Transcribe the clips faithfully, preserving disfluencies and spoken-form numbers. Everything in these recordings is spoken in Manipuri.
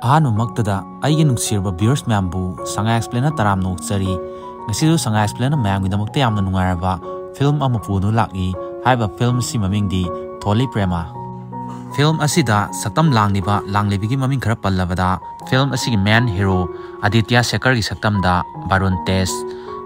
ꯑꯍꯥꯟꯕꯃꯛꯇꯗ ꯑꯩꯒꯤ ꯅꯨꯡꯁꯤꯔꯕ viewers ꯃꯌꯥꯝꯕꯨ ꯁꯉꯥꯏ Explainꯅ ꯇꯔꯥꯝꯅ ꯑꯣꯛꯆꯔꯤ꯫ ꯉꯁꯤꯁꯨ ꯁꯉꯥꯏ Explainꯅ ꯃꯌꯥꯝꯒꯤꯗꯃꯛꯇ ꯌꯥꯝꯅ ꯅꯨꯡꯉꯥꯏꯔꯕ film ꯑꯃ ꯄꯨꯗꯨꯅ ꯂꯥꯛꯂꯤ꯫ ꯍꯥꯏꯔꯤꯕ film ꯑꯁꯤ ꯃꯃꯤꯡꯗꯤ ꯊꯣꯂꯤ ꯄ꯭ꯔꯦꯃ꯫ Film ꯑꯁꯤꯗ ꯁꯛꯇꯝ ꯂꯥꯡꯂꯤꯕ ꯂꯥꯡꯂꯤꯕꯤꯒꯤ ꯃꯃꯤꯡ ꯈꯔ ꯄꯜꯂꯕꯗ, film ꯑꯁꯤꯒꯤ main hero ꯑꯗꯤꯇ꯭ꯌ ꯁꯦꯈꯔꯒꯤ ꯁꯛꯇꯝꯗ ꯕꯥꯔꯨꯟ ꯇꯦꯖ,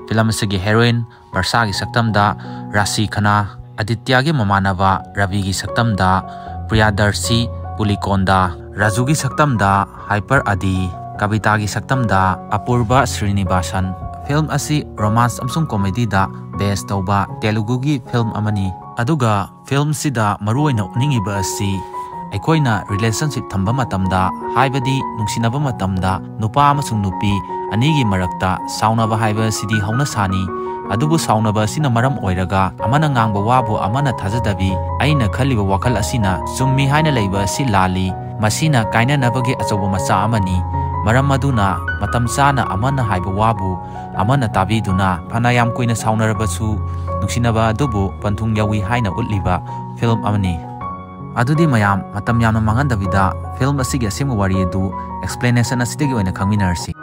film ꯑꯁꯤꯒꯤ heroine ꯕꯔꯁꯥꯒꯤ ꯁꯛꯇꯝꯗ ꯔꯥꯁꯤ ꯈꯅꯥ, ꯑꯗꯤꯇ꯭ꯌꯒꯤ ꯃꯃꯥꯟꯅꯕ ꯔꯕꯤꯒꯤ ꯁꯛꯇꯝꯗ ꯄ꯭ꯔꯤꯌꯥꯗꯔꯁꯤ ꯄꯨꯂꯤꯀꯣꯟꯗꯥ, ꯔꯥꯖꯨꯒꯤ ꯁꯛꯇꯝꯗ ꯍꯥꯏꯄꯔ ꯑꯗꯤ, ꯀꯕꯤꯇꯥꯒꯤ ꯁꯛꯇꯝꯗ ꯑꯄꯨꯔꯕ ꯁ꯭ꯔꯤꯅꯤꯕꯥꯁꯟ꯫ Film ꯑꯁꯤ romance ꯑꯃꯁꯨꯡ comedyꯗ base ꯇꯧꯕ ꯇꯦꯂꯨꯒꯨꯒꯤ film ꯑꯃꯅꯤ꯫ ꯑꯗꯨꯒ filmꯁꯤꯗ ꯃꯔꯨꯑꯣꯏꯅ ꯎꯠꯅꯤꯡꯉꯤꯕ ꯑꯁꯤ ꯑꯩꯈꯣꯏꯅ relationship ꯊꯝꯕ ꯃꯇꯝꯗ, ꯍꯥꯏꯕꯗꯤ ꯅꯨꯡꯁꯤꯅꯕ ꯃꯇꯝꯗ ꯅꯨꯄꯥ ꯑꯃꯁꯨꯡ ꯅꯨꯄꯤ ꯑꯅꯤꯒꯤ ꯃꯔꯛꯇ ꯁꯥꯎꯅꯕ ꯍꯥꯏꯕ ꯑꯁꯤꯗꯤ ꯍꯧꯅꯁꯥꯅꯤ꯫ ꯑꯗꯨꯕꯨ ꯁꯥꯎꯅꯕ ꯑꯁꯤꯅ ꯃꯔꯝ ꯑꯣꯏꯔꯒ ꯑꯃꯅ ꯉꯥꯡꯕ ꯋꯥꯕꯨ ꯑꯃꯅ ꯊꯥꯖꯗꯕꯤ, ꯑꯩꯅ ꯈꯜꯂꯤꯕ ꯋꯥꯈꯜ ꯑꯁꯤꯅ ꯆꯨꯝꯃꯤ ꯍꯥꯏꯅ ꯂꯩꯕ ꯑꯁꯤ ꯂꯥꯜꯂꯤ, ꯃꯁꯤꯅ ꯀꯥꯏꯅꯅꯕꯒꯤ ꯑꯆꯧꯕ ꯃꯆꯥꯛ ꯑꯃꯅꯤ꯫ ꯃꯔꯝ ꯑꯗꯨꯅ ꯃꯇꯝ ꯆꯥꯅ ꯑꯃꯅ ꯍꯥꯏꯕ ꯋꯥꯕꯨ ꯑꯃꯅ ꯇꯥꯕꯤꯗꯨꯅ ꯐꯅ ꯌꯥꯝ ꯀꯨꯏꯅ ꯁꯥꯎꯅꯔꯕꯁꯨ ꯅꯨꯡꯁꯤꯅꯕ ꯑꯗꯨꯕꯨ ꯄꯟꯊꯨꯡ ꯌꯧꯏ ꯍꯥꯏꯅ ꯎꯠꯂꯤꯕ film ꯑꯃꯅꯤ꯫ ꯑꯗꯨꯗꯤ ꯃꯌꯥꯝ ꯃꯇꯝ ꯌꯥꯝꯅ ꯃꯥꯡꯍꯟꯗꯕꯤꯗ film ꯑꯁꯤꯒꯤ ꯑꯁꯦꯡꯕ ꯋꯥꯔꯤ ꯑꯗꯨ explanation ꯑꯁꯤꯗꯒꯤ ꯑꯣꯏꯅ ꯈꯪꯃꯤꯟꯅꯔꯁꯤ꯫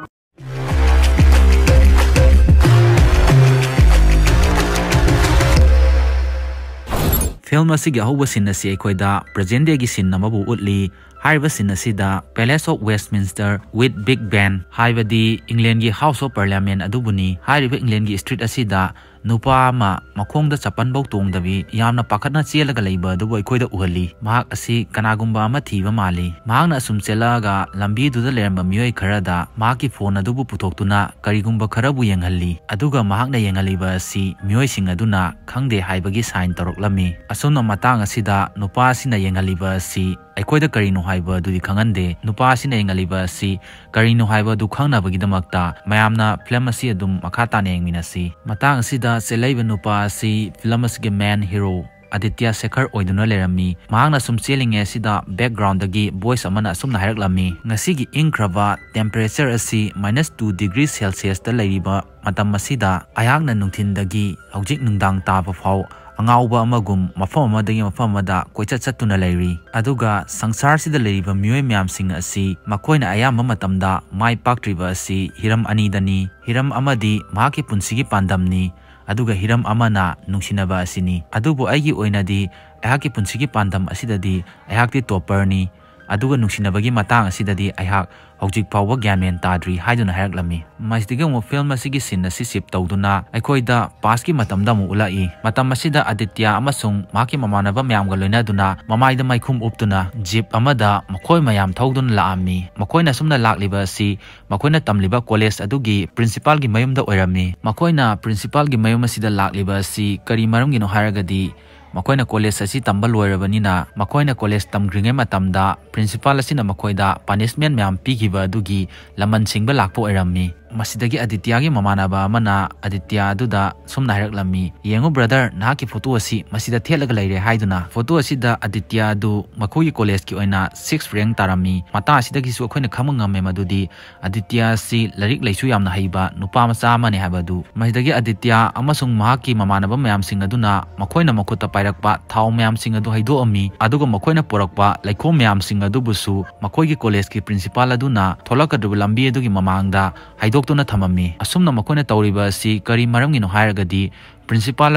Film ꯑꯁꯤꯒꯤ ꯑꯍꯧꯕ scene ꯑꯁꯤ ꯑꯩꯈꯣꯏꯗ present dayꯒꯤ scene ꯑꯃꯕꯨ ꯎꯠꯂꯤ꯫ ꯍꯥꯏꯔꯤꯕ scene ꯑꯁꯤꯗ Palace of Westminster with Big Ben, ꯍꯥꯏꯕꯗꯤ Englandꯒꯤ House of Parliament ꯑꯗꯨꯕꯨꯅꯤ꯫ ꯍꯥꯏꯔꯤꯕ Englandꯒꯤ street ꯑꯁꯤꯗ ꯅꯨꯄꯥ ꯑꯃ ꯃꯈꯣꯡꯗ ꯆꯄꯟꯐꯧ ꯇꯣꯡꯗꯕꯤ ꯌꯥꯝꯅ ꯄꯥꯈꯠꯅ ꯆꯦꯜꯂꯒ ꯂꯩꯕ ꯑꯗꯨꯕꯨ ꯑꯩꯈꯣꯏꯗ ꯎꯍꯜꯂꯤ꯫ ꯃꯍꯥꯛ ꯑꯁꯤ ꯀꯅꯥꯒꯨꯝꯕ ꯑꯃ ꯊꯤꯕ ꯃꯥꯜꯂꯤ꯫ ꯃꯍꯥꯛꯅ ꯑꯁꯨꯝ ꯆꯦꯜꯂꯛꯑꯒ ꯂꯝꯕꯤꯗꯨꯗ ꯂꯩꯔꯝꯕ ꯃꯤꯑꯣꯏ ꯈꯔꯗ ꯃꯍꯥꯛꯀꯤ phone ꯑꯗꯨꯕꯨ ꯄꯨꯊꯣꯛꯇꯨꯅ ꯀꯔꯤꯒꯨꯝꯕ ꯈꯔꯕꯨ ꯌꯦꯡꯍꯜꯂꯤ꯫ ꯑꯗꯨꯒ ꯃꯍꯥꯛꯅ ꯌꯦꯡꯍꯜꯂꯤꯕ ꯑꯁꯤ ꯃꯤꯑꯣꯏꯁꯤꯡ ꯑꯗꯨꯅ ꯈꯪꯗꯦ ꯍꯥꯏꯕꯒꯤ sign ꯇꯧꯔꯛꯂꯝꯃꯤ꯫ ꯑꯁꯨꯝꯅ ꯃꯇꯥꯡ ꯑꯁꯤꯗ ꯅꯨꯄꯥ ꯑꯁꯤꯅ ꯌꯦꯡꯍꯜꯂꯤꯕ ꯑꯁꯤ ꯑꯩꯈꯣꯏꯗ ꯀꯔꯤꯅꯣ ꯍꯥꯏꯕ ꯑꯗꯨꯗꯤ ꯈꯪꯍꯟꯗꯦ꯫ ꯅꯨꯄꯥ ꯑꯁꯤꯅ ꯌꯦꯡꯍꯜꯂꯤꯕ ꯑꯁꯤ ꯀꯔꯤꯅꯣ ꯍꯥꯏꯕ ꯑꯗꯨ ꯈꯪꯅꯕꯒꯤꯗꯃꯛꯇ ꯃꯌꯥꯝꯅ film ꯑꯁꯤ ꯑꯗꯨꯝ ꯃꯈꯥ ꯇꯥꯅ ꯌꯦꯡꯃꯤꯟꯅꯁꯤ꯫ ꯃꯇꯥꯡ ꯑꯁꯤꯗ ꯆꯦꯜꯂꯛꯏꯕ ꯅꯨꯄꯥ ꯑꯁꯤ film ꯑꯁꯤꯒꯤ main hero ꯑꯗꯤꯇ꯭ꯌ ꯁꯦꯈꯔ ꯑꯣꯏꯗꯨꯅ ꯂꯩꯔꯝꯃꯤ꯫ ꯃꯍꯥꯛꯅ ꯁꯨꯝ ꯆꯦꯜꯂꯤꯉꯩ ꯑꯁꯤꯗ background-ꯗꯒꯤ voice ꯑꯃꯅ ꯑꯁꯨꯝꯅ ꯍꯥꯏꯔꯛꯂꯝꯃꯤ, "ꯉꯁꯤꯒꯤ ꯏꯪꯈ꯭ꯔꯕ temperature ꯑꯁꯤ minus two degree Celsius-ꯇ ꯂꯩꯔꯤꯕ ꯃꯇꯝ ꯑꯁꯤꯗ ꯑꯩꯍꯥꯛꯅ ꯅꯨꯡꯊꯤꯟꯗꯒꯤ ꯍꯧꯖꯤꯛ ꯅꯨꯡꯗꯥꯡ ꯇꯥꯕ ꯐꯥꯎ ꯑꯉꯥꯎꯕ ꯑꯃꯒꯨꯝ ꯃꯐꯝ ꯑꯃꯗꯒꯤ ꯃꯐꯝ ꯑꯃꯗ ꯀꯣꯏꯆꯠ ꯆꯠꯇꯨꯅ ꯂꯩꯔꯤ꯫ ꯑꯗꯨꯒ ꯁꯪꯁꯥꯔꯁꯤꯗ ꯂꯩꯔꯤꯕ ꯃꯤꯑꯣꯏ ꯃꯌꯥꯝꯁꯤꯡ ꯑꯁꯤ ꯃꯈꯣꯏꯅ ꯑꯌꯥꯝꯕ ꯃꯇꯝꯗ ꯃꯥꯏ ꯄꯥꯛꯇ꯭ꯔꯤꯕ ꯑꯁꯤ ꯍꯤꯔꯝ ꯑꯅꯤꯗꯅꯤ꯫ ꯍꯤꯔꯝ ꯑꯃꯗꯤ ꯃꯍꯥꯛꯀꯤ ꯄꯨꯟꯁꯤꯒꯤ ꯄꯥꯟꯗꯝꯅꯤ, ꯑꯗꯨꯒ ꯍꯤꯔꯝ ꯑꯃꯅ ꯅꯨꯡꯁꯤꯅꯕ ꯑꯁꯤꯅꯤ꯫ ꯑꯗꯨꯕꯨ ꯑꯩꯒꯤ ꯑꯣꯏꯅꯗꯤ ꯑꯩꯍꯥꯛꯀꯤ ꯄꯨꯟꯁꯤꯒꯤ ꯄꯥꯟꯗꯝ ꯑꯁꯤꯗꯗꯤ ꯑꯩꯍꯥꯛꯇꯤ topper-ꯅꯤ, ꯑꯗꯨꯒ ꯅꯨꯡꯁꯤꯅꯕꯒꯤ ꯃꯇꯥꯡ ꯑꯁꯤꯗꯗꯤ ꯑꯩꯍꯥꯛ ꯍꯧꯖꯤꯛ ꯐꯥꯎꯕ ꯒ꯭ꯌꯥꯟ ꯃꯦꯟ ꯇꯥꯗ꯭ꯔꯤ" ꯍꯥꯏꯗꯨꯅ ꯍꯥꯏꯔꯛꯂꯝꯃꯤ꯫ ꯃꯁꯤꯗꯒꯤ ꯑꯃꯨꯛ film ꯑꯁꯤꯒꯤ scene ꯑꯁꯤ shift ꯇꯧꯗꯨꯅ ꯑꯩꯈꯣꯏꯗ past-ꯀꯤ ꯃꯇꯝꯗ ꯑꯃꯨꯛ ꯎꯠꯂꯛꯏ꯫ ꯃꯇꯝ ꯑꯁꯤꯗ ꯑꯗꯤꯇ꯭ꯌ ꯑꯃꯁꯨꯡ ꯃꯍꯥꯛꯀꯤ ꯃꯃꯥꯟꯅꯕ ꯃꯌꯥꯝꯒ ꯂꯣꯏꯅꯗꯨꯅ ꯃꯃꯥꯏꯗ ꯃꯩꯈꯨꯝ ꯎꯞꯇꯨꯅ jeep ꯑꯃꯗ ꯃꯈꯣꯏ ꯃꯌꯥꯝ ꯊꯧꯗꯨꯅ ꯂꯥꯛꯑꯝꯃꯤ꯫ ꯃꯈꯣꯏꯅ ꯑꯁꯨꯝꯅ ꯂꯥꯛꯂꯤꯕ ꯑꯁꯤ ꯃꯈꯣꯏꯅ ꯇꯝꯂꯤꯕ college ꯑꯗꯨꯒꯤ principal-ꯒꯤ ꯃꯌꯨꯝꯗ ꯑꯣꯏꯔꯝꯃꯤ꯫ ꯃꯈꯣꯏꯅ principal-ꯒꯤ ꯃꯌꯨꯝ ꯑꯁꯤꯗ ꯂꯥꯛꯂꯤꯕ ꯑꯁꯤ ꯀꯔꯤ ꯃꯔꯝꯒꯤꯅꯣ ꯍꯥꯏꯔꯒꯗꯤ ꯃꯈꯣꯏꯅ college ꯑꯁꯤ ꯇꯝꯕ ꯂꯣꯏꯔꯕꯅꯤꯅ ꯃꯈꯣꯏꯅ college ꯇꯝꯈ꯭ꯔꯤꯉꯩ ꯃꯇꯝꯗ principal ꯑꯁꯤꯅ ꯃꯈꯣꯏꯗ punishment ꯃꯌꯥꯝ ꯄꯤꯈꯤꯕ ꯑꯗꯨꯒꯤ ꯂꯃꯟ ꯁꯤꯡꯕ ꯂꯥꯛꯄ ꯑꯣꯏꯔꯝꯃꯤ꯫ ꯃꯁꯤꯗꯒꯤ ꯑꯗꯤꯇ꯭ꯌꯒꯤ ꯃꯃꯥꯟꯅꯕ ꯑꯃꯅ ꯑꯗꯤꯇ꯭ꯌ ꯑꯗꯨꯗ ꯁꯨꯝꯅ ꯍꯥꯏꯔꯛꯂꯝꯃꯤ, "ꯌꯦꯡꯉꯨ brother, ꯅꯍꯥꯛꯀꯤ photo ꯑꯁꯤ ꯃꯁꯤꯗ ꯊꯦꯠꯂꯒ ꯂꯩꯔꯦ" ꯍꯥꯏꯗꯨꯅ꯫ Photo ꯑꯁꯤꯗ ꯑꯗꯤꯇ꯭ꯌ ꯑꯗꯨ ꯃꯈꯣꯏꯒꯤ college-ꯀꯤ ꯑꯣꯏꯅ sixth rank ꯇꯥꯔꯝꯃꯤ꯫ ꯃꯇꯥꯡ ꯑꯁꯤꯗꯒꯤꯁꯨ ꯑꯩꯈꯣꯏꯅ ꯈꯪꯕ ꯉꯝꯃꯦ ꯃꯗꯨꯗꯤ ꯑꯗꯤꯇ꯭ꯌ ꯑꯁꯤ ꯂꯥꯏꯔꯤꯛ ꯂꯥꯏꯁꯨ ꯌꯥꯝꯅ ꯍꯩꯕ ꯅꯨꯄꯥ ꯃꯆꯥ ꯑꯃꯅꯤ ꯍꯥꯏꯕ ꯑꯗꯨ꯫ ꯃꯁꯤꯗꯒꯤ ꯑꯗꯤꯇ꯭ꯌ ꯑꯃꯁꯨꯡ ꯃꯍꯥꯛꯀꯤ ꯃꯃꯥꯟꯅꯕ ꯃꯌꯥꯝꯁꯤꯡ ꯑꯗꯨꯅ ꯃꯈꯣꯏꯅ ꯃꯈꯨꯠꯇ ꯄꯥꯏꯔꯛꯄ ꯊꯥꯎ ꯃꯌꯥꯝꯁꯤꯡ ꯑꯗꯨ ꯍꯩꯗꯣꯛꯑꯝꯃꯤ, ꯑꯗꯨꯒ ꯃꯈꯣꯏꯅ ꯄꯨꯔꯛꯄ ꯂꯩꯈꯣꯝ ꯃꯌꯥꯝꯁꯤꯡ ꯑꯗꯨꯕꯨꯁꯨ ꯃꯈꯣꯏꯒꯤ college-ꯀꯤ principal ꯑꯗꯨꯅ ꯊꯣꯛꯂꯛꯀꯗꯧꯔꯤꯕ ꯂꯝꯕꯤ ꯑꯗꯨꯒꯤ ꯃꯃꯥꯡꯗ ꯍꯩꯗꯣꯛꯇꯨꯅ ꯊꯝꯃꯝꯃꯤ꯫ ꯑꯁꯨꯝꯅ ꯃꯈꯣꯏꯅ ꯇꯧꯔꯤꯕ ꯑꯁꯤ ꯀꯔꯤ ꯃꯔꯝꯒꯤꯅꯣ ꯍꯥꯏꯔꯒꯗꯤ principal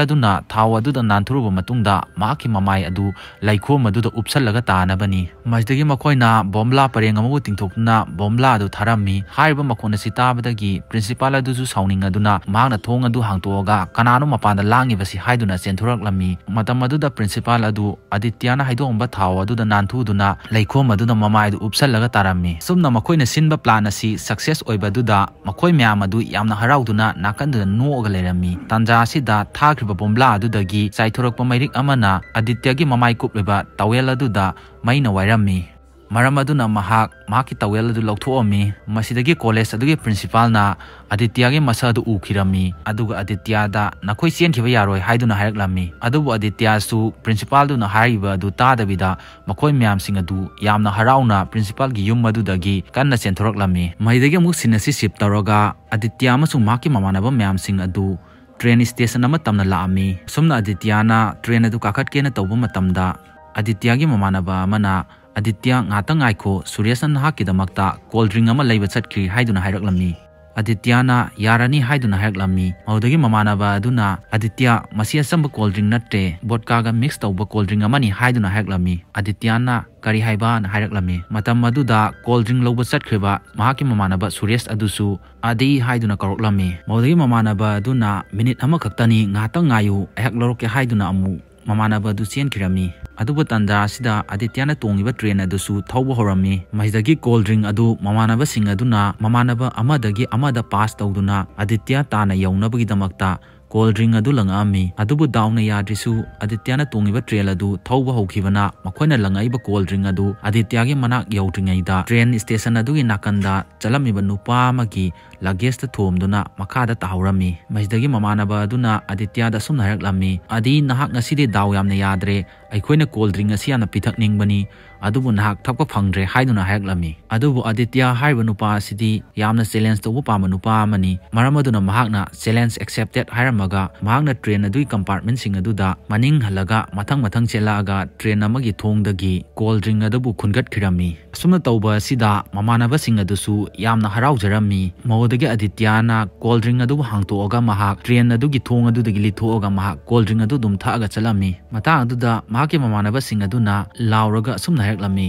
ꯑꯗꯨꯅ ꯊꯥꯎ ꯑꯗꯨꯗ ꯅꯥꯟꯊꯨꯔꯕ ꯃꯇꯨꯡꯗ ꯃꯍꯥꯛꯀꯤ ꯃꯃꯥꯏ ꯑꯗꯨ ꯂꯩꯈꯣꯝ ꯑꯗꯨꯗ ꯎꯞꯁꯜꯂꯒ ꯇꯥꯅꯕꯅꯤ꯫ ꯃꯁꯤꯗꯒꯤ ꯃꯈꯣꯏꯅ ꯕꯣꯝꯂꯥ ꯄꯔꯦꯡ ꯑꯃꯕꯨ ꯇꯤꯡꯊꯣꯛꯇꯨꯅ ꯕꯣꯝꯂꯥ ꯑꯗꯨ ꯊꯥꯔꯝꯃꯤ꯫ ꯍꯥꯏꯔꯤꯕ ꯃꯈꯣꯟ ꯑꯁꯤ ꯇꯥꯕꯗꯒꯤ principal ꯑꯗꯨꯁꯨ ꯁꯥꯎꯅꯤꯡꯉꯗꯨꯅ ꯃꯍꯥꯛꯅ ꯊꯣꯡ ꯑꯗꯨ ꯍꯥꯡꯇꯣꯛꯑꯒ "ꯀꯅꯥꯅꯣ ꯃꯄꯥꯟꯗ ꯂꯥꯡꯉꯤꯕꯁꯤ?" ꯍꯥꯏꯗꯨꯅ ꯆꯦꯟꯊꯣꯔꯛꯂꯝꯃꯤ꯫ ꯃꯇꯝ ꯑꯗꯨꯗ principal ꯑꯗꯨ ꯑꯗꯤꯇ꯭ꯌꯅ ꯍꯩꯗꯣꯛꯑꯝꯕ ꯊꯥꯎ ꯑꯗꯨꯗ ꯅꯥꯟꯊꯨꯗꯨꯅ ꯂꯩꯈꯣꯝ ꯑꯗꯨꯗ ꯃꯃꯥꯏꯗꯨ ꯎꯞꯁꯜꯂꯒ ꯇꯥꯔꯝꯃꯤ꯫ ꯑꯁꯨꯝꯅ ꯃꯈꯣꯏꯅ ꯁꯤꯟꯕ plan ꯑꯁꯤ success ꯑꯣꯏꯕ ꯑꯗꯨꯗ ꯃꯈꯣꯏ ꯃꯌꯥꯝ ꯑꯗꯨ ꯌꯥꯝꯅ ꯍꯔꯥꯎꯗꯨꯅ ꯅꯥꯀꯟꯗꯨꯗ ꯅꯣꯛꯑꯒ ꯂꯩꯔꯝꯃꯤ꯫ ꯇꯥꯟꯖꯥ ꯑꯁꯤꯗ ꯊꯥꯈ꯭ꯔꯤꯕ ꯕꯣꯝꯂꯥ ꯑꯗꯨꯗꯒꯤ ꯆꯥꯏꯊꯣꯔꯛꯄ ꯃꯩꯔꯤꯛ ꯑꯃꯅ ꯑꯗꯤꯇ꯭ꯌꯒꯤ ꯃꯃꯥꯏ ꯀꯨꯞꯂꯤꯕ towel ꯑꯗꯨꯗ ꯃꯩꯅ ꯋꯥꯏꯔꯝꯃꯤ꯫ ꯃꯔꯝ ꯑꯗꯨꯅ ꯃꯍꯥꯛ ꯃꯍꯥꯛꯀꯤ towel ꯑꯗꯨ ꯂꯧꯊꯣꯛꯑꯝꯃꯤ꯫ ꯃꯁꯤꯗꯒꯤ college ꯑꯗꯨꯒꯤ principalꯅ ꯑꯗꯤꯇ꯭ꯌꯒꯤ ꯃꯁꯛ ꯑꯗꯨ ꯎꯈꯤꯔꯝꯃꯤ, ꯑꯗꯨꯒ ꯑꯗꯤꯇ꯭ꯌꯗ "ꯅꯈꯣꯏ ꯆꯦꯟꯈꯤꯕ ꯌꯥꯔꯣꯏ" ꯍꯥꯏꯗꯨꯅ ꯍꯥꯏꯔꯛꯂꯝꯃꯤ꯫ ꯑꯗꯨꯕꯨ ꯑꯗꯤꯇ꯭ꯌꯁꯨ principalꯗꯨꯅ ꯍꯥꯏꯔꯤꯕ ꯑꯗꯨ ꯇꯥꯗꯕꯤꯗ ꯃꯈꯣꯏ ꯃꯌꯥꯝꯁꯤꯡ ꯑꯗꯨ ꯌꯥꯝꯅ ꯍꯔꯥꯎꯅ principalꯒꯤ ꯌꯨꯝ ꯑꯗꯨꯗꯒꯤ ꯀꯟꯅ ꯆꯦꯟꯊꯣꯔꯛꯂꯝꯃꯤ꯫ ꯃꯁꯤꯗꯒꯤ ꯑꯃꯨꯛ scene ꯑꯁꯤ shift ꯇꯧꯔꯒ ꯑꯗꯤꯇ꯭ꯌ ꯑꯃꯁꯨꯡ ꯃꯍꯥꯛꯀꯤ ꯃꯃꯥꯟꯅꯕ ꯃꯌꯥꯝꯁꯤꯡ ꯑꯗꯨ train station ꯑꯃ ꯇꯝꯅ ꯂꯥꯛꯑꯝꯃꯤ꯫ ꯑꯁꯨꯝꯅ ꯑꯗꯤꯇ꯭ꯌꯅ train ꯑꯗꯨ ꯀꯥꯈꯠꯀꯦꯅ ꯇꯧꯕ ꯃꯇꯝꯗ ꯑꯗꯤꯇ꯭ꯌꯒꯤ ꯃꯃꯥꯟꯅꯕ ꯑꯃꯅ, "ꯑꯗꯤꯇ꯭ꯌ, ꯉꯥꯛꯇꯪ ꯉꯥꯏꯈꯣ, ꯁꯨꯔꯦꯁꯅ ꯅꯍꯥꯛꯀꯤꯗꯃꯛꯇ cold drink ꯑꯃ ꯂꯩꯕ ꯆꯠꯈ꯭ꯔꯤ" ꯍꯥꯏꯗꯨꯅ ꯍꯥꯏꯔꯛꯂꯝꯃꯤ꯫ ꯑꯗꯤꯇ꯭ꯌꯅ "ꯌꯥꯔꯅꯤ" ꯍꯥꯏꯗꯨꯅ ꯍꯥꯏꯔꯛꯂꯝꯃꯤ꯫ ꯃꯗꯨꯗꯒꯤ ꯃꯃꯥꯟꯅꯕ ꯑꯗꯨꯅ, "ꯑꯗꯤꯇ꯭ꯌ, ꯃꯁꯤ ꯑꯆꯝꯕ cold drink ꯅꯠꯇꯦ, vodkaꯒ mix ꯇꯧꯕ cold drink ꯑꯃꯅꯤ" ꯍꯥꯏꯗꯨꯅ ꯍꯥꯏꯔꯛꯂꯝꯃꯤ꯫ ꯑꯗꯤꯇ꯭ꯌꯅ "ꯀꯔꯤ ꯍꯥꯏꯕꯅ?" ꯍꯥꯏꯔꯛꯂꯝꯃꯤ꯫ ꯃꯇꯝ ꯑꯗꯨꯗ cold drink ꯂꯧꯕ ꯆꯠꯈ꯭ꯔꯤꯕ ꯃꯍꯥꯛꯀꯤ ꯃꯃꯥꯟꯅꯕ ꯁꯨꯔꯦꯁ ꯑꯗꯨꯁꯨ "ꯑꯗꯤ" ꯍꯥꯏꯗꯨꯅ ꯀꯧꯔꯛꯂꯝꯃꯤ꯫ ꯃꯗꯨꯗꯒꯤ ꯃꯃꯥꯟꯅꯕ ꯑꯗꯨꯅ "ꯃꯤꯅꯤꯠ ꯑꯃꯈꯛꯇꯅꯤ, ꯉꯥꯏꯍꯥꯛꯇꯪ ꯉꯥꯏꯌꯨ, ꯑꯩꯍꯥꯛ ꯂꯧꯔꯛꯀꯦ" ꯍꯥꯏꯗꯨꯅ ꯑꯃꯨꯛ ꯃꯃꯥꯟꯅꯕ ꯑꯗꯨ ꯆꯦꯟꯈꯤꯔꯝꯃꯤ꯫ ꯑꯗꯨꯕꯨ ꯇꯥꯟꯖꯥ ꯑꯁꯤꯗ ꯑꯗꯤꯇ꯭ꯌꯅ ꯇꯣꯡꯉꯤꯕ train ꯑꯗꯨꯁꯨ ꯊꯧꯕ ꯍꯧꯔꯝꯃꯤ꯫ ꯃꯁꯤꯗꯒꯤ cold drink ꯑꯗꯨ ꯃꯃꯥꯟꯅꯕꯁꯤꯡ ꯑꯗꯨꯅ ꯃꯃꯥꯟꯅꯕ ꯑꯃꯗꯒꯤ ꯑꯃꯗ pass ꯇꯧꯗꯨꯅ ꯑꯗꯤꯇ꯭ꯌ ꯇꯥꯟꯅ ꯌꯧꯅꯕꯒꯤꯗꯃꯛꯇ cold drink ꯑꯗꯨ ꯂꯪꯉꯛꯑꯝꯃꯤ꯫ ꯑꯗꯨꯕꯨ ꯗꯥꯎꯅ ꯌꯥꯗ꯭ꯔꯤꯁꯨ ꯑꯗꯤꯇ꯭ꯌꯅ ꯇꯣꯡꯉꯤꯕ train ꯑꯗꯨ ꯊꯧꯕ ꯍꯧꯈꯤꯕꯅ ꯃꯈꯣꯏꯅ ꯂꯪꯉꯛꯏꯕ cold drink ꯑꯗꯨ ꯑꯗꯤꯇ꯭ꯌꯒꯤ ꯃꯅꯥꯛ ꯌꯧꯗ꯭ꯔꯤꯉꯩꯗ train station ꯑꯗꯨꯒꯤ ꯅꯥꯀꯟꯗ ꯆꯠꯂꯝꯃꯤꯕ ꯅꯨꯄꯥ ꯑꯃꯒꯤ luggageꯇ ꯊꯣꯝꯗꯨꯅ ꯃꯈꯥꯗ ꯇꯥꯍꯧꯔꯝꯃꯤ꯫ ꯃꯁꯤꯗꯒꯤ ꯃꯃꯥꯟꯅꯕ ꯑꯗꯨꯅ ꯑꯗꯤꯇ꯭ꯌꯗ ꯑꯁꯨꯝꯅ ꯍꯥꯏꯔꯛꯂꯝꯃꯤ, "ꯑꯗꯤ, ꯅꯍꯥꯛ ꯉꯁꯤꯗꯤ ꯗꯥꯎ ꯌꯥꯝꯅ ꯌꯥꯗ꯭ꯔꯦ꯫ ꯑꯩꯈꯣꯏꯅ cold drink ꯑꯁꯤ ꯌꯥꯝꯅ ꯄꯤꯊꯛꯅꯤꯡꯕꯅꯤ, ꯑꯗꯨꯕꯨ ꯅꯍꯥꯛ ꯊꯛꯄ ꯐꯪꯗ꯭ꯔꯦ" ꯍꯥꯏꯗꯨꯅ ꯍꯥꯏꯔꯛꯂꯝꯃꯤ꯫ ꯑꯗꯨꯕꯨ ꯑꯗꯤꯇ꯭ꯌ ꯍꯥꯏꯔꯤꯕ ꯅꯨꯄꯥ ꯑꯁꯤꯗꯤ ꯌꯥꯝꯅ challenge ꯇꯧꯕ ꯄꯥꯝꯕ ꯅꯨꯄꯥ ꯑꯃꯅꯤ꯫ ꯃꯔꯝ ꯑꯗꯨꯅ ꯃꯍꯥꯛꯅ "Challenge accepted" ꯍꯥꯏꯔꯝꯃꯒ ꯃꯍꯥꯛꯅ train ꯑꯗꯨꯒꯤ compartmentꯁꯤꯡ ꯑꯗꯨꯗ ꯃꯅꯤꯡ ꯍꯜꯂꯒ ꯃꯊꯪ ꯃꯊꯪ ꯆꯦꯜꯂꯛꯑꯒ train ꯑꯃꯒꯤ ꯊꯣꯡꯗꯒꯤ cold drink ꯑꯗꯨꯕꯨ ꯈꯨꯟꯒꯠꯈꯤꯔꯝꯃꯤ꯫ ꯑꯁꯨꯝꯅ ꯇꯧꯕ ꯑꯁꯤꯗ ꯃꯃꯥꯟꯅꯕꯁꯤꯡ ꯑꯗꯨꯁꯨ ꯌꯥꯝꯅ ꯍꯔꯥꯎꯖꯔꯝꯃꯤ꯫ ꯃꯗꯨꯗꯒꯤ ꯑꯗꯤꯇ꯭ꯌꯅ cold drink ꯑꯗꯨꯕꯨ ꯍꯥꯡꯇꯣꯛꯑꯒ ꯃꯍꯥꯛ train ꯑꯗꯨꯒꯤ ꯊꯣꯡ ꯑꯗꯨꯗꯒꯤ ꯂꯤꯊꯣꯛꯑꯒ ꯃꯍꯥꯛ cold drink ꯑꯗꯨ ꯑꯗꯨꯝ ꯊꯛꯑꯒ ꯆꯠꯂꯝꯃꯤ꯫ ꯃꯇꯥꯡ ꯑꯗꯨꯗ ꯃꯍꯥꯛꯀꯤ ꯃꯃꯥꯟꯅꯕꯁꯤꯡ ꯑꯗꯨꯅ ꯂꯥꯎꯔꯒ ꯑꯁꯨꯝꯅ ꯍꯥꯏꯔꯛꯂꯝꯃꯤ,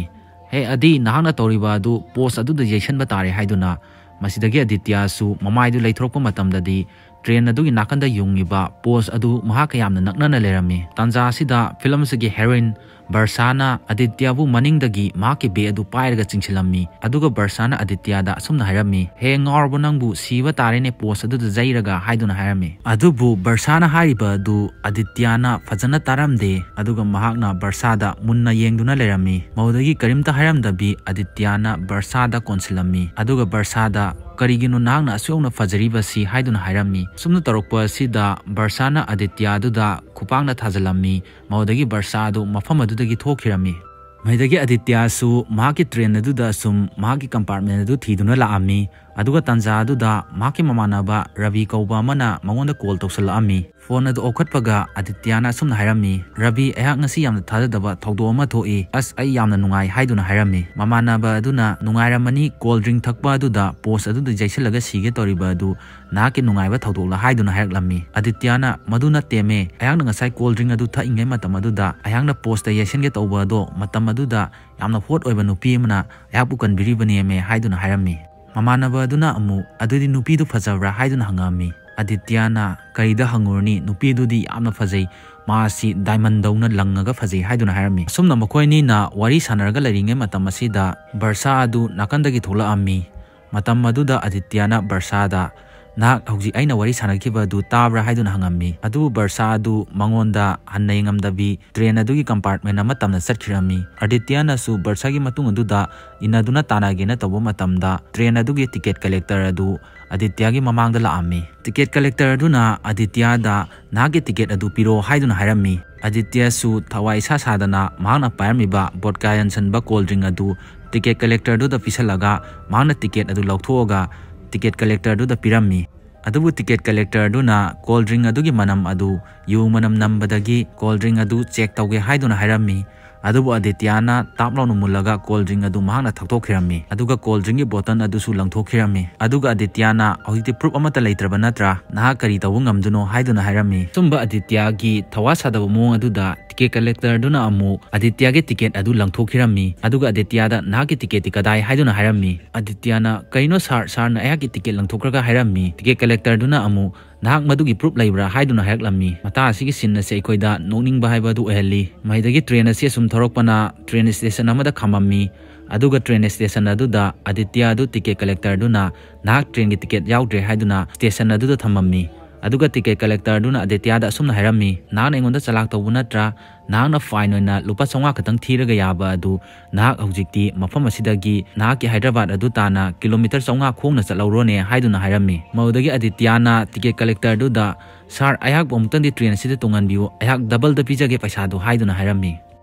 "ꯍꯦ ꯑꯗꯤ, ꯅꯍꯥꯛꯅ ꯇꯧꯔꯤꯕ ꯑꯗꯨ post ꯑꯗꯨꯗ ꯌꯩꯁꯟꯕ ꯇꯥꯔꯦ" ꯍꯥꯏꯗꯨꯅ꯫ ꯃꯁꯤꯗꯒꯤ ꯑꯗꯤꯇ꯭ꯌꯁꯨ ꯃꯃꯥꯏꯗꯨ ꯂꯩꯊꯣꯔꯛꯄ ꯃꯇꯝꯗꯗꯤ train ꯑꯗꯨꯒꯤ ꯅꯥꯀꯟꯗ ꯌꯨꯡꯉꯤꯕ post ꯑꯗꯨ ꯃꯍꯥꯛꯀ ꯌꯥꯝꯅ ꯅꯛꯅꯅ ꯂꯩꯔꯝꯃꯤ꯫ ꯇꯥꯟꯖꯥ ꯑꯁꯤꯗ film ꯑꯁꯤꯒꯤ heroine ꯕꯔꯁꯥꯅ ꯑꯗꯤꯇ꯭ꯌꯕꯨ ꯃꯅꯤꯡꯗꯒꯤ ꯃꯍꯥꯛꯀꯤ ꯕꯦꯒ ꯑꯗꯨ ꯄꯥꯏꯔꯒ ꯆꯤꯡꯁꯤꯜꯂꯝꯃꯤ꯫ ꯑꯗꯨꯒ ꯕꯔꯁꯥꯅ ꯑꯗꯤꯇ꯭ꯌꯗ ꯑꯁꯨꯝꯅ ꯍꯥꯏꯔꯝꯃꯤ, "ꯍꯦ ꯉꯥꯎꯔꯕ ꯅꯪꯕꯨ, ꯁꯤꯕ ꯇꯥꯔꯦꯅꯦ ꯄꯣꯁ ꯑꯗꯨꯗ ꯌꯩꯔꯒ" ꯍꯥꯏꯗꯨꯅ ꯍꯥꯏꯔꯝꯃꯤ꯫ ꯑꯗꯨꯕꯨ ꯕꯔꯁꯥꯅ ꯍꯥꯏꯔꯤꯕ ꯑꯗꯨ ꯑꯗꯤꯇ꯭ꯌꯅ ꯐꯖꯅ ꯇꯥꯔꯝꯗꯦ, ꯑꯗꯨꯒ ꯃꯍꯥꯛꯅ ꯕꯔꯁꯥꯗ ꯃꯨꯟꯅ ꯌꯦꯡꯗꯨꯅ ꯂꯩꯔꯝꯃꯤ꯫ ꯃꯗꯨꯗꯒꯤ ꯀꯔꯤꯝꯇ ꯍꯥꯏꯔꯝꯗꯕꯤ ꯑꯗꯤꯇ꯭ꯌꯅ ꯕꯔꯁꯥꯗ ꯀꯣꯟꯁꯤꯜꯂꯝꯃꯤ, ꯑꯗꯨꯒ ꯕꯔꯁꯥꯗ, "ꯀꯔꯤꯒꯤꯅꯣ ꯅꯍꯥꯛꯅ ꯑꯁꯨꯛ ꯌꯧꯅ ꯐꯖꯔꯤꯕꯁꯤ?" ꯍꯥꯏꯗꯨꯅ ꯍꯥꯏꯔꯝꯃꯤ꯫ ꯁꯨꯝꯅ ꯇꯧꯔꯛꯄ ꯑꯁꯤꯗ ꯕꯔꯁꯥꯅ ꯑꯗꯤꯇ꯭ꯌ ꯑꯗꯨꯗ ꯈꯨꯄꯥꯛꯅ ꯊꯥꯖꯤꯜꯂꯝꯃꯤ꯫ ꯃꯗꯨꯗꯒꯤ ꯕꯔꯁꯥ ꯑꯗꯨ ꯃꯐꯝ ꯑꯗꯨꯗꯒꯤ ꯊꯣꯛꯈꯤꯔꯝꯃꯤ꯫ ꯃꯗꯨꯗꯒꯤ ꯑꯗꯤꯇ꯭ꯌꯁꯨ ꯃꯍꯥꯛꯀꯤ ꯇ꯭ꯔꯦꯟ ꯑꯗꯨꯗ ꯁꯨꯝ ꯃꯍꯥꯛꯀꯤ ꯀꯝꯄꯥꯔꯠꯃꯦꯟ ꯑꯗꯨ ꯊꯤꯗꯨꯅ ꯂꯥꯛꯑꯝꯃꯤ꯫ ꯑꯗꯨꯒ ꯇꯥꯟꯖꯥ ꯑꯗꯨꯗ ꯃꯍꯥꯛꯀꯤ ꯃꯃꯥꯟꯅꯕ ꯔꯕꯤ ꯀꯧꯕ ꯑꯃꯅ ꯃꯉꯣꯟꯗ ꯀꯣꯜ ꯇꯧꯁꯜꯂꯛꯑꯝꯃꯤ꯫ ꯐꯣꯟ ꯑꯗꯨ ꯂꯧꯈꯠꯄꯒ ꯑꯗꯤꯇ꯭ꯌꯅ ꯑꯁꯨꯝꯅ ꯍꯥꯏꯔꯝꯃꯤ, "ꯔꯕꯤ, ꯑꯩꯍꯥꯛ ꯉꯁꯤ ꯌꯥꯝꯅ ꯊꯥꯖꯗꯕ ꯊꯧꯗꯣꯛ ꯑꯃ ꯊꯣꯛꯏ꯫ ꯑꯁ, ꯑꯩ ꯌꯥꯝꯅ ꯅꯨꯡꯉꯥꯏ" ꯍꯥꯏꯗꯨꯅ ꯍꯥꯏꯔꯝꯃꯤ꯫ ꯃꯃꯥꯟꯅꯕ ꯑꯗꯨꯅ, "ꯅꯨꯡꯉꯥꯏꯔꯝꯃꯅꯤ, ꯀꯣꯜ ꯗ꯭ꯔꯤꯡ ꯊꯛꯄ ꯑꯗꯨꯗ ꯄꯣꯁ ꯑꯗꯨꯗ ꯌꯩꯁꯜꯂꯒ ꯁꯤꯒꯦ ꯇꯧꯔꯤꯕ ꯑꯗꯨ ꯅꯍꯥꯛꯀꯤ ꯅꯨꯡꯉꯥꯏꯕ ꯊꯧꯗꯣꯛꯂ?" ꯍꯥꯏꯗꯨꯅ ꯍꯥꯏꯔꯛꯂꯝꯃꯤ꯫ ꯑꯗꯤꯇ꯭ꯌꯅ, "ꯃꯗꯨ ꯅꯠꯇꯦꯃꯦ, ꯑꯩꯍꯥꯛꯅ ꯉꯁꯥꯏ ꯀꯣꯜ ꯗ꯭ꯔꯤꯡ ꯑꯗꯨ ꯊꯛꯏꯉꯩ ꯃꯇꯝ ꯑꯗꯨꯗ ꯑꯩꯍꯥꯛꯅ ꯄꯣꯁꯇ ꯌꯩꯁꯟꯒꯦ ꯇꯧꯕ ꯑꯗꯣ ꯃꯇꯝ ꯑꯗꯨꯗ ꯌꯥꯝꯅ ꯍꯣꯠ ꯑꯣꯏꯕ ꯅꯨꯄꯤ ꯑꯃꯅ ꯑꯩꯍꯥꯛꯄꯨ ꯀꯟꯕꯤꯔꯤꯕꯅꯦꯃꯦ" ꯍꯥꯏꯗꯨꯅ ꯍꯥꯏꯔꯝꯃꯤ꯫ ꯃꯃꯥꯟꯅꯕ ꯑꯗꯨꯅ ꯑꯃꯨꯛ, "ꯑꯗꯨꯗꯤ ꯅꯨꯄꯤꯗꯨ ꯐꯖꯕ꯭ꯔꯥ?" ꯍꯥꯏꯗꯨꯅ ꯍꯪꯉꯛꯑꯝꯃꯤ꯫ ꯑꯗꯤꯇ꯭ꯌꯅ, "ꯀꯔꯤꯗ ꯍꯪꯉꯨꯔꯅꯤ, ꯅꯨꯄꯤꯗꯨꯗꯤ ꯌꯥꯝꯅ ꯐꯖꯩ, ꯃꯥꯁꯤ ꯗꯥꯏꯃꯟꯗꯧꯅ ꯂꯪꯉꯒ ꯐꯖꯩ" ꯍꯥꯏꯗꯨꯅ ꯍꯥꯏꯔꯝꯃꯤ꯫ ꯑꯁꯨꯝꯅ ꯃꯈꯣꯏ ꯑꯅꯤꯅ ꯋꯥꯔꯤ ꯁꯥꯟꯅꯔꯒ ꯂꯩꯔꯤꯉꯩ ꯃꯇꯝ ꯑꯁꯤꯗ ꯕꯔꯁꯥ ꯑꯗꯨ ꯅꯥꯀꯟꯗꯒꯤ ꯊꯣꯛꯂꯛꯑꯝꯃꯤ꯫ ꯃꯇꯝ ꯑꯗꯨꯗ ꯑꯗꯤꯇ꯭ꯌꯅ ꯕꯔꯁꯥꯗ, "ꯅꯍꯥꯛ ꯍꯧꯖꯤꯛ ꯑꯩꯅ ꯋꯥꯔꯤ ꯁꯥꯟꯅꯈꯤꯕ ꯑꯗꯨ ꯇꯥꯕ꯭ꯔꯥ?" ꯍꯥꯏꯗꯨꯅ ꯍꯪꯉꯝꯃꯤ꯫ ꯑꯗꯨꯕꯨ ꯕꯔꯁꯥ ꯑꯗꯨ ꯃꯉꯣꯟꯗ ꯍꯟꯅ ꯌꯦꯡꯉꯝꯗꯕꯤ ꯇ꯭ꯔꯦꯟ ꯑꯗꯨꯒꯤ ꯀꯝꯄꯥꯔꯠꯃꯦꯟ ꯑꯃ ꯇꯝꯅ ꯆꯠꯈꯤꯔꯝꯃꯤ꯫ ꯑꯗꯤꯇ꯭ꯌꯅꯁꯨ ꯕꯔꯁꯥꯒꯤ ꯃꯇꯨꯡ ꯑꯗꯨꯗ ꯏꯟꯅꯗꯨꯅ ꯇꯥꯟꯅꯒꯦꯅ ꯇꯧꯕ ꯃꯇꯝꯗ ꯇ꯭ꯔꯦꯟ ꯑꯗꯨꯒꯤ ꯇꯤꯀꯦꯠ ꯀꯂꯦꯛꯇꯔ ꯑꯗꯨ ꯑꯗꯤꯇ꯭ꯌꯒꯤ ꯃꯃꯥꯡꯗ ꯂꯥꯛꯑꯝꯃꯤ꯫ ꯇꯤꯀꯦꯠ ꯀꯂꯦꯛꯇꯔ ꯑꯗꯨꯅ ꯑꯗꯤꯇ꯭ꯌꯗ, "ꯅꯍꯥꯛꯀꯤ ꯇꯤꯀꯦꯠ ꯑꯗꯨ ꯄꯤꯔꯣ" ꯍꯥꯏꯗꯨꯅ ꯍꯥꯏꯔꯝꯃꯤ꯫ ꯑꯗꯤꯇ꯭ꯌꯁꯨ ꯊꯋꯥꯏ ꯏꯁꯥ ꯁꯥꯗꯅ ꯃꯍꯥꯛꯅ ꯄꯥꯏꯔꯝꯃꯤꯕ ꯕꯣꯗꯀꯥ ꯌꯥꯟꯁꯤꯟꯕ ꯀꯣꯜ ꯗ꯭ꯔꯤꯡ ꯑꯗꯨ ꯇꯤꯀꯦꯠ ꯀꯂꯦꯛꯇꯔꯗꯨꯗ ꯄꯤꯁꯜꯂꯒ ꯃꯍꯥꯛꯅ ꯇꯤꯀꯦꯠ ꯑꯗꯨ ꯂꯧꯊꯣꯛꯑꯒ ꯇꯤꯀꯦꯠ ꯀꯂꯦꯛꯇꯔꯗꯨꯗ ꯄꯤꯔꯝꯃꯤ꯫ ꯑꯗꯨꯕꯨ ꯇꯤꯀꯦꯠ ꯀꯂꯦꯛꯇꯔꯗꯨꯅ ꯀꯣꯜ ꯗ꯭ꯔꯤꯡ ꯑꯗꯨꯒꯤ ꯃꯅꯝ ꯑꯗꯨ ꯌꯨ ꯃꯅꯝ ꯅꯝꯕꯗꯒꯤ ꯀꯣꯜ ꯗ꯭ꯔꯤꯡ ꯑꯗꯨ ꯆꯦꯛ ꯇꯧꯒꯦ ꯍꯥꯏꯗꯨꯅ ꯍꯥꯏꯔꯝꯃꯤ꯫ ꯑꯗꯨꯕꯨ ꯑꯗꯤꯇ꯭ꯌꯅ ꯇꯥꯞ ꯂꯥꯎꯅ ꯃꯨꯜꯂꯒ ꯀꯣꯜ ꯗ꯭ꯔꯤꯡ ꯑꯗꯨ ꯃꯍꯥꯛꯅ ꯊꯛꯇꯣꯛꯈꯤꯔꯝꯃꯤ꯫ ꯑꯗꯨꯒ ꯀꯣꯜ ꯗ꯭ꯔꯤꯡꯒꯤ ꯕꯣꯇꯜ ꯑꯗꯨꯁꯨ ꯂꯪꯊꯣꯛꯈꯤꯔꯝꯃꯤ꯫ ꯑꯗꯨꯒ ꯑꯗꯤꯇ꯭ꯌꯅ, "ꯍꯧꯖꯤꯛꯇꯤ ꯄ꯭ꯔꯨꯐ ꯑꯃꯠꯇ ꯂꯩꯇ꯭ꯔꯕ ꯅꯠꯇ꯭ꯔꯥ? ꯅꯍꯥꯛ ꯀꯔꯤ ꯇꯧꯕ ꯉꯝꯗꯣꯏꯅꯣ?" ꯍꯥꯏꯗꯨꯅ ꯍꯥꯏꯔꯝꯃꯤ꯫ ꯑꯆꯨꯝꯕ ꯑꯗꯤꯇ꯭ꯌꯒꯤ ꯊꯋꯥ ꯁꯥꯗꯕ ꯃꯑꯣꯡ ꯑꯗꯨꯗ ꯇꯤꯀꯦꯠ ꯀꯂꯦꯛꯇꯔꯗꯨꯅ ꯑꯃꯨꯛ ꯑꯗꯤꯇ꯭ꯌꯒꯤ ꯇꯤꯀꯦꯠ ꯑꯗꯨ ꯂꯪꯊꯣꯛꯈꯤꯔꯝꯃꯤ꯫ ꯑꯗꯨꯒ ꯑꯗꯤꯇ꯭ꯌꯗ, "ꯅꯍꯥꯛꯀꯤ ꯇꯤꯀꯦꯠꯇꯤ ꯀꯗꯥꯏ?" ꯍꯥꯏꯗꯨꯅ ꯍꯥꯏꯔꯝꯃꯤ꯫ ꯑꯗꯤꯇ꯭ꯌꯅ, "ꯀꯩꯅꯣ ꯁꯥꯔ, ꯁꯥꯔꯅ ꯑꯩꯍꯥꯛꯀꯤ ꯇꯤꯀꯦꯠ ꯂꯪꯊꯣꯛꯈ꯭ꯔꯒ ꯍꯥꯏꯔꯝꯃꯤ?" ꯇꯤꯀꯦꯠ ꯀꯂꯦꯛꯇꯔꯗꯨꯅ ꯑꯃꯨꯛ, "ꯅꯍꯥꯛ ꯃꯗꯨꯒꯤ proof ꯂꯩꯕ꯭ꯔꯥ?" ꯍꯥꯏꯗꯨꯅ ꯍꯥꯏꯔꯛꯂꯝꯃꯤ꯫ ꯃꯇꯥꯡ ꯑꯁꯤꯒꯤ scene ꯑꯁꯤ ꯑꯩꯈꯣꯏꯗ ꯅꯣꯛꯅꯤꯡꯕ ꯍꯥꯏꯕ ꯑꯗꯨ ꯑꯣꯏꯍꯜꯂꯤ꯫ ꯃꯍꯩꯗꯒꯤ train ꯑꯁꯤ ꯑꯁꯨꯝ ꯊꯧꯔꯛꯄꯅ train station ꯑꯃꯗ ꯈꯥꯝꯃꯝꯃꯤ꯫ ꯑꯗꯨꯒ train station ꯑꯗꯨꯗ ꯑꯗꯤꯇ꯭ꯌ ꯑꯗꯨ ticket collector ꯑꯗꯨꯅ "ꯅꯍꯥꯛ trainꯒꯤ ticket ꯌꯥꯎꯗ꯭ꯔꯦ" ꯍꯥꯏꯗꯨꯅ station ꯑꯗꯨꯗ ꯊꯝꯃꯝꯃꯤ꯫ ꯑꯗꯨꯒ ticket collector ꯑꯗꯨꯅ ꯑꯗꯤꯇ꯭ꯌꯗ ꯑꯁꯨꯝꯅ ꯍꯥꯏꯔꯝꯃꯤ, "ꯅꯍꯥꯛꯅ ꯑꯩꯉꯣꯟꯗ ꯆꯂꯥꯛ ꯇꯧꯕ ꯅꯠꯇ꯭ꯔꯥ? ꯅꯍꯥꯛꯅ fine ꯑꯣꯏꯅ ꯂꯨꯄꯥ ꯆꯥꯝꯃꯉꯥ ꯈꯛꯇꯪ ꯊꯤꯔꯒ ꯌꯥꯕ ꯑꯗꯨ ꯅꯍꯥꯛ ꯍꯧꯖꯤꯛꯇꯤ ꯃꯐꯝ ꯑꯁꯤꯗꯒꯤ ꯅꯍꯥꯛꯀꯤ ꯍꯥꯏꯗ꯭ꯔꯕꯥꯗ ꯑꯗꯨ ꯇꯥꯟꯅ kilometer ꯆꯥꯝꯃꯉꯥ ꯈꯣꯡꯅ ꯆꯠꯍꯧꯔꯣꯅꯦ" ꯍꯥꯏꯗꯨꯅ ꯍꯥꯏꯔꯝꯃꯤ꯫ ꯃꯗꯨꯗꯒꯤ ꯑꯗꯤꯇ꯭ꯌꯅ ticket collector ꯑꯗꯨꯗ, "Sir, ꯑꯩꯍꯥꯛꯄꯨ ꯑꯃꯨꯛꯇꯪꯗꯤ train ꯑꯁꯤꯗ ꯇꯣꯡꯍꯟꯕꯤꯌꯨ, ꯑꯩꯍꯥꯛ doubleꯗ ꯄꯤꯖꯒꯦ ꯄꯩꯁꯥꯗꯨ" ꯍꯥꯏꯗꯨꯅ ꯍꯥꯏꯔꯝꯃꯤ꯫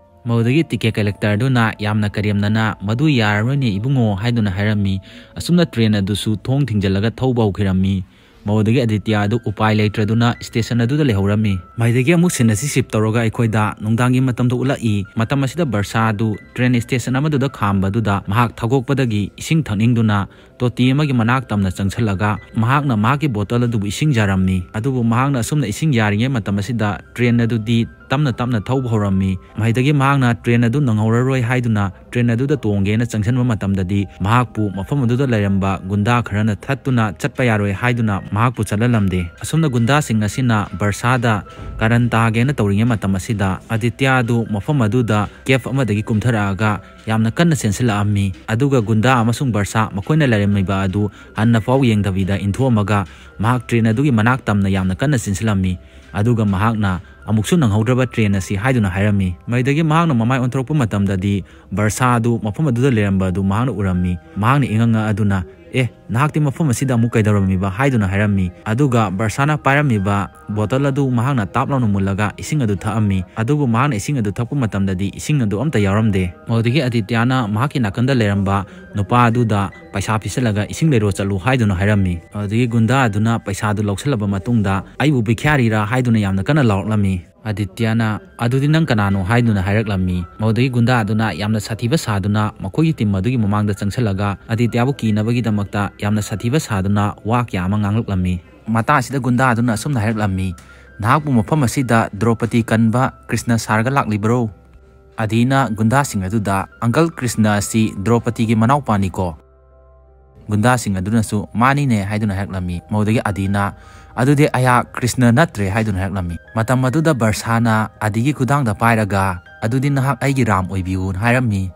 ꯃꯗꯨꯗꯒꯤ ticket collector ꯑꯗꯨꯅ ꯌꯥꯝꯅ ꯀꯔꯦꯝꯅꯅ, "ꯃꯗꯨ ꯌꯥꯔꯔꯣꯏꯅꯦ ꯏꯕꯨꯡꯉꯣ" ꯍꯥꯏꯗꯨꯅ ꯍꯥꯏꯔꯝꯃꯤ꯫ ꯑꯁꯨꯝꯅ train ꯑꯗꯨꯁꯨ ꯊꯣꯡ ꯊꯤꯡꯖꯤꯜꯂꯒ ꯊꯧꯕ ꯍꯧꯈꯤꯔꯝꯃꯤ꯫ ꯃꯗꯨꯗꯒꯤ ꯑꯗꯤꯇ꯭ꯌ ꯑꯗꯨ ꯎꯄꯥꯏ ꯂꯩꯇ꯭ꯔꯗꯨꯅ station ꯑꯗꯨꯗ ꯂꯩꯍꯧꯔꯝꯃꯤ꯫ ꯃꯗꯨꯗꯒꯤ ꯑꯃꯨꯛ scene ꯑꯁꯤ shift ꯇꯧꯔꯒ ꯑꯩꯈꯣꯏꯗ ꯅꯨꯡꯗꯥꯡꯒꯤ ꯃꯇꯝꯗ ꯎꯠꯂꯛꯏ꯫ ꯃꯇꯝ ꯑꯁꯤꯗ ꯕꯔꯁꯥ ꯑꯗꯨ train station ꯑꯃꯗꯨꯗ ꯈꯥꯝꯕꯗꯨꯗ ꯃꯍꯥꯛ ꯊꯒꯣꯛꯄꯗꯒꯤ ꯏꯁꯤꯡ ꯊꯛꯅꯤꯡꯗꯨꯅ ꯇꯣꯇꯤ ꯑꯃꯒꯤ ꯃꯅꯥꯛ ꯇꯝꯅ ꯆꯪꯁꯤꯜꯂꯒ ꯃꯍꯥꯛꯅ ꯃꯍꯥꯛꯀꯤ bottle ꯑꯗꯨꯕꯨ ꯏꯁꯤꯡ ꯌꯥꯔꯝꯃꯤ꯫ ꯑꯗꯨꯕꯨ ꯃꯍꯥꯛꯅ ꯑꯁꯨꯝꯅ ꯏꯁꯤꯡ ꯌꯥꯔꯤꯉꯩ ꯃꯇꯝ ꯑꯁꯤꯗ train ꯑꯗꯨꯗꯤ ꯇꯞꯅ ꯇꯞꯅ ꯊꯧꯕ ꯍꯧꯔꯝꯃꯤ꯫ ꯃꯍꯩꯗꯒꯤ ꯃꯍꯥꯛꯅ train ꯑꯗꯨ ꯅꯪꯍꯧꯔꯔꯣꯏ ꯍꯥꯏꯗꯨꯅ train ꯑꯗꯨꯗ ꯇꯣꯡꯒꯦꯅ ꯆꯪꯁꯤꯟꯕ ꯃꯇꯝꯗꯗꯤ ꯃꯍꯥꯛꯄꯨ ꯃꯐꯝ ꯑꯗꯨꯗ ꯂꯩꯔꯝꯕ ꯒꯨꯟꯗꯥ ꯈꯔꯅ ꯊꯠꯇꯨꯅ ꯆꯠꯄ ꯌꯥꯔꯣꯏ ꯍꯥꯏꯗꯨꯅ ꯃꯍꯥꯛꯄꯨ ꯆꯠꯍꯜꯂꯝꯗꯦ꯫ ꯑꯁꯨꯝꯅ ꯒꯨꯟꯗꯥꯁꯤꯡ ꯑꯁꯤꯅ ꯕꯔꯁꯥꯗ ꯀꯥꯔꯟ ꯇꯥꯒꯦꯅ ꯇꯧꯔꯤꯉꯩ ꯃꯇꯝ ꯑꯁꯤꯗ ꯑꯗꯤꯇ꯭ꯌ ꯑꯗꯨ ꯃꯐꯝ ꯑꯗꯨꯗ cab ꯑꯃꯗꯒꯤ ꯀꯨꯝꯊꯔꯛꯑꯒ ꯌꯥꯝꯅ ꯀꯟꯅ ꯆꯦꯟꯁꯤꯜꯂꯛꯑꯝꯃꯤ꯫ ꯑꯗꯨꯒ ꯒꯨꯟꯗꯥ ꯑꯃꯁꯨꯡ ꯕꯔꯁꯥ ꯃꯈꯣꯏꯅ ꯂꯩꯔꯝꯃꯤꯕ ꯑꯗꯨ ꯍꯟꯅ ꯐꯥꯎ ꯌꯦꯡꯗꯕꯤꯗ ꯏꯟꯊꯣꯛꯑꯝꯃꯒ ꯃꯍꯥꯛ train ꯑꯗꯨꯒꯤ ꯃꯅꯥꯛ ꯇꯝꯅ ꯌꯥꯝꯅ ꯀꯟꯅ ꯆꯦꯟꯁꯤꯜꯂꯝꯃꯤ꯫ ꯑꯗꯨꯒ ꯃꯍꯥꯛꯅ "ꯑꯃꯨꯛꯁꯨ ꯅꯪꯍꯧꯗ꯭ꯔꯕ train ꯑꯁꯤ" ꯍꯥꯏꯗꯨꯅ ꯍꯥꯏꯔꯝꯃꯤ꯫ ꯃꯗꯨꯗꯒꯤ ꯃꯍꯥꯛꯅ ꯃꯃꯥꯏ ꯑꯣꯟꯊꯣꯔꯛꯄ ꯃꯇꯝꯗꯗꯤ ꯕꯔꯁꯥ ꯑꯗꯨ ꯃꯐꯝ ꯑꯗꯨꯗ ꯂꯩꯔꯝꯕ ꯑꯗꯨ ꯃꯍꯥꯛꯅ ꯎꯔꯝꯃꯤ꯫ ꯃꯍꯥꯛꯅ ꯏꯉꯛ ꯉꯛꯑꯗꯨꯅ, "ꯑꯦ, ꯅꯍꯥꯛꯇꯤ ꯃꯐꯝ ꯑꯁꯤꯗ ꯑꯃꯨꯛ ꯀꯩꯗꯧꯔꯝꯃꯤꯕ?" ꯍꯥꯏꯗꯨꯅ ꯍꯥꯏꯔꯝꯃꯤ꯫ ꯑꯗꯨꯒ ꯕꯔꯁꯥꯅ ꯄꯥꯏꯔꯝꯃꯤꯕ bottle ꯑꯗꯨ ꯃꯍꯥꯛꯅ ꯇꯥꯞ ꯂꯥꯎꯅ ꯃꯨꯜꯂꯒ ꯏꯁꯤꯡ ꯑꯗꯨ ꯊꯛꯑꯝꯃꯤ꯫ ꯑꯗꯨꯕꯨ ꯃꯍꯥꯛꯅ ꯏꯁꯤꯡ ꯑꯗꯨ ꯊꯛꯄ ꯃꯇꯝꯗꯗꯤ ꯏꯁꯤꯡ ꯑꯗꯨ ꯑꯝꯇ ꯌꯥꯎꯔꯝꯗꯦ꯫ ꯃꯗꯨꯗꯒꯤ ꯑꯗꯤꯇ꯭ꯌꯅ ꯃꯍꯥꯛꯀꯤ ꯅꯥꯀꯟꯗ ꯂꯩꯔꯝꯕ ꯅꯨꯄꯥ ꯑꯗꯨꯗ ꯄꯩꯁꯥ ꯄꯤꯁꯜꯂꯒ "ꯏꯁꯤꯡ ꯂꯩꯔꯣ ꯆꯠꯂꯨ" ꯍꯥꯏꯗꯨꯅ ꯍꯥꯏꯔꯝꯃꯤ꯫ ꯑꯗꯨꯗꯒꯤ ꯒꯨꯟꯗꯥ ꯑꯗꯨꯅ ꯄꯩꯁꯥꯗꯨ ꯂꯧꯁꯤꯜꯂꯕ ꯃꯇꯨꯡꯗ, "ꯑꯩꯕꯨ ꯚꯤꯈ꯭ꯌꯥꯔꯤꯔꯥ?" ꯍꯥꯏꯗꯨꯅ ꯌꯥꯝꯅ ꯀꯟꯅ ꯂꯥꯎꯔꯛꯂꯝꯃꯤ꯫ ꯑꯗꯤꯇ꯭ꯌꯅ, "ꯑꯗꯨꯗꯤ ꯅꯪ ꯀꯅꯥꯅꯣ?" ꯍꯥꯏꯗꯨꯅ ꯍꯥꯏꯔꯛꯂꯝꯃꯤ꯫ ꯃꯗꯨꯗꯒꯤ ꯒꯨꯟꯗꯥ ꯑꯗꯨꯅ ꯌꯥꯝꯅ ꯁꯥꯊꯤꯕ ꯁꯥꯗꯨꯅ ꯃꯈꯣꯏꯒꯤ team ꯑꯗꯨꯒꯤ ꯃꯃꯥꯡꯗ ꯆꯪꯁꯤꯜꯂꯒ ꯑꯗꯤꯇ꯭ꯌꯕꯨ ꯀꯤꯅꯕꯒꯤꯗꯃꯛꯇ ꯌꯥꯝꯅ ꯁꯥꯊꯤꯕ ꯁꯥꯗꯨꯅ ꯋꯥ ꯀꯌꯥ ꯑꯃ ꯉꯥꯡꯂꯛꯂꯝꯃꯤ꯫ ꯃꯇꯥꯡ ꯑꯁꯤꯗ ꯒꯨꯟꯗꯥ ꯑꯗꯨꯅ ꯑꯁꯨꯝꯅ ꯍꯥꯏꯔꯛꯂꯝꯃꯤ, "ꯅꯍꯥꯛꯄꯨ ꯃꯐꯝ ꯑꯁꯤꯗ ꯗ꯭ꯔꯧꯄꯗꯤ ꯀꯟꯕ ꯀ꯭ꯔꯤꯁꯅ ꯁꯥꯔꯒ ꯂꯥꯛꯂꯤꯕꯔꯣ?" ꯑꯗꯤꯅ ꯒꯨꯟꯗꯥꯁꯤꯡ ꯑꯗꯨꯗ, "Uncle, ꯀ꯭ꯔꯤꯁꯅ ꯑꯁꯤ ꯗ꯭ꯔꯧꯄꯗꯤꯒꯤ ꯃꯅꯥꯎꯄꯥꯅꯤꯀꯣ?" ꯒꯨꯟꯗꯥꯁꯤꯡ ꯑꯗꯨꯅꯁꯨ "ꯃꯥꯅꯤꯅꯦ" ꯍꯥꯏꯗꯨꯅ ꯍꯥꯏꯔꯛꯂꯝꯃꯤ꯫ ꯃꯗꯨꯗꯒꯤ ꯑꯥꯗꯤꯅ "ꯑꯗꯨꯗꯤ ꯑꯩꯍꯥꯛ ꯀ꯭ꯔꯤꯁꯅ ꯅꯠꯇ꯭ꯔꯦ" ꯍꯥꯏꯗꯨꯅ ꯍꯥꯏꯔꯛꯂꯝꯃꯤ꯫ ꯃꯇꯝ ꯑꯗꯨꯗ ꯕꯔꯁꯥꯅ ꯑꯥꯗꯤꯒꯤ ꯈꯨꯗꯥꯡꯗ ꯄꯥꯏꯔꯒ, "ꯑꯗꯨꯗꯤ ꯅꯍꯥꯛ ꯑꯩꯒꯤ ꯔꯥꯝ ꯑꯣꯏꯕꯤꯌꯨꯅ" ꯍꯥꯏꯔꯝꯃꯤ꯫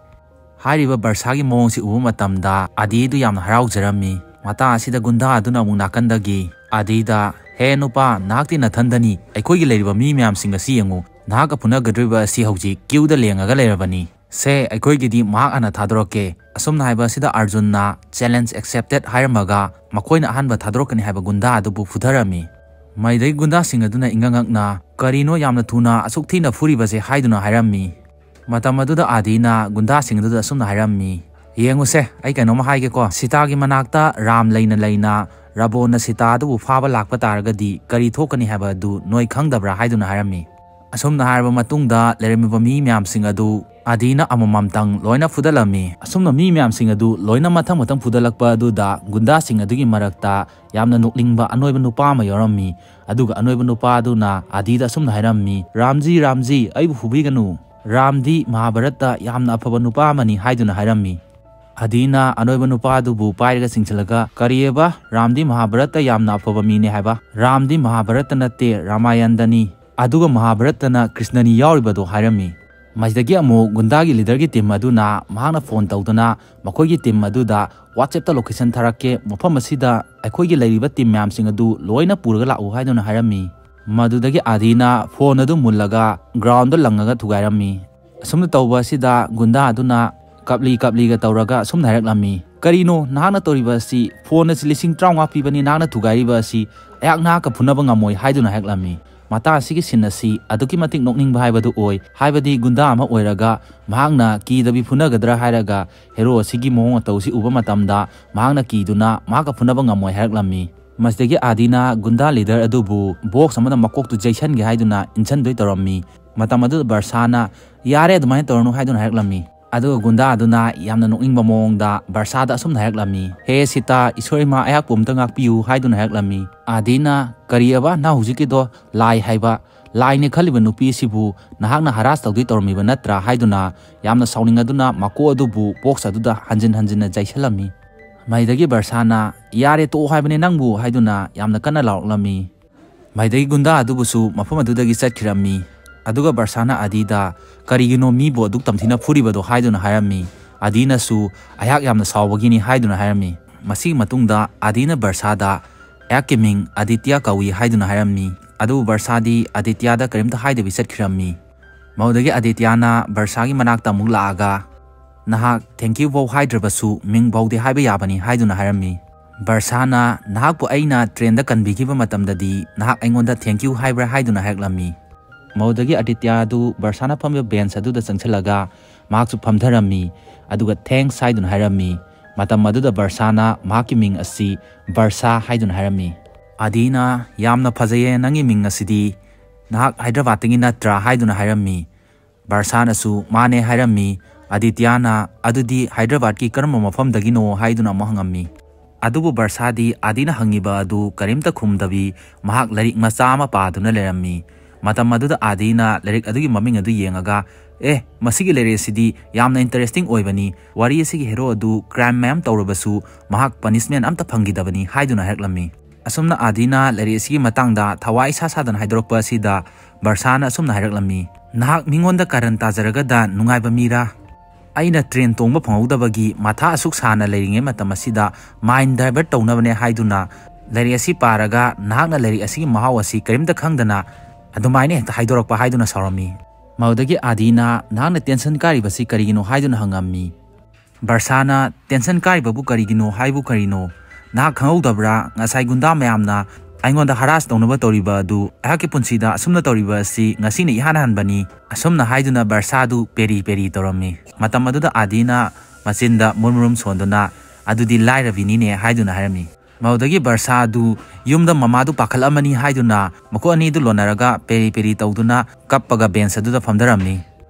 ꯍꯥꯏꯔꯤꯕ ꯕꯔꯁꯥꯒꯤ ꯃꯑꯣꯡꯁꯤ ꯎꯕ ꯃꯇꯝꯗ ꯑꯥꯗꯤꯗꯨ ꯌꯥꯝꯅ ꯍꯔꯥꯎꯖꯔꯝꯃꯤ꯫ ꯃꯇꯥꯡ ꯑꯁꯤꯗ ꯒꯨꯟꯗꯥ ꯑꯗꯨꯅ ꯑꯃꯨꯛ ꯅꯥꯀꯟꯗꯒꯤ ꯑꯥꯗꯤꯗ, "ꯍꯦ ꯅꯨꯄꯥ, ꯅꯍꯥꯛꯇꯤ ꯅꯊꯟꯗꯅꯤ꯫ ꯑꯩꯈꯣꯏꯒꯤ ꯂꯩꯔꯤꯕ ꯃꯤ ꯃꯌꯥꯝꯁꯤꯡ ꯑꯁꯤ ꯌꯦꯡꯉꯨ꯫ ꯅꯍꯥꯛꯀ ꯐꯨꯅꯒꯗꯧꯔꯤꯕ ꯑꯁꯤ ꯍꯧꯖꯤꯛ ꯀ꯭ꯌꯨꯗ ꯂꯦꯡꯉꯒ ꯂꯩꯔꯕꯅꯤ꯫ ꯁꯦ, ꯑꯩꯈꯣꯏꯒꯤꯗꯤ ꯃꯍꯥꯛ ꯍꯥꯟꯅ ꯊꯥꯗꯣꯔꯛꯀꯦ꯫" ꯑꯁꯨꯝꯅ ꯍꯥꯏꯕ ꯑꯁꯤꯗ ꯑꯥꯔꯖꯨꯟꯅ "Challenge accepted" ꯍꯥꯏꯔꯝꯃꯒ ꯃꯈꯣꯏꯅ ꯑꯍꯥꯟꯕ ꯊꯥꯗꯣꯔꯛꯀꯅꯤ ꯍꯥꯏꯕ ꯒꯨꯟꯗꯥ ꯑꯗꯨꯕꯨ ꯐꯨꯊꯔꯝꯃꯤ꯫ ꯃꯗꯨꯗꯒꯤ ꯒꯨꯟꯗꯥꯁꯤꯡ ꯑꯗꯨꯅ ꯏꯉꯛ ꯉꯛꯅ, "ꯀꯔꯤꯅꯣ ꯌꯥꯝꯅ ꯊꯨꯅ ꯑꯁꯨꯛ ꯊꯤꯅ ꯐꯨꯔꯤꯕꯁꯦ?" ꯍꯥꯏꯗꯨꯅ ꯍꯥꯏꯔꯝꯃꯤ꯫ ꯃꯇꯝ ꯑꯗꯨꯗ ꯑꯥꯗꯤꯅ ꯒꯨꯟꯗꯥꯁꯤꯡ ꯑꯗꯨꯗ ꯑꯁꯨꯝꯅ ꯍꯥꯏꯔꯝꯃꯤ, "ꯌꯦꯡꯉꯨꯁꯦ, ꯑꯩ ꯀꯩꯅꯣꯝꯃ ꯍꯥꯏꯒꯦꯀꯣ꯫ ꯁꯤꯇꯥꯒꯤ ꯃꯅꯥꯛꯇ ꯔꯥꯝ ꯂꯩꯅ ꯂꯩꯅ ꯔꯥꯕꯣꯟꯅ ꯁꯤꯇꯥ ꯑꯗꯨꯕꯨ ꯐꯥꯕ ꯂꯥꯛꯄ ꯇꯥꯔꯒꯗꯤ ꯀꯔꯤ ꯊꯣꯛꯀꯅꯤ ꯍꯥꯏꯕ ꯑꯗꯨ ꯅꯣꯏ ꯈꯪꯗꯕ꯭ꯔꯥ?" ꯍꯥꯏꯗꯨꯅ ꯍꯥꯏꯔꯝꯃꯤ꯫ ꯑꯁꯨꯝꯅ ꯍꯥꯏꯔꯕ ꯃꯇꯨꯡꯗ ꯂꯩꯔꯝꯃꯤꯕ ꯃꯤ ꯃꯌꯥꯝꯁꯤꯡ ꯑꯗꯨ ꯑꯥꯗꯤꯅ ꯑꯃꯃꯝꯇꯪ ꯂꯣꯏꯅ ꯐꯨꯗꯠꯂꯝꯃꯤ꯫ ꯑꯁꯨꯝꯅ ꯃꯤ ꯃꯌꯥꯝꯁꯤꯡ ꯑꯗꯨ ꯂꯣꯏꯅ ꯃꯊꯪ ꯃꯊꯪ ꯐꯨꯗꯠꯂꯛꯄ ꯑꯗꯨꯗ ꯒꯨꯟꯗꯥꯁꯤꯡ ꯑꯗꯨꯒꯤ ꯃꯔꯛꯇ ꯌꯥꯝꯅ ꯅꯣꯛꯅꯤꯡꯕ ꯑꯅꯣꯏꯕ ꯅꯨꯄꯥ ꯑꯃ ꯌꯥꯎꯔꯝꯃꯤ꯫ ꯑꯗꯨꯒ ꯑꯅꯣꯏꯕ ꯅꯨꯄꯥ ꯑꯗꯨꯅ ꯑꯥꯗꯤꯗ ꯑꯁꯨꯝꯅ ꯍꯥꯏꯔꯝꯃꯤ, "ꯔꯥꯝꯖꯤ, ꯔꯥꯝꯖꯤ, ꯑꯩꯕꯨ ꯐꯨꯕꯤꯒꯅꯨ꯫ ꯔꯥꯝꯗꯤ ꯃꯍꯥꯚꯥꯔꯠꯇ ꯌꯥꯝꯅ ꯑꯐꯕ ꯅꯨꯄꯥ ꯑꯃꯅꯤ" ꯍꯥꯏꯗꯨꯅ ꯍꯥꯏꯔꯝꯃꯤ꯫ ꯑꯥꯗꯤꯅ ꯑꯅꯣꯏꯕ ꯅꯨꯄꯥ ꯑꯗꯨꯕꯨ ꯄꯥꯏꯔꯒ ꯆꯤꯡꯁꯤꯜꯂꯒ, "ꯀꯔꯤꯑꯕ? ꯔꯥꯝꯗꯤ ꯃꯍꯥꯚꯥꯔꯠꯇ ꯌꯥꯝꯅ ꯑꯐꯕ ꯃꯤꯅꯦ ꯍꯥꯏꯕ? ꯔꯥꯝꯗꯤ ꯃꯍꯥꯚꯥꯔꯠꯇ ꯅꯠꯇꯦ, ꯔꯥꯃꯥꯌꯟꯗꯅꯤ꯫ ꯑꯗꯨꯒ ꯃꯍꯥꯚꯥꯔꯠꯇꯅ ꯀ꯭ꯔꯤꯁꯅꯅꯤ ꯌꯥꯎꯔꯤꯕꯗꯣ" ꯍꯥꯏꯔꯝꯃꯤ꯫ ꯃꯁꯤꯗꯒꯤ ꯑꯃꯨꯛ ꯒꯨꯟꯗꯥꯒꯤ ꯂꯤꯗꯔꯒꯤ ꯇꯤꯝ ꯑꯗꯨꯅ ꯃꯍꯥꯛꯅ ꯐꯣꯟ ꯇꯧꯗꯨꯅ ꯃꯈꯣꯏꯒꯤ ꯇꯤꯝ ꯑꯗꯨꯗ "WhatsApp-ꯇ location ꯊꯥꯔꯛꯀꯦ, ꯃꯐꯝ ꯑꯁꯤꯗ ꯑꯩꯈꯣꯏꯒꯤ ꯂꯩꯔꯤꯕ ꯇꯤꯝ ꯃꯌꯥꯝꯁꯤꯡ ꯑꯗꯨ ꯂꯣꯏꯅ ꯄꯨꯔꯒ ꯂꯥꯛꯎ" ꯍꯥꯏꯗꯨꯅ ꯍꯥꯏꯔꯝꯃꯤ꯫ ꯃꯗꯨꯗꯒꯤ ꯑꯥꯗꯤꯅ ꯐꯣꯟ ꯑꯗꯨ ꯃꯨꯜꯂꯒ ꯒ꯭ꯔꯥꯎꯟꯗ ꯂꯪꯉꯒ ꯊꯨꯒꯥꯏꯔꯝꯃꯤ꯫ ꯑꯁꯨꯝꯅ ꯇꯧꯕ ꯑꯁꯤꯗ ꯒꯨꯟꯗꯥ ꯑꯗꯨꯅ ꯀꯞꯂꯤ ꯀꯞꯂꯤꯒ ꯇꯧꯔꯒ ꯑꯁꯨꯝꯅ ꯍꯥꯏꯔꯛꯂꯝꯃꯤ, "ꯀꯔꯤꯅꯣ ꯅꯍꯥꯛꯅ ꯇꯧꯔꯤꯕ ꯑꯁꯤ? ꯐꯣꯟ ꯑꯁꯤ ꯂꯤꯁꯤꯡ ꯇꯔꯥꯃꯉꯥ ꯄꯤꯕꯅꯤ, ꯅꯍꯥꯛꯅ ꯊꯨꯒꯥꯏꯔꯤꯕ ꯑꯁꯤ꯫ ꯑꯩꯍꯥꯛ ꯅꯍꯥꯛꯀ ꯐꯨꯅꯕ ꯉꯝꯃꯣꯏ" ꯍꯥꯏꯗꯨꯅ ꯍꯥꯏꯔꯛꯂꯝꯃꯤ꯫ ꯃꯇꯥꯡ ꯑꯁꯤꯒꯤ ꯁꯤꯟ ꯑꯁꯤ ꯑꯗꯨꯛꯀꯤ ꯃꯇꯤꯛ ꯅꯣꯛꯅꯤꯡꯕ ꯍꯥꯏꯕꯗꯨ ꯑꯣꯏ꯫ ꯍꯥꯏꯕꯗꯤ ꯒꯨꯟꯗꯥ ꯑꯃ ꯑꯣꯏꯔꯒ ꯃꯍꯥꯛꯅ ꯀꯤꯗꯕꯤ ꯐꯨꯅꯒꯗ꯭ꯔꯥ ꯍꯥꯏꯔꯒ ꯍꯦꯔꯣ ꯑꯁꯤꯒꯤ ꯃꯑꯣꯡ ꯃꯇꯧ ꯑꯁꯤ ꯎꯕ ꯃꯇꯝꯗ ꯃꯍꯥꯛꯅ ꯀꯤꯗꯨꯅ ꯃꯍꯥꯛꯀ ꯐꯨꯅꯕ ꯉꯝꯃꯣꯏ ꯍꯥꯏꯔꯛꯂꯝꯃꯤ꯫ ꯃꯁꯤꯗꯒꯤ ꯑꯥꯗꯤꯅ ꯒꯨꯟꯗꯥ ꯂꯤꯗꯔ ꯑꯗꯨꯕꯨ ꯕꯣꯛꯁ ꯑꯃꯗ ꯃꯀꯣꯛꯇꯨ ꯌꯩꯁꯟꯒꯦ ꯍꯥꯏꯗꯨꯅ ꯏꯟꯁꯟꯗꯣꯏ ꯇꯧꯔꯝꯃꯤ꯫ ꯃꯇꯝ ꯑꯗꯨꯗ ꯕꯔꯁꯥꯅ, "ꯌꯥꯔꯦ, ꯑꯗꯨꯃꯥꯏꯅ ꯇꯧꯔꯅꯨ" ꯍꯥꯏꯗꯨꯅ ꯍꯥꯏꯔꯛꯂꯝꯃꯤ꯫ ꯑꯗꯨꯒ ꯒꯨꯟꯗꯥ ꯑꯗꯨꯅ ꯌꯥꯝꯅ ꯅꯣꯛꯅꯤꯡꯕ ꯃꯑꯣꯡꯗ ꯕꯔꯁꯥꯗ ꯑꯁꯨꯝꯅ ꯍꯥꯏꯔꯛꯂꯝꯃꯤ, "ꯍꯦ ꯁꯤꯇꯥ, ꯏꯁꯣꯔ ꯏꯃꯥ, ꯑꯩꯍꯥꯛꯄꯨ ꯑꯝꯇ ꯉꯥꯛꯄꯤꯌꯨ" ꯍꯥꯏꯗꯨꯅ ꯍꯥꯏꯔꯛꯂꯝꯃꯤ꯫ ꯑꯥꯗꯤꯅ, "ꯀꯔꯤꯑꯕ ꯅꯪ ꯍꯧꯖꯤꯛꯀꯤꯗꯣ? ꯂꯥꯏ ꯍꯥꯏꯕ? ꯂꯥꯏꯅꯦ ꯈꯜꯂꯤꯕ ꯅꯨꯄꯤ ꯑꯁꯤꯕꯨ ꯅꯍꯥꯛꯅ ꯍꯔꯥꯁ ꯇꯧꯗꯣꯏ ꯇꯧꯔꯝꯃꯤꯕ ꯅꯠꯇ꯭ꯔꯥ?" ꯍꯥꯏꯗꯨꯅ ꯌꯥꯝꯅ ꯁꯥꯎꯅꯤꯡꯉꯗꯨꯅ ꯃꯀꯣꯛ ꯑꯗꯨꯕꯨ ꯕꯣꯛꯁ ꯑꯗꯨꯗ ꯍꯟꯖꯤꯟ ꯍꯟꯖꯤꯟꯅ ꯌꯩꯁꯜꯂꯝꯃꯤ꯫ ꯃꯍꯩꯗꯒꯤ ꯕꯔꯁꯥꯅ, "ꯌꯥꯔꯦ, ꯇꯣꯛꯑꯣ ꯍꯥꯏꯕꯅꯦ ꯅꯪꯕꯨ" ꯍꯥꯏꯗꯨꯅ ꯌꯥꯝꯅ ꯀꯟꯅ ꯂꯥꯎꯔꯛꯂꯝꯃꯤ꯫ ꯃꯍꯩꯗꯒꯤ ꯒꯨꯟꯗꯥ ꯑꯗꯨꯕꯨꯁꯨ ꯃꯐꯝ ꯑꯗꯨꯗꯒꯤ ꯆꯠꯈꯤꯔꯝꯃꯤ꯫ ꯑꯗꯨꯒ ꯕꯔꯁꯥꯅ ꯑꯗꯤꯗ, "ꯀꯔꯤꯒꯤꯅꯣ ꯃꯤꯕꯨ ꯑꯗꯨꯛ ꯇꯝꯊꯤꯅ ꯐꯨꯔꯤꯕꯗꯣ?" ꯍꯥꯏꯗꯨꯅ ꯍꯥꯏꯔꯝꯃꯤ꯫ ꯑꯗꯤꯅꯁꯨ, "ꯑꯩꯍꯥꯛ ꯌꯥꯝꯅ ꯁꯥꯎꯕꯒꯤꯅꯤ" ꯍꯥꯏꯗꯨꯅ ꯍꯥꯏꯔꯝꯃꯤ꯫ ꯃꯁꯤꯒꯤ ꯃꯇꯨꯡꯗ ꯑꯗꯤꯅ ꯕꯔꯁꯥꯗ, "ꯑꯩꯍꯥꯛꯀꯤ ꯃꯤꯡ ꯑꯗꯤꯇ꯭ꯌ ꯀꯧꯏ" ꯍꯥꯏꯗꯨꯅ ꯍꯥꯏꯔꯝꯃꯤ꯫ ꯑꯗꯨꯕꯨ ꯕꯔꯁꯥꯗꯤ ꯑꯗꯤꯇ꯭ꯌꯗ ꯀꯔꯤꯝꯇ ꯍꯥꯏꯗꯕꯤ ꯆꯠꯈꯤꯔꯝꯃꯤ꯫ ꯃꯗꯨꯗꯒꯤ ꯑꯗꯤꯇ꯭ꯌꯅ ꯕꯔꯁꯥꯒꯤ ꯃꯅꯥꯛꯇ ꯑꯃꯨꯛ ꯂꯥꯛꯑꯒ, "ꯅꯍꯥꯛ thank you ꯐꯥꯎ ꯍꯥꯏꯗ꯭ꯔꯕꯁꯨ ꯃꯤꯡ ꯐꯥꯎꯗꯤ ꯍꯥꯏꯕ ꯌꯥꯕꯅꯤ" ꯍꯥꯏꯗꯨꯅ ꯍꯥꯏꯔꯝꯃꯤ꯫ ꯕꯔꯁꯥꯅ, "ꯅꯍꯥꯛꯄꯨ ꯑꯩꯅ ꯇ꯭ꯔꯦꯟꯗ ꯀꯟꯕꯤꯈꯤꯕ ꯃꯇꯝꯗꯗꯤ ꯅꯍꯥꯛ ꯑꯩꯉꯣꯟꯗ thank you ꯍꯥꯏꯕ꯭ꯔꯥ?" ꯍꯥꯏꯗꯨꯅ ꯍꯥꯏꯔꯛꯂꯝꯃꯤ꯫ ꯃꯗꯨꯗꯒꯤ ꯑꯗꯤꯇ꯭ꯌ ꯑꯗꯨ ꯕꯔꯁꯥꯅ ꯐꯝꯂꯤꯕ ꯕꯦꯟꯁ ꯑꯗꯨꯗ ꯆꯪꯁꯤꯜꯂꯒ ꯃꯍꯥꯛꯁꯨ ꯐꯝꯊꯔꯝꯃꯤ꯫ ꯑꯗꯨꯒ "thanks" ꯍꯥꯏꯗꯨꯅ ꯍꯥꯏꯔꯝꯃꯤ꯫ ꯃꯇꯝ ꯑꯗꯨꯗ ꯕꯔꯁꯥꯅ ꯃꯍꯥꯛꯀꯤ ꯃꯤꯡ ꯑꯁꯤ ꯕꯔꯁꯥ ꯍꯥꯏꯗꯨꯅ ꯍꯥꯏꯔꯝꯃꯤ꯫ ꯑꯗꯤꯅ, "ꯌꯥꯝꯅ ꯐꯖꯩꯌꯦ ꯅꯪꯒꯤ ꯃꯤꯡ ꯑꯁꯤꯗꯤ, ꯅꯍꯥꯛ ꯍꯥꯏꯗ꯭ꯔꯕꯥꯗꯇꯒꯤ ꯅꯠꯇ꯭ꯔꯥ?" ꯍꯥꯏꯗꯨꯅ ꯍꯥꯏꯔꯝꯃꯤ꯫ ꯕꯔꯁꯥꯅꯁꯨ "ꯃꯥꯅꯦ" ꯍꯥꯏꯔꯝꯃꯤ꯫ ꯑꯗꯤꯇ꯭ꯌꯅ, "ꯑꯗꯨꯗꯤ ꯍꯥꯏꯗ꯭ꯔꯕꯥꯗꯀꯤ ꯀꯔꯝꯕ ꯃꯐꯝꯗꯒꯤꯅꯣ?" ꯍꯥꯏꯗꯨꯅ ꯑꯃꯨꯛ ꯍꯪꯉꯝꯃꯤ꯫ ꯑꯗꯨꯕꯨ ꯕꯔꯁꯥꯗꯤ ꯑꯗꯤꯅ ꯍꯪꯉꯤꯕ ꯑꯗꯨ ꯀꯔꯤꯝꯇ ꯈꯨꯝꯗꯕꯤ ꯃꯍꯥꯛ ꯂꯥꯏꯔꯤꯛ ꯃꯆꯥ ꯑꯃ ꯄꯥꯗꯨꯅ ꯂꯩꯔꯝꯃꯤ꯫ ꯃꯇꯝ ꯑꯗꯨꯗ ꯑꯗꯤꯅ ꯂꯥꯏꯔꯤꯛ ꯑꯗꯨꯒꯤ ꯃꯃꯤꯡ ꯑꯗꯨ ꯌꯦꯡꯉꯒ, "ꯑꯦ, ꯃꯁꯤꯒꯤ ꯂꯥꯏꯔꯤꯛ ꯑꯁꯤꯗꯤ ꯌꯥꯝꯅ interesting ꯑꯣꯏꯕꯅꯤ꯫ ꯋꯥꯔꯤ ꯑꯁꯤꯒꯤ ꯍꯦꯔꯣ ꯑꯗꯨ crime ꯃꯌꯥꯝ ꯇꯧꯔꯕꯁꯨ ꯃꯍꯥꯛ punishment ꯑꯝꯇ ꯐꯪꯈꯤꯗꯕꯅꯤ" ꯍꯥꯏꯗꯨꯅ ꯍꯥꯏꯔꯛꯂꯝꯃꯤ꯫ ꯑꯁꯨꯝꯅ ꯑꯗꯤꯅ ꯂꯥꯏꯔꯤꯛ ꯑꯁꯤꯒꯤ ꯃꯇꯥꯡꯗ ꯊꯋꯥꯏ ꯏꯁꯥ ꯁꯥꯗꯅ ꯍꯥꯏꯗꯣꯔꯛꯄ ꯑꯁꯤꯗ ꯕꯔꯁꯥꯅ ꯑꯁꯨꯝꯅ ꯍꯥꯏꯔꯛꯂꯝꯃꯤ, "ꯅꯍꯥꯛ ꯃꯤꯉꯣꯟꯗ ꯀꯥꯔꯟ ꯇꯥꯖꯔꯒꯗ ꯅꯨꯡꯉꯥꯏꯕ ꯃꯤꯔꯥ? ꯑꯩꯅ ꯇ꯭ꯔꯦꯟ ꯇꯣꯡꯕ ꯐꯪꯍꯧꯗꯕꯒꯤ ꯃꯊꯥ ꯑꯁꯨꯛ ꯁꯥꯅ ꯂꯩꯔꯤꯉꯩ ꯃꯇꯝ ꯑꯁꯤꯗ mind divert ꯇꯧꯅꯕꯅꯦ ꯍꯥꯏꯗꯨꯅ ꯂꯥꯏꯔꯤꯛ ꯑꯁꯤ ꯄꯥꯔꯒ ꯅꯍꯥꯛꯅ ꯂꯥꯏꯔꯤꯛ ꯑꯁꯤꯒꯤ ꯃꯍꯥꯎ ꯑꯁꯤ ꯀꯔꯤꯝꯇ ꯈꯪꯗꯅ ꯑꯗꯨꯃꯥꯏꯅ ꯍꯦꯛꯇ ꯍꯥꯏꯗꯣꯔꯛꯄ" ꯍꯥꯏꯗꯨꯅ ꯁꯥꯎꯔꯝꯃꯤ꯫ ꯃꯗꯨꯗꯒꯤ ꯑꯗꯤꯅ, "ꯅꯍꯥꯛꯅ tension ꯀꯥꯔꯤꯕꯁꯤ ꯀꯔꯤꯒꯤꯅꯣ?" ꯍꯥꯏꯗꯨꯅ ꯍꯪꯉꯝꯃꯤ꯫ ꯕꯔꯁꯥꯅ, "Tension ꯀꯥꯔꯤꯕꯕꯨ ꯀꯔꯤꯒꯤꯅꯣ ꯍꯥꯏꯕꯨ ꯀꯔꯤꯅꯣ? ꯅꯍꯥꯛ ꯈꯪꯍꯧꯗꯕ꯭ꯔꯥ? ꯉꯁꯥꯏ ꯒꯨꯟꯗꯥ ꯃꯌꯥꯝꯅ ꯑꯩꯉꯣꯟꯗ harass ꯇꯧꯅꯕ ꯇꯧꯔꯤꯕ ꯑꯗꯨ ꯑꯩꯍꯥꯛꯀꯤ ꯄꯨꯟꯁꯤꯗ ꯑꯁꯨꯝꯅ ꯇꯧꯔꯤꯕ ꯑꯁꯤ ꯉꯁꯤꯅ ꯏꯍꯥꯟ ꯍꯥꯟꯕꯅꯤ"꯫ ꯑꯁꯨꯝꯅ ꯍꯥꯏꯗꯨꯅ ꯕꯔꯁꯥꯗꯨ ꯄꯦꯔꯤ ꯄꯦꯔꯤ ꯇꯧꯔꯝꯃꯤ꯫ ꯃꯇꯝ ꯑꯗꯨꯗ ꯑꯗꯤꯅ ꯃꯆꯤꯟꯗ ꯃꯨꯔꯨꯝ ꯃꯨꯔꯨꯝ ꯁꯣꯟꯗꯨꯅ, "ꯑꯗꯨꯗꯤ ꯂꯥꯏꯔꯕꯤꯅꯤꯅꯦ" ꯍꯥꯏꯗꯨꯅ ꯍꯥꯏꯔꯝꯃꯤ꯫ ꯃꯗꯨꯗꯒꯤ ꯕꯔꯁꯥ ꯑꯗꯨ ꯌꯨꯝꯗ ꯃꯃꯥꯗꯨ ꯄꯥꯈꯠꯂꯝꯃꯅꯤ ꯍꯥꯏꯗꯨꯅ ꯃꯈꯣꯏ ꯑꯅꯤꯗꯨ ꯂꯣꯟꯅꯔꯒ ꯄꯦꯔꯤ ꯄꯦꯔꯤ ꯇꯧꯗꯨꯅ ꯀꯞꯄꯒ ꯕꯦꯟꯁ ꯑꯗꯨꯗ ꯐꯝꯊꯔꯝꯃꯤ꯫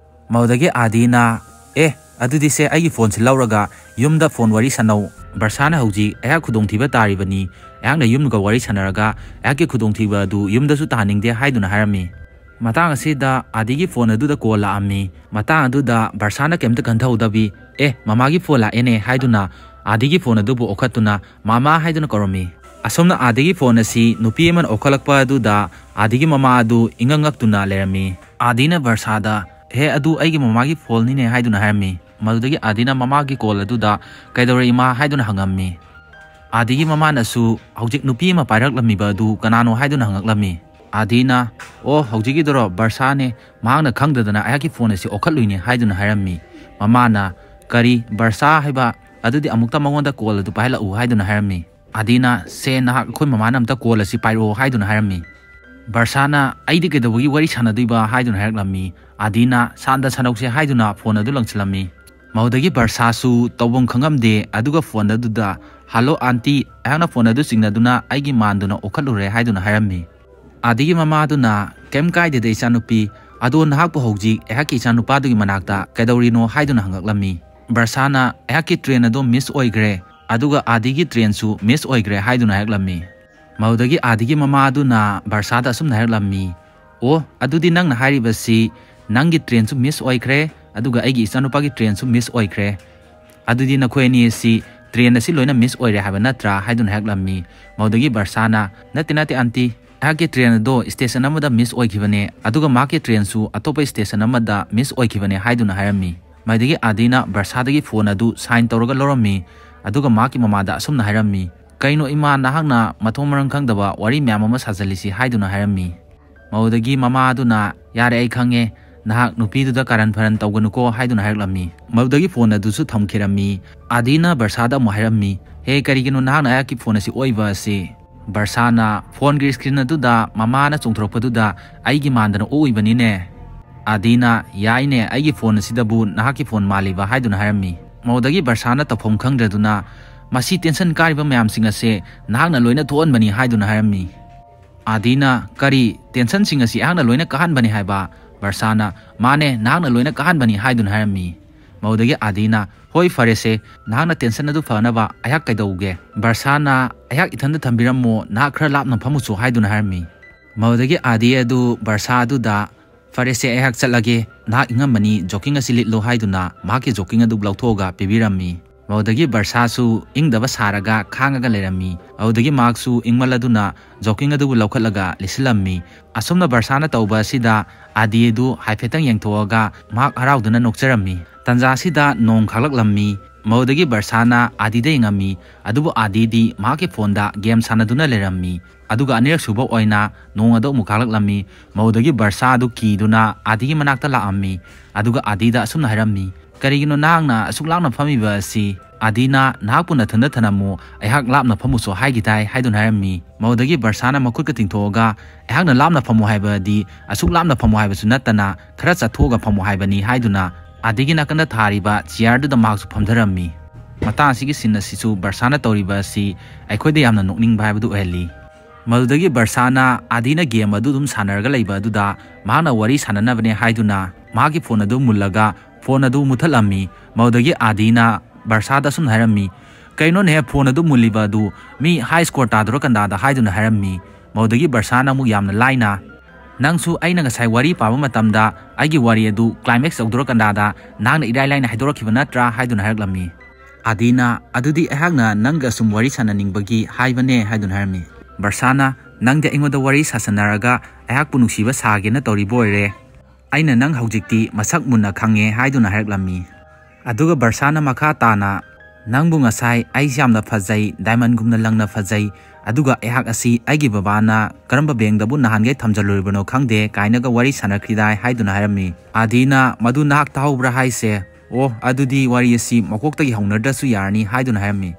ꯃꯗꯨꯗꯒꯤ ꯑꯥꯗꯤꯅ, "ꯑꯦ, ꯑꯗꯨꯗꯤ ꯁꯦ, ꯑꯩꯒꯤ ꯐꯣꯟꯁꯤ ꯂꯧꯔꯒ ꯌꯨꯝꯗ ꯐꯣꯟ ꯋꯥꯔꯤ ꯁꯥꯟꯅꯧ꯫ ꯕꯔꯁꯥꯅ ꯍꯧꯖꯤꯛ ꯑꯩꯍꯥꯛ ꯈꯨꯗꯣꯡꯊꯤꯕ ꯇꯥꯔꯤꯕꯅꯤ꯫ ꯑꯩꯍꯥꯛꯅ ꯌꯨꯝꯒ ꯋꯥꯔꯤ ꯁꯥꯟꯅꯔꯒ ꯑꯩꯍꯥꯛꯀꯤ ꯈꯨꯗꯣꯡꯊꯤꯕ ꯑꯗꯨ ꯌꯨꯝꯗꯁꯨ ꯇꯥꯍꯟꯅꯤꯡꯗꯦ" ꯍꯥꯏꯗꯨꯅ ꯍꯥꯏꯔꯝꯃꯤ꯫ ꯃꯇꯥꯡ ꯑꯁꯤꯗ ꯑꯥꯗꯤꯒꯤ ꯐꯣꯟ ꯑꯗꯨꯗ ꯀꯣꯜ ꯂꯥꯛꯑꯝꯃꯤ꯫ ꯃꯇꯥꯡ ꯑꯗꯨꯗ ꯕꯔꯁꯥꯅ ꯀꯩꯝꯇ ꯈꯟꯊꯍꯧꯗꯕꯤ, "ꯑꯦ, ꯃꯃꯥꯒꯤ ꯐꯣꯟ ꯂꯥꯛꯑꯦꯅꯦ" ꯍꯥꯏꯗꯨꯅ ꯑꯥꯗꯤꯒꯤ ꯐꯣꯟ ꯑꯗꯨꯕꯨ ꯑꯣꯈꯠꯇꯨꯅ "ꯃꯃꯥ" ꯍꯥꯏꯗꯨꯅ ꯀꯧꯔꯝꯃꯤ꯫ ꯑꯁꯣꯝꯅ ꯑꯥꯗꯤꯒꯤ ꯐꯣꯟ ꯑꯁꯤ ꯅꯨꯄꯤ ꯑꯃꯅ ꯑꯣꯈꯠꯂꯛꯄ ꯑꯗꯨꯗ ꯑꯥꯗꯤꯒꯤ ꯃꯃꯥ ꯑꯗꯨ ꯏꯉꯛ ꯉꯛꯇꯨꯅ ꯂꯩꯔꯝꯃꯤ꯫ ꯑꯥꯗꯤꯅ ꯕꯔꯁꯥꯗ, "ꯍꯦ, ꯑꯗꯨ ꯑꯩꯒꯤ ꯃꯃꯥꯒꯤ ꯐꯣꯟꯅꯤꯅꯦ" ꯍꯥꯏꯗꯨꯅ ꯍꯥꯏꯔꯝꯃꯤ꯫ ꯃꯗꯨꯗꯒꯤ ꯑꯥꯗꯤꯅ ꯃꯃꯥꯒꯤ ꯀꯣꯜ ꯑꯗꯨꯗ "ꯀꯩꯗꯧꯔꯦ ꯏꯃꯥ?" ꯍꯥꯏꯗꯨꯅ ꯍꯪꯉꯝꯃꯤ꯫ ꯑꯥꯗꯤꯒꯤ ꯃꯃꯥꯅꯁꯨ ꯍꯧꯖꯤꯛ ꯅꯨꯄꯤ ꯑꯃ ꯄꯥꯏꯔꯛꯂꯝꯃꯤꯕ ꯑꯗꯨ ꯀꯅꯥꯅꯣ ꯍꯥꯏꯗꯨꯅ ꯍꯪꯉꯛꯂꯝꯃꯤ꯫ ꯑꯥꯗꯤꯅ, "ꯑꯣ, ꯍꯧꯖꯤꯛꯀꯤꯗꯨꯔꯣ, ꯕꯔꯁꯥꯅꯦ, ꯃꯍꯥꯛꯅ ꯈꯪꯗꯗꯅ ꯑꯩꯍꯥꯛꯀꯤ ꯐꯣꯟ ꯑꯁꯤ ꯑꯣꯈꯠꯂꯨꯏꯅꯦ" ꯍꯥꯏꯗꯨꯅ ꯍꯥꯏꯔꯝꯃꯤ꯫ ꯃꯃꯥꯅ, "ꯀꯔꯤ, ꯕꯔꯁꯥ ꯍꯥꯏꯕ? ꯑꯗꯨꯗꯤ ꯑꯃꯨꯛꯇ ꯃꯉꯣꯟꯗ ꯀꯣꯜ ꯑꯗꯨ ꯄꯥꯏꯍꯜꯂꯛꯎ" ꯍꯥꯏꯗꯨꯅ ꯍꯥꯏꯔꯝꯃꯤ꯫ ꯑꯥꯗꯤꯅ, "ꯁꯦ, ꯅꯍꯥꯛ ꯑꯩꯈꯣꯏ ꯃꯃꯥꯅ ꯑꯝꯇ ꯀꯣꯜ ꯑꯁꯤ ꯄꯥꯏꯔꯛꯑꯣ" ꯍꯥꯏꯗꯨꯅ ꯍꯥꯏꯔꯝꯃꯤ꯫ ꯕꯔꯁꯥꯅ, "ꯑꯩꯗꯤ ꯀꯩꯗꯧꯕꯒꯤ ꯋꯥꯔꯤ ꯁꯥꯟꯅꯗꯣꯏꯕ?" ꯍꯥꯏꯗꯨꯅ ꯍꯥꯏꯔꯛꯂꯝꯃꯤ꯫ ꯑꯥꯗꯤꯅ, "ꯁꯥꯟꯗ ꯁꯥꯟꯅꯧꯁꯦ" ꯍꯥꯏꯗꯨꯅ ꯐꯣꯟ ꯑꯗꯨ ꯂꯪꯁꯤꯜꯂꯝꯃꯤ꯫ ꯃꯗꯨꯗꯒꯤ ꯕꯔꯁꯥꯁꯨ ꯇꯧꯐꯝ ꯈꯪꯉꯝꯗꯦ, ꯑꯗꯨꯒ ꯐꯣꯟ ꯑꯗꯨꯗ, "ꯍꯜꯂꯣ ꯑꯥꯟꯇꯤ, ꯑꯩꯍꯥꯛꯅ ꯐꯣꯟ ꯑꯗꯨ ꯆꯤꯡꯅꯗꯨꯅ ꯑꯩꯒꯤ ꯃꯥꯟꯗꯨꯅ ꯑꯣꯈꯠꯂꯨꯔꯦ" ꯍꯥꯏꯗꯨꯅ ꯍꯥꯏꯔꯝꯃꯤ꯫ ꯑꯥꯗꯤꯒꯤ ꯃꯃꯥꯗꯨꯅ, "ꯀꯩꯝ ꯀꯥꯏꯗꯦꯗ ꯏꯆꯥꯅꯨꯄꯤ, ꯑꯗꯣ ꯅꯍꯥꯛꯄꯨ ꯍꯧꯖꯤꯛ ꯑꯩꯍꯥꯛꯀꯤ ꯏꯆꯥꯅꯨꯄꯥꯗꯨꯒꯤ ꯃꯅꯥꯛꯇ ꯀꯩꯗꯧꯔꯤꯅꯣ?" ꯍꯥꯏꯗꯨꯅ ꯍꯪꯉꯛꯂꯝꯃꯤ꯫ ꯕꯔꯁꯥꯅ, "ꯑꯩꯍꯥꯛꯀꯤ ꯇ꯭ꯔꯦꯟ ꯑꯗꯣ ꯃꯤꯁ ꯑꯣꯏꯈ꯭ꯔꯦ, ꯑꯗꯨꯒ ꯑꯥꯗꯤꯒꯤ ꯇ꯭ꯔꯦꯟꯁꯨ ꯃꯤꯁ ꯑꯣꯏꯈ꯭ꯔꯦ" ꯍꯥꯏꯗꯨꯅ ꯍꯥꯏꯔꯛꯂꯝꯃꯤ꯫ ꯃꯗꯨꯗꯒꯤ ꯑꯥꯗꯤꯒꯤ ꯃꯃꯥ ꯑꯗꯨꯅ ꯕꯔꯁꯥꯗ ꯑꯁꯨꯝꯅ ꯍꯥꯏꯔꯛꯂꯝꯃꯤ, "ꯑꯣ, ꯑꯗꯨꯗꯤ ꯅꯪꯅ ꯍꯥꯏꯔꯤꯕꯁꯤ ꯅꯪꯒꯤ ꯇ꯭ꯔꯦꯟꯁꯨ ꯃꯤꯁ ꯑꯣꯏꯈ꯭ꯔꯦ, ꯑꯗꯨꯒ ꯑꯩꯒꯤ ꯏꯆꯥꯅꯨꯄꯥꯒꯤ ꯇ꯭ꯔꯦꯟꯁꯨ ꯃꯤꯁ ꯑꯣꯏꯈ꯭ꯔꯦ꯫ ꯑꯗꯨꯗꯤ ꯅꯈꯣꯏ ꯑꯅꯤ ꯑꯁꯤ ꯇ꯭ꯔꯦꯟ ꯑꯁꯤ ꯂꯣꯏꯅ ꯃꯤꯁ ꯑꯣꯏꯔꯦ ꯍꯥꯏꯕ ꯅꯠꯇ꯭ꯔꯥ?" ꯍꯥꯏꯗꯨꯅ ꯍꯥꯏꯔꯛꯂꯝꯃꯤ꯫ ꯃꯗꯨꯗꯒꯤ ꯕꯔꯁꯥꯅ, "ꯅꯠꯇꯦ, ꯅꯠꯇꯦ ꯑꯥꯟꯇꯤ, ꯑꯩꯍꯥꯛꯀꯤ ꯇ꯭ꯔꯦꯟ ꯑꯗꯣ ꯁ꯭ꯇꯦꯁꯟ ꯑꯃꯗ ꯃꯤꯁ ꯑꯣꯏꯈꯤꯕꯅꯦ, ꯑꯗꯨꯒ ꯃꯍꯥꯛꯀꯤ ꯇ꯭ꯔꯦꯟꯁꯨ ꯑꯇꯣꯞꯄ ꯁ꯭ꯇꯦꯁꯟ ꯑꯃꯗ ꯃꯤꯁ ꯑꯣꯏꯈꯤꯕꯅꯦ" ꯍꯥꯏꯗꯨꯅ ꯍꯥꯏꯔꯝꯃꯤ꯫ ꯃꯗꯨꯗꯒꯤ ꯑꯥꯗꯤꯅ ꯕꯔꯁꯥꯗꯒꯤ ꯐꯣꯟ ꯑꯗꯨ ꯁꯥꯏꯟ ꯇꯧꯔꯒ ꯂꯧꯔꯝꯃꯤ, ꯑꯗꯨꯒ ꯃꯍꯥꯛꯀꯤ ꯃꯃꯥꯗ ꯑꯁꯨꯝꯅ ꯍꯥꯏꯔꯝꯃꯤ, "ꯀꯩꯅꯣ ꯏꯃꯥ, ꯅꯍꯥꯛꯅ ꯃꯊꯣꯡ ꯃꯔꯝ ꯈꯪꯗꯕ ꯋꯥꯔꯤ ꯃꯌꯥꯝ ꯑꯃ ꯁꯥꯖꯜꯂꯤꯁꯤ?" ꯍꯥꯏꯗꯨꯅ ꯍꯥꯏꯔꯝꯃꯤ꯫ ꯃꯗꯨꯗꯒꯤ ꯃꯃꯥ ꯑꯗꯨꯅ, "ꯌꯥꯔꯦ, ꯑꯩ ꯈꯪꯉꯦ, ꯅꯍꯥꯛ ꯅꯨꯄꯤꯗꯨꯗ ꯀꯥꯔꯟ ꯐꯔꯟ ꯇꯧꯒꯅꯨꯀꯣ" ꯍꯥꯏꯗꯨꯅ ꯍꯥꯏꯔꯛꯂꯝꯃꯤ꯫ ꯃꯗꯨꯗꯒꯤ ꯐꯣꯟ ꯑꯗꯨꯁꯨ ꯊꯝꯈꯤꯔꯝꯃꯤ꯫ ꯑꯥꯗꯤꯅ ꯕꯔꯁꯥꯗ ꯑꯃꯨꯛ ꯍꯥꯏꯔꯝꯃꯤ, "ꯍꯦ, ꯀꯔꯤꯒꯤꯅꯣ ꯅꯍꯥꯛꯅ ꯑꯩꯍꯥꯛꯀꯤ ꯐꯣꯟ ꯑꯁꯤ ꯑꯣꯛꯏꯕ ꯑꯁꯤ?" ꯕꯔꯁꯥꯅ, "ꯐꯣꯟꯒꯤ ꯁ꯭ꯀ꯭ꯔꯤꯟ ꯑꯗꯨꯗ ꯃꯃꯥꯅ ꯆꯣꯡꯊꯣꯔꯛꯄꯗꯨꯗ ꯑꯩꯒꯤ ꯃꯥꯟꯗꯅ ꯑꯣꯛꯏꯕꯅꯤꯅꯦ꯫" ꯑꯥꯗꯤꯅ, "ꯌꯥꯏꯅꯦ, ꯑꯩꯒꯤ ꯐꯣꯟ ꯑꯁꯤꯗꯕꯨ ꯅꯍꯥꯛꯀꯤ ꯐꯣꯟ ꯃꯥꯜꯂꯤꯕ?" ꯍꯥꯏꯗꯨꯅ ꯍꯥꯏꯔꯝꯃꯤ꯫ ꯃꯗꯨꯗꯒꯤ ꯕꯔꯁꯥꯅ ꯇꯧꯐꯝ ꯈꯪꯗ꯭ꯔꯗꯨꯅ, "ꯃꯁꯤ ꯇꯦꯟꯁꯟ ꯀꯥꯔꯤꯕ ꯃꯌꯥꯝꯁꯤꯡ ꯑꯁꯦ ꯅꯍꯥꯛꯅ ꯂꯣꯏꯅ ꯊꯣꯛꯍꯟꯕꯅꯤ" ꯍꯥꯏꯗꯨꯅ ꯍꯥꯏꯔꯝꯃꯤ꯫ ꯑꯥꯗꯤꯅ, "ꯀꯔꯤ? ꯇꯦꯟꯁꯟꯁꯤꯡ ꯑꯁꯤ ꯑꯩꯍꯥꯛꯅ ꯂꯣꯏꯅ ꯀꯥꯍꯟꯕꯅꯤ ꯍꯥꯏꯕ?" ꯕꯔꯁꯥꯅ, "ꯃꯥꯅꯦ, ꯅꯍꯥꯛꯅ ꯂꯣꯏꯅ ꯀꯥꯍꯟꯕꯅꯤ" ꯍꯥꯏꯗꯨꯅ ꯍꯥꯏꯔꯝꯃꯤ꯫ ꯃꯗꯨꯗꯒꯤ ꯑꯥꯗꯤꯅ, "ꯍꯣꯏ, ꯐꯔꯦꯁꯦ, ꯅꯍꯥꯛꯅ ꯇꯦꯟꯁꯟ ꯑꯗꯨ ꯐꯅꯕ ꯑꯩꯍꯥꯛ ꯀꯩꯗꯧꯒꯦ?" ꯕꯔꯁꯥꯅ, "ꯑꯩꯍꯥꯛ ꯏꯊꯟꯗ ꯊꯝꯕꯤꯔꯝꯃꯣ, ꯅꯍꯥꯛ ꯈꯔ ꯂꯥꯞꯅ ꯐꯝꯃꯨꯁꯨ" ꯍꯥꯏꯗꯨꯅ ꯍꯥꯏꯔꯝꯃꯤ꯫ ꯃꯗꯨꯗꯒꯤ ꯑꯥꯗꯤ ꯑꯗꯨ ꯕꯔꯁꯥ ꯑꯗꯨꯗ, "ꯐꯔꯦꯁꯦ, ꯑꯩꯍꯥꯛ ꯆꯠꯂꯒꯦ, ꯅꯍꯥꯛ ꯏꯪꯉꯝꯃꯅꯤ, ꯖꯣꯀꯤꯡ ꯑꯁꯤ ꯂꯤꯠꯂꯣ" ꯍꯥꯏꯗꯨꯅ ꯃꯍꯥꯛꯀꯤ ꯖꯣꯀꯤꯡ ꯑꯗꯨ ꯂꯧꯊꯣꯛꯑꯒ ꯄꯤꯕꯤꯔꯝꯃꯤ꯫ ꯃꯗꯨꯗꯒꯤ ꯕꯔꯁꯥꯁꯨ ꯏꯪꯗꯕ ꯁꯥꯔꯒ ꯈꯥꯡꯉꯒ ꯂꯩꯔꯝꯃꯤ꯫ ꯑꯗꯨꯗꯒꯤ ꯃꯍꯥꯛꯁꯨ ꯏꯪꯃꯜ ꯑꯗꯨꯅ ꯖꯣꯀꯤꯡ ꯑꯗꯨꯕꯨ ꯂꯧꯈꯠꯂꯒ ꯂꯤꯠꯁꯤꯜꯂꯝꯃꯤ꯫ ꯑꯁꯨꯝꯅ ꯕꯔꯁꯥꯅ ꯇꯧꯕ ꯑꯁꯤꯗ ꯑꯥꯗꯤ ꯑꯗꯨ ꯍꯥꯏꯐꯦꯠꯇꯪ ꯌꯦꯡꯊꯣꯛꯑꯒ ꯃꯍꯥꯛ ꯍꯔꯥꯎꯗꯨꯅ ꯅꯣꯛꯆꯔꯝꯃꯤ꯫ ꯇꯟꯖꯥ ꯑꯁꯤꯗ ꯅꯣꯡ ꯈꯥꯛꯂꯛꯂꯝꯃꯤ꯫ ꯃꯗꯨꯗꯒꯤ ꯕꯔꯁꯥꯅ ꯑꯥꯗꯤꯗ ꯌꯦꯡꯉꯝꯃꯤ꯫ ꯑꯗꯨꯕꯨ ꯑꯥꯗꯤꯗꯤ ꯃꯍꯥꯛꯀꯤ ꯐꯣꯟꯗ ꯒꯦꯝ ꯁꯥꯟꯅꯗꯨꯅ ꯂꯩꯔꯝꯃꯤ꯫ ꯑꯗꯨꯒ ꯑꯅꯤꯔꯛ ꯁꯨꯕ ꯑꯣꯏꯅ ꯅꯣꯡ ꯑꯗꯨ ꯑꯃꯨꯛ ꯈꯥꯛꯂꯛꯂꯝꯃꯤ꯫ ꯃꯗꯨꯗꯒꯤ ꯕꯔꯁꯥ ꯑꯗꯨ ꯀꯤꯗꯨꯅ ꯑꯥꯗꯤꯒꯤ ꯃꯅꯥꯛꯇ ꯂꯥꯛꯑꯝꯃꯤ꯫ ꯑꯗꯨꯒ ꯑꯥꯗꯤꯗ ꯑꯁꯨꯝꯅ ꯍꯥꯏꯔꯝꯃꯤ, "ꯀꯔꯤꯒꯤꯅꯣ ꯅꯍꯥꯛꯅ ꯑꯁꯨꯛ ꯂꯥꯞꯅ ꯐꯝꯃꯤꯕ ꯑꯁꯤ?" ꯑꯥꯗꯤꯅ, "ꯅꯍꯥꯛꯄꯨ ꯅꯊꯟꯗ ꯊꯅꯝꯃꯨ, ꯑꯩꯍꯥꯛ ꯂꯥꯞꯅ ꯐꯝꯃꯨꯁꯨ ꯍꯥꯏꯈꯤꯗꯥꯏ?" ꯍꯥꯏꯗꯨꯅ ꯍꯥꯏꯔꯝꯃꯤ꯫ ꯃꯗꯨꯗꯒꯤ ꯕꯔꯁꯥꯅ ꯃꯈꯨꯠꯀ ꯇꯤꯡꯊꯣꯛꯑꯒ, "ꯑꯩꯍꯥꯛꯅ ꯂꯥꯞꯅ ꯐꯝꯃꯨ ꯍꯥꯏꯕꯗꯤ ꯑꯁꯨꯛ ꯂꯥꯞꯅ ꯐꯝꯃꯨ ꯍꯥꯏꯕꯁꯨ ꯅꯠꯇꯅ ꯈꯔ ꯆꯠꯊꯣꯛꯑꯒ ꯐꯝꯃꯨ ꯍꯥꯏꯕꯅꯤ" ꯍꯥꯏꯗꯨꯅ ꯑꯥꯗꯤꯒꯤ ꯅꯥꯀꯟꯗ ꯊꯥꯔꯤꯕ ꯆꯤꯌꯥꯔꯗꯨꯗ ꯃꯍꯥꯛꯁꯨ ꯐꯝꯊꯔꯝꯃꯤ꯫ ꯃꯇꯥꯡ ꯑꯁꯤꯒꯤ ꯁꯤꯟ ꯑꯁꯤꯁꯨ ꯕꯔꯁꯥꯅ ꯇꯧꯔꯤꯕ ꯑꯁꯤ ꯑꯩꯈꯣꯏꯗ ꯌꯥꯝꯅ ꯅꯣꯛꯅꯤꯡꯕ ꯍꯥꯏꯕꯗꯨ ꯑꯣꯏꯍꯜꯂꯤ꯫ ꯃꯗꯨꯗꯒꯤ ꯕꯔꯁꯥꯅ ꯑꯥꯗꯤꯅ ꯒꯦꯝ ꯑꯗꯨ ꯑꯗꯨꯝ ꯁꯥꯟꯅꯔꯒ ꯂꯩꯕ ꯑꯗꯨꯗ ꯃꯍꯥꯛꯅ ꯋꯥꯔꯤ ꯁꯥꯟꯅꯅꯕꯅꯦ ꯍꯥꯏꯗꯨꯅ ꯃꯍꯥꯛꯀꯤ ꯐꯣꯟ ꯑꯗꯨ ꯃꯨꯜꯂꯒ ꯐꯣꯟ ꯑꯗꯨ ꯃꯨꯊꯠꯂꯝꯃꯤ꯫ ꯃꯗꯨꯗꯒꯤ ꯑꯥꯗꯤꯅ ꯕꯔꯁꯥꯗ ꯑꯁꯨꯝꯅ ꯍꯥꯏꯔꯝꯃꯤ, "ꯀꯩꯅꯣꯅꯦꯍꯦ, ꯐꯣꯟ ꯑꯗꯨ ꯃꯨꯜꯂꯤꯕ ꯑꯗꯨ? ꯃꯤ ꯍꯥꯏ ꯁ꯭ꯀꯣꯔ ꯇꯥꯗꯣꯔꯀꯥꯟꯗꯥꯗ" ꯍꯥꯏꯗꯨꯅ ꯍꯥꯏꯔꯝꯃꯤ꯫ ꯃꯗꯨꯗꯒꯤ ꯕꯔꯁꯥꯅ ꯑꯃꯨꯛ ꯌꯥꯝꯅ ꯂꯥꯏꯅ, "ꯅꯪꯁꯨ ꯑꯩꯅ ꯉꯁꯥꯏ ꯋꯥꯔꯤ ꯄꯥꯕ ꯃꯇꯝꯗ ꯑꯩꯒꯤ ꯋꯥꯔꯤ ꯑꯗꯨ ꯀ꯭ꯂꯥꯏꯃꯦꯛꯁ ꯌꯧꯗꯣꯔꯀꯥꯟꯗꯥꯗ ꯅꯍꯥꯛꯅ ꯏꯔꯥꯏ ꯂꯥꯏꯅ ꯍꯥꯏꯗꯣꯔꯛꯈꯤꯕ ꯅꯠꯇ꯭ꯔꯥ?" ꯍꯥꯏꯗꯨꯅ ꯍꯥꯏꯔꯛꯂꯝꯃꯤ꯫ ꯑꯥꯗꯤꯅ, "ꯑꯗꯨꯗꯤ ꯑꯩꯍꯥꯛꯅ ꯅꯪꯒ ꯁꯨꯝ ꯋꯥꯔꯤ ꯁꯥꯟꯅꯅꯤꯡꯕꯒꯤ ꯍꯥꯏꯕꯅꯦ" ꯍꯥꯏꯗꯨꯅ ꯍꯥꯏꯔꯝꯃꯤ꯫ ꯕꯔꯁꯥꯅ, "ꯅꯪꯗꯤ ꯑꯩꯉꯣꯟꯗ ꯋꯥꯔꯤ ꯁꯥꯁꯟꯅꯔꯒ ꯑꯩꯍꯥꯛꯄꯨ ꯅꯨꯡꯁꯤꯕ ꯁꯥꯒꯦꯅ ꯇꯧꯔꯤꯕ ꯑꯣꯏꯔꯦ꯫ ꯑꯩꯅ ꯅꯪ ꯍꯧꯖꯤꯛꯇꯤ ꯃꯁꯛ ꯃꯨꯟꯅ ꯈꯪꯉꯦ" ꯍꯥꯏꯗꯨꯅ ꯍꯥꯏꯔꯛꯂꯝꯃꯤ꯫ ꯑꯗꯨꯒ ꯕꯔꯁꯥꯅ ꯃꯈꯥ ꯇꯥꯅ, "ꯅꯪꯕꯨ ꯉꯁꯥꯏ ꯑꯩꯁꯦ ꯌꯥꯝꯅ ꯐꯖꯩ, ꯗꯥꯏꯃꯟꯒꯨꯝꯅ ꯂꯪꯅ ꯐꯖꯩ, ꯑꯗꯨꯒ ꯑꯩꯍꯥꯛ ꯑꯁꯤ ꯑꯩꯒꯤ ꯕꯕꯥꯅ ꯀꯔꯝꯕ ꯕꯦꯡꯗꯕꯨ ꯅꯍꯥꯟꯒꯩ ꯊꯝꯖꯜꯂꯨꯔꯤꯕꯅꯣ ꯈꯪꯗꯦ" ꯀꯥꯏꯅꯒ ꯋꯥꯔꯤ ꯁꯥꯟꯅꯈ꯭ꯔꯤꯗꯥꯏ ꯍꯥꯏꯗꯨꯅ ꯍꯥꯏꯔꯝꯃꯤ꯫ ꯑꯥꯗꯤꯅ, "ꯃꯗꯨ ꯅꯍꯥꯛ ꯇꯥꯍꯧꯕ꯭ꯔꯥ ꯍꯥꯏꯁꯦ? ꯑꯣ, ꯑꯗꯨꯗꯤ ꯋꯥꯔꯤ ꯑꯁꯤ ꯃꯀꯣꯛꯇꯒꯤ ꯍꯧꯅꯗ꯭ꯔꯁꯨ ꯌꯥꯔꯅꯤ" ꯍꯥꯏꯗꯨꯅ ꯍꯥꯏꯔꯝꯃꯤ꯫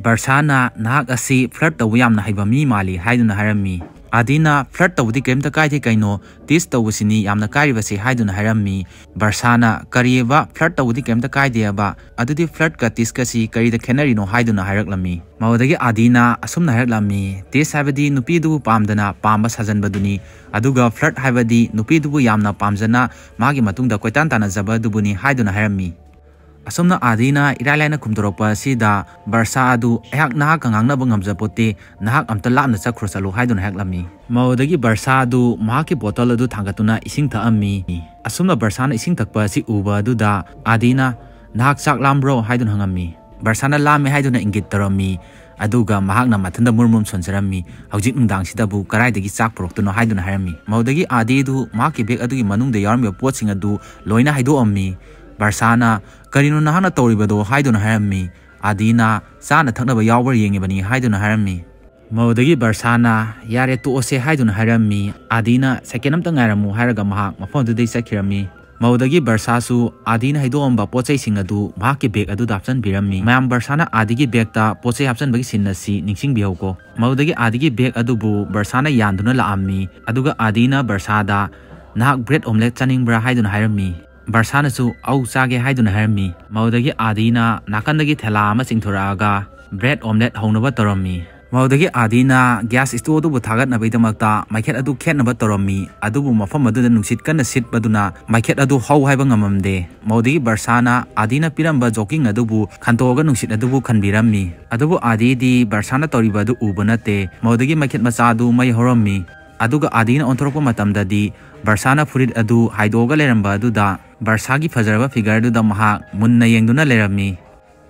ꯕꯔꯁꯥꯅ, "ꯅꯍꯥꯛ ꯑꯁꯤ ꯐ꯭ꯂꯔꯠ ꯇꯧꯕ ꯌꯥꯝꯅ ꯍꯩꯕ ꯃꯤ ꯃꯥꯜꯂꯤ" ꯍꯥꯏꯗꯨꯅ ꯍꯥꯏꯔꯝꯃꯤ꯫ ꯑꯥꯗꯤꯅ, "ꯐ꯭ꯂꯔꯠ ꯇꯧꯕꯗꯤ ꯀꯔꯤꯝꯇ ꯀꯥꯏꯗꯦ ꯀꯩꯅꯣ, ꯇꯤꯁ ꯇꯧꯕꯁꯤꯅꯤ ꯌꯥꯝꯅ ꯀꯥꯏꯔꯤꯕꯁꯦ" ꯍꯥꯏꯗꯨꯅ ꯍꯥꯏꯔꯝꯃꯤ꯫ ꯕꯔꯁꯥꯅ, "ꯀꯔꯤꯑꯕ, ꯐ꯭ꯂꯔꯠ ꯇꯧꯕꯗꯤ ꯀꯔꯤꯝꯇ ꯀꯥꯏꯗꯦꯑꯕ? ꯑꯗꯨꯗꯤ ꯐ꯭ꯂꯔꯠꯀ ꯇꯤꯁꯀꯁꯤ ꯀꯔꯤꯗ ꯈꯦꯠꯅꯔꯤꯅꯣ?" ꯍꯥꯏꯗꯨꯅ ꯍꯥꯏꯔꯛꯂꯝꯃꯤ꯫ ꯃꯗꯨꯗꯒꯤ ꯑꯥꯗꯤꯅ ꯑꯁꯨꯝꯅ ꯍꯥꯏꯔꯛꯂꯝꯃꯤ, "ꯇꯤꯁ ꯍꯥꯏꯕꯗꯤ ꯅꯨꯄꯤꯗꯨꯕꯨ ꯄꯥꯝꯗꯅ ꯄꯥꯝꯕ ꯁꯥꯖꯟꯕꯗꯨꯅꯤ, ꯑꯗꯨꯒ ꯐ꯭ꯂꯔꯠ ꯍꯥꯏꯕꯗꯤ ꯅꯨꯄꯤꯗꯨꯕꯨ ꯌꯥꯝꯅ ꯄꯥꯝꯖꯅ ꯃꯥꯒꯤ ꯃꯇꯨꯡꯗ ꯀꯣꯏꯇꯥꯟ ꯇꯥꯟꯅꯖꯕ ꯑꯗꯨꯕꯨꯅꯤ" ꯍꯥꯏꯗꯨꯅ ꯍꯥꯏꯔꯝꯃꯤ꯫ ꯑꯁꯨꯝꯅ ꯑꯥꯗꯤꯅ ꯏꯔꯥꯏ ꯂꯥꯏꯅ ꯈꯨꯝꯗꯣꯔꯛꯄ ꯑꯁꯤꯗ ꯕꯔꯁꯥ ꯑꯗꯨ, "ꯑꯩꯍꯥꯛ ꯅꯍꯥꯛꯀ ꯉꯥꯡꯅꯕ ꯉꯝꯖꯄꯣꯠꯇꯦ, ꯅꯍꯥꯛ ꯑꯝꯇ ꯂꯥꯞꯅ ꯆꯠꯈ꯭ꯔꯣ ꯆꯠꯂꯣ" ꯍꯥꯏꯗꯨꯅ ꯍꯥꯏꯔꯛꯂꯝꯃꯤ꯫ ꯃꯗꯨꯗꯒꯤ ꯕꯔꯁꯥ ꯑꯗꯨ ꯃꯍꯥꯛꯀꯤ ꯕꯣꯇꯜ ꯑꯗꯨ ꯊꯥꯡꯒꯠꯇꯨꯅ ꯏꯁꯤꯡ ꯊꯛꯑꯝꯃꯤ꯫ ꯑꯁꯨꯝꯅ ꯕꯔꯁꯥꯅ ꯏꯁꯤꯡ ꯊꯛꯄ ꯑꯁꯤ ꯎꯕ ꯑꯗꯨꯗ ꯑꯥꯗꯤꯅ, "ꯅꯍꯥꯛ ꯆꯥꯛ ꯂꯥꯝꯕ꯭ꯔꯣ?" ꯍꯥꯏꯗꯨꯅ ꯍꯪꯉꯝꯃꯤ꯫ ꯕꯔꯁꯥꯅ ꯂꯥꯝꯃꯦ ꯍꯥꯏꯗꯨꯅ ꯏꯪꯒꯤꯠ ꯇꯧꯔꯝꯃꯤ꯫ ꯑꯗꯨꯒ ꯃꯍꯥꯛꯅ ꯃꯊꯟꯇ ꯃꯨꯔ ꯃꯨꯔ ꯁꯣꯟꯖꯔꯝꯃꯤ꯫ "ꯍꯧꯖꯤꯛ ꯅꯨꯡꯗꯥꯡꯁꯤꯗꯕꯨ ꯀꯗꯥꯏꯗꯒꯤ ꯆꯥꯛ ꯄꯨꯔꯛꯇꯣꯏꯅꯣ?" ꯍꯥꯏꯗꯨꯅ ꯍꯥꯏꯔꯝꯃꯤ꯫ ꯃꯗꯨꯗꯒꯤ ꯑꯥꯗꯤꯗꯨ ꯃꯍꯥꯛꯀꯤ ꯕꯦꯒ ꯑꯗꯨꯒꯤ ꯃꯅꯨꯡꯗ ꯌꯥꯎꯔꯝꯃꯤꯕ ꯄꯣꯠꯁꯤꯡ ꯑꯗꯨ ꯂꯣꯏꯅ ꯍꯥꯏꯗꯣꯛꯑꯝꯃꯤ꯫ ꯕꯔꯁꯥꯅ, "ꯀꯔꯤꯅꯣ ꯅꯍꯥꯛꯅ ꯇꯧꯔꯤꯕꯗꯣ?" ꯍꯥꯏꯗꯨꯅ ꯍꯥꯏꯔꯝꯃꯤ꯫ ꯑꯥꯗꯤꯅ, "ꯆꯥꯅ ꯊꯛꯅꯕ ꯌꯥꯎꯕ꯭ꯔꯥ ꯌꯦꯡꯉꯤꯕꯅꯤ" ꯍꯥꯏꯗꯨꯅ ꯍꯥꯏꯔꯝꯃꯤ꯫ ꯃꯗꯨꯗꯒꯤ ꯕꯔꯁꯥꯅ, "ꯌꯥꯔꯦ, ꯇꯣꯛꯑꯁꯦ" ꯍꯥꯏꯗꯨꯅ ꯍꯥꯏꯔꯝꯃꯤ꯫ ꯑꯥꯗꯤꯅ, "ꯁꯦꯀꯦꯟ ꯑꯝꯇ ꯉꯥꯏꯔꯝꯃꯨ" ꯍꯥꯏꯔꯒ ꯃꯍꯥꯛ ꯃꯐꯝ ꯑꯗꯨꯗꯩ ꯆꯠꯈꯤꯔꯝꯃꯤ꯫ ꯃꯗꯨꯗꯒꯤ ꯕꯔꯁꯥꯁꯨ ꯑꯥꯗꯤꯅ ꯍꯩꯗꯣꯛꯑꯝꯕ ꯄꯣꯠ ꯆꯩꯁꯤꯡ ꯑꯗꯨ ꯃꯍꯥꯛꯀꯤ ꯕꯦꯒ ꯑꯗꯨꯗ ꯍꯥꯞꯆꯤꯟꯕꯤꯔꯝꯃꯤ꯫ ꯃꯌꯥꯝ, ꯕꯔꯁꯥꯅ ꯑꯥꯗꯤꯒꯤ ꯕꯦꯒꯇ ꯄꯣꯠ ꯆꯩ ꯍꯥꯞꯆꯤꯟꯕꯒꯤ ꯁꯤꯟ ꯑꯁꯤ ꯅꯤꯡꯁꯤꯡꯕꯤꯍꯧꯀꯣ꯫ ꯃꯗꯨꯗꯒꯤ ꯑꯥꯗꯤꯒꯤ ꯕꯦꯒ ꯑꯗꯨꯕꯨ ꯕꯔꯁꯥꯅ ꯌꯥꯟꯗꯨꯅ ꯂꯥꯛꯑꯝꯃꯤ꯫ ꯑꯗꯨꯒ ꯑꯥꯗꯤꯅ ꯕꯔꯁꯥꯗ, "ꯅꯍꯥꯛ ꯕ꯭ꯔꯦꯗ ꯑꯣꯝꯂꯦꯠ ꯆꯥꯅꯤꯡꯕ꯭ꯔꯥ?" ꯍꯥꯏꯗꯨꯅ ꯍꯥꯏꯔꯝꯃꯤ꯫ ꯕꯔꯁꯥꯅꯁꯨ, "ꯑꯧ, ꯆꯥꯒꯦ" ꯍꯥꯏꯗꯨꯅ ꯍꯥꯏꯔꯝꯃꯤ꯫ ꯃꯗꯨꯗꯒꯤ ꯑꯥꯗꯤꯅ ꯅꯥꯀꯟꯗꯒꯤ ꯊꯦꯂꯥ ꯑꯃ ꯆꯤꯡꯊꯣꯔꯛꯑꯒ ꯕ꯭ꯔꯦꯗ ꯑꯣꯝꯂꯦꯠ ꯍꯧꯅꯕ ꯇꯧꯔꯝꯃꯤ꯫ ꯃꯗꯨꯗꯒꯤ ꯑꯥꯗꯤꯅ ꯒ꯭ꯌꯥꯁ ꯏꯁꯇꯣꯚ ꯑꯗꯨꯕꯨ ꯊꯥꯒꯠꯅꯕꯒꯤꯗꯃꯛꯇ ꯃꯩꯈꯦꯠ ꯑꯗꯨ ꯈꯦꯠꯅꯕ ꯇꯧꯔꯝꯃꯤ꯫ ꯑꯗꯨꯕꯨ ꯃꯐꯝ ꯑꯗꯨꯗ ꯅꯨꯡꯁꯤꯠ ꯀꯟꯅ ꯁꯤꯠꯄꯗꯨꯅ ꯃꯩꯈꯦꯠ ꯑꯗꯨ ꯍꯧ ꯍꯥꯏꯕ ꯉꯝꯃꯝꯗꯦ꯫ ꯃꯗꯨꯗꯒꯤ ꯕꯔꯁꯥꯅ ꯑꯥꯗꯤꯅ ꯄꯤꯔꯝꯕ ꯖꯣꯀꯤꯡ ꯑꯗꯨꯕꯨ ꯈꯟꯇꯣꯛꯑꯒ ꯅꯨꯡꯁꯤꯠ ꯑꯗꯨꯕꯨ ꯈꯟꯕꯤꯔꯝꯃꯤ꯫ ꯑꯗꯨꯕꯨ ꯑꯥꯗꯤꯗꯤ ꯕꯔꯁꯥꯅ ꯇꯧꯔꯤꯕ ꯑꯗꯨ ꯎꯕ ꯅꯠꯇꯦ꯫ ꯃꯗꯨꯗꯒꯤ ꯃꯩꯈꯦꯠ ꯃꯆꯥ ꯑꯗꯨ ꯃꯩ ꯍꯧꯔꯝꯃꯤ꯫ ꯑꯗꯨꯒ ꯑꯥꯗꯤꯅ ꯑꯣꯟꯊꯣꯔꯛꯄ ꯃꯇꯝꯗꯗꯤ ꯕꯔꯁꯥꯅ ꯐꯨꯔꯤꯠ ꯑꯗꯨ ꯍꯥꯏꯗꯣꯛꯑꯒ ꯂꯩꯔꯝꯕ ꯑꯗꯨꯗ ꯕꯔꯁꯥꯒꯤ ꯐꯖꯔꯕ ꯐꯤꯒꯔꯗꯨꯗ ꯃꯍꯥꯛ ꯃꯨꯟꯅ ꯌꯦꯡꯗꯨꯅ ꯂꯩꯔꯝꯃꯤ꯫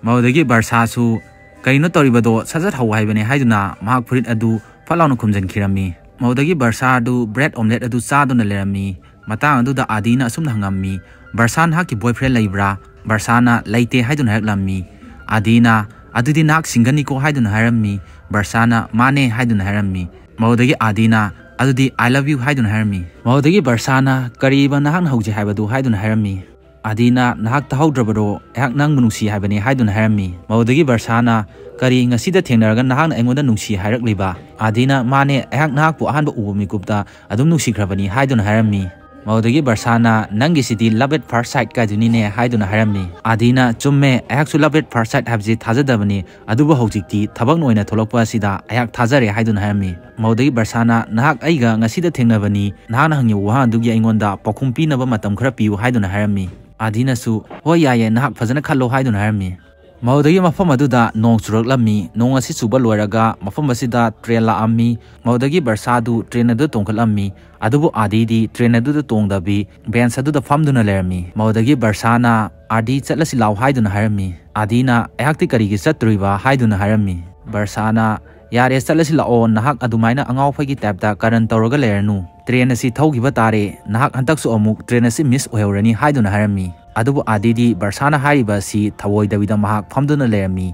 ꯃꯗꯨꯗꯒꯤ ꯕꯔꯁꯥꯁꯨ, "ꯀꯔꯤꯅꯣ ꯇꯧꯔꯤꯕꯗꯣ? ꯁꯠ ꯁꯠ ꯍꯧ ꯍꯥꯏꯕꯅꯦ" ꯍꯥꯏꯗꯨꯅ ꯃꯍꯥꯛ ꯐꯨꯔꯤꯠ ꯑꯗꯨ ꯐꯠ ꯂꯥꯎꯅ ꯈꯨꯝꯖꯤꯟꯈꯤꯔꯝꯃꯤ꯫ ꯃꯗꯨꯗꯒꯤ ꯕꯔꯁꯥ ꯑꯗꯨ ꯕ꯭ꯔꯦꯗ ꯑꯣꯝꯂꯦꯠ ꯑꯗꯨ ꯆꯥꯗꯨꯅ ꯂꯩꯔꯝꯃꯤ꯫ ꯃꯇꯥꯡ ꯑꯗꯨꯗ ꯑꯥꯗꯤꯅ ꯑꯁꯨꯝꯅ ꯍꯪꯉꯝꯃꯤ, "ꯕꯔꯁꯥ, ꯅꯍꯥꯛꯀꯤ ꯕꯣꯏꯐ꯭ꯔꯦꯟ ꯂꯩꯕ꯭ꯔꯥ?" ꯕꯔꯁꯥꯅ, "ꯂꯩꯇꯦ" ꯍꯥꯏꯗꯨꯅ ꯍꯥꯏꯔꯛꯂꯝꯃꯤ꯫ ꯑꯥꯗꯤꯅ, "ꯑꯗꯨꯗꯤ ꯅꯍꯥꯛ ꯁꯤꯡꯒꯜꯅꯤꯀꯣ" ꯍꯥꯏꯗꯨꯅ ꯍꯥꯏꯔꯝꯃꯤ꯫ ꯕꯔꯁꯥꯅ, "ꯃꯥꯅꯦ" ꯍꯥꯏꯗꯨꯅ ꯍꯥꯏꯔꯝꯃꯤ꯫ ꯃꯗꯨꯗꯒꯤ ꯑꯥꯗꯤꯅ, "ꯑꯗꯨꯗꯤ I love you" ꯍꯥꯏꯗꯨꯅ ꯍꯥꯏꯔꯝꯃꯤ꯫ ꯃꯗꯨꯗꯒꯤ ꯕꯔꯁꯥꯅ, "ꯀꯔꯤꯕ ꯅꯍꯥꯛꯅ ꯍꯧꯖꯤꯛ ꯍꯥꯏꯕꯗꯨ?" ꯍꯥꯏꯗꯨꯅ ꯍꯥꯏꯔꯝꯃꯤ꯫ ꯑꯥꯗꯤꯅ, "ꯅꯍꯥꯛ ꯇꯥꯍꯧꯗ꯭ꯔꯕꯔꯣ? ꯑꯩꯍꯥꯛ ꯅꯪꯕꯨ ꯅꯨꯡꯁꯤ ꯍꯥꯏꯕꯅꯤ" ꯍꯥꯏꯗꯨꯅ ꯍꯥꯏꯔꯝꯃꯤ꯫ ꯃꯗꯨꯗꯒꯤ ꯕꯔꯁꯥꯅ, "ꯀꯔꯤ, ꯉꯁꯤꯗ ꯊꯦꯡꯅꯔꯒ ꯅꯍꯥꯛꯅ ꯑꯩꯉꯣꯟꯗ ꯅꯨꯡꯁꯤ ꯍꯥꯏꯔꯛꯂꯤꯕ?" ꯑꯥꯗꯤꯅ, "ꯃꯥꯅꯦ, ꯑꯩꯍꯥꯛ ꯅꯍꯥꯛꯄꯨ ꯑꯍꯥꯟꯕ ꯎꯕ ꯃꯤꯀꯨꯞꯇ ꯑꯗꯨꯝ ꯅꯨꯡꯁꯤꯈ꯭ꯔꯕꯅꯤ" ꯍꯥꯏꯗꯨꯅ ꯍꯥꯏꯔꯝꯃꯤ꯫ ꯃꯗꯨꯗꯒꯤ ꯕꯔꯁꯥꯅ, "ꯅꯪꯒꯤꯁꯤꯗꯤ love at first sight ꯀꯥꯏꯗꯨꯅꯤꯅꯦ" ꯍꯥꯏꯗꯨꯅ ꯍꯥꯏꯔꯝꯃꯤ꯫ ꯑꯥꯗꯤꯅ, "ꯆꯨꯝꯃꯦ, ꯑꯩꯍꯥꯛꯁꯨ love at first sight ꯍꯥꯏꯕꯁꯤ ꯊꯥꯖꯗꯕꯅꯤ, ꯑꯗꯨꯕꯨ ꯍꯧꯖꯤꯛꯇꯤ ꯊꯕꯛꯅ ꯑꯣꯏꯅ ꯊꯣꯛꯂꯛꯄ ꯑꯁꯤꯗ ꯑꯩꯍꯥꯛ ꯊꯥꯖꯔꯦ" ꯍꯥꯏꯗꯨꯅ ꯍꯥꯏꯔꯝꯃꯤ꯫ ꯃꯗꯨꯗꯒꯤ ꯕꯔꯁꯥꯅ, "ꯅꯍꯥꯛ ꯑꯩꯒ ꯉꯁꯤꯗ ꯊꯦꯡꯅꯕꯅꯤ, ꯅꯍꯥꯛꯅ ꯍꯪꯉꯤꯕ ꯋꯥꯍꯪ ꯑꯗꯨꯒꯤ ꯑꯩꯉꯣꯟꯗ ꯄꯥꯎꯈꯨꯝ ꯄꯤꯅꯕ ꯃꯇꯝ ꯈꯔ ꯄꯤꯌꯨ" ꯍꯥꯏꯗꯨꯅ ꯍꯥꯏꯔꯝꯃꯤ꯫ ꯑꯥꯗꯤꯅꯁꯨ, "ꯍꯣꯏ, ꯌꯥꯏꯌꯦ, ꯅꯍꯥꯛ ꯐꯖꯅ ꯈꯜꯂꯣ" ꯍꯥꯏꯗꯨꯅ ꯍꯥꯏꯔꯝꯃꯤ꯫ ꯃꯗꯨꯗꯒꯤ ꯃꯐꯝ ꯑꯗꯨꯗ ꯅꯣꯡ ꯆꯨꯔꯛꯂꯝꯃꯤ꯫ ꯅꯣꯡ ꯑꯁꯤ ꯆꯨꯕ ꯂꯣꯏꯔꯒ ꯃꯐꯝ ꯑꯁꯤꯗ ꯇ꯭ꯔꯦꯟ ꯂꯥꯛꯑꯝꯃꯤ꯫ ꯃꯗꯨꯗꯒꯤ ꯕꯔꯁꯥꯗꯨ ꯇ꯭ꯔꯦꯟ ꯑꯗꯨꯗ ꯇꯣꯡꯈꯠꯂꯝꯃꯤ꯫ ꯑꯗꯨꯕꯨ ꯑꯥꯗꯤꯗꯤ ꯇ꯭ꯔꯦꯟ ꯑꯗꯨꯗ ꯇꯣꯡꯗꯕꯤ ꯕꯦꯟꯁ ꯑꯗꯨꯗ ꯐꯝꯗꯨꯅ ꯂꯩꯔꯝꯃꯤ꯫ ꯃꯗꯨꯗꯒꯤ ꯕꯔꯁꯥꯅ, "ꯑꯥꯗꯤ, ꯆꯠꯂꯁꯤ ꯂꯥꯛꯑꯣ" ꯍꯥꯏꯗꯨꯅ ꯍꯥꯏꯔꯝꯃꯤ꯫ ꯑꯥꯗꯤꯅ, "ꯑꯩꯍꯥꯛꯇꯤ ꯀꯔꯤꯒꯤ ꯆꯠꯇꯣꯔꯤꯕ?" ꯍꯥꯏꯗꯨꯅ ꯍꯥꯏꯔꯝꯃꯤ꯫ ꯕꯔꯁꯥꯅ, "ꯌꯥꯔꯦ, ꯆꯠꯂꯁꯤ ꯂꯥꯛꯑꯣ, ꯅꯍꯥꯛ ꯑꯗꯨꯃꯥꯏꯅ ꯑꯉꯥꯎ ꯑꯐꯩꯒꯤ ꯇꯥꯏꯞꯇ ꯀꯔꯟ ꯇꯧꯔꯒ ꯂꯩꯔꯅꯨ꯫ ꯇ꯭ꯔꯦꯟ ꯑꯁꯤ ꯊꯧꯈꯤꯕ ꯇꯥꯔꯦ, ꯅꯍꯥꯛ ꯍꯟꯗꯛꯁꯨ ꯑꯃꯨꯛ ꯇ꯭ꯔꯦꯟ ꯑꯁꯤ ꯃꯤꯁ ꯑꯣꯏꯍꯧꯔꯅꯤ" ꯍꯥꯏꯗꯨꯅ ꯍꯥꯏꯔꯝꯃꯤ꯫ ꯑꯗꯨꯕꯨ ꯑꯥꯗꯤꯗꯤ ꯕꯔꯁꯥꯅ ꯍꯥꯏꯔꯤꯕ ꯑꯁꯤ ꯊꯧꯑꯣꯏꯗꯕꯤꯗ ꯃꯍꯥꯛ ꯐꯝꯗꯨꯅ ꯂꯩꯔꯝꯃꯤ꯫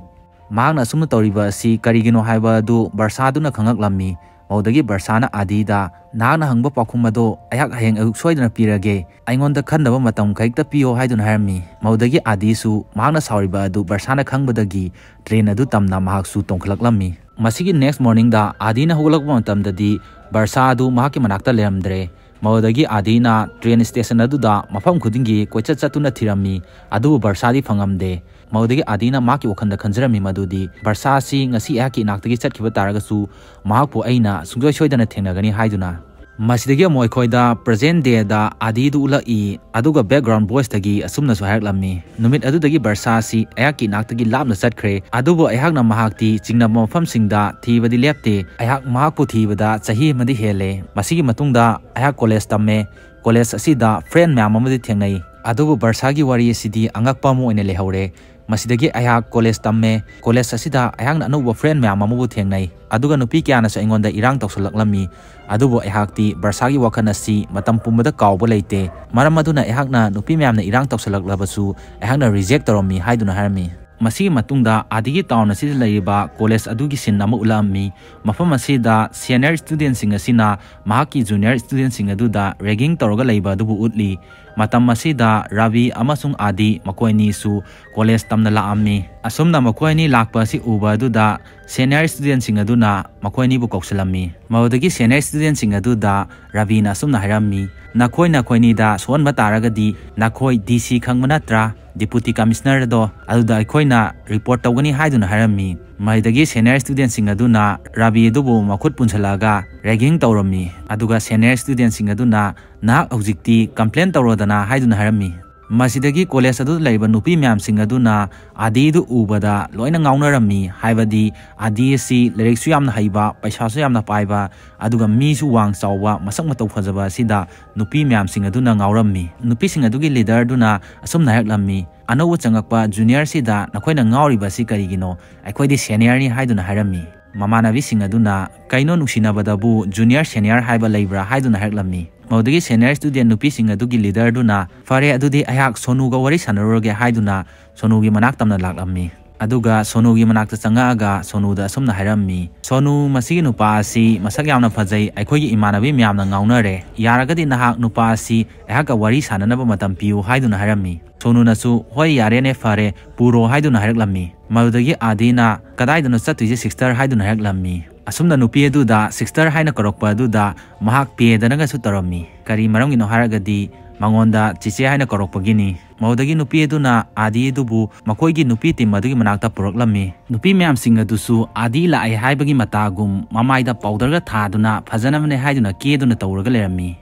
ꯃꯍꯥꯛꯅ ꯑꯁꯨꯝꯅ ꯇꯧꯔꯤꯕ ꯑꯁꯤ ꯀꯔꯤꯒꯤꯅꯣ ꯍꯥꯏꯕ ꯑꯗꯨ ꯕꯔꯁꯥꯗꯨꯅ ꯈꯪꯉꯛꯂꯝꯃꯤ꯫ ꯃꯗꯨꯗꯒꯤ ꯕꯔꯁꯥꯅ ꯑꯥꯗꯤꯗ, "ꯅꯍꯥꯛꯅ ꯍꯪꯕ ꯄꯥꯎꯈꯨꯝ ꯑꯗꯣ ꯑꯩꯍꯥꯛ ꯍꯌꯦꯡ ꯑꯌꯨꯛ ꯁꯣꯏꯗꯅ ꯄꯤꯔꯒꯦ꯫ ꯑꯩꯉꯣꯟꯗ ꯈꯟꯅꯕ ꯃꯇꯝ ꯈꯖꯤꯛꯇ ꯄꯤꯌꯣ" ꯍꯥꯏꯗꯨꯅ ꯍꯥꯏꯔꯝꯃꯤ꯫ ꯃꯗꯨꯗꯒꯤ ꯑꯥꯗꯤꯁꯨ ꯃꯍꯥꯛꯅ ꯁꯥꯎꯔꯤꯕ ꯑꯗꯨ ꯕꯔꯁꯥꯅ ꯈꯪꯕꯗꯒꯤ ꯇ꯭ꯔꯦꯟ ꯑꯗꯨ ꯇꯝꯅ ꯃꯍꯥꯛꯁꯨ ꯇꯣꯡꯈꯠꯂꯛꯂꯝꯃꯤ꯫ ꯃꯁꯤꯒꯤ ꯅꯦꯛꯁ ꯃꯣꯔꯅꯤꯡꯗ ꯑꯥꯗꯤꯅ ꯍꯧꯒꯠꯂꯛꯄ ꯃꯇꯝꯗꯗꯤ ꯕꯔꯁꯥ ꯑꯗꯨ ꯃꯍꯥꯛꯀꯤ ꯃꯅꯥꯛꯇ ꯂꯩꯔꯝꯗ꯭ꯔꯦ꯫ ꯃꯗꯨꯗꯒꯤ ꯑꯥꯗꯤꯅ ꯇ꯭ꯔꯦꯟ ꯁ꯭ꯇꯦꯁꯟ ꯑꯗꯨꯗ ꯃꯐꯝ ꯈꯨꯗꯤꯡꯒꯤ ꯀꯣꯏꯆꯠ ꯆꯠꯇꯨꯅ ꯊꯤꯔꯝꯃꯤ, ꯑꯗꯨꯕꯨ ꯕꯔꯁꯥꯗꯤ ꯐꯪꯉꯝꯗꯦ꯫ ꯃꯗꯨꯗꯒꯤ ꯑꯥꯗꯤꯅ ꯃꯍꯥꯛꯀꯤ ꯋꯥꯈꯜꯗ ꯈꯟꯖꯔꯝꯃꯤ ꯃꯗꯨꯗꯤ, "ꯕꯔꯁꯥ ꯑꯁꯤ ꯉꯁꯤ ꯑꯩꯍꯥꯛꯀꯤ ꯏꯅꯥꯛꯇꯒꯤ ꯆꯠꯈꯤꯕ ꯇꯥꯔꯒꯁꯨ ꯃꯍꯥꯛꯄꯨ ꯑꯩꯅ ꯁꯨꯡꯁꯣꯏ ꯁꯣꯏꯗꯅ ꯊꯦꯡꯅꯒꯅꯤ" ꯍꯥꯏꯗꯨꯅ꯫ ꯃꯁꯤꯗꯒꯤ ꯑꯃꯨꯛ ꯑꯩꯈꯣꯏꯗ ꯄ꯭ꯔꯖꯦꯟ ꯗꯦꯗ ꯑꯥꯗꯤꯗꯨ ꯎꯠꯂꯛꯏ, ꯑꯗꯨꯒ ꯕꯦꯛꯒ꯭ꯔꯥꯎꯟ ꯚꯣꯏꯁꯇꯒꯤ ꯑꯁꯨꯝꯅꯁꯨ ꯍꯥꯏꯔꯛꯂꯝꯃꯤ, "ꯅꯨꯃꯤꯠ ꯑꯗꯨꯗꯒꯤ ꯕꯔꯁꯥ ꯑꯁꯤ ꯑꯩꯍꯥꯛꯀꯤ ꯏꯅꯥꯛꯇꯒꯤ ꯂꯥꯞꯅ ꯆꯠꯈ꯭ꯔꯦ, ꯑꯗꯨꯕꯨ ꯑꯩꯍꯥꯛꯅ ꯃꯍꯥꯛꯇꯤ ꯆꯤꯡꯅꯕ ꯃꯐꯝꯁꯤꯡꯗ ꯊꯤꯕꯗꯤ ꯂꯦꯞꯇꯦ꯫ ꯑꯩꯍꯥꯛ ꯃꯍꯥꯛꯄꯨ ꯊꯤꯕꯗ ꯆꯍꯤ ꯑꯃꯗꯤ ꯍꯦꯜꯂꯦ꯫ ꯃꯁꯤꯒꯤ ꯃꯇꯨꯡꯗ ꯑꯩꯍꯥꯛ ꯀꯣꯂꯦꯖ ꯇꯝꯃꯦ꯫ ꯀꯣꯂꯦꯖ ꯑꯁꯤꯗ ꯐ꯭ꯔꯦꯟ ꯃꯌꯥꯝ ꯑꯃꯗꯤ ꯊꯦꯡꯅꯩ, ꯑꯗꯨꯕꯨ ꯕꯔꯁꯥꯒꯤ ꯋꯥꯔꯤ ꯑꯁꯤꯗꯤ ꯑꯉꯛꯄ ꯑꯃ ꯑꯣꯏꯅ ꯂꯩꯍꯧꯔꯦ꯫ ꯃꯁꯤꯗꯒꯤ ꯑꯩꯍꯥꯛ ꯀꯣꯂꯦꯖ ꯇꯝꯃꯦ꯫ ꯀꯣꯂꯦꯖ ꯑꯁꯤꯗ ꯑꯩꯍꯥꯛꯅ ꯑꯅꯧꯕ ꯐ꯭ꯔꯦꯟ ꯃꯌꯥꯝ ꯑꯃꯕꯨ ꯊꯦꯡꯅꯩ, ꯑꯗꯨꯒ ꯅꯨꯄꯤ ꯀꯌꯥꯅꯁꯨ ꯑꯩꯉꯣꯟꯗ ꯏꯔꯥꯡ ꯇꯧꯁꯜꯂꯛꯂꯝꯃꯤ꯫ ꯑꯗꯨꯕꯨ ꯑꯩꯍꯥꯛꯇꯤ ꯕꯔꯁꯥꯒꯤ ꯋꯥꯈꯜ ꯑꯁꯤ ꯃꯇꯝ ꯄꯨꯝꯕꯗ ꯀꯥꯎꯕ ꯂꯩꯇꯦ꯫ ꯃꯔꯝ ꯑꯗꯨꯅ ꯑꯩꯍꯥꯛꯅ ꯅꯨꯄꯤ ꯃꯌꯥꯝꯅ ꯏꯔꯥꯡ ꯇꯧꯁꯜꯂꯛꯂꯕꯁꯨ ꯑꯩꯍꯥꯛꯅ ꯔꯤꯖꯦꯛ ꯇꯧꯔꯝꯃꯤ" ꯍꯥꯏꯗꯨꯅ ꯍꯥꯏꯔꯝꯃꯤ꯫ ꯃꯁꯤꯒꯤ ꯃꯇꯨꯡꯗ ꯑꯥꯗꯤꯒꯤ ꯇꯥꯎꯟ ꯑꯁꯤꯗ ꯂꯩꯔꯤꯕ ꯀꯣꯂꯦꯖ ꯑꯗꯨꯒꯤ ꯁꯤꯟ ꯑꯃ ꯎꯠꯂꯛꯑꯝꯃꯤ꯫ ꯃꯐꯝ ꯑꯁꯤꯗ ꯁꯦꯅꯤꯌꯔ ꯁ꯭ꯇꯨꯗꯦꯟꯁꯤꯡ ꯑꯁꯤꯅ ꯃꯍꯥꯛꯀꯤ ꯖꯨꯅꯤꯌꯔ ꯁ꯭ꯇꯨꯗꯦꯟꯁꯤꯡ ꯑꯗꯨꯗ ꯔꯦꯒꯤꯡ ꯇꯧꯔꯒ ꯂꯩꯕ ꯑꯗꯨꯕꯨ ꯎꯠꯂꯤ꯫ ꯃꯇꯝ ꯑꯁꯤꯗ ꯔꯕꯤ ꯑꯃꯁꯨꯡ ꯑꯥꯗꯤ ꯃꯈꯣꯏ ꯑꯅꯤꯁꯨ ꯀꯣꯂꯦꯖ ꯇꯝꯅ ꯂꯥꯛꯑꯝꯃꯤ꯫ ꯑꯁꯨꯝꯅ ꯃꯈꯣꯏ ꯑꯅꯤ ꯂꯥꯛꯄ ꯑꯁꯤ ꯎꯕ ꯑꯗꯨꯗ ꯁꯦꯅꯤꯌꯔ ꯁ꯭ꯇꯨꯗꯦꯟꯁꯤꯡ ꯑꯗꯨꯅ ꯃꯈꯣꯏ ꯑꯅꯤꯕꯨ ꯀꯧꯁꯤꯜꯂꯝꯃꯤ꯫ ꯃꯗꯨꯗꯒꯤ ꯁꯦꯅꯤꯌꯔ ꯁ꯭ꯇꯨꯗꯦꯟꯁꯤꯡ ꯑꯗꯨꯗ ꯔꯕꯤꯅ ꯑꯁꯨꯝꯅ ꯍꯥꯏꯔꯝꯃꯤ, "ꯅꯈꯣꯏ ꯅꯈꯣꯏꯅꯤꯗ ꯁꯣꯛꯍꯟꯕ ꯇꯥꯔꯒꯗꯤ ꯅꯈꯣꯏ ꯗꯤ ꯁꯤ ꯈꯪꯕ ꯅꯠꯇ꯭ꯔꯥ? ꯗꯤꯄꯨꯇꯤ ꯀꯃꯤꯁꯅꯔ ꯑꯗꯣ, ꯑꯗꯨꯗ ꯑꯩꯈꯣꯏꯅ ꯔꯤꯄꯣꯔꯠ ꯇꯧꯒꯅꯤ" ꯍꯥꯏꯗꯨꯅ ꯍꯥꯏꯔꯝꯃꯤ꯫ ꯃꯗꯨꯗꯒꯤ ꯁꯦꯅꯤꯌꯔ ꯁ꯭ꯇꯨꯗꯦꯟꯁꯤꯡ ꯑꯗꯨꯅ ꯔꯕꯤ ꯑꯗꯨꯕꯨ ꯃꯈꯨꯠ ꯄꯨꯟꯁꯤꯜꯂꯛꯑꯒ ꯔꯦꯒꯤꯡ ꯇꯧꯔꯝꯃꯤ꯫ ꯑꯗꯨꯒ ꯁꯦꯅꯤꯌꯔ ꯁ꯭ꯇꯨꯗꯦꯟꯁꯤꯡ ꯑꯗꯨꯅ, "ꯅꯍꯥꯛ ꯍꯧꯖꯤꯛꯇꯤ ꯀꯝꯄ꯭ꯂꯦꯟ ꯇꯧꯔꯣꯗꯅ" ꯍꯥꯏꯗꯨꯅ ꯍꯥꯏꯔꯝꯃꯤ꯫ ꯃꯁꯤꯗꯒꯤ ꯀꯣꯂꯦꯖ ꯑꯗꯨꯗ ꯂꯩꯔꯤꯕ ꯅꯨꯄꯤ ꯃꯌꯥꯝꯁꯤꯡ ꯑꯗꯨꯅ ꯑꯥꯗꯤꯗꯨ ꯎꯕꯗ ꯂꯣꯏꯅ ꯉꯥꯎꯅꯔꯝꯃꯤ꯫ ꯍꯥꯏꯕꯗꯤ ꯑꯥꯗꯤ ꯑꯁꯤ ꯂꯥꯏꯔꯤꯛꯁꯨ ꯌꯥꯝꯅ ꯍꯩꯕ, ꯄꯩꯁꯥꯁꯨ ꯌꯥꯝꯅ ꯄꯥꯏꯕ, ꯑꯗꯨꯒ ꯃꯤꯁꯨ ꯋꯥꯡ ꯆꯥꯎꯕ, ꯃꯁꯛ ꯃꯇꯧ ꯐꯖꯕ ꯑꯁꯤꯗ ꯅꯨꯄꯤ ꯃꯌꯥꯝꯁꯤꯡ ꯑꯗꯨꯅ ꯉꯥꯎꯔꯝꯃꯤ꯫ ꯅꯨꯄꯤꯁꯤꯡ ꯑꯗꯨꯒꯤ ꯂꯤꯗꯔꯗꯨꯅ ꯑꯁꯨꯝꯅ ꯍꯥꯏꯔꯛꯂꯝꯃꯤ, "ꯑꯅꯧꯕ ꯆꯪꯉꯛꯄ ꯖꯨꯅꯤꯌꯔꯁꯤꯗ ꯅꯈꯣꯏꯅ ꯉꯥꯎꯔꯤꯕ ꯑꯁꯤ ꯀꯔꯤꯒꯤꯅꯣ? ꯑꯩꯈꯣꯏꯗꯤ ꯁꯦꯅꯤꯌꯔꯅꯤ" ꯍꯥꯏꯗꯨꯅ ꯍꯥꯏꯔꯝꯃꯤ꯫ ꯃꯃꯥꯟꯅꯕꯤꯁꯤꯡ ꯑꯗꯨꯅ, "ꯀꯩꯅꯣ, ꯅꯨꯡꯁꯤꯅꯕꯗꯕꯨ ꯖꯨꯅꯤꯌꯔ ꯁꯦꯅꯤꯌꯔ ꯍꯥꯏꯕ ꯂꯩꯕ꯭ꯔꯥ?" ꯍꯥꯏꯗꯨꯅ ꯍꯥꯏꯔꯛꯂꯝꯃꯤ꯫ ꯃꯗꯨꯗꯒꯤ ꯁꯦꯅꯤꯌꯔ ꯁ꯭ꯇꯨꯗꯦꯟ ꯅꯨꯄꯤꯁꯤꯡ ꯑꯗꯨꯒꯤ ꯂꯤꯗꯔꯗꯨꯅ, "ꯐꯔꯦ, ꯑꯗꯨꯗꯤ ꯑꯩꯍꯥꯛ ꯁꯣꯅꯨꯒ ꯋꯥꯔꯤ ꯁꯥꯟꯅꯔꯨꯔꯒꯦ" ꯍꯥꯏꯗꯨꯅ ꯁꯣꯅꯨꯒꯤ ꯃꯅꯥꯛ ꯇꯝꯅ ꯂꯥꯛꯂꯝꯃꯤ꯫ ꯑꯗꯨꯒ ꯁꯣꯅꯨꯒꯤ ꯃꯅꯥꯛꯇ ꯆꯪꯉꯛꯑꯒ ꯁꯣꯅꯨꯗ ꯑꯁꯨꯝꯅ ꯍꯥꯏꯔꯝꯃꯤ, "ꯁꯣꯅꯨ, ꯃꯁꯤꯒꯤ ꯅꯨꯄꯥ ꯑꯁꯤ ꯃꯁꯛ ꯌꯥꯝꯅ ꯐꯖꯩ, ꯑꯩꯈꯣꯏꯒꯤ ꯏꯃꯥꯟꯅꯕꯤ ꯃꯌꯥꯝꯅ ꯉꯥꯎꯅꯔꯦ꯫ ꯌꯥꯔꯒꯗꯤ ꯅꯍꯥꯛ ꯅꯨꯄꯥ ꯑꯁꯤ ꯑꯩꯍꯥꯛꯀ ꯋꯥꯔꯤ ꯁꯥꯟꯅꯅꯕ ꯃꯇꯝ ꯄꯤꯌꯨ" ꯍꯥꯏꯗꯨꯅ ꯍꯥꯏꯔꯝꯃꯤ꯫ ꯁꯣꯅꯨꯅꯁꯨ, "ꯍꯣꯏ, ꯌꯥꯔꯦꯅꯦ, ꯐꯔꯦ, ꯄꯨꯔꯣ" ꯍꯥꯏꯗꯨꯅ ꯍꯥꯏꯔꯛꯂꯝꯃꯤ꯫ ꯃꯗꯨꯗꯒꯤ ꯑꯥꯗꯤꯅ, "ꯀꯗꯥꯏꯗꯅꯣ ꯆꯠꯇꯣꯏꯁꯦ ꯁꯤꯁꯇꯔ?" ꯍꯥꯏꯗꯨꯅ ꯍꯥꯏꯔꯛꯂꯝꯃꯤ꯫ ꯑꯁꯨꯝꯅ ꯅꯨꯄꯤ ꯑꯗꯨꯗ ꯁꯤꯁꯇꯔ ꯍꯥꯏꯅ ꯀꯧꯔꯛꯄ ꯑꯗꯨꯗ ꯃꯍꯥꯛ ꯄꯦꯗꯅꯒꯁꯨ ꯇꯧꯔꯝꯃꯤ꯫ ꯀꯔꯤ ꯃꯔꯝꯒꯤꯅꯣ ꯍꯥꯏꯔꯒꯗꯤ ꯃꯉꯣꯟꯗ ꯆꯤꯆꯦ ꯍꯥꯏꯅ ꯀꯧꯔꯛꯄꯒꯤꯅꯤ꯫ ꯃꯗꯨꯗꯒꯤ ꯅꯨꯄꯤ ꯑꯗꯨꯅ ꯑꯥꯗꯤ ꯑꯗꯨꯕꯨ ꯃꯈꯣꯏꯒꯤ ꯅꯨꯄꯤ ꯇꯤꯝ ꯑꯗꯨꯒꯤ ꯃꯅꯥꯛꯇ ꯄꯨꯔꯛꯂꯝꯃꯤ꯫ ꯅꯨꯄꯤ ꯃꯌꯥꯝꯁꯤꯡ ꯑꯗꯨꯁꯨ ꯑꯥꯗꯤ ꯂꯥꯛꯑꯦ ꯍꯥꯏꯕꯒꯤ ꯃꯇꯥꯒꯨꯝ ꯃꯃꯥꯏꯗ ꯄꯥꯎꯗꯔꯒ ꯊꯥꯗꯨꯅ ꯐꯖꯅꯕꯅꯦ ꯍꯥꯏꯗꯨꯅ ꯀꯦꯗꯨꯅ ꯇꯧꯔꯒ ꯂꯩꯔꯝꯃꯤ꯫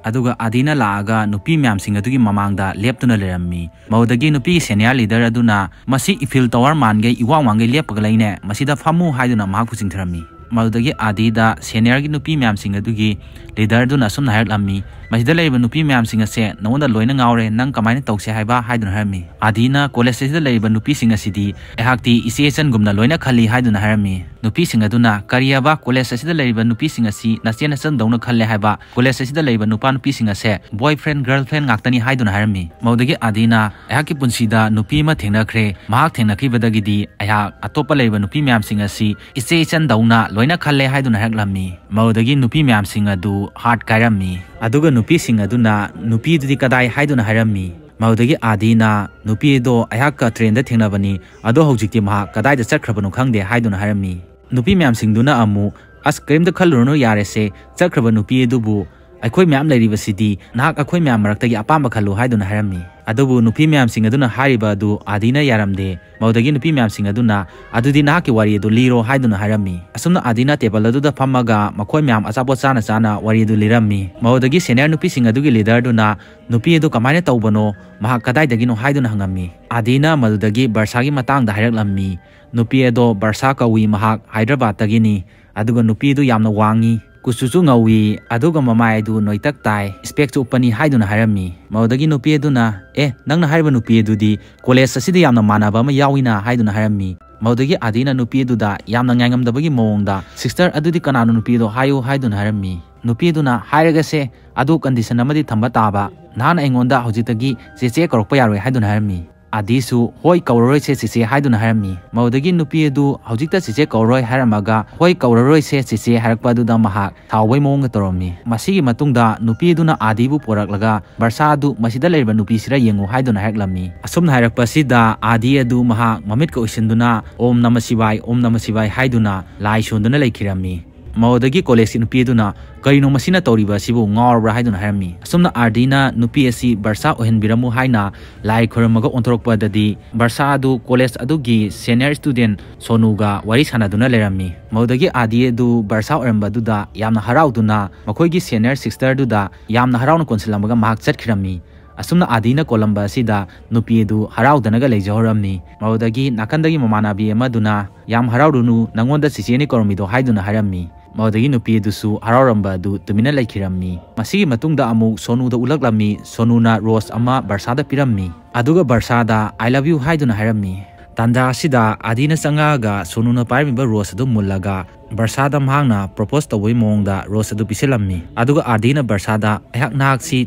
ꯑꯗꯨꯒ ꯑꯥꯗꯤꯅ ꯂꯥꯛꯑꯒ ꯅꯨꯄꯤ ꯃꯌꯥꯝꯁꯤꯡ ꯑꯗꯨꯒꯤ ꯃꯃꯥꯡꯗ ꯂꯦꯞꯇꯨꯅ ꯂꯩꯔꯝꯃꯤ꯫ ꯃꯗꯨꯗꯒꯤ ꯅꯨꯄꯤꯒꯤ ꯁꯦꯅꯤꯌꯔ ꯂꯤꯗꯔ ꯑꯗꯨꯅ, "ꯃꯁꯤ ꯏꯐꯤꯜ ꯇꯋꯥꯔ ꯃꯥꯟꯈꯩ ꯏꯋꯥꯡ ꯋꯥꯡꯈꯩ ꯂꯦꯞꯄꯒ ꯂꯩꯅꯦ, ꯃꯁꯤꯗ ꯐꯝꯃꯨ" ꯍꯥꯏꯗꯨꯅ ꯃꯍꯥꯛꯄꯨ ꯆꯤꯡꯊꯔꯝꯃꯤ꯫ ꯃꯗꯨꯗꯒꯤ ꯑꯥꯗꯤꯗ ꯁꯦꯅꯤꯌꯔꯒꯤ ꯅꯨꯄꯤ ꯃꯌꯥꯝꯁꯤꯡ ꯑꯗꯨꯒꯤ ꯂꯤꯗꯔꯗꯨꯅ ꯑꯁꯨꯝꯅ ꯍꯥꯏꯔꯛꯂꯝꯃꯤ, "ꯃꯁꯤꯗ ꯂꯩꯔꯤꯕ ꯅꯨꯄꯤ ꯃꯌꯥꯝꯁꯤꯡ ꯑꯁꯦ ꯅꯉꯣꯟꯗ ꯂꯣꯏꯅ ꯉꯥꯎꯔꯦ, ꯅꯪ ꯀꯃꯥꯏꯅ ꯇꯧꯁꯦ ꯍꯥꯏꯕ?" ꯍꯥꯏꯗꯨꯅ ꯍꯥꯏꯔꯝꯃꯤ꯫ ꯑꯥꯗꯤꯅ, "ꯀꯣꯂꯦꯖ ꯑꯁꯤꯗ ꯂꯩꯔꯤꯕ ꯅꯨꯄꯤꯁꯤꯡ ꯑꯁꯤꯗꯤ ꯑꯩꯍꯥꯛꯇꯤ ꯏꯆꯦ ꯏꯆꯟꯒꯨꯝꯅ ꯂꯣꯏꯅ ꯈꯜꯂꯤ" ꯍꯥꯏꯗꯨꯅ ꯍꯥꯏꯔꯝꯃꯤ꯫ ꯅꯨꯄꯤꯁꯤꯡ ꯑꯗꯨꯅ, "ꯀꯔꯤꯑꯕ? ꯀꯣꯂꯦꯖ ꯑꯁꯤꯗ ꯂꯩꯔꯤꯕ ꯅꯨꯄꯤꯁꯤꯡ ꯑꯁꯤ ꯅꯆꯦ ꯅꯆꯟꯗꯧꯅ ꯈꯜꯂꯦ ꯍꯥꯏꯕ? ꯀꯣꯂꯦꯖ ꯑꯁꯤꯗ ꯂꯩꯔꯤꯕ ꯅꯨꯄꯥ ꯅꯨꯄꯤꯁꯤꯡ ꯑꯁꯦ ꯕꯣꯏ ꯐ꯭ꯔꯦꯟ, ꯒꯔꯜ ꯐ꯭ꯔꯦꯟ ꯉꯥꯛꯇꯅꯤ" ꯍꯥꯏꯗꯨꯅ ꯍꯥꯏꯔꯝꯃꯤ꯫ ꯃꯗꯨꯗꯒꯤ ꯑꯥꯗꯤꯅ, "ꯑꯩꯍꯥꯛꯀꯤ ꯄꯨꯟꯁꯤꯗ ꯅꯨꯄꯤ ꯑꯃ ꯊꯦꯡꯅꯈ꯭ꯔꯦ, ꯃꯍꯥꯛ ꯊꯦꯡꯅꯈꯤꯕꯗꯒꯤꯗꯤ ꯑꯩꯍꯥꯛ ꯑꯇꯣꯞꯄ ꯂꯩꯔꯤꯕ ꯅꯨꯄꯤ ꯃꯌꯥꯝꯁꯤꯡ ꯑꯁꯤ ꯏꯆꯦ ꯏꯆꯟꯗꯧꯅ ꯂꯣꯏꯅ ꯈꯜꯂꯦ" ꯍꯥꯏꯗꯨꯅ ꯍꯥꯏꯔꯛꯂꯝꯃꯤ꯫ ꯃꯗꯨꯗꯒꯤ ꯅꯨꯄꯤ ꯃꯌꯥꯝꯁꯤꯡ ꯑꯗꯨ ꯍꯥꯔꯠ ꯀꯥꯏꯔꯝꯃꯤ꯫ ꯑꯗꯨꯒ ꯅꯨꯄꯤꯁꯤꯡ ꯑꯗꯨꯅ, "ꯅꯨꯄꯤꯗꯨꯗꯤ ꯀꯗꯥꯏ?" ꯍꯥꯏꯗꯨꯅ ꯍꯥꯏꯔꯝꯃꯤ꯫ ꯃꯗꯨꯗꯒꯤ ꯑꯥꯗꯤꯅ, "ꯅꯨꯄꯤ ꯑꯗꯣ ꯑꯩꯍꯥꯛꯀ ꯇ꯭ꯔꯦꯟꯗ ꯊꯦꯡꯅꯕꯅꯤ, ꯑꯗꯣ ꯍꯧꯖꯤꯛꯇꯤ ꯃꯍꯥꯛ ꯀꯗꯥꯏꯗ ꯆꯠꯈ꯭ꯔꯕꯅꯣ ꯈꯪꯗꯦ" ꯍꯥꯏꯗꯨꯅ ꯍꯥꯏꯔꯝꯃꯤ꯫ ꯅꯨꯄꯤ ꯃꯌꯥꯝꯁꯤꯡꯗꯨꯅ ꯑꯃꯨꯛ, "ꯑꯁ, ꯀꯔꯤꯝꯇ ꯈꯜꯂꯨꯔꯅꯨ, ꯌꯥꯔꯦꯁꯦ, ꯆꯠꯈ꯭ꯔꯕ ꯅꯨꯄꯤ ꯑꯗꯨꯕꯨ "ꯑꯩꯈꯣꯏ ꯃꯌꯥꯝ ꯂꯩꯔꯤꯕꯁꯤꯗꯤ, ꯅꯍꯥꯛ ꯑꯩꯈꯣꯏ ꯃꯌꯥꯝ ꯃꯔꯛꯇꯒꯤ ꯑꯄꯥꯝꯕ ꯈꯜꯂꯨ" ꯍꯥꯏꯗꯨꯅ ꯍꯥꯏꯔꯝꯃꯤ꯫ ꯑꯗꯨꯕꯨ ꯅꯨꯄꯤ ꯃꯌꯥꯝꯁꯤꯡ ꯑꯗꯨꯅ ꯍꯥꯏꯔꯤꯕ ꯑꯗꯨ ꯑꯥꯗꯤꯅ ꯌꯥꯔꯝꯗꯦ꯫ ꯃꯗꯨꯗꯒꯤ ꯅꯨꯄꯤ ꯃꯌꯥꯝꯁꯤꯡ ꯑꯗꯨꯅ, "ꯑꯗꯨꯗꯤ ꯅꯍꯥꯛꯀꯤ ꯋꯥꯔꯤ ꯑꯗꯨ ꯂꯤꯔꯣ" ꯍꯥꯏꯗꯨꯅ ꯍꯥꯏꯔꯝꯃꯤ꯫ ꯑꯁꯨꯝꯅ ꯑꯥꯗꯤꯅ ꯇꯦꯕꯜ ꯑꯗꯨꯗ ꯐꯝꯃꯒ ꯃꯈꯣꯏ ꯃꯌꯥꯝ ꯑꯆꯥꯄꯣꯠ ꯆꯥꯅ ꯆꯥꯅ ꯋꯥꯔꯤ ꯑꯗꯨ ꯂꯤꯔꯝꯃꯤ꯫ ꯃꯗꯨꯗꯒꯤ ꯁꯦꯅꯤꯌꯔ ꯅꯨꯄꯤꯁꯤꯡ ꯑꯗꯨꯒꯤ ꯂꯤꯗꯔꯗꯨꯅ, "ꯅꯨꯄꯤ ꯑꯗꯨ ꯀꯃꯥꯏꯅ ꯇꯧꯕꯅꯣ? ꯃꯍꯥꯛ ꯀꯗꯥꯏꯗꯒꯤꯅꯣ?" ꯍꯥꯏꯗꯨꯅ ꯍꯪꯉꯝꯃꯤ꯫ ꯑꯥꯗꯤꯅ ꯃꯗꯨꯗꯒꯤ ꯕꯔꯁꯥꯒꯤ ꯃꯇꯥꯡꯗ ꯍꯥꯏꯔꯛꯂꯝꯃꯤ꯫ "ꯅꯨꯄꯤ ꯑꯗꯣ ꯕꯔꯁꯥ ꯀꯧꯏ, ꯃꯍꯥꯛ ꯍꯥꯏꯗ꯭ꯔꯕꯥꯗꯇꯒꯤꯅꯤ꯫ ꯑꯗꯨꯒ ꯅꯨꯄꯤ ꯑꯗꯨ ꯌꯥꯝꯅ ꯋꯥꯡꯉꯤ, ꯀꯨꯆꯨꯁꯨ ꯉꯧꯏ, ꯑꯗꯨꯒ ꯃꯃꯥꯏ ꯑꯗꯨ ꯅꯣꯏꯇꯛ ꯇꯥꯏ, ꯏꯁꯄꯦꯛꯁꯨ ꯎꯞꯄꯅꯤ" ꯍꯥꯏꯗꯨꯅ ꯍꯥꯏꯔꯝꯃꯤ꯫ ꯃꯗꯨꯗꯒꯤ ꯅꯨꯄꯤ ꯑꯗꯨꯅ, "ꯑꯦ, ꯅꯪꯅ ꯍꯥꯏꯔꯤꯕ ꯅꯨꯄꯤ ꯑꯗꯨꯗꯤ ꯀꯣꯂꯦꯖ ꯑꯁꯤꯗ ꯌꯥꯝꯅ ꯃꯥꯟꯅꯕ ꯑꯃ ꯌꯥꯎꯏꯅ" ꯍꯥꯏꯗꯨꯅ ꯍꯥꯏꯔꯝꯃꯤ꯫ ꯃꯗꯨꯗꯒꯤ ꯑꯥꯗꯤꯅ ꯅꯨꯄꯤ ꯑꯗꯨꯗ ꯌꯥꯝꯅ ꯉꯥꯏꯉꯝꯗꯕꯒꯤ ꯃꯑꯣꯡꯗ, "ꯁꯤꯁꯇꯔ, ꯑꯗꯨꯗꯤ ꯀꯅꯥꯅꯣ ꯅꯨꯄꯤ ꯑꯗꯣ? ꯍꯥꯏꯌꯨ" ꯍꯥꯏꯗꯨꯅ ꯍꯥꯏꯔꯝꯃꯤ꯫ ꯅꯨꯄꯤ ꯑꯗꯨꯅ, "ꯍꯥꯏꯔꯒꯁꯦ, ꯑꯗꯨ ꯀꯟꯗꯤꯁꯟ ꯑꯃꯗꯤ ꯊꯝꯕ ꯇꯥꯕ, ꯅꯍꯥꯛꯅ ꯑꯩꯉꯣꯟꯗ ꯍꯧꯖꯤꯛꯇꯒꯤ ꯆꯦꯆꯦ ꯀꯧꯔꯛꯄ ꯌꯥꯔꯣꯏ" ꯍꯥꯏꯗꯨꯅ ꯍꯥꯏꯔꯝꯃꯤ꯫ ꯑꯥꯗꯤꯁꯨ, "ꯍꯣꯏ, ꯀꯧꯔꯔꯣꯏꯁꯦ ꯆꯦꯆꯦ" ꯍꯥꯏꯗꯨꯅ ꯍꯥꯏꯔꯝꯃꯤ꯫ ꯃꯗꯨꯗꯒꯤ ꯅꯨꯄꯤ ꯑꯗꯨ ꯍꯧꯖꯤꯛꯇ ꯆꯦꯆꯦ ꯀꯧꯔꯔꯣꯏ ꯍꯥꯏꯔꯝꯃꯒ, "ꯍꯣꯏ, ꯀꯧꯔꯔꯣꯏꯁꯦ ꯆꯦꯆꯦ" ꯍꯥꯏꯔꯛꯄ ꯑꯗꯨꯗ ꯃꯍꯥꯛ ꯁꯥꯎꯕꯩ ꯃꯑꯣꯡꯒ ꯇꯧꯔꯝꯃꯤ꯫ ꯃꯁꯤꯒꯤ ꯃꯇꯨꯡꯗ ꯅꯨꯄꯤ ꯑꯗꯨꯅ ꯑꯥꯗꯤꯕꯨ ꯄꯣꯔꯛꯂꯒ, "ꯕꯔꯁꯥ ꯑꯗꯨ ꯃꯁꯤꯗ ꯂꯩꯔꯤꯕ ꯅꯨꯄꯤꯁꯤꯔ ꯌꯦꯡꯉꯨ" ꯍꯥꯏꯗꯨꯅ ꯍꯥꯏꯔꯛꯂꯝꯃꯤ꯫ ꯑꯁꯨꯝꯅ ꯍꯥꯏꯔꯛꯄ ꯑꯁꯤꯗ ꯑꯥꯗꯤ ꯑꯗꯨ ꯃꯍꯥꯛ ꯃꯃꯤꯠꯀ ꯎꯏꯁꯤꯟꯗꯨꯅ, "ꯑꯣꯝ ꯅꯃ ꯁꯤꯕꯥꯏ, ꯑꯣꯝ ꯅꯃ ꯁꯤꯕꯥꯏ" ꯍꯥꯏꯗꯨꯅ ꯂꯥꯏ ꯁꯣꯟꯗꯨꯅ ꯂꯩꯈꯤꯔꯝꯃꯤ꯫ ꯃꯗꯨꯗꯒꯤ ꯀꯣꯂꯦꯖꯀꯤ ꯅꯨꯄꯤ ꯑꯗꯨꯅ, "ꯀꯔꯤꯅꯣ ꯃꯁꯤꯅ ꯇꯧꯔꯤꯕ ꯑꯁꯤꯕꯨ? ꯉꯥꯎꯔꯕ꯭ꯔꯥ?" ꯍꯥꯏꯗꯨꯅ ꯍꯥꯏꯔꯝꯃꯤ꯫ ꯑꯁꯨꯝꯅ ꯑꯥꯔꯗꯤꯅ ꯅꯨꯄꯤ ꯑꯁꯤ ꯕꯔꯁꯥ ꯑꯣꯏꯍꯟꯕꯤꯔꯝꯃꯨ ꯍꯥꯏꯅ ꯂꯥꯏ ꯈꯨꯔꯨꯝꯃꯒ ꯑꯣꯟꯊꯣꯔꯛꯄꯗꯗꯤ, ꯕꯔꯁꯥ ꯑꯗꯨ ꯀꯣꯂꯦꯖ ꯑꯗꯨꯒꯤ ꯁꯦꯅꯤꯌꯔ ꯁ꯭ꯇꯨꯗꯦꯟ ꯁꯣꯅꯨꯒ ꯋꯥꯔꯤ ꯁꯥꯟꯅꯗꯨꯅ ꯂꯩꯔꯝꯃꯤ꯫ ꯃꯗꯨꯗꯒꯤ ꯑꯥꯔꯗꯤ ꯑꯗꯨ ꯕꯔꯁꯥ ꯑꯣꯏꯔꯝꯕ ꯑꯗꯨꯗ ꯌꯥꯝꯅ ꯍꯔꯥꯎꯗꯨꯅ ꯃꯈꯣꯏꯒꯤ ꯁꯦꯅꯤꯌꯔ ꯁꯤꯁꯇꯔꯗꯨꯗ ꯌꯥꯝꯅ ꯍꯔꯥꯎꯅ ꯀꯣꯟꯁꯤꯜꯂꯝꯃꯒ ꯃꯍꯥꯛ ꯆꯠꯈꯤꯔꯝꯃꯤ꯫ ꯑꯁꯨꯝꯅ ꯑꯥꯔꯗꯤꯅ ꯀꯣꯜꯂꯝꯕ ꯑꯁꯤꯗ ꯅꯨꯄꯤ ꯑꯗꯨ ꯍꯔꯥꯎꯗꯅꯒ ꯂꯩꯖꯍꯧꯔꯝꯃꯤ꯫ ꯃꯗꯨꯗꯒꯤ ꯅꯥꯀꯟꯗꯒꯤ ꯃꯃꯥꯟꯅꯕꯤ ꯑꯃꯗꯨꯅ, "ꯌꯥꯝ ꯍꯔꯥꯎꯔꯨꯅꯨ, ꯅꯪꯉꯣꯟꯗ ꯆꯤꯆꯦꯅꯤ ꯀꯧꯔꯝꯃꯤꯗꯣ" ꯍꯥꯏꯗꯨꯅ ꯍꯥꯏꯔꯝꯃꯤ꯫ ꯃꯗꯨꯗꯒꯤ ꯅꯨꯄꯤ ꯑꯗꯨꯁꯨ ꯍꯔꯥꯎꯔꯝꯕ ꯑꯗꯨ ꯇꯨꯃꯤꯟꯅ ꯂꯩꯈꯤꯔꯝꯃꯤ꯫ ꯃꯁꯤꯒꯤ ꯃꯇꯨꯡꯗ ꯑꯃꯨꯛ ꯁꯣꯅꯨꯗ ꯎꯠꯂꯛꯂꯝꯃꯤ꯫ ꯁꯣꯅꯨꯅ ꯔꯣꯁ ꯑꯃ ꯕꯔꯁꯥꯗ ꯄꯤꯔꯝꯃꯤ꯫ ꯑꯗꯨꯒ ꯕꯔꯁꯥꯗ "I love you" ꯍꯥꯏꯗꯨꯅ ꯍꯥꯏꯔꯝꯃꯤ꯫ ꯇꯥꯟꯖꯥ ꯑꯁꯤꯗ ꯑꯥꯔꯗꯤꯅ ꯆꯪꯉꯛꯑꯒ ꯁꯣꯅꯨꯅ ꯄꯥꯏꯔꯝꯃꯤꯕ ꯔꯣꯁ ꯑꯗꯨ ꯃꯨꯜꯂꯒ ꯕꯔꯁꯥꯗ ꯃꯍꯥꯛꯅ ꯄ꯭ꯔꯣꯄꯣꯁ ꯇꯧꯕꯒꯤ ꯃꯑꯣꯡꯗ ꯔꯣꯁ ꯑꯗꯨ ꯄꯤꯁꯤꯜꯂꯝꯃꯤ꯫ ꯑꯗꯨꯒ ꯑꯥꯔꯗꯤꯅ ꯕꯔꯁꯥꯗ, "ꯑꯩꯍꯥꯛ ꯅꯍꯥꯛꯁꯤ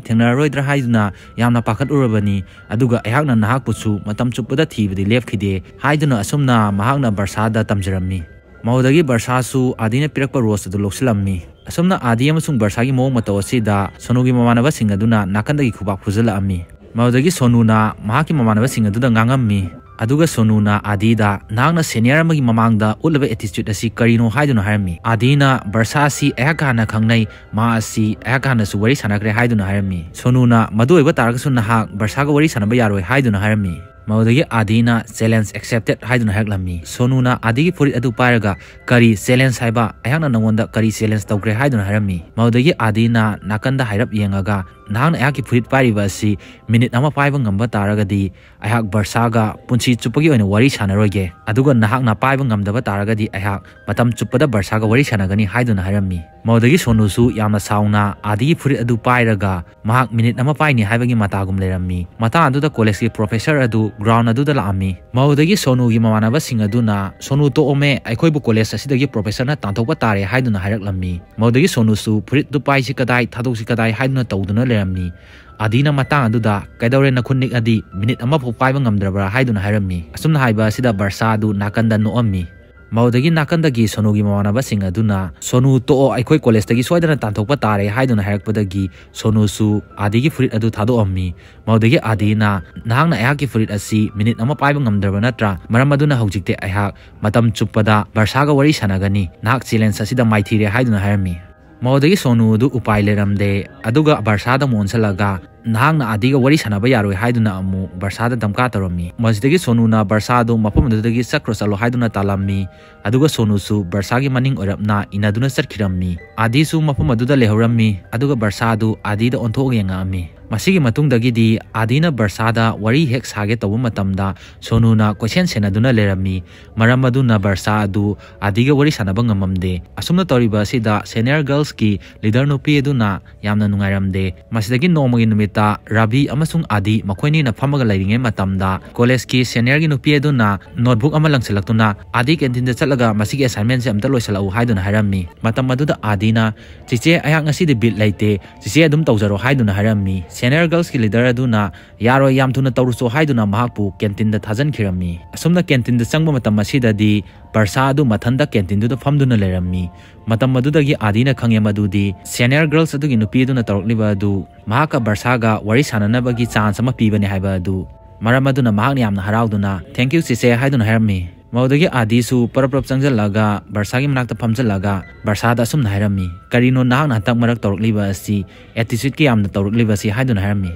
ꯊꯦꯡꯅꯔꯔꯣꯏꯗ꯭ꯔꯥ ꯍꯥꯏꯗꯨꯅ ꯌꯥꯝꯅ ꯄꯥꯈꯠꯂꯨꯔꯕꯅꯤ, ꯑꯗꯨꯒ ꯑꯩꯍꯥꯛꯅ ꯅꯍꯥꯛꯄꯨꯁꯨ ꯃꯇꯝ ꯆꯨꯞꯄꯗ ꯊꯤꯕꯗꯤ ꯂꯦꯞꯈꯤꯗꯦ" ꯍꯥꯏꯗꯨꯅ ꯑꯁꯨꯝꯅ ꯃꯍꯥꯛꯅ ꯕꯔꯁꯥꯗ ꯇꯝꯖꯔꯝꯃꯤ꯫ ꯃꯗꯨꯗꯒꯤ ꯕꯔꯁꯥꯁꯨ ꯑꯥꯔꯗꯤꯅ ꯄꯤꯔꯛꯄ ꯔꯣꯁ ꯑꯗꯨ ꯂꯧꯁꯤꯜꯂꯝꯃꯤ꯫ ꯑꯁꯨꯝꯅ ꯑꯥꯔꯗꯤ ꯑꯃꯁꯨꯡ ꯕꯔꯁꯥꯒꯤ ꯃꯑꯣꯡ ꯃꯇꯧ ꯑꯁꯤꯗ ꯁꯣꯅꯨꯒꯤ ꯃꯃꯥꯟꯅꯕꯁꯤꯡ ꯑꯗꯨꯅ ꯅꯥꯀꯟꯗꯒꯤ ꯈꯨꯕꯥꯛ ꯈꯨꯖꯜꯂꯛꯑꯝꯃꯤ꯫ ꯃꯗꯨꯗꯒꯤ ꯁꯣꯅꯨꯅ ꯃꯍꯥꯛꯀꯤ ꯃꯃꯥꯟꯅꯕꯁꯤꯡ ꯑꯗꯨꯗ ꯉꯥꯡꯉꯝꯃꯤ, ꯑꯗꯨꯒ ꯁꯣꯅꯨꯅ ꯑꯥꯗꯤꯗ, "ꯅꯍꯥꯛꯅ senior ꯑꯃꯒꯤ ꯃꯃꯥꯡꯗ ꯎꯠꯂꯕ attitude ꯑꯁꯤ ꯀꯔꯤꯅꯣ?" ꯍꯥꯏꯗꯨꯅ ꯍꯥꯏꯔꯝꯃꯤ꯫ ꯑꯥꯗꯤꯅ, "ꯕꯔꯁꯥ ꯑꯁꯤ ꯑꯩꯍꯥꯛꯀ ꯍꯥꯟꯅ ꯈꯪꯅꯩ, ꯃꯥ ꯑꯁꯤ ꯑꯩꯍꯥꯛꯀ ꯍꯥꯟꯅꯁꯨ ꯋꯥꯔꯤ ꯁꯥꯟꯅꯈ꯭ꯔꯦ" ꯍꯥꯏꯗꯨꯅ ꯍꯥꯏꯔꯝꯃꯤ꯫ ꯁꯣꯅꯨꯅ, "ꯃꯗꯨ ꯑꯣꯏꯕ ꯇꯥꯔꯒꯁꯨ ꯅꯍꯥꯛ ꯕꯔꯁꯥꯒ ꯋꯥꯔꯤ ꯁꯥꯟꯅꯕ ꯌꯥꯔꯣꯏ" ꯍꯥꯏꯗꯨꯅ ꯍꯥꯏꯔꯝꯃꯤ꯫ ꯃꯗꯨꯗꯒꯤ ꯑꯥꯗꯤꯅ, "Challenge accepted" ꯍꯥꯏꯗꯨꯅ ꯍꯥꯏꯔꯛꯂꯝꯃꯤ꯫ ꯁꯣꯅꯨꯅ ꯑꯥꯗꯤꯒꯤ ꯐꯨꯔꯤꯠ ꯑꯗꯨ ꯄꯥꯏꯔꯒ, "ꯀꯔꯤ challenge ꯍꯥꯏꯕ? ꯑꯩꯍꯥꯛꯅ ꯅꯉꯣꯟꯗ ꯀꯔꯤ challenge ꯇꯧꯈ꯭ꯔꯦ?" ꯍꯥꯏꯗꯨꯅ ꯍꯥꯏꯔꯝꯃꯤ꯫ ꯃꯗꯨꯗꯒꯤ ꯑꯥꯗꯤꯅ ꯅꯥꯀꯟꯗ ꯍꯥꯏꯔꯞ ꯌꯦꯡꯉꯒ, "ꯅꯍꯥꯛꯅ ꯑꯩꯍꯥꯛꯀꯤ ꯐꯨꯔꯤꯠ ꯄꯥꯏꯔꯤꯕ ꯑꯁꯤ minute ꯑꯃ ꯄꯥꯏꯕ ꯉꯝꯕ ꯇꯥꯔꯒꯗꯤ, ꯑꯩꯍꯥꯛ ꯕꯔꯁꯥꯒ ꯄꯨꯟꯁꯤ ꯆꯨꯞꯄꯒꯤ ꯑꯣꯏꯅ ꯋꯥꯔꯤ ꯁꯥꯟꯅꯔꯣꯏꯒꯦ, ꯑꯗꯨꯒ ꯅꯍꯥꯛꯅ ꯄꯥꯏꯕ ꯉꯝꯗꯕ ꯇꯥꯔꯒꯗꯤ ꯑꯩꯍꯥꯛ ꯃꯇꯝ ꯆꯨꯞꯄꯗ ꯕꯔꯁꯥꯒ ꯋꯥꯔꯤ ꯁꯥꯟꯅꯒꯅꯤ" ꯍꯥꯏꯗꯨꯅ ꯍꯥꯏꯔꯝꯃꯤ꯫ ꯃꯗꯨꯗꯒꯤ ꯁꯣꯅꯨꯁꯨ ꯌꯥꯝꯅ ꯁꯥꯎꯅ ꯑꯥꯗꯤꯒꯤ ꯐꯨꯔꯤꯠ ꯑꯗꯨ ꯄꯥꯏꯔꯒ ꯃꯍꯥꯛ minute ꯑꯃ ꯄꯥꯏꯅꯤ ꯍꯥꯏꯕꯒꯤ ꯃꯇꯥꯒꯨꯝ ꯂꯩꯔꯝꯃꯤ꯫ ꯃꯇꯥꯡ ꯑꯗꯨꯗ college ꯀꯤ professor ꯑꯗꯨ ground ꯑꯗꯨꯗ ꯂꯥꯛꯑꯝꯃꯤ꯫ ꯃꯗꯨꯗꯒꯤ ꯁꯣꯅꯨꯒꯤ ꯃꯃꯥꯟꯅꯕꯁꯤꯡ ꯑꯗꯨꯅ, "ꯁꯣꯅꯨ, ꯇꯣꯛꯑꯣꯃꯦ, ꯑꯩꯈꯣꯏꯕꯨ college ꯑꯁꯤꯗꯒꯤ professor ꯅ ꯇꯥꯟꯊꯣꯛꯄ ꯇꯥꯔꯦ" ꯍꯥꯏꯗꯨꯅ ꯍꯥꯏꯔꯛꯂꯝꯃꯤ꯫ ꯃꯗꯨꯗꯒꯤ ꯁꯣꯅꯨꯁꯨ, "ꯐꯨꯔꯤꯠꯇꯨ ꯄꯥꯏꯁꯤ ꯀꯗꯥꯏ, ꯊꯥꯗꯣꯛꯁꯤ ꯀꯗꯥꯏ?" ꯍꯥꯏꯗꯨꯅ ꯇꯧꯗꯨꯅ ꯂꯩꯔꯝꯃꯤ꯫ ꯑꯥꯗꯤꯅ ꯃꯇꯥꯡ ꯑꯗꯨꯗ, "ꯀꯩꯗꯧꯔꯦ, ꯅꯈꯨꯠ ꯅꯤꯛꯑꯗꯤ ꯃꯤꯅꯤꯠ ꯑꯃꯐꯥꯎ ꯄꯥꯏꯕ ꯉꯝꯗ꯭ꯔꯕ꯭ꯔꯥ?" ꯍꯥꯏꯗꯨꯅ ꯍꯥꯏꯔꯝꯃꯤ꯫ ꯑꯁꯨꯝꯅ ꯍꯥꯏꯕ ꯑꯁꯤꯗ ꯕꯔꯁꯥ ꯑꯗꯨ ꯅꯥꯀꯟꯗ ꯅꯣꯛꯑꯝꯃꯤ꯫ ꯃꯗꯨꯗꯒꯤ ꯅꯥꯀꯟꯗꯒꯤ ꯁꯣꯅꯨꯒꯤ ꯃꯃꯥꯟꯅꯕꯁꯤꯡ ꯑꯗꯨꯅ, "ꯁꯣꯅꯨ, ꯇꯣꯛꯑꯣ, ꯑꯩꯈꯣꯏ college ꯇꯒꯤ ꯁꯣꯏꯗꯅ ꯇꯥꯟꯊꯣꯛꯄ ꯇꯥꯔꯦ" ꯍꯥꯏꯗꯨꯅ ꯍꯥꯏꯔꯛꯄꯗꯒꯤ ꯁꯣꯅꯨꯁꯨ ꯑꯥꯗꯤꯒꯤ ꯐꯨꯔꯤꯠ ꯑꯗꯨ ꯊꯥꯗꯣꯛꯑꯝꯃꯤ꯫ ꯃꯗꯨꯗꯒꯤ ꯑꯥꯗꯤꯅ, "ꯅꯍꯥꯛꯅ ꯑꯩꯍꯥꯛꯀꯤ ꯐꯨꯔꯤꯠ ꯑꯁꯤ ꯃꯤꯅꯤꯠ ꯑꯃ ꯄꯥꯏꯕ ꯉꯝꯗ꯭ꯔꯕ ꯅꯠꯇ꯭ꯔꯥ? ꯃꯔꯝ ꯑꯗꯨꯅ ꯍꯧꯖꯤꯛꯇꯤ ꯑꯩꯍꯥꯛ ꯃꯇꯝ ꯆꯨꯞꯄꯗ ꯕꯔꯁꯥꯒ ꯋꯥꯔꯤ ꯁꯥꯟꯅꯒꯅꯤ꯫ ꯅꯍꯥꯛ challenge ꯑꯁꯤꯗ ꯃꯥꯏꯊꯤꯔꯦ" ꯍꯥꯏꯗꯨꯅ ꯍꯥꯏꯔꯝꯃꯤ꯫ ꯃꯗꯨꯗꯒꯤ ꯁꯣꯅꯨ ꯑꯗꯨ ꯎꯄꯥꯏ ꯂꯩꯔꯝꯗꯦ꯫ ꯑꯗꯨꯒ ꯕꯔꯁꯥꯗ ꯑꯃꯨꯛ ꯑꯣꯟꯁꯤꯜꯂꯒ, "ꯅꯍꯥꯛꯅ ꯑꯥꯗꯤꯒ ꯋꯥꯔꯤ ꯁꯥꯟꯅꯕ ꯌꯥꯔꯣꯏ" ꯍꯥꯏꯗꯨꯅ ꯑꯃꯨꯛ ꯕꯔꯁꯥꯗ ꯙꯝꯀꯥ ꯇꯧꯔꯝꯃꯤ꯫ ꯃꯁꯤꯗꯒꯤ ꯁꯣꯅꯨꯅ ꯕꯔꯁꯥ ꯑꯗꯨ ꯃꯐꯝ ꯑꯗꯨꯗꯒꯤ ꯆꯠꯈ꯭ꯔꯣ ꯆꯠꯂꯣ ꯍꯥꯏꯗꯨꯅ ꯇꯥꯜꯂꯝꯃꯤ꯫ ꯑꯗꯨꯒ ꯁꯣꯅꯨꯁꯨ ꯕꯔꯁꯥꯒꯤ ꯃꯅꯤꯡ ꯑꯣꯏꯔꯞꯅ ꯏꯟꯅꯗꯨꯅ ꯆꯠꯈꯤꯔꯝꯃꯤ꯫ ꯑꯥꯗꯤꯁꯨ ꯃꯐꯝ ꯑꯗꯨꯗ ꯂꯩꯍꯧꯔꯝꯃꯤ꯫ ꯑꯗꯨꯒ ꯕꯔꯁꯥ ꯑꯗꯨ ꯑꯥꯗꯤꯗ ꯑꯣꯟꯊꯣꯛꯑꯒ ꯌꯦꯡꯉꯛꯑꯝꯃꯤ꯫ ꯃꯁꯤꯒꯤ ꯃꯇꯨꯡꯗꯒꯤꯗꯤ ꯑꯥꯗꯤꯅ ꯕꯔꯁꯥꯗ ꯋꯥꯔꯤ ꯍꯦꯛ ꯁꯥꯒꯦ ꯇꯧꯕ ꯃꯇꯝꯗ ꯁꯣꯅꯨꯅ ꯀꯣꯏꯁꯦꯟ ꯁꯦꯟꯅꯗꯨꯅ ꯂꯩꯔꯝꯃꯤ꯫ ꯃꯔꯝ ꯑꯗꯨꯅ ꯕꯔꯁꯥ ꯑꯗꯨ ꯑꯥꯗꯤꯒ ꯋꯥꯔꯤ ꯁꯥꯟꯅꯕ ꯉꯝꯃꯝꯗꯦ꯫ ꯑꯁꯨꯝꯅ ꯇꯧꯔꯤꯕ ꯑꯁꯤꯗ senior girls ꯀꯤ leader ꯅꯨꯄꯤ ꯑꯗꯨꯅ ꯌꯥꯝꯅ ꯅꯨꯡꯉꯥꯏꯔꯝꯗꯦ꯫ ꯃꯁꯤꯗꯒꯤ ꯅꯣꯡꯃꯒꯤ ꯅꯨꯃꯤꯠꯇ ꯔꯥꯕꯤ ꯑꯃꯁꯨꯡ ꯑꯥꯗꯤ ꯃꯈꯣꯏꯅꯤꯅ ꯐꯝꯃꯒ ꯂꯩꯔꯤꯉꯩ ꯃꯇꯝꯗ college ꯀꯤ senior ꯒꯤ ꯅꯨꯄꯤ ꯑꯗꯨꯅ notebook ꯑꯃ ꯂꯪꯁꯤꯜꯂꯛꯇꯨꯅ, "ꯑꯥꯗꯤ canteen ꯗ ꯆꯠꯂꯒ ꯃꯁꯤꯒꯤ assignment ꯁꯦ ꯑꯝꯇ ꯂꯣꯏꯁꯤꯜꯂꯛꯎ" ꯍꯥꯏꯗꯨꯅ ꯍꯥꯏꯔꯝꯃꯤ꯫ ꯃꯇꯝ ꯑꯗꯨꯗ ꯑꯥꯗꯤꯅ, "ꯆꯤꯆꯦ, ꯑꯩꯍꯥꯛ ꯉꯁꯤꯗꯤ ꯕꯤꯠ ꯂꯩꯇꯦ, ꯆꯤꯆꯦ ꯑꯗꯨꯝ ꯇꯧꯖꯔꯣ" ꯍꯥꯏꯗꯨꯅ ꯍꯥꯏꯔꯝꯃꯤ꯫ Senior girls ꯀꯤ leader ꯑꯗꯨꯅ, "ꯌꯥꯔꯣꯏ, ꯌꯥꯝ ꯊꯨꯅ ꯇꯧꯔꯨꯆꯣ" ꯍꯥꯏꯗꯨꯅ ꯃꯍꯥꯛꯄꯨ canteen ꯗ ꯊꯥꯖꯤꯟꯈꯤꯔꯝꯃꯤ꯫ ꯑꯁꯨꯝꯅ canteen ꯗ ꯆꯪꯕ ꯃꯇꯝ ꯑꯁꯤꯗꯗꯤ ꯕꯔꯁꯥ ꯑꯗꯨ ꯃꯊꯟꯇ canteen ꯗꯨꯗ ꯐꯝꯗꯨꯅ ꯂꯩꯔꯝꯃꯤ꯫ ꯃꯇꯝ ꯑꯗꯨꯗꯒꯤ ꯑꯥꯗꯤꯅ ꯈꯪꯉꯦ ꯃꯗꯨꯗꯤ senior girls ꯑꯗꯨꯒꯤ ꯅꯨꯄꯤ ꯑꯗꯨꯅ ꯇꯧꯔꯛꯂꯤꯕ ꯑꯗꯨ ꯃꯍꯥꯛꯀ ꯕꯔꯁꯥꯒ ꯋꯥꯔꯤ ꯁꯥꯟꯅꯅꯕꯒꯤ chance ꯑꯃ ꯄꯤꯕꯅꯤ ꯍꯥꯏꯕ ꯑꯗꯨ꯫ ꯃꯔꯝ ꯑꯗꯨꯅ ꯃꯍꯥꯛꯅ ꯌꯥꯝꯅ ꯍꯔꯥꯎꯗꯨꯅ "Thank you ꯆꯦꯆꯦ" ꯍꯥꯏꯗꯨꯅ ꯍꯥꯏꯔꯝꯃꯤ꯫ ꯃꯗꯨꯗꯒꯤ ꯑꯥꯗꯤꯁꯨ ꯄꯔꯞ ꯄꯔꯞ ꯆꯪꯁꯤꯜꯂꯒ ꯕꯔꯁꯥꯒꯤ ꯃꯅꯥꯛꯇ ꯐꯝꯖꯤꯜꯂꯒ ꯕꯔꯁꯥꯗ ꯑꯁꯨꯝꯅ ꯍꯥꯏꯔꯝꯃꯤ, "ꯀꯔꯤꯅꯣ ꯅꯍꯥꯛꯅ ꯍꯟꯇꯛ ꯃꯔꯛ ꯇꯧꯔꯛꯂꯤꯕ ꯑꯁꯤ, attitude ꯀ ꯌꯥꯝꯅ ꯇꯧꯔꯛꯂꯤꯕ ꯑꯁꯤ?" ꯍꯥꯏꯗꯨꯅ ꯍꯥꯏꯔꯝꯃꯤ꯫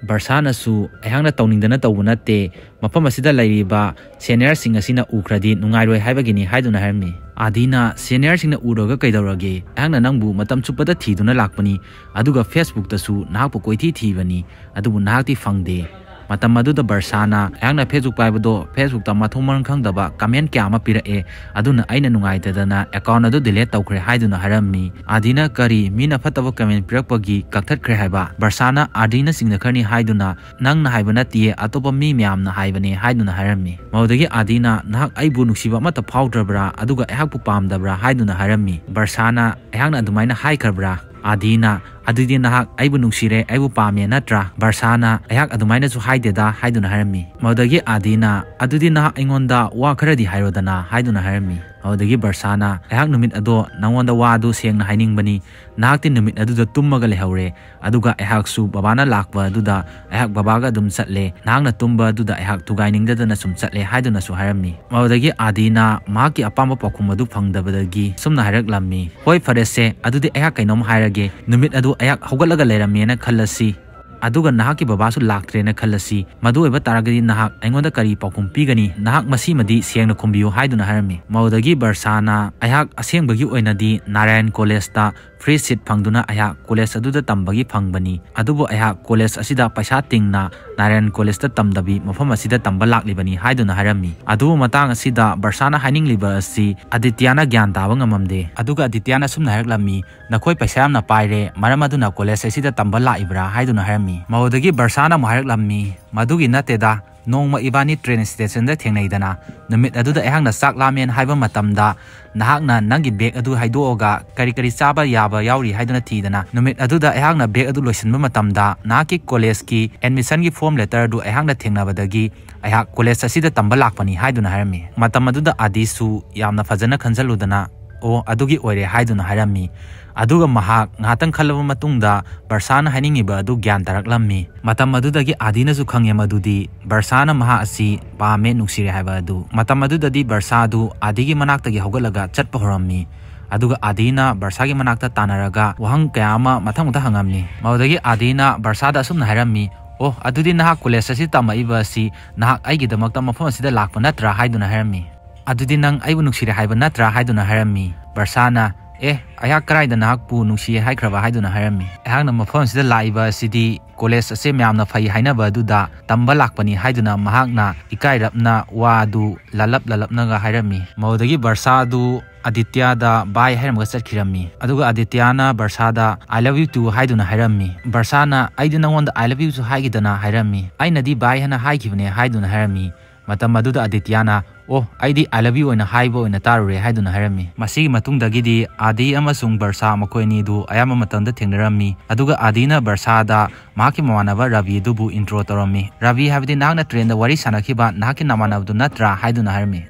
ꯕꯔꯁꯥꯅꯁꯨ, "ꯑꯩꯍꯥꯛꯅ ꯇꯧꯅꯤꯡꯗꯅ ꯇꯧꯕ ꯅꯠꯇꯦ, ꯃꯐꯝ ꯑꯁꯤꯗ ꯂꯩꯔꯤꯕ senior ꯁꯤꯡ ꯑꯁꯤꯅ ꯎꯈ꯭ꯔꯗꯤ ꯅꯨꯡꯉꯥꯏꯔꯣꯏ ꯍꯥꯏꯕꯒꯤꯅꯤ" ꯍꯥꯏꯗꯨꯅ ꯍꯥꯏꯔꯝꯃꯤ꯫ ꯑꯥꯗꯤꯅ, "Senior ꯁꯤꯡꯅ ꯎꯔꯒ ꯀꯩꯗꯧꯔꯒꯦ? ꯑꯩꯍꯥꯛꯅ ꯅꯪꯕꯨ ꯃꯇꯝ ꯆꯨꯞꯄꯗ ꯊꯤꯗꯨꯅ ꯂꯥꯛꯄꯅꯤ, ꯑꯗꯨꯒ Facebook ꯇꯁꯨ ꯅꯍꯥꯛꯄꯨ ꯀꯣꯏꯊꯤ ꯊꯤꯕꯅꯤ, ꯑꯗꯨꯕꯨ ꯅꯍꯥꯛꯇꯤ ꯐꯪꯗꯦ"꯫ ꯃꯇꯝ ꯑꯗꯨꯗ ꯕꯔꯁꯥꯅ, "ꯑꯩꯍꯥꯛꯅ Facebook ꯄꯥꯏꯕꯗꯣ Facebook ꯇ ꯃꯊꯣꯡ ꯃꯔꯝ ꯈꯪꯗꯕ comment ꯀꯌꯥ ꯑꯃ ꯄꯤꯔꯛꯑꯦ, ꯑꯗꯨꯅ ꯑꯩꯅ ꯅꯨꯡꯉꯥꯏꯇꯗꯅ account ꯑꯗꯨ delete ꯇꯧꯈ꯭ꯔꯦ" ꯍꯥꯏꯗꯨꯅ ꯍꯥꯏꯔꯝꯃꯤ꯫ ꯑꯥꯗꯤꯅ, "ꯀꯔꯤ? ꯃꯤꯅ ꯐꯠꯇꯕ comment ꯄꯤꯔꯛꯄꯒꯤ ꯀꯛꯊꯠꯈ꯭ꯔꯦ ꯍꯥꯏꯕ?" ꯕꯔꯁꯥꯅ, "ꯑꯥꯗꯤꯅ ꯆꯤꯡꯅꯈ꯭ꯔꯅꯤ ꯍꯥꯏꯗꯨꯅ ꯅꯪꯅ ꯍꯥꯏꯕ ꯅꯠꯇꯤꯌꯦ, ꯑꯇꯣꯞꯄ ꯃꯤ ꯃꯌꯥꯝꯅ ꯍꯥꯏꯕꯅꯦ" ꯍꯥꯏꯗꯨꯅ ꯍꯥꯏꯔꯝꯃꯤ꯫ ꯃꯗꯨꯗꯒꯤ ꯑꯥꯗꯤꯅ, "ꯅꯍꯥꯛ ꯑꯩꯕꯨ ꯅꯨꯡꯁꯤꯕ ꯑꯃꯠꯇ ꯐꯥꯎꯗ꯭ꯔꯕ꯭ꯔꯥ? ꯑꯗꯨꯒ ꯑꯩꯍꯥꯛꯄꯨ ꯄꯥꯝꯗꯕ꯭ꯔꯥ?" ꯍꯥꯏꯗꯨꯅ ꯍꯥꯏꯔꯝꯃꯤ꯫ ꯕꯔꯁꯥꯅ, "ꯑꯩꯍꯥꯛꯅ ꯑꯗꯨꯃꯥꯏꯅ ꯍꯥꯏꯈ꯭ꯔꯕ꯭ꯔꯥ?" ꯑꯥꯗꯤꯅ, "ꯑꯗꯨꯗꯤ ꯅꯍꯥꯛ ꯑꯩꯕꯨ ꯅꯨꯡꯁꯤꯔꯦ, ꯑꯩꯕꯨ ꯄꯥꯝꯃꯦ ꯅꯠꯇ꯭ꯔꯥ?" ꯕꯔꯁꯥꯅ, "ꯑꯩꯍꯥꯛ ꯑꯗꯨꯃꯥꯏꯅꯁꯨ ꯍꯥꯏꯗꯦꯗ" ꯍꯥꯏꯗꯨꯅ ꯍꯥꯏꯔꯝꯃꯤ꯫ ꯃꯗꯨꯗꯒꯤ ꯑꯥꯗꯤꯅ, "ꯑꯗꯨꯗꯤ ꯅꯍꯥꯛ ꯑꯩꯉꯣꯟꯗ ꯋꯥ ꯈꯔꯗꯤ ꯍꯥꯏꯔꯣꯗꯅ" ꯍꯥꯏꯗꯨꯅ ꯍꯥꯏꯔꯝꯃꯤ꯫ ꯃꯗꯨꯗꯒꯤ ꯕꯔꯁꯥꯅ, "ꯑꯩꯍꯥꯛ ꯅꯨꯃꯤꯠ ꯑꯗꯣ ꯅꯉꯣꯟꯗ ꯋꯥ ꯑꯗꯨ ꯁꯦꯡꯅ ꯍꯥꯏꯅꯤꯡꯕꯅꯤ, ꯅꯍꯥꯛꯇꯤ ꯅꯨꯃꯤꯠ ꯑꯗꯨꯗ ꯇꯨꯝꯃꯒ ꯂꯩꯍꯧꯔꯦ, ꯑꯗꯨꯒ ꯑꯩꯍꯥꯛꯁꯨ ꯕꯕꯥꯅ ꯂꯥꯛꯄ ꯑꯗꯨꯗ ꯑꯩꯍꯥꯛ ꯕꯕꯥꯒ ꯑꯗꯨꯝ ꯆꯠꯂꯦ, ꯅꯍꯥꯛꯅ ꯇꯨꯝꯕ ꯑꯗꯨꯗ ꯑꯩꯍꯥꯛ ꯊꯨꯒꯥꯏꯅꯤꯡꯗꯗꯅ ꯁꯨꯝ ꯆꯠꯂꯦ" ꯍꯥꯏꯗꯨꯅꯁꯨ ꯍꯥꯏꯔꯝꯃꯤ꯫ ꯃꯗꯨꯗꯒꯤ ꯑꯥꯗꯤꯅ ꯃꯍꯥꯛꯀꯤ ꯑꯄꯥꯝꯕ ꯄꯥꯎꯈꯨꯝ ꯑꯗꯨ ꯐꯪꯗꯕꯗꯒꯤ ꯁꯨꯝꯅ ꯍꯥꯏꯔꯛꯂꯝꯃꯤ, "ꯍꯣꯏ, ꯐꯔꯦꯁꯦ, ꯑꯗꯨꯗꯤ ꯑꯩꯍꯥꯛ ꯀꯩꯅꯣꯝ ꯍꯥꯏꯔꯒꯦ, ꯅꯨꯃꯤꯠ ꯑꯗꯨ ꯑꯩꯍꯥꯛ ꯍꯧꯒꯠꯂꯒ ꯂꯩꯔꯝꯃꯦꯅ ꯈꯜꯂꯁꯤ, ꯑꯗꯨꯒ ꯅꯍꯥꯛꯀꯤ ꯕꯕꯥꯁꯨ ꯂꯥꯛꯇ꯭ꯔꯦꯅ ꯈꯜꯂꯁꯤ, ꯃꯗꯨ ꯑꯣꯏꯕ ꯇꯥꯔꯒꯗꯤ ꯅꯍꯥꯛ ꯑꯩꯉꯣꯟꯗ ꯀꯔꯤ ꯄꯥꯎꯈꯨꯝ ꯄꯤꯒꯅꯤ? ꯅꯍꯥꯛ ꯃꯁꯤꯃꯗꯤ ꯁꯦꯡꯅ ꯈꯨꯝꯕꯤꯌꯨ" ꯍꯥꯏꯗꯨꯅ ꯍꯥꯏꯔꯝꯃꯤ꯫ ꯃꯗꯨꯗꯒꯤ ꯕꯔꯁꯥꯅ, "ꯑꯩꯍꯥꯛ ꯑꯁꯦꯡꯕꯒꯤ ꯑꯣꯏꯅꯗꯤ ꯅꯥꯔꯥꯌꯟ ꯀꯣꯂꯦꯖꯇ free seat ꯐꯪꯗꯨꯅ ꯑꯩꯍꯥꯛ ꯀꯣꯂꯦꯖ ꯑꯗꯨꯗ ꯇꯝꯕꯒꯤ ꯐꯪꯕꯅꯤ, ꯑꯗꯨꯕꯨ ꯑꯩꯍꯥꯛ ꯀꯣꯂꯦꯖ ꯑꯁꯤꯗ ꯄꯩꯁꯥ ꯇꯤꯡꯅ ꯅꯥꯔꯥꯌꯟ ꯀꯣꯂꯦꯖꯇ ꯇꯝꯗꯕꯤ ꯃꯐꯝ ꯑꯁꯤꯗ ꯇꯝꯕ ꯂꯥꯛꯂꯤꯕꯅꯤ" ꯍꯥꯏꯗꯨꯅ ꯍꯥꯏꯔꯝꯃꯤ꯫ ꯑꯗꯨꯕꯨ ꯃꯇꯥꯡ ꯑꯁꯤꯗ ꯕꯔꯁꯥꯅ ꯍꯥꯏꯅꯤꯡꯂꯤꯕ ꯑꯁꯤ ꯑꯗꯤꯇ꯭ꯌꯥꯅ ꯒ꯭ꯌꯥꯟ ꯇꯥꯕ ꯉꯝꯃꯝꯗꯦ꯫ ꯑꯗꯨꯒ ꯑꯗꯤꯇ꯭ꯌꯥꯅ ꯑꯁꯨꯝꯅ ꯍꯥꯏꯔꯛꯂꯝꯃꯤ, "ꯅꯈꯣꯏ ꯄꯩꯁꯥ ꯌꯥꯝꯅ ꯄꯥꯏꯔꯦ, ꯃꯔꯝ ꯑꯗꯨꯅ ꯀꯣꯂꯦꯖ ꯑꯁꯤꯗ ꯇꯝꯕ ꯂꯥꯛꯏꯕ꯭ꯔꯥ?" ꯍꯥꯏꯗꯨꯅ ꯍꯥꯏꯔꯝꯃꯤ꯫ ꯃꯗꯨꯗꯒꯤ ꯕꯔꯁꯥꯅ ꯑꯃꯨꯛ ꯍꯥꯏꯔꯛꯂꯝꯃꯤ, "ꯃꯗꯨꯒꯤ ꯅꯠꯇꯦꯗ, ꯅꯣꯡꯃ ꯏꯕꯥꯅꯤ train station ꯗ ꯊꯦꯡꯅꯩꯗꯅ, ꯅꯨꯃꯤꯠ ꯑꯗꯨꯗ ꯑꯩꯍꯥꯛꯅ ꯆꯥꯛ ꯂꯥꯝꯃꯦꯅ ꯍꯥꯏꯕ ꯃꯇꯝꯗ ꯅꯍꯥꯛꯅ ꯅꯪꯒꯤ bag ꯑꯗꯨ ꯍꯥꯏꯗꯣꯛꯑꯒ ꯀꯔꯤ ꯀꯔꯤ ꯆꯥꯕ ꯌꯥꯕ ꯌꯥꯎꯔꯤ ꯍꯥꯏꯗꯨꯅ ꯊꯤꯗꯅ, ꯅꯨꯃꯤꯠ ꯑꯗꯨꯗ ꯑꯩꯍꯥꯛꯅ bag ꯑꯗꯨ ꯂꯣꯏꯁꯤꯟꯕ ꯃꯇꯝꯗ ꯅꯍꯥꯛꯀꯤ ꯀꯣꯂꯦꯖꯀꯤ admission ꯒꯤ form letter ꯗꯨ ꯑꯩꯍꯥꯛꯅ ꯊꯦꯡꯅꯕꯗꯒꯤ ꯑꯩꯍꯥꯛ ꯀꯣꯂꯦꯖ ꯑꯁꯤꯗ ꯇꯝꯕ ꯂꯥꯛꯄꯅꯤ" ꯍꯥꯏꯗꯨꯅ ꯍꯥꯏꯔꯝꯃꯤ꯫ ꯃꯇꯝ ꯑꯗꯨꯗ ꯑꯥꯗꯤꯁꯨ ꯌꯥꯝꯅ ꯐꯖꯅ ꯈꯟꯖꯜꯂꯨꯗꯅ, "ꯑꯣ, ꯑꯗꯨꯒꯤ ꯑꯣꯏꯔꯦ" ꯍꯥꯏꯗꯨꯅ ꯍꯥꯏꯔꯝꯃꯤ꯫ ꯑꯗꯨꯒ ꯃꯍꯥꯛ ꯉꯥꯏꯍꯥꯛꯇꯪ ꯈꯜꯂꯕ ꯃꯇꯨꯡꯗ ꯕꯔꯁꯥꯅ ꯍꯥꯏꯅꯤꯡꯉꯤꯕ ꯑꯗꯨ ꯒ꯭ꯌꯥꯟ ꯇꯥꯔꯛꯂꯝꯃꯤ꯫ ꯃꯇꯝ ꯑꯗꯨꯗꯒꯤ ꯑꯥꯗꯤꯅꯁꯨ ꯈꯪꯉꯦ ꯃꯗꯨꯗꯤ ꯕꯔꯁꯥꯅ ꯃꯍꯥꯛ ꯑꯁꯤ ꯄꯥꯝꯃꯦ, ꯅꯨꯡꯁꯤꯔꯦ ꯍꯥꯏꯕ ꯑꯗꯨ꯫ ꯃꯇꯝ ꯑꯗꯨꯗꯗꯤ ꯕꯔꯁꯥ ꯑꯗꯨ ꯑꯥꯗꯤꯒꯤ ꯃꯅꯥꯛꯇꯒꯤ ꯍꯧꯒꯠꯂꯒ ꯆꯠꯄ ꯍꯧꯔꯝꯃꯤ꯫ ꯑꯗꯨꯒ ꯑꯥꯗꯤꯅ ꯕꯔꯁꯥꯒꯤ ꯃꯅꯥꯛꯇ ꯇꯥꯟꯅꯔꯒ ꯋꯥꯍꯪ ꯀꯌꯥ ꯑꯃ ꯃꯊꯪ ꯃꯊꯪ ꯍꯪꯉꯝꯃꯤ꯫ ꯃꯗꯨꯗꯒꯤ ꯑꯥꯗꯤꯅ ꯕꯔꯁꯥꯗ ꯑꯁꯨꯝꯅ ꯍꯥꯏꯔꯝꯃꯤ, "ꯑꯣ, ꯑꯗꯨꯗꯤ ꯅꯍꯥꯛ ꯀꯣꯂꯦꯖ ꯑꯁꯤ ꯇꯝꯃꯛꯏꯕ ꯑꯁꯤ ꯅꯍꯥꯛ ꯑꯩꯒꯤꯗꯃꯛꯇ ꯃꯐꯝ ꯑꯁꯤꯗ ꯂꯥꯛꯄ ꯅꯠꯇ꯭ꯔꯥ?" ꯍꯥꯏꯗꯨꯅ ꯍꯥꯏꯔꯝꯃꯤ꯫ "ꯑꯗꯨꯗꯤ ꯅꯪ ꯑꯩꯕꯨ ꯅꯨꯡꯁꯤꯔꯦ ꯍꯥꯏꯕ ꯅꯠꯇ꯭ꯔꯥ?" ꯍꯥꯏꯗꯨꯅ ꯍꯥꯏꯔꯝꯃꯤ꯫ ꯕꯔꯁꯥꯅ, "ꯑꯦ, ꯑꯩꯍꯥꯛ ꯀꯔꯥꯏꯗ ꯅꯍꯥꯛꯄꯨ ꯅꯨꯡꯁꯤꯌꯦ ꯍꯥꯏꯈ꯭ꯔꯕ?" ꯍꯥꯏꯗꯨꯅ ꯍꯥꯏꯔꯝꯃꯤ꯫ "ꯑꯩꯍꯥꯛꯅ ꯃꯐꯝ ꯑꯁꯤꯗ ꯂꯥꯛꯏꯕ ꯑꯁꯤꯗꯤ ꯀꯣꯂꯦꯖ ꯑꯁꯦ ꯃꯌꯥꯝꯅ ꯐꯩ ꯍꯥꯏꯅꯕ ꯑꯗꯨꯗ ꯇꯝꯕ ꯂꯥꯛꯄꯅꯤ" ꯍꯥꯏꯗꯨꯅ ꯃꯍꯥꯛꯅ ꯏꯀꯥꯏꯔꯞꯅ ꯋꯥ ꯑꯗꯨ ꯂꯥꯜꯂꯞ ꯂꯥꯜꯂꯞꯅꯒ ꯍꯥꯏꯔꯝꯃꯤ꯫ ꯃꯗꯨꯗꯒꯤ ꯕꯔꯁꯥ ꯑꯗꯨ ꯑꯥꯗꯤꯇ꯭ꯌꯗ "ꯕꯥꯏ" ꯍꯥꯏꯔꯝꯃꯒ ꯆꯠꯈꯤꯔꯝꯃꯤ꯫ ꯑꯗꯨꯒ ꯑꯥꯗꯤꯇ꯭ꯌꯅ ꯕꯔꯁꯥꯗ "I love you too" ꯍꯥꯏꯗꯨꯅ ꯍꯥꯏꯔꯝꯃꯤ꯫ ꯕꯔꯁꯥꯅ, "ꯑꯩꯗꯤ ꯅꯉꯣꯟꯗ I love you ꯁꯨ ꯍꯥꯏꯈꯤꯗꯅ" ꯍꯥꯏꯔꯝꯃꯤ꯫ "ꯑꯩꯅꯗꯤ ꯕꯥꯏ ꯍꯥꯏꯅ ꯍꯥꯏꯈꯤꯕꯅꯦ" ꯍꯥꯏꯗꯨꯅ ꯍꯥꯏꯔꯝꯃꯤ꯫ ꯃꯇꯝ ꯑꯗꯨꯗ ꯑꯥꯗꯤꯇ꯭ꯌꯅ, "ꯑꯣ, ꯑꯩꯗꯤ I love you ꯑꯣꯏꯅ ꯍꯥꯏꯕ ꯑꯣꯏꯅ ꯇꯥꯔꯨꯔꯦ" ꯍꯥꯏꯗꯨꯅ ꯍꯥꯏꯔꯝꯃꯤ꯫ ꯃꯁꯤꯒꯤ ꯃꯇꯨꯡꯗꯒꯤꯗꯤ ꯑꯥꯗꯤ ꯑꯃꯁꯨꯡ ꯕꯔꯁꯥ ꯃꯈꯣꯏ ꯑꯅꯤꯗꯨ ꯑꯌꯥꯝꯕ ꯃꯇꯝꯗ ꯊꯦꯡꯅꯔꯝꯃꯤ꯫ ꯑꯗꯨꯒ ꯑꯥꯗꯤꯅ ꯕꯔꯁꯥꯗ ꯃꯍꯥꯛꯀꯤ ꯃꯃꯥꯟꯅꯕ ꯔꯕꯤ ꯑꯗꯨꯕꯨ intro ꯇꯧꯔꯝꯃꯤ꯫ "ꯔꯕꯤ ꯍꯥꯏꯕꯗꯤ ꯅꯍꯥꯛꯅ ꯇ꯭ꯔꯦꯟꯗ ꯋꯥꯔꯤ ꯁꯥꯟꯅꯈꯤꯕ ꯅꯍꯥꯛꯀꯤ ꯅꯃꯥꯟꯅꯕꯗꯨ ꯅꯠꯇ꯭ꯔꯥ?" ꯍꯥꯏꯗꯨꯅ ꯍꯥꯏꯔꯝꯃꯤ꯫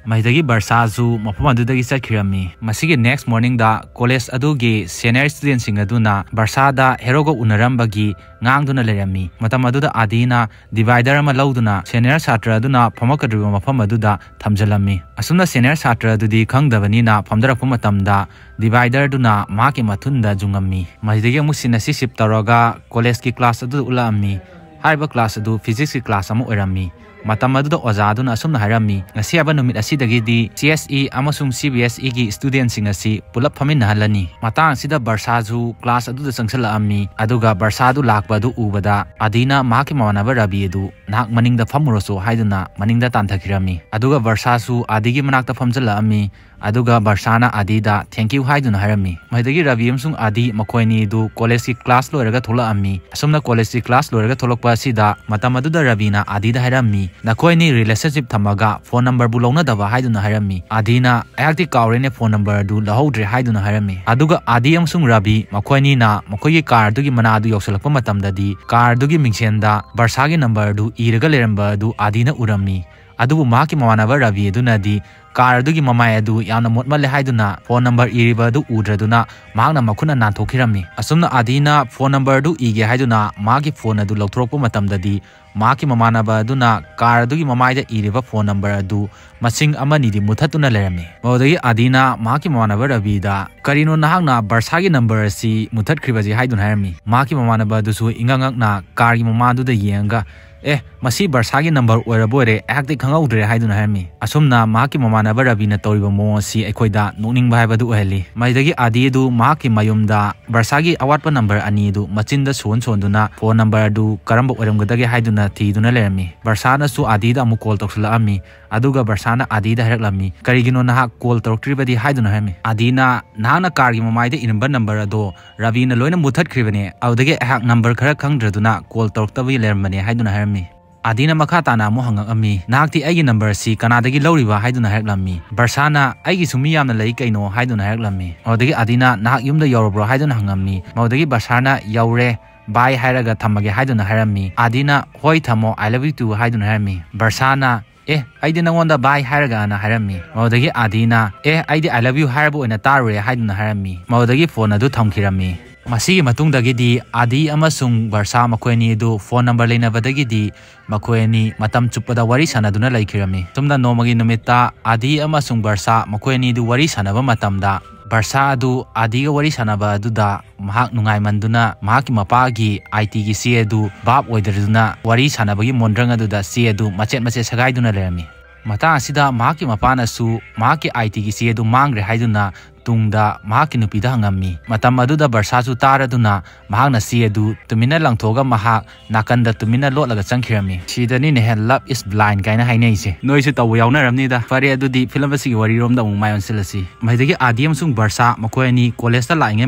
ꯃꯁꯤꯗꯒꯤ ꯕꯔꯁꯥꯁꯨ ꯃꯐꯝ ꯑꯗꯨꯗꯒꯤ ꯆꯠꯈꯤꯔꯝꯃꯤ꯫ ꯃꯁꯤꯒꯤ next morning ꯗ ꯀꯣꯂꯦꯖ ꯑꯗꯨꯒꯤ senior student ꯁꯤꯡ ꯑꯗꯨꯅ ꯕꯔꯁꯥꯗ ꯍꯦꯔꯣꯒ ꯎꯅꯔꯝꯕꯒꯤ ꯉꯥꯡꯗꯨꯅ ꯂꯩꯔꯝꯃꯤ꯫ ꯃꯇꯝ ꯑꯗꯨꯗ ꯑꯥꯗꯤꯅ divider ꯑꯃ ꯂꯧꯗꯨꯅ senior ꯁꯥꯇ꯭ꯔ ꯑꯗꯨꯅ ꯐꯝꯃꯛꯀꯗꯧꯔꯤꯕ ꯃꯐꯝ ꯑꯗꯨꯗ ꯊꯝꯖꯤꯜꯂꯝꯃꯤ꯫ ꯑꯁꯨꯝꯅ senior ꯁꯥꯇ꯭ꯔ ꯑꯗꯨꯗꯤ ꯈꯪꯗꯕꯅꯤꯅ ꯐꯝꯊꯔꯛꯄ ꯃꯇꯝꯗ divider ꯗꯨꯅ ꯃꯍꯥꯛꯀꯤ ꯃꯊꯨꯟꯗ ꯌꯨꯡꯉꯝꯃꯤ꯫ ꯃꯁꯤꯗꯒꯤ ꯑꯃꯨꯛ scene ꯑꯁꯤ shift ꯇꯧꯔꯒ ꯀꯣꯂꯦꯖꯀꯤ class ꯑꯗꯨꯗ ꯎꯠꯂꯛꯑꯝꯃꯤ꯫ ꯍꯥꯏꯔꯤꯕ class ꯑꯗꯨ physics ꯀꯤ class ꯑꯃ ꯑꯣꯏꯔꯝꯃꯤ꯫ ꯃꯇꯝ ꯑꯗꯨꯗ ꯑꯣꯖꯥ ꯑꯗꯨꯅ ꯑꯁꯨꯝꯅ ꯍꯥꯏꯔꯝꯃꯤ, "ꯉꯁꯤ ꯍꯥꯏꯕ ꯅꯨꯃꯤꯠ ꯑꯁꯤꯗꯒꯤꯗꯤ C S E ꯑꯃꯁꯨꯡ C B S E ꯒꯤ student ꯁꯤꯡ ꯑꯁꯤ ꯄꯨꯂꯞ ꯐꯝꯃꯤꯟꯅꯍꯜꯂꯅꯤ꯫" ꯃꯇꯥꯡ ꯑꯁꯤꯗ ꯕꯔꯁꯥꯁꯨ class ꯑꯗꯨꯗ ꯆꯪꯁꯤꯜꯂꯛꯑꯝꯃꯤ꯫ ꯑꯗꯨꯒ ꯕꯔꯁꯥ ꯑꯗꯨ ꯂꯥꯛꯄ ꯑꯗꯨ ꯎꯕꯗ ꯑꯥꯗꯤꯅ ꯃꯍꯥꯛꯀꯤ ꯃꯃꯥꯟꯅꯕ ꯔꯕꯤ ꯑꯗꯨ, "ꯅꯍꯥꯛ ꯃꯅꯤꯡꯗ ꯐꯝꯃꯨꯔꯣꯆꯣ" ꯍꯥꯏꯗꯨꯅ ꯃꯅꯤꯡꯗ ꯇꯥꯟꯊꯈꯤꯔꯝꯃꯤ꯫ ꯑꯗꯨꯒ ꯕꯔꯁꯥꯁꯨ ꯑꯥꯗꯤꯒꯤ ꯃꯅꯥꯛꯇ ꯐꯝꯖꯤꯜꯂꯛꯑꯝꯃꯤ꯫ ꯑꯗꯨꯒ ꯕꯔꯁꯥꯅ ꯑꯥꯗꯤꯗ "Thank you" ꯍꯥꯏꯗꯨꯅ ꯍꯥꯏꯔꯝꯃꯤ꯫ ꯃꯁꯤꯗꯒꯤ ꯔꯕꯤ ꯑꯃꯁꯨꯡ ꯑꯥꯗꯤ ꯃꯈꯣꯏ ꯑꯅꯤꯗꯨ ꯀꯣꯂꯦꯖꯀꯤ class ꯂꯣꯏꯔꯒ ꯊꯣꯛꯂꯛꯑꯝꯃꯤ꯫ ꯑꯁꯨꯝꯅ ꯀꯣꯂꯦꯖꯀꯤ class ꯂꯣꯏꯔꯒ ꯊꯣꯛꯂꯛꯄ ꯑꯁꯤꯗ ꯃꯇꯝ ꯑꯗꯨꯗ ꯔꯕꯤꯅ ꯑꯥꯗꯤꯗ ꯍꯥꯏꯔꯝꯃꯤ, "ꯅꯈꯣꯏ ꯑꯅꯤ relationship ꯊꯝꯃꯒ phone number ꯕꯨ ꯂꯧꯅꯗꯕ?" ꯍꯥꯏꯗꯨꯅ ꯍꯥꯏꯔꯝꯃꯤ꯫ ꯑꯥꯗꯤꯅ, "ꯑꯩꯍꯥꯛꯇꯤ ꯀꯥꯎꯔꯦꯅꯦ, phone number ꯑꯗꯨ ꯂꯧꯍꯧꯗ꯭ꯔꯦ" ꯍꯥꯏꯗꯨꯅ ꯍꯥꯏꯔꯝꯃꯤ꯫ ꯑꯗꯨꯒ ꯑꯥꯗꯤ ꯑꯃꯁꯨꯡ ꯔꯕꯤ ꯃꯈꯣꯏ ꯑꯅꯤꯅ ꯃꯈꯣꯏꯒꯤ car ꯑꯗꯨꯒꯤ ꯃꯅꯥꯛ ꯑꯗꯨ ꯌꯧꯁꯤꯜꯂꯛꯄ ꯃꯇꯝꯗꯗꯤ car ꯑꯗꯨꯒꯤ ꯃꯤꯡꯁꯦꯟꯗ ꯕꯔꯁꯥꯒꯤ number ꯑꯗꯨ ꯏꯔꯒ ꯂꯩꯔꯝꯕ ꯑꯗꯨ ꯑꯥꯗꯤꯅ ꯎꯔꯝꯃꯤ꯫ ꯑꯗꯨꯕꯨ ꯃꯍꯥꯛꯀꯤ ꯃꯃꯥꯟꯅꯕ ꯔꯕꯤ ꯑꯗꯨꯅꯗꯤ car ꯑꯗꯨꯒꯤ ꯃꯃꯥꯏ ꯑꯗꯨ ꯌꯥꯝꯅ ꯃꯣꯠꯃꯜꯂꯦ ꯍꯥꯏꯗꯨꯅ phone number ꯏꯔꯤꯕ ꯑꯗꯨ ꯎꯗ꯭ꯔꯗꯨꯅ ꯃꯍꯥꯛꯅ ꯃꯈꯨꯠꯅ ꯅꯥꯟꯊꯣꯛꯈꯤꯔꯝꯃꯤ꯫ ꯑꯁꯨꯝꯅ ꯑꯥꯗꯤꯅ phone number ꯑꯗꯨ ꯏꯒꯦ ꯍꯥꯏꯗꯨꯅ ꯃꯍꯥꯛꯀꯤ phone ꯑꯗꯨ ꯂꯧꯊꯣꯔꯛꯄ ꯃꯇꯝꯗꯗꯤ ꯃꯍꯥꯛꯀꯤ ꯃꯃꯥꯟꯅꯕ ꯑꯗꯨꯅ car ꯑꯗꯨꯒꯤ ꯃꯃꯥꯏꯗ ꯏꯔꯤꯕ phone number ꯑꯗꯨ ꯃꯁꯤꯡ ꯑꯃꯅꯤꯗꯤ ꯃꯨꯊꯠꯇꯨꯅ ꯂꯩꯔꯝꯃꯤ꯫ ꯃꯗꯨꯗꯒꯤ ꯑꯥꯗꯤꯅ ꯃꯍꯥꯛꯀꯤ ꯃꯃꯥꯟꯅꯕ ꯔꯕꯤꯗ, "ꯀꯔꯤꯅꯣ ꯅꯍꯥꯛꯅ ꯕꯔꯁꯥꯒꯤ number ꯑꯁꯤ ꯃꯨꯊꯠꯈ꯭ꯔꯤꯕꯁꯤ?" ꯍꯥꯏꯗꯨꯅ ꯍꯥꯏꯔꯝꯃꯤ꯫ ꯃꯍꯥꯛꯀꯤ ꯃꯃꯥꯟꯅꯕ ꯑꯗꯨꯁꯨ ꯏꯉꯛ ꯉꯛꯅ carꯒꯤ ꯃꯃꯥꯗꯨꯗ ꯌꯦꯡꯉꯒ, "ꯑꯦ, ꯃꯁꯤ ꯕꯔꯁꯥꯒꯤ number ꯑꯣꯏꯔꯕ ꯑꯣꯏꯔꯦ, ꯑꯩꯍꯥꯛꯇꯤ ꯈꯪꯍꯧꯗ꯭ꯔꯦ" ꯍꯥꯏꯗꯨꯅ ꯍꯥꯏꯔꯝꯃꯤ꯫ ꯑꯁꯨꯝꯅ ꯃꯍꯥꯛꯀꯤ ꯃꯃꯥꯟꯅꯕ ꯔꯕꯤꯅ ꯇꯧꯔꯤꯕ ꯃꯑꯣꯡ ꯑꯁꯤ ꯑꯩꯈꯣꯏꯗ ꯅꯣꯛꯅꯤꯡꯕ ꯍꯥꯏꯕꯗꯨ ꯑꯣꯏꯍꯜꯂꯤ꯫ ꯃꯗꯨꯗꯒꯤ ꯑꯥꯗꯤ ꯑꯗꯨ ꯃꯍꯥꯛꯀꯤ ꯃꯌꯨꯝꯗ ꯕꯔꯁꯥꯒꯤ ꯑꯋꯥꯠꯄ number ꯑꯅꯤ ꯑꯗꯨ ꯃꯆꯤꯟꯗ ꯁꯣꯟ ꯁꯣꯟꯗꯨꯅ phone number ꯑꯗꯨ ꯀꯔꯝꯕ ꯑꯣꯏꯔꯝꯒꯗꯒꯦ ꯍꯥꯏꯗꯨꯅ ꯊꯤꯗꯨꯅ ꯂꯩꯔꯝꯃꯤ꯫ ꯕꯔꯁꯥꯅꯁꯨ ꯑꯥꯗꯤꯗ ꯑꯃꯨꯛ call ꯇꯧꯁꯤꯜꯂꯛꯑꯝꯃꯤ꯫ ꯑꯗꯨꯒ ꯕꯔꯁꯥꯅ ꯑꯥꯗꯤꯗ ꯍꯥꯏꯔꯛꯂꯝꯃꯤ, "ꯀꯔꯤꯒꯤꯅꯣ ꯅꯍꯥꯛ call ꯇꯧꯔꯛꯇ꯭ꯔꯤꯕꯗꯤ?" ꯍꯥꯏꯗꯨꯅ ꯍꯥꯏꯔꯝꯃꯤ꯫ ꯑꯥꯗꯤꯅ, "ꯅꯍꯥꯛꯅ carꯒꯤ ꯃꯃꯥꯏꯗ ꯏꯔꯝꯕ number ꯑꯗꯣ ꯔꯕꯤꯅ ꯂꯣꯏꯅ ꯃꯨꯊꯠꯈ꯭ꯔꯤꯕꯅꯦ꯫ ꯑꯗꯨꯗꯒꯤ ꯑꯩꯍꯥꯛ number ꯈꯔ ꯈꯪꯗ꯭ꯔꯗꯨꯅ call ꯇꯧꯔꯛꯇꯕꯒꯤ ꯂꯩꯔꯝꯕꯅꯦ" ꯍꯥꯏꯗꯨꯅ ꯍꯥꯏꯔꯝꯃꯤ꯫ ꯑꯥꯗꯤꯅ ꯃꯈꯥ ꯇꯥꯅ ꯑꯃꯨꯛ ꯍꯪꯉꯛꯑꯝꯃꯤ, "ꯅꯍꯥꯛꯇꯤ ꯑꯩꯒꯤ number ꯑꯁꯤ ꯀꯅꯥꯗꯒꯤ ꯂꯧꯔꯤꯕ?" ꯍꯥꯏꯗꯨꯅ ꯍꯥꯏꯔꯛꯂꯝꯃꯤ꯫ ꯕꯔꯁꯥꯅ, "ꯑꯩꯒꯤꯁꯨ ꯃꯤ ꯌꯥꯝꯅ ꯂꯩ ꯀꯩꯅꯣ?" ꯍꯥꯏꯗꯨꯅ ꯍꯥꯏꯔꯛꯂꯝꯃꯤ꯫ ꯑꯗꯨꯗꯒꯤ ꯑꯥꯗꯤꯅ, "ꯅꯍꯥꯛ ꯌꯨꯝꯗ ꯌꯧꯔꯕ꯭ꯔꯣ?" ꯍꯥꯏꯗꯨꯅ ꯍꯪꯉꯝꯃꯤ꯫ ꯃꯗꯨꯗꯒꯤ ꯕꯔꯁꯥꯅ, "ꯌꯧꯔꯦ, bye ꯍꯥꯏꯔꯒ ꯊꯝꯃꯒꯦ" ꯍꯥꯏꯗꯨꯅ ꯍꯥꯏꯔꯝꯃꯤ꯫ ꯑꯥꯗꯤꯅ, "ꯍꯣꯏ, ꯊꯝꯃꯣ, I love you too" ꯍꯥꯏꯗꯨꯅ ꯍꯥꯏꯔꯝꯃꯤ꯫ ꯕꯔꯁꯥꯅ, "ꯑꯦ, ꯑꯩꯗꯤ ꯅꯪꯉꯣꯟꯗ bye ꯍꯥꯏꯔꯒꯅ" ꯍꯥꯏꯔꯝꯃꯤ꯫ ꯃꯗꯨꯗꯒꯤ ꯑꯥꯗꯤꯅ, "ꯑꯦ, ꯑꯩꯗꯤ I love you ꯍꯥꯏꯔꯕ ꯑꯣꯏꯅ ꯇꯥꯔꯨꯔꯦ" ꯍꯥꯏꯗꯨꯅ ꯍꯥꯏꯔꯝꯃꯤ꯫ ꯃꯗꯨꯗꯒꯤ phone ꯑꯗꯨ ꯊꯝꯈꯤꯔꯝꯃꯤ꯫ ꯃꯁꯤꯒꯤ ꯃꯇꯨꯡꯗꯒꯤꯗꯤ ꯑꯥꯗꯤ ꯑꯃꯁꯨꯡ ꯕꯔꯁꯥ ꯃꯈꯣꯏ ꯑꯅꯤ ꯑꯗꯨ phone number ꯂꯩꯅꯕꯗꯒꯤꯗꯤ ꯃꯈꯣꯏ ꯑꯅꯤ ꯃꯇꯝ ꯆꯨꯞꯄꯗ ꯋꯥꯔꯤ ꯁꯥꯟꯅꯗꯨꯅ ꯂꯩꯈꯤꯔꯝꯃꯤ꯫ ꯁꯨꯝꯅ ꯅꯣꯡꯃꯒꯤ ꯅꯨꯃꯤꯠꯇ ꯑꯥꯗꯤ ꯑꯃꯁꯨꯡ ꯕꯔꯁꯥ ꯃꯈꯣꯏ ꯑꯅꯤꯗꯨ ꯋꯥꯔꯤ ꯁꯥꯟꯅꯕ ꯃꯇꯝꯗ, ꯕꯔꯁꯥ ꯑꯗꯨ ꯑꯥꯗꯤꯒ ꯋꯥꯔꯤ ꯁꯥꯟꯅꯕ ꯑꯗꯨꯗ ꯃꯍꯥꯛ ꯅꯨꯡꯉꯥꯏꯃꯟꯗꯨꯅ ꯃꯍꯥꯛꯀꯤ ꯃꯄꯥꯒꯤ ITꯒꯤ ꯆꯦ ꯑꯗꯨ ꯚꯥꯞ ꯑꯣꯏꯗ꯭ꯔꯗꯨꯅ ꯋꯥꯔꯤ ꯁꯥꯟꯅꯕꯒꯤ ꯃꯣꯟꯗ꯭ꯔꯪ ꯑꯗꯨꯗ ꯆꯦ ꯑꯗꯨ ꯃꯆꯦꯠ ꯃꯆꯦꯠ ꯁꯦꯒꯥꯏꯗꯨꯅ ꯂꯩꯔꯝꯃꯤ꯫ ꯃꯇꯥꯡ ꯑꯁꯤꯗ ꯃꯍꯥꯛꯀꯤ ꯃꯄꯥꯅꯁꯨ ꯃꯍꯥꯛꯀꯤ ITꯒꯤ ꯆꯦ ꯑꯗꯨ ꯃꯥꯡꯈ꯭ꯔꯦ ꯍꯥꯏꯗꯨꯅ ꯇꯨꯡꯗ ꯃꯍꯥꯛꯀꯤ ꯅꯨꯄꯤꯗ ꯍꯪꯉꯝꯃꯤ꯫ ꯃꯇꯝ ꯑꯗꯨꯗ ꯕꯔꯁꯥꯁꯨ ꯇꯥꯔꯗꯨꯅ ꯃꯍꯥꯛꯅ ꯆꯦ ꯑꯗꯨ ꯇꯨꯃꯤꯟꯅ ꯂꯪꯊꯣꯛꯑꯒ ꯃꯍꯥꯛ ꯅꯥꯀꯟꯗ ꯇꯨꯃꯤꯟꯅ ꯂꯣꯠꯂꯒ ꯆꯪꯈꯤꯔꯝꯃꯤ꯫ ꯁꯤꯗꯅꯤꯅꯦꯍꯦ love is blind ꯀꯥꯏꯅ ꯍꯥꯏꯅꯩꯁꯦ꯫ ꯅꯣꯏꯁꯨ ꯇꯧꯕ ꯌꯥꯎꯅꯔꯝꯅꯤꯗ꯫ ꯐꯔꯦ, ꯑꯗꯨꯗꯤ film ꯑꯁꯤꯒꯤ ꯋꯥꯔꯤꯔꯣꯝꯗ ꯑꯃꯨꯛ ꯃꯥꯏ ꯑꯣꯟꯁꯤꯜꯂꯁꯤ꯫ ꯃꯁꯤꯗꯒꯤ ꯑꯥꯗꯤ ꯑꯃꯁꯨꯡ ꯕꯔꯁꯥ ꯃꯈꯣꯏ ꯑꯅꯤ collegeꯇ ꯂꯥꯛꯏꯉꯩ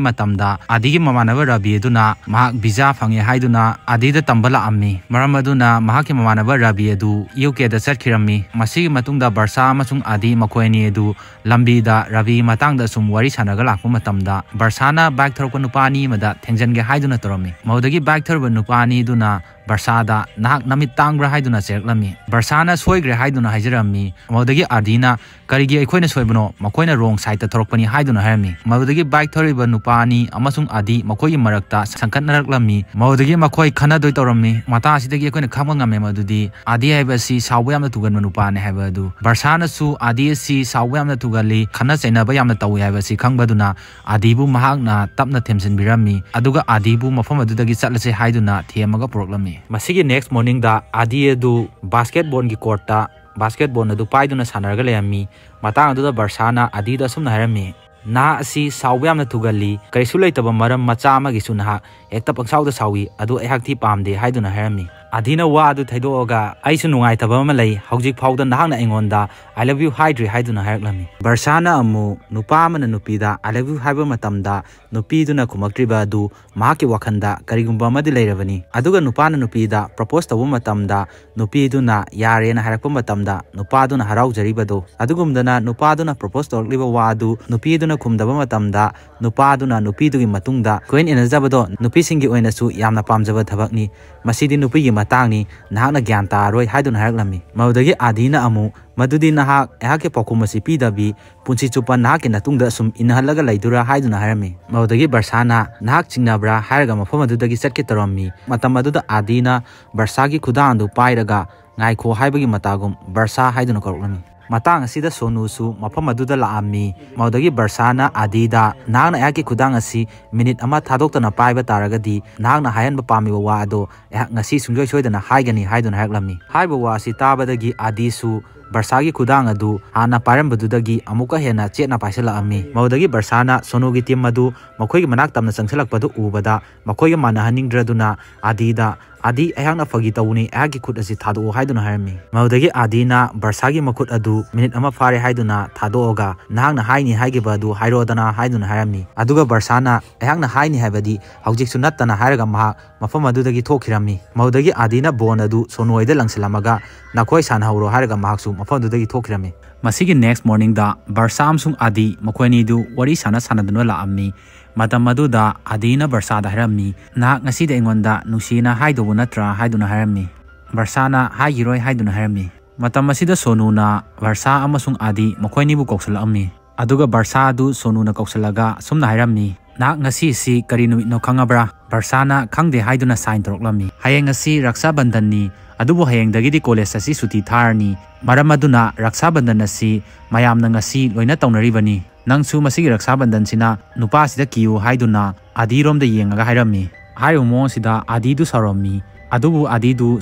ꯃꯇꯝꯗ ꯑꯥꯗꯤꯒꯤ ꯃꯃꯥꯟꯅꯕ ꯔꯕꯤ ꯑꯗꯨꯅ ꯃꯍꯥꯛ visa ꯐꯪꯉꯦ ꯍꯥꯏꯗꯨꯅ ꯑꯥꯗꯤꯗ ꯇꯝꯕ ꯂꯥꯛꯑꯝꯃꯤ꯫ ꯃꯔꯝ ꯑꯗꯨꯅ ꯃꯍꯥꯛꯀꯤ ꯃꯃꯥꯟꯅꯕ ꯔꯕꯤ ꯑꯗꯨ UKꯗ ꯆꯠꯈꯤꯔꯝꯃꯤ꯫ ꯃꯁꯤꯒꯤ ꯃꯇꯨꯡꯗ ꯕꯔꯁꯥ ꯑꯃꯁꯨꯡ ꯑꯥꯗꯤ ꯃꯈꯣꯏ ꯑꯅꯤ ꯑꯗꯨ ꯂꯝꯕꯤꯗ ꯔꯕꯤꯒꯤ ꯃꯇꯥꯡꯗ ꯁꯨꯝ ꯋꯥꯔꯤ ꯁꯥꯟꯅꯔꯒ ꯂꯥꯛꯄ ꯃꯇꯝꯗ, ꯕꯔꯁꯥꯅ bike ꯊꯧꯔꯛꯄ ꯅꯨꯄꯥ ꯑꯅꯤ ꯑꯃꯗ ꯊꯦꯡꯖꯤꯟꯒꯦ ꯍꯥꯏꯗꯨꯅ ꯇꯧꯔꯝꯃꯤ꯫ ꯃꯗꯨꯗꯒꯤ bike ꯊꯧꯔꯤꯕ ꯅꯨꯄꯥ ꯑꯅꯤꯗꯨꯅ ꯕꯔꯁꯥꯗ, "ꯅꯍꯥꯛ ꯅꯃꯤꯠ ꯇꯥꯡꯕ꯭ꯔꯥ?" ꯍꯥꯏꯗꯨꯅ ꯆꯩꯔꯛꯂꯝꯃꯤ꯫ ꯕꯔꯁꯥꯅ "ꯁꯣꯏꯈ꯭ꯔꯦ" ꯍꯥꯏꯗꯨꯅ ꯍꯥꯏꯖꯔꯝꯃꯤ꯫ ꯃꯗꯨꯗꯒꯤ ꯑꯥꯗꯤꯅ, "ꯀꯔꯤꯒꯤ ꯑꯩꯈꯣꯏꯅ ꯁꯣꯏꯕꯅꯣ? ꯃꯈꯣꯏꯅ wrong sideꯇ ꯊꯧꯔꯛꯄꯅꯤ" ꯍꯥꯏꯗꯨꯅ ꯍꯥꯏꯔꯝꯃꯤ꯫ ꯃꯗꯨꯗꯒꯤ ꯕꯥꯏꯛ ꯊꯧꯔꯤꯕ ꯅꯨꯄꯥ ꯑꯅꯤ ꯑꯃꯁꯨꯡ ꯑꯥꯗꯤ ꯃꯈꯣꯏꯒꯤ ꯃꯔꯛꯇ ꯁꯪꯀꯠꯅꯔꯛꯂꯝꯃꯤ꯫ ꯃꯗꯨꯗꯒꯤ ꯃꯈꯣꯏ ꯈꯟꯅꯗꯣꯏ ꯇꯧꯔꯝꯃꯤ꯫ ꯃꯇꯥꯡ ꯑꯁꯤꯗꯒꯤ ꯑꯩꯈꯣꯏꯅ ꯈꯪꯕ ꯉꯝꯃꯦ ꯃꯗꯨꯗꯤ ꯑꯥꯗꯤ ꯍꯥꯏꯕ ꯑꯁꯤ ꯁꯥꯎꯕ ꯌꯥꯝꯅ ꯊꯨꯒꯟꯕ ꯅꯨꯄꯥꯅꯤ ꯍꯥꯏꯕ ꯑꯗꯨ꯫ ꯕꯔꯁꯥꯅꯁꯨ ꯑꯥꯗꯤ ꯑꯁꯤ ꯁꯥꯎꯕ ꯌꯥꯝꯅ ꯊꯨꯒꯜꯂꯤ, ꯈꯠꯅ ꯆꯩꯅꯕ ꯌꯥꯝꯅ ꯇꯧꯏ ꯍꯥꯏꯕ ꯑꯁꯤ ꯈꯪꯕꯗꯨꯅ ꯑꯥꯗꯤꯕꯨ ꯃꯍꯥꯛꯅ ꯇꯞꯅ ꯊꯦꯝꯖꯤꯟꯕꯤꯔꯝꯃꯤ, ꯑꯗꯨꯒ ꯑꯥꯗꯤꯕꯨ ꯃꯐꯝ ꯑꯗꯨꯗꯒꯤ ꯆꯠꯂꯁꯦ ꯍꯥꯏꯗꯨꯅ ꯊꯦꯝꯃꯒ ꯄꯨꯔꯛꯂꯝꯃꯤ꯫ ꯃꯁꯤꯒꯤ next morningꯗ ꯑꯥꯗꯤ ꯑꯗꯨ ꯕꯥꯁꯀꯦꯠꯕꯣꯜꯒꯤ ꯀꯣꯔꯠꯇ ꯕꯥꯁꯀꯦꯠꯕꯣꯜ ꯑꯗꯨ ꯄꯥꯏꯗꯨꯅ ꯁꯥꯟꯅꯔꯒ ꯂꯩꯔꯝꯃꯤ꯫ ꯃꯇꯥꯡ ꯑꯗꯨꯗ ꯕꯔꯁꯥꯅ ꯑꯥꯗꯤꯗ ꯑꯁꯨꯝꯅ ꯍꯥꯏꯔꯝꯃꯤ, "ꯅꯍꯥꯛ ꯑꯁꯤ ꯁꯥꯎꯕ ꯌꯥꯝꯅ ꯊꯨꯒꯜꯂꯤ, ꯀꯔꯤꯁꯨ ꯂꯩꯇꯕ ꯃꯔꯝ ꯃꯆꯥ ꯑꯃꯒꯤꯁꯨ ꯅꯍꯥꯛ ꯍꯦꯛꯇ ꯄꯪꯁꯥꯎꯗ ꯁꯥꯎꯏ, ꯑꯗꯨ ꯑꯩꯍꯥꯛꯇꯤ ꯄꯥꯝꯗꯦ" ꯍꯥꯏꯗꯨꯅ ꯍꯥꯏꯔꯝꯃꯤ꯫ ꯑꯥꯗꯤꯅ ꯋꯥ ꯑꯗꯨ ꯊꯩꯗꯣꯛꯑꯒ, "ꯑꯩꯁꯨ ꯅꯨꯡꯉꯥꯏꯇꯕ ꯑꯃ ꯂꯩ, ꯍꯧꯖꯤꯛ ꯐꯥꯎꯗ ꯅꯍꯥꯛꯅ ꯑꯩꯉꯣꯟꯗ 'I love you' ꯍꯥꯏꯗ꯭ꯔꯤ" ꯍꯥꯏꯗꯨꯅ ꯍꯥꯏꯔꯛꯂꯝꯃꯤ꯫ ꯕꯔꯁꯥꯅ ꯑꯃꯨꯛ ꯅꯨꯄꯥ ꯑꯃꯅ ꯅꯨꯄꯤꯗ "I love you" ꯍꯥꯏꯕ ꯃꯇꯝꯗ ꯅꯨꯄꯤꯗꯨꯅ ꯈꯨꯝꯃꯛꯇ꯭ꯔꯤꯕ ꯑꯗꯨ ꯃꯍꯥꯛꯀꯤ ꯋꯥꯈꯜꯗ ꯀꯔꯤꯒꯨꯝꯕ ꯑꯃꯗꯤ ꯂꯩꯔꯕꯅꯤ꯫ ꯑꯗꯨꯒ ꯅꯨꯄꯥꯅ ꯅꯨꯄꯤꯗ propose ꯇꯧꯕ ꯃꯇꯝꯗ ꯅꯨꯄꯤꯗꯨꯅ ꯌꯥꯔꯦꯅ ꯍꯥꯏꯔꯛꯄ ꯃꯇꯝꯗ ꯅꯨꯄꯥꯗꯨꯅ ꯍꯔꯥꯎꯖꯔꯤꯕꯗꯣ꯫ ꯑꯗꯨꯒꯨꯝꯗꯅ ꯅꯨꯄꯥꯗꯨꯅ propose ꯇꯧꯔꯛꯂꯤꯕ ꯋꯥ ꯑꯗꯨ ꯅꯨꯄꯤꯗꯨꯅ ꯈꯨꯝꯗꯕ ꯃꯇꯝꯗ ꯅꯨꯄꯥꯗꯨꯅ ꯅꯨꯄꯤꯗꯨꯒꯤ ꯃꯇꯨꯡꯗ ꯀꯣꯏꯟ ꯏꯟꯅꯖꯕꯗꯣ ꯅꯨꯄꯤꯁꯤꯡꯒꯤ ꯑꯣꯏꯅꯁꯨ ꯌꯥꯝꯅ ꯄꯥꯝꯖꯕ ꯊꯕꯛꯅꯤ꯫ "ꯃꯁꯤꯗꯤ ꯅꯨꯄꯤꯒꯤ ꯃꯇꯥꯡꯅꯤ, ꯅꯍꯥꯛꯅ ꯒ꯭ꯌꯥꯟ ꯇꯥꯔꯔꯣꯏ" ꯍꯥꯏꯗꯨꯅ ꯍꯥꯏꯔꯛꯂꯝꯃꯤ꯫ ꯃꯗꯨꯗꯒꯤ ꯑꯥꯗꯤꯅ ꯑꯃꯨꯛ, "ꯃꯗꯨꯗꯤ ꯅꯍꯥꯛ ꯑꯩꯍꯥꯛꯀꯤ ꯄꯥꯎꯈꯨꯝ ꯑꯁꯤ ꯄꯤꯗꯕꯤ ꯄꯨꯟꯁꯤ ꯆꯨꯞꯄ ꯅꯍꯥꯛꯀꯤ ꯅꯇꯨꯡꯗ ꯑꯁꯨꯝ ꯏꯟꯅꯍꯜꯂꯒ ꯂꯩꯗꯣꯏꯔꯥ?" ꯍꯥꯏꯗꯨꯅ ꯍꯥꯏꯔꯝꯃꯤ꯫ ꯃꯗꯨꯗꯒꯤ ꯕꯔꯁꯥꯅ, "ꯅꯍꯥꯛ ꯆꯤꯡꯅꯕ꯭ꯔꯥ?" ꯍꯥꯏꯔꯒ ꯃꯐꯝ ꯑꯗꯨꯗꯒꯤ ꯆꯠꯀꯦ ꯇꯧꯔꯝꯃꯤ꯫ ꯃꯇꯝ ꯑꯗꯨꯗ ꯑꯥꯗꯤꯅ ꯕꯔꯁꯥꯒꯤ ꯈꯨꯗꯥꯡ ꯑꯗꯨ ꯄꯥꯏꯔꯒ "ꯉꯥꯏꯈꯣ" ꯍꯥꯏꯕꯒꯤ ꯃꯇꯥꯒꯨꯝ "ꯕꯔꯁꯥ" ꯍꯥꯏꯗꯨꯅ ꯀꯧꯔꯛꯂꯝꯃꯤ꯫ ꯃꯇꯥꯡ ꯑꯁꯤꯗ ꯁꯣꯅꯨꯁꯨ ꯃꯐꯝ ꯑꯗꯨꯗ ꯂꯥꯛꯑꯝꯃꯤ꯫ ꯃꯗꯨꯗꯒꯤ ꯕꯔꯁꯥꯅ ꯑꯥꯗꯤꯗ, "ꯅꯍꯥꯛꯅ ꯑꯩꯍꯥꯛꯀꯤ ꯈꯨꯗꯥꯡ ꯑꯁꯤ ꯃꯤꯅꯤꯠ ꯑꯃ ꯊꯥꯗꯣꯛꯇꯅ ꯄꯥꯏꯕ ꯇꯥꯔꯒꯗꯤ ꯅꯍꯥꯛꯅ ꯍꯥꯏꯍꯟꯕ ꯄꯥꯝꯃꯤꯕ ꯋꯥ ꯑꯗꯣ ꯑꯩꯍꯥꯛ ꯉꯁꯤ ꯁꯨꯡꯁꯣꯏ ꯁꯣꯏꯗꯅ ꯍꯥꯏꯒꯅꯤ" ꯍꯥꯏꯗꯨꯅ ꯍꯥꯏꯔꯛꯂꯝꯃꯤ꯫ ꯍꯥꯏꯕ ꯋꯥ ꯑꯁꯤ ꯇꯥꯕꯗꯒꯤ ꯑꯥꯗꯤꯁꯨ ꯕꯔꯁꯥꯒꯤ ꯈꯨꯗꯥꯡ ꯑꯗꯨ ꯍꯥꯟꯅ ꯄꯥꯏꯔꯝꯕꯗꯨꯗꯒꯤ ꯑꯃꯨꯛꯀ ꯍꯦꯟꯅ ꯆꯦꯠꯅ ꯄꯥꯏꯁꯤꯜꯂꯛꯑꯝꯃꯤ꯫ ꯃꯗꯨꯗꯒꯤ ꯕꯔꯁꯥꯅ ꯁꯣꯅꯨꯒꯤ ꯇꯤꯝ ꯑꯗꯨ ꯃꯈꯣꯏꯒꯤ ꯃꯅꯥꯛ ꯇꯝꯅ ꯆꯪꯁꯤꯜꯂꯛꯄꯗꯨ ꯎꯕꯗ ꯃꯈꯣꯏꯒ ꯃꯥꯟꯅꯍꯟꯅꯤꯡꯗ꯭ꯔꯗꯨꯅ ꯑꯥꯗꯤꯗ, "ꯑꯥꯗꯤ, ꯑꯩꯍꯥꯛꯅ ꯐꯥꯒꯤ ꯇꯧꯕꯅꯤ, ꯑꯩꯍꯥꯛꯀꯤ ꯈꯨꯠ ꯑꯁꯤ ꯊꯥꯗꯣꯛꯑꯣ" ꯍꯥꯏꯗꯨꯅ ꯍꯥꯏꯔꯝꯃꯤ꯫ ꯃꯗꯨꯗꯒꯤ ꯑꯥꯗꯤꯅ ꯕꯔꯁꯥꯒꯤ ꯃꯈꯨꯠ ꯑꯗꯨ ꯃꯤꯅꯤꯠ ꯑꯃ ꯐꯥꯔꯦ ꯍꯥꯏꯗꯨꯅ ꯊꯥꯗꯣꯛꯑꯒ, "ꯅꯍꯥꯛꯅ ꯍꯥꯏꯅꯤ ꯍꯥꯏꯈꯤꯕ ꯑꯗꯨ ꯍꯥꯏꯔꯛꯑꯣꯗꯅ" ꯍꯥꯏꯗꯨꯅ ꯍꯥꯏꯔꯝꯃꯤ꯫ ꯑꯗꯨꯒ ꯕꯔꯁꯥꯅ, "ꯑꯩꯍꯥꯛꯅ ꯍꯥꯏꯅꯤ ꯍꯥꯏꯕꯗꯤ ꯍꯧꯖꯤꯛꯁꯨ ꯅꯠꯇꯅ" ꯍꯥꯏꯔꯒ ꯃꯍꯥꯛ ꯃꯐꯝ ꯑꯗꯨꯗꯒꯤ ꯊꯣꯛꯈꯤꯔꯝꯃꯤ꯫ ꯃꯗꯨꯗꯒꯤ ꯑꯥꯗꯤꯅ ꯕꯣꯟ ꯑꯗꯨ ꯁꯣꯅꯨ ꯍꯣꯏꯗ ꯂꯪꯁꯤꯜꯂꯝꯃꯒ, "ꯅꯈꯣꯏ ꯁꯥꯟꯅꯍꯧꯔꯣ" ꯍꯥꯏꯔꯒ ꯃꯍꯥꯛꯁꯨ ꯃꯐꯝ ꯑꯗꯨꯗꯒꯤ ꯊꯣꯛꯈꯤꯔꯝꯃꯤ꯫ ꯃꯁꯤꯒꯤ next morningꯗ ꯕꯔꯁꯥ ꯑꯃꯁꯨꯡ ꯑꯥꯗꯤ ꯃꯈꯣꯏ ꯑꯅꯤꯗꯨ ꯋꯥꯔꯤ ꯁꯥꯟꯅ ꯁꯥꯟꯅꯗꯨꯅ ꯂꯥꯛꯑꯝꯃꯤ꯫ ꯃꯇꯝ ꯑꯗꯨꯗ ꯑꯥꯗꯤꯅ ꯕꯔꯁꯥꯗ ꯍꯥꯏꯔꯝꯃꯤ, "ꯅꯍꯥꯛ ꯉꯁꯤꯗꯤ ꯑꯩꯉꯣꯟꯗ ꯅꯨꯡꯁꯤꯅ ꯍꯥꯏꯗꯧꯕ ꯅꯠꯇ꯭ꯔꯥ?" ꯍꯥꯏꯗꯨꯅ ꯍꯥꯏꯔꯝꯃꯤ꯫ ꯕꯔꯁꯥꯅ ꯍꯥꯏꯈꯤꯔꯣꯏ ꯍꯥꯏꯗꯨꯅ ꯍꯥꯏꯔꯝꯃꯤ꯫ ꯃꯇꯝ ꯑꯁꯤꯗ ꯁꯣꯅꯨꯅ ꯕꯔꯁꯥ ꯑꯃꯁꯨꯡ ꯑꯥꯗꯤ ꯃꯈꯣꯏ ꯑꯅꯤꯕꯨ ꯀꯧꯁꯤꯜꯂꯛꯑꯝꯃꯤ꯫ ꯑꯗꯨꯒ ꯕꯔꯁꯥ ꯑꯗꯨ ꯁꯣꯅꯨꯅ ꯀꯧꯁꯤꯜꯂꯒ ꯑꯁꯨꯝꯅ ꯍꯥꯏꯔꯝꯃꯤ, "ꯅꯍꯥꯛ ꯉꯁꯤ ꯑꯁꯤ ꯀꯔꯤ ꯅꯨꯃꯤꯠꯅꯣ ꯈꯪꯉꯕ꯭ꯔꯥ?" ꯕꯔꯁꯥꯅ ꯈꯪꯗꯦ ꯍꯥꯏꯗꯨꯅ sign ꯇꯧꯔꯛꯂꯝꯃꯤ꯫ "ꯍꯌꯦꯡ ꯑꯁꯤ ꯔꯛꯁꯥ ꯕꯟꯙꯟꯅꯤ, ꯑꯗꯨꯕꯨ ꯍꯌꯦꯡꯗꯒꯤꯗꯤ college ꯑꯁꯤ ꯁꯨꯇꯤ ꯊꯥꯔꯅꯤ꯫ ꯃꯔꯝ ꯑꯗꯨꯅ ꯔꯛꯁꯥ ꯕꯟꯙꯟ ꯑꯁꯤ ꯃꯌꯥꯝꯅ ꯉꯁꯤ ꯂꯣꯏꯅ ꯇꯧꯅꯔꯤꯕꯅꯤ꯫ ꯅꯪꯁꯨ ꯃꯁꯤꯒꯤ ꯔꯛꯁꯥ ꯕꯟꯙꯟꯁꯤꯅ ꯅꯨꯄꯥꯁꯤꯗ ꯀꯤꯌꯨ" ꯍꯥꯏꯗꯨꯅ ꯑꯥꯗꯤꯔꯣꯝꯗ ꯌꯦꯡꯉꯒ ꯍꯥꯏꯔꯝꯃꯤ꯫ ꯍꯥꯏꯔꯤꯕ ꯃꯑꯣꯡ ꯑꯁꯤꯗ ꯑꯥꯗꯤꯗꯨ ꯁꯥꯎꯔꯝꯃꯤ꯫ ꯑꯗꯨꯕꯨ ꯑꯥꯗꯤꯗꯨ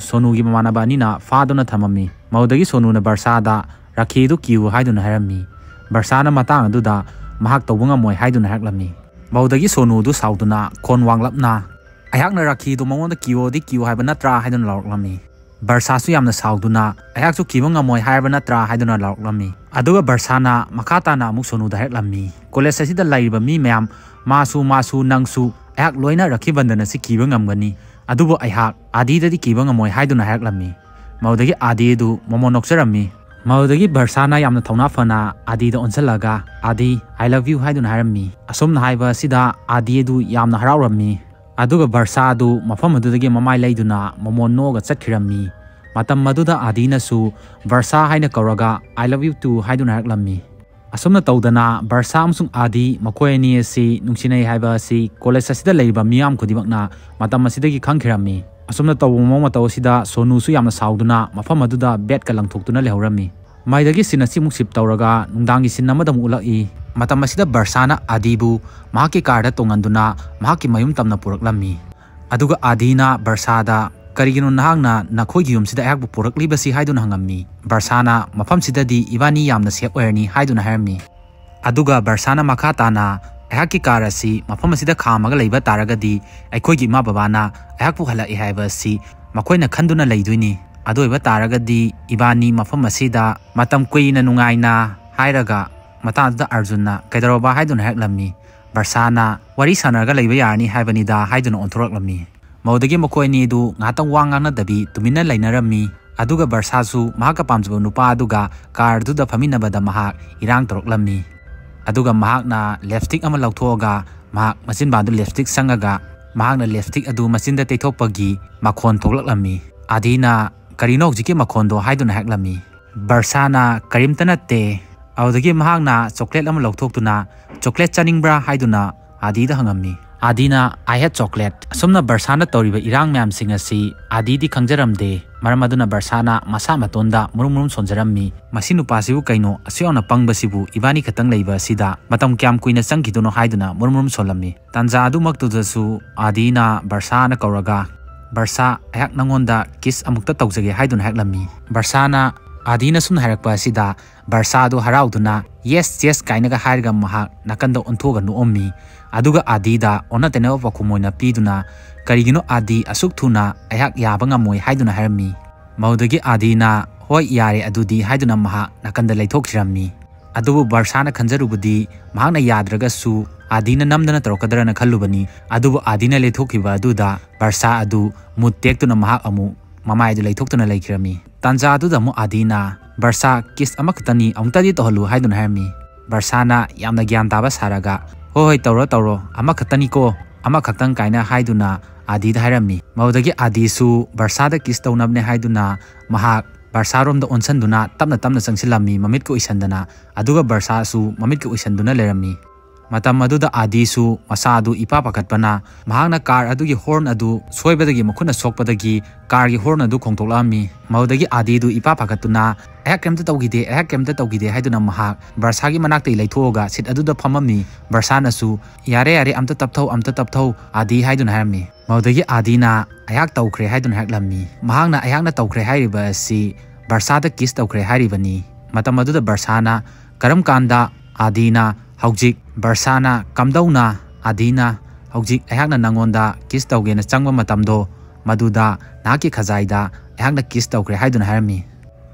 ꯁꯣꯅꯨꯒꯤ ꯃꯃꯥꯟꯅꯕ ꯑꯅꯤꯅ ꯐꯥꯗꯨꯅ ꯊꯝꯃꯝꯃꯤ꯫ ꯃꯗꯨꯗꯒꯤ ꯁꯣꯅꯨꯅ ꯕꯔꯁꯥꯗ "ꯔꯥꯈꯤꯗꯨ ꯀꯤꯌꯨ" ꯍꯥꯏꯗꯨꯅ ꯍꯥꯏꯔꯝꯃꯤ꯫ ꯕꯔꯁꯥꯅ ꯃꯇꯥꯡ ꯑꯗꯨꯗ ꯃꯍꯥꯛ ꯇꯧꯕ ꯉꯝꯃꯣꯏ ꯍꯥꯏꯗꯨꯅ ꯍꯥꯏꯔꯛꯂꯝꯃꯤ꯫ ꯃꯗꯨꯗꯒꯤ ꯁꯣꯅꯨꯗꯨ ꯁꯥꯎꯗꯨꯅ ꯈꯣꯟ ꯋꯥꯡꯂꯞꯅ, "ꯑꯩꯍꯥꯛꯅ ꯔꯥꯈꯤꯗꯨ ꯃꯉꯣꯟꯗ ꯀꯤꯌꯣꯗꯤ ꯀꯤꯌꯣ ꯍꯥꯏꯕ ꯅꯠꯇ꯭ꯔꯥ?" ꯍꯥꯏꯗꯨꯅ ꯂꯥꯎꯔꯛꯂꯝꯃꯤ꯫ ꯕꯔꯁꯥꯁꯨ ꯌꯥꯝꯅ ꯁꯥꯎꯗꯨꯅ, "ꯑꯩꯍꯥꯛꯁꯨ ꯀꯤꯕ ꯉꯝꯃꯣꯏ ꯍꯥꯏꯔꯕ ꯅꯠꯇ꯭ꯔꯥ?" ꯍꯥꯏꯗꯨꯅ ꯂꯥꯎꯔꯛꯂꯝꯃꯤ꯫ ꯑꯗꯨꯒ ꯕꯔꯁꯥꯅ ꯃꯈꯥ ꯇꯥꯅ ꯑꯃꯨꯛ ꯁꯣꯅꯨꯗ ꯍꯥꯏꯔꯛꯂꯝꯃꯤ, "College ꯑꯁꯤꯗ ꯂꯩꯔꯤꯕ ꯃꯤ ꯃꯌꯥꯝ, ꯃꯥꯁꯨ, ꯃꯥꯁꯨ, ꯅꯪꯁꯨ, ꯑꯩꯍꯥꯛ ꯂꯣꯏꯅ ꯔꯥꯈꯤ ꯕꯟꯙꯟ ꯑꯁꯤ ꯀꯤꯕ ꯉꯝꯒꯅꯤ, ꯑꯗꯨꯕꯨ ꯑꯩꯍꯥꯛ ꯑꯥꯗꯤꯗꯗꯤ ꯀꯤꯕ ꯉꯝꯃꯣꯏ" ꯍꯥꯏꯗꯨꯅ ꯍꯥꯏꯔꯛꯂꯝꯃꯤ꯫ ꯃꯗꯨꯗꯒꯤ ꯑꯥꯗꯤ ꯑꯗꯨ ꯃꯣꯃꯣꯟ ꯅꯣꯛꯆꯔꯝꯃꯤ꯫ ꯃꯗꯨꯗꯒꯤ ꯕꯔꯁꯥꯅ ꯌꯥꯝꯅ ꯊꯧꯅꯥ ꯐꯅ ꯑꯥꯗꯤꯗ ꯑꯣꯟꯁꯤꯜꯂꯒ, "ꯑꯥꯗꯤ, I love you" ꯍꯥꯏꯗꯨꯅ ꯍꯥꯏꯔꯝꯃꯤ꯫ ꯑꯁꯨꯝꯅ ꯍꯥꯏꯕ ꯑꯁꯤꯗ ꯑꯥꯗꯤ ꯑꯗꯨ ꯌꯥꯝꯅ ꯍꯔꯥꯎꯔꯝꯃꯤ꯫ ꯑꯗꯨꯒ ꯕꯔꯁꯥ ꯑꯗꯨ ꯃꯐꯝ ꯑꯗꯨꯗꯒꯤ ꯃꯃꯥꯏ ꯂꯩꯗꯨꯅ ꯃꯣꯃꯣꯟ ꯅꯣꯛꯑꯒ ꯆꯠꯈꯤꯔꯝꯃꯤ꯫ ꯃꯇꯝ ꯑꯗꯨꯗ ꯑꯥꯗꯤꯅꯁꯨ ꯕꯔꯁꯥ ꯍꯥꯏꯅ ꯀꯧꯔꯒ "I love you too" ꯍꯥꯏꯗꯨꯅ ꯍꯥꯏꯔꯛꯂꯝꯃꯤ꯫ ꯑꯁꯨꯝꯅ ꯇꯧꯗꯅ ꯕꯔꯁꯥ ꯑꯃꯁꯨꯡ ꯑꯥꯗꯤ ꯃꯈꯣꯏ ꯑꯅꯤ ꯑꯁꯤ ꯅꯨꯡꯁꯤꯅꯩ ꯍꯥꯏꯕ ꯑꯁꯤ college ꯑꯁꯤꯗ ꯂꯩꯔꯤꯕ ꯃꯤꯌꯥꯝ ꯈꯨꯗꯤꯡꯃꯛꯅ ꯃꯇꯝ ꯑꯁꯤꯗꯒꯤ ꯈꯪꯈꯤꯔꯝꯃꯤ꯫ ꯑꯁꯨꯝꯅ ꯇꯧꯕ ꯃꯑꯣꯡ ꯃꯇꯧ ꯑꯁꯤꯗ ꯁꯣꯅꯨꯁꯨ ꯌꯥꯝꯅ ꯁꯥꯎꯗꯨꯅ ꯃꯐꯝ ꯑꯗꯨꯗ bed ꯀ ꯂꯪꯊꯣꯛꯇꯨꯅ ꯂꯩꯍꯧꯔꯝꯃꯤ꯫ ꯃꯥꯏꯗꯒꯤ scene ꯑꯁꯤ ꯑꯃꯨꯛ shift ꯇꯧꯔꯒ ꯅꯨꯡꯗꯥꯡꯒꯤ scene ꯑꯃꯗ ꯑꯃꯨꯛ ꯎꯠꯂꯛꯏ꯫ ꯃꯇꯝ ꯑꯁꯤꯗ ꯕꯔꯁꯥꯅ ꯑꯥꯗꯤꯕꯨ ꯃꯍꯥꯛꯀꯤ car ꯗ ꯇꯣꯡꯍꯟꯗꯨꯅ ꯃꯍꯥꯛꯀꯤ ꯃꯌꯨꯝ ꯇꯝꯅ ꯄꯨꯔꯛꯂꯝꯃꯤ꯫ ꯑꯗꯨꯒ ꯑꯥꯗꯤꯅ ꯕꯔꯁꯥꯗ, "ꯀꯔꯤꯒꯤꯅꯣ ꯅꯍꯥꯛꯅ ꯅꯈꯣꯏꯒꯤ ꯌꯨꯝꯁꯤꯗ ꯑꯩꯍꯥꯛꯄꯨ ꯄꯨꯔꯛꯂꯤꯕꯁꯤ?" ꯍꯥꯏꯗꯨꯅ ꯍꯪꯉꯝꯃꯤ꯫ ꯕꯔꯁꯥꯅ, "ꯃꯐꯝꯁꯤꯗꯗꯤ ꯏꯕꯥꯅꯤ ꯌꯥꯝꯅ safe ꯑꯣꯏꯔꯅꯤ" ꯍꯥꯏꯗꯨꯅ ꯍꯥꯏꯔꯝꯃꯤ꯫ ꯑꯗꯨꯒ ꯕꯔꯁꯥꯅ ꯃꯈꯥ ꯇꯥꯅ, "ꯑꯩꯍꯥꯛꯀꯤ car ꯑꯁꯤ ꯃꯐꯝ ꯑꯁꯤꯗ ꯈꯥꯝꯃꯒ ꯂꯩꯕ ꯇꯥꯔꯒꯗꯤ ꯑꯩꯈꯣꯏꯒꯤ ꯏꯃꯥ ꯕꯕꯥꯅ ꯑꯩꯍꯥꯛꯄꯨ ꯍꯜꯂꯛꯑꯦ ꯍꯥꯏꯕ ꯑꯁꯤ ꯃꯈꯣꯏꯅ ꯈꯟꯗꯨꯅ ꯂꯩꯗꯣꯏꯅꯤ꯫ ꯑꯗꯨ ꯑꯣꯏꯕ ꯇꯥꯔꯒꯗꯤ ꯏꯕꯥꯅꯤ ꯃꯐꯝ ꯑꯁꯤꯗ ꯃꯇꯝ ꯀꯨꯏꯅ ꯅꯨꯡꯉꯥꯏꯅ" ꯍꯥꯏꯔꯒ ꯃꯇꯥꯡꯗꯨꯗ ꯑꯔꯖꯨꯟꯅ "ꯀꯩꯗꯧꯔꯕ?" ꯍꯥꯏꯗꯨꯅ ꯍꯥꯏꯔꯛꯂꯝꯃꯤ꯫ ꯕꯔꯁꯥꯅ "ꯋꯥꯔꯤ ꯁꯥꯟꯅꯔꯒ ꯂꯩꯕ ꯌꯥꯔꯅꯤ ꯍꯥꯏꯕꯅꯤꯗ" ꯍꯥꯏꯗꯨꯅ ꯑꯣꯟꯊꯣꯔꯛꯂꯝꯃꯤ꯫ ꯃꯗꯨꯗꯒꯤ ꯃꯈꯣꯏ ꯑꯅꯤꯗꯨ ꯉꯥꯏꯍꯥꯛꯇꯪ ꯋꯥ ꯉꯥꯡꯅꯗꯕꯤ ꯇꯨꯃꯤꯟꯅ ꯂꯩꯅꯔꯝꯃꯤ꯫ ꯑꯗꯨꯒ ꯕꯔꯁꯥꯁꯨ ꯃꯍꯥꯛꯀ ꯄꯥꯝꯖꯕ ꯅꯨꯄꯥ ꯑꯗꯨꯒ ꯀꯥꯔꯗꯨꯗ ꯐꯝꯃꯤꯟꯅꯕꯗ ꯃꯍꯥꯛ ꯏꯔꯥꯡ ꯇꯧꯔꯛꯂꯝꯃꯤ꯫ ꯑꯗꯨꯒ ꯃꯍꯥꯛꯅ ꯂꯤꯞꯁꯇꯤꯛ ꯑꯃ ꯂꯧꯊꯣꯛꯑꯒ ꯃꯍꯥꯛ ꯃꯆꯤꯟꯕꯥꯟꯗꯨ ꯂꯤꯞꯁꯇꯤꯛ ꯁꯪꯉꯒ ꯃꯍꯥꯛꯅ ꯂꯤꯞꯁꯇꯤꯛ ꯑꯗꯨ ꯃꯆꯤꯟꯗ ꯇꯩꯊꯣꯛꯄꯒꯤ ꯃꯈꯣꯟ ꯊꯣꯛꯂꯛꯂꯝꯃꯤ꯫ ꯑꯥꯗꯤꯅ "ꯀꯔꯤꯅꯣ ꯍꯧꯖꯤꯛꯀꯤ ꯃꯈꯣꯟꯗꯣ?" ꯍꯥꯏꯗꯨꯅ ꯍꯥꯏꯔꯛꯂꯝꯃꯤ꯫ ꯕꯔꯁꯥꯅ "ꯀꯔꯤꯝꯇ ꯅꯠꯇꯦ"꯫ ꯑꯗꯨꯗꯒꯤ ꯃꯍꯥꯛꯅ ꯆꯣꯀ꯭ꯂꯦꯠ ꯑꯃ ꯂꯧꯊꯣꯛꯇꯨꯅ "ꯆꯣꯀ꯭ꯂꯦꯠ ꯆꯥꯅꯤꯡꯕ꯭ꯔꯥ?" ꯍꯥꯏꯗꯨꯅ ꯑꯥꯗꯤꯗ ꯍꯪꯉꯝꯃꯤ꯫ ꯑꯥꯗꯤꯅ "I hate chocolate"꯫ ꯑꯁꯨꯝꯅ ꯕꯔꯁꯥꯅ ꯇꯧꯔꯤꯕ ꯏꯔꯥꯡ ꯃꯌꯥꯝꯁꯤꯡ ꯑꯁꯤ ꯑꯥꯗꯤꯗꯤ ꯈꯪꯖꯔꯝꯗꯦ꯫ ꯃꯔꯝ ꯑꯗꯨꯅ ꯕꯔꯁꯥꯅ ꯃꯁꯥ ꯃꯇꯣꯟꯗ ꯃꯨꯔꯨꯝ ꯃꯨꯔꯨꯝ ꯁꯣꯟꯖꯔꯝꯃꯤ꯫ "ꯃꯁꯤ ꯅꯨꯄꯥꯁꯤꯕꯨ ꯀꯩꯅꯣ ꯑꯁꯨꯛ ꯌꯥꯝꯅ ꯄꯪꯕꯁꯤꯕꯨ? ꯏꯕꯥꯅꯤ ꯈꯛꯇꯪ ꯂꯩꯕ ꯑꯁꯤꯗ ꯃꯇꯝ ꯀꯌꯥꯝ ꯀꯨꯏꯅ ꯆꯪꯈꯤꯗꯣꯏꯅꯣ?" ꯍꯥꯏꯗꯨꯅ ꯃꯨꯔꯨꯝ ꯃꯨꯔꯨꯝ ꯁꯣꯜꯂꯝꯃꯤ꯫ ꯇꯥꯟꯖꯥ ꯑꯗꯨꯃꯛꯇꯨꯗꯁꯨ ꯑꯥꯗꯤꯅ ꯕꯔꯁꯥꯅ ꯀꯧꯔꯒ, "ꯕꯔꯁꯥ, ꯑꯩꯍꯥꯛ ꯅꯪꯉꯣꯟꯗ ꯀꯤꯁ ꯑꯃꯨꯛꯇ ꯇꯧꯖꯒꯦ" ꯍꯥꯏꯗꯨꯅ ꯍꯥꯏꯔꯛꯂꯝꯃꯤ꯫ ꯕꯔꯁꯥꯅ ꯑꯥꯗꯤꯅ ꯁꯨꯝ ꯍꯥꯏꯔꯛꯄ ꯑꯁꯤꯗ ꯕꯔꯁꯥꯗꯨ ꯍꯔꯥꯎꯗꯨꯅ "Yes, yes" ꯀꯥꯏꯅꯒ ꯍꯥꯏꯔꯒ ꯃꯍꯥꯛ ꯅꯥꯀꯟꯗ ꯑꯣꯟꯊꯣꯛꯑꯒ ꯅꯣꯛꯑꯝꯃꯤ꯫ ꯑꯗꯨꯒ ꯑꯥꯗꯤꯗ ꯑꯣꯟꯅ ꯇꯩꯅꯕ ꯄꯥꯎꯈꯨꯝ ꯑꯣꯏꯅ ꯄꯤꯗꯨꯅ, "ꯀꯔꯤꯒꯤꯅꯣ ꯑꯥꯗꯤ, ꯑꯁꯨꯛ ꯊꯨꯅ? ꯑꯩꯍꯥꯛ ꯌꯥꯕ ꯉꯝꯃꯣꯏ" ꯍꯥꯏꯗꯨꯅ ꯍꯥꯏꯔꯝꯃꯤ꯫ ꯃꯗꯨꯗꯒꯤ ꯑꯥꯗꯤꯅ "ꯍꯣꯏ, ꯌꯥꯔꯦ ꯑꯗꯨꯗꯤ" ꯍꯥꯏꯗꯨꯅ ꯃꯍꯥꯛ ꯅꯥꯀꯟꯗ ꯂꯩꯊꯣꯛꯈꯤꯔꯝꯃꯤ꯫ ꯑꯗꯨꯕꯨ ꯕꯔꯁꯥꯅ ꯈꯟꯖꯔꯨꯕꯗꯤ ꯃꯍꯥꯛꯅ ꯌꯥꯗ꯭ꯔꯒꯁꯨ ꯑꯥꯗꯤꯅ ꯅꯝꯗꯅ ꯇꯧꯔꯛꯀꯗ꯭ꯔꯅ ꯈꯜꯂꯨꯕꯅꯤ꯫ ꯑꯗꯨꯕꯨ ꯑꯥꯗꯤꯅ ꯂꯩꯊꯣꯛꯈꯤꯕ ꯑꯗꯨꯗ ꯕꯔꯁꯥ ꯑꯗꯨ ꯃꯨꯠ ꯇꯦꯛꯇꯨꯅ ꯃꯍꯥꯛ ꯑꯃꯨꯛ ꯃꯃꯥꯏꯗꯨ ꯂꯩꯊꯣꯛꯇꯨꯅ ꯂꯩꯈꯤꯔꯝꯃꯤ꯫ ꯇꯥꯟꯖꯥ ꯑꯗꯨꯗ ꯑꯃꯨꯛ ꯑꯥꯗꯤꯅ, "ꯕꯔꯁꯥ, ꯀꯤꯁ ꯑꯃꯈꯛꯇꯅꯤ, ꯑꯃꯨꯛꯇꯗꯤ ꯇꯧꯍꯜꯂꯨ" ꯍꯥꯏꯗꯨꯅ ꯍꯥꯏꯔꯝꯃꯤ꯫ ꯕꯔꯁꯥꯅ ꯌꯥꯝꯅ ꯒ꯭ꯌꯥꯟ ꯇꯥꯕ ꯁꯥꯔꯒ, "ꯍꯣꯏ, ꯍꯣꯏ, ꯇꯧꯔꯣ, ꯇꯧꯔꯣ, ꯑꯃꯈꯛꯇꯅꯤꯀꯣ, ꯑꯃꯈꯛꯇꯪ" ꯀꯥꯏꯅ ꯍꯥꯏꯗꯨꯅ ꯑꯥꯗꯤꯗ ꯍꯥꯏꯔꯝꯃꯤ꯫ ꯃꯗꯨꯗꯒꯤ ꯑꯥꯗꯤꯁꯨ ꯕꯔꯁꯥꯗ ꯀꯤꯁ ꯇꯧꯅꯕꯅꯦ ꯍꯥꯏꯗꯨꯅ ꯃꯍꯥꯛ ꯕꯔꯁꯥꯔꯣꯝꯗ ꯑꯣꯟꯁꯤꯟꯗꯨꯅ ꯇꯞꯅ ꯇꯞꯅ ꯆꯪꯁꯤꯜꯂꯝꯃꯤ, ꯃꯃꯤꯠꯀ ꯎꯏꯁꯟꯗꯅ꯫ ꯑꯗꯨꯒ ꯕꯔꯁꯥꯁꯨ ꯃꯃꯤꯠꯀ ꯎꯏꯁꯟꯗꯨꯅ ꯂꯩꯔꯝꯃꯤ꯫ ꯃꯇꯝ ꯑꯗꯨꯗ ꯑꯥꯗꯤꯁꯨ ꯃꯁꯥ ꯑꯗꯨ ꯏꯄꯥ ꯄꯥꯈꯠꯄꯅ, ꯃꯍꯥꯛꯅ ꯀꯥꯔ ꯑꯗꯨꯒꯤ ꯍꯣꯔꯟ ꯑꯗꯨ ꯁꯣꯏꯕꯗꯒꯤ ꯃꯈꯨꯠꯅ ꯁꯣꯛꯄꯗꯒꯤ ꯀꯥꯔꯒꯤ ꯍꯣꯔꯟ ꯑꯗꯨ ꯈꯣꯡꯗꯣꯛꯂꯛꯂꯝꯃꯤ꯫ ꯃꯗꯨꯗꯒꯤ ꯑꯥꯗꯤꯗꯨ ꯏꯄꯥ ꯄꯥꯈꯠꯇꯨꯅ, "ꯑꯩꯍꯥꯛ ꯀꯩꯝꯇ ꯇꯧꯈꯤꯗꯦ, ꯑꯩꯍꯥꯛ ꯀꯩꯝꯇ ꯇꯧꯈꯤꯗꯦ" ꯍꯥꯏꯗꯨꯅ ꯃꯍꯥꯛ ꯕꯔꯁꯥꯒꯤ ꯃꯅꯥꯛꯇꯒꯤ ꯂꯩꯊꯣꯛꯑꯒ ꯁꯤꯠ ꯑꯗꯨꯗ ꯐꯝꯂꯝꯃꯤ꯫ ꯕꯔꯁꯥꯅꯁꯨ, "ꯌꯥꯔꯦ, ꯌꯥꯔꯦ, ꯑꯝꯇ ꯇꯞꯊꯧ, ꯑꯝꯇ ꯇꯞꯊꯧ, ꯑꯥꯗꯤ" ꯍꯥꯏꯗꯨꯅ ꯍꯥꯏꯔꯝꯃꯤ꯫ ꯃꯗꯨꯗꯒꯤ ꯑꯥꯗꯤꯅ, "ꯑꯩꯍꯥꯛ ꯇꯧꯈ꯭ꯔꯦ" ꯍꯥꯏꯗꯨꯅ ꯍꯥꯏꯔꯛꯂꯝꯃꯤ꯫ ꯃꯍꯥꯛꯅ "ꯑꯩꯍꯥꯛꯅ ꯇꯧꯈ꯭ꯔꯦ" ꯍꯥꯏꯔꯤꯕ ꯑꯁꯤ ꯕꯔꯁꯥꯗ ꯀꯤꯁ ꯇꯧꯈ꯭ꯔꯦ ꯍꯥꯏꯔꯤꯕꯅꯤ꯫ ꯃꯇꯝ ꯑꯗꯨꯗ ꯕꯔꯁꯥꯅ, "ꯀꯔꯝ ꯀꯥꯟꯗ?" ꯑꯥꯗꯤꯅ, "ꯍꯧꯖꯤꯛ"꯫ ꯕꯔꯁꯥꯅ, "ꯀꯝꯗꯧꯅ?" ꯑꯥꯗꯤꯅ, "ꯍꯧꯖꯤꯛ ꯑꯩꯍꯥꯛꯅ ꯅꯪꯉꯣꯟꯗ ꯀꯤꯁ ꯇꯧꯒꯦꯅ ꯆꯪꯕ ꯃꯇꯝꯗꯣ, ꯃꯗꯨꯗ ꯅꯍꯥꯛꯀꯤ ꯈꯖꯥꯏꯗ ꯑꯩꯍꯥꯛꯅ ꯀꯤꯁ ꯇꯧꯈ꯭ꯔꯦ" ꯍꯥꯏꯗꯨꯅ ꯍꯥꯏꯔꯝꯃꯤ꯫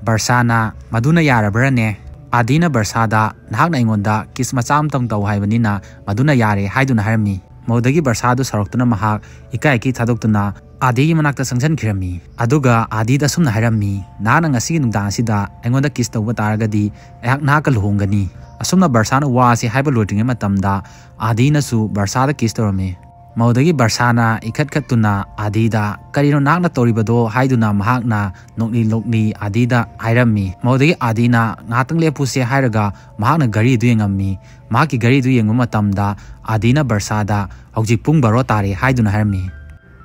ꯕꯔꯁꯥꯅ, "ꯃꯗꯨꯅ ꯌꯥꯔꯕ꯭ꯔꯅꯦ?" ꯑꯥꯗꯤꯅ ꯕꯔꯁꯥꯗ, "ꯅꯍꯥꯛꯅ ꯑꯩꯉꯣꯟꯗ ꯀꯤꯁ ꯃꯆꯥ ꯑꯃꯇꯪ ꯇꯧ ꯍꯥꯏꯕꯅꯤꯅ ꯃꯗꯨꯅ ꯌꯥꯔꯦ" ꯍꯥꯏꯗꯨꯅ ꯍꯥꯏꯔꯝꯃꯤ꯫ ꯃꯗꯨꯗꯒꯤ ꯕꯔꯁꯥꯗꯨ ꯁꯥꯎꯔꯛꯇꯨꯅ ꯃꯍꯥꯛ ꯏꯀꯥꯏ ꯏꯀꯤ ꯊꯥꯗꯣꯛꯇꯨꯅ ꯑꯥꯗꯤꯒꯤ ꯃꯅꯥꯛꯇ ꯆꯪꯁꯤꯟꯈꯤꯔꯝꯃꯤ꯫ ꯑꯗꯨꯒ ꯑꯥꯗꯤꯗ ꯑꯁꯨꯝꯅ ꯍꯥꯏꯔꯝꯃꯤ, "ꯅꯍꯥꯛꯅ ꯉꯁꯤꯒꯤ ꯅꯨꯡꯗꯥꯡ ꯑꯁꯤꯗ ꯑꯩꯉꯣꯟꯗ ꯀꯤꯁ ꯇꯧꯕ ꯇꯥꯔꯒꯗꯤ ꯑꯩꯍꯥꯛ ꯅꯍꯥꯛꯀ ꯂꯨꯍꯣꯡꯒꯅꯤ"꯫ ꯑꯁꯨꯝꯅ ꯕꯔꯁꯥꯅ ꯋꯥ ꯑꯁꯤ ꯍꯥꯏꯕ ꯂꯣꯏꯗ꯭ꯔꯤꯉꯩ ꯃꯇꯝꯗ ꯑꯥꯗꯤꯅꯁꯨ ꯕꯔꯁꯥꯗ ꯀꯤꯁ ꯇꯧꯔꯝꯃꯤ꯫ ꯃꯗꯨꯗꯒꯤ ꯕꯔꯁꯥꯅ ꯏꯈꯠ ꯈꯠꯇꯨꯅ ꯑꯥꯗꯤꯗ, "ꯀꯔꯤꯅꯣ ꯅꯍꯥꯛꯅ ꯇꯧꯔꯤꯕꯗꯣ?" ꯍꯥꯏꯗꯨꯅ ꯃꯍꯥꯛꯅ ꯅꯣꯛꯂꯤ ꯅꯣꯛꯂꯤ ꯑꯥꯗꯤꯗ ꯍꯥꯏꯔꯝꯃꯤ꯫ ꯃꯗꯨꯗꯒꯤ ꯑꯥꯗꯤꯅ, "ꯉꯥꯏꯍꯥꯛꯇꯪ ꯂꯦꯞꯄꯨꯁꯦ" ꯍꯥꯏꯔꯒ ꯃꯍꯥꯛꯅ ꯘꯔꯤꯗꯨ ꯌꯦꯡꯉꯝꯃꯤ꯫ ꯃꯍꯥꯛꯀꯤ ꯘꯔꯤꯗꯨ ꯌꯦꯡꯕ ꯃꯇꯝꯗ ꯑꯥꯗꯤꯅ ꯕꯔꯁꯥꯗ, "ꯍꯧꯖꯤꯛ ꯄꯨꯡ ꯕꯥꯔꯣ ꯇꯥꯔꯦ" ꯍꯥꯏꯗꯨꯅ ꯍꯥꯏꯔꯝꯃꯤ꯫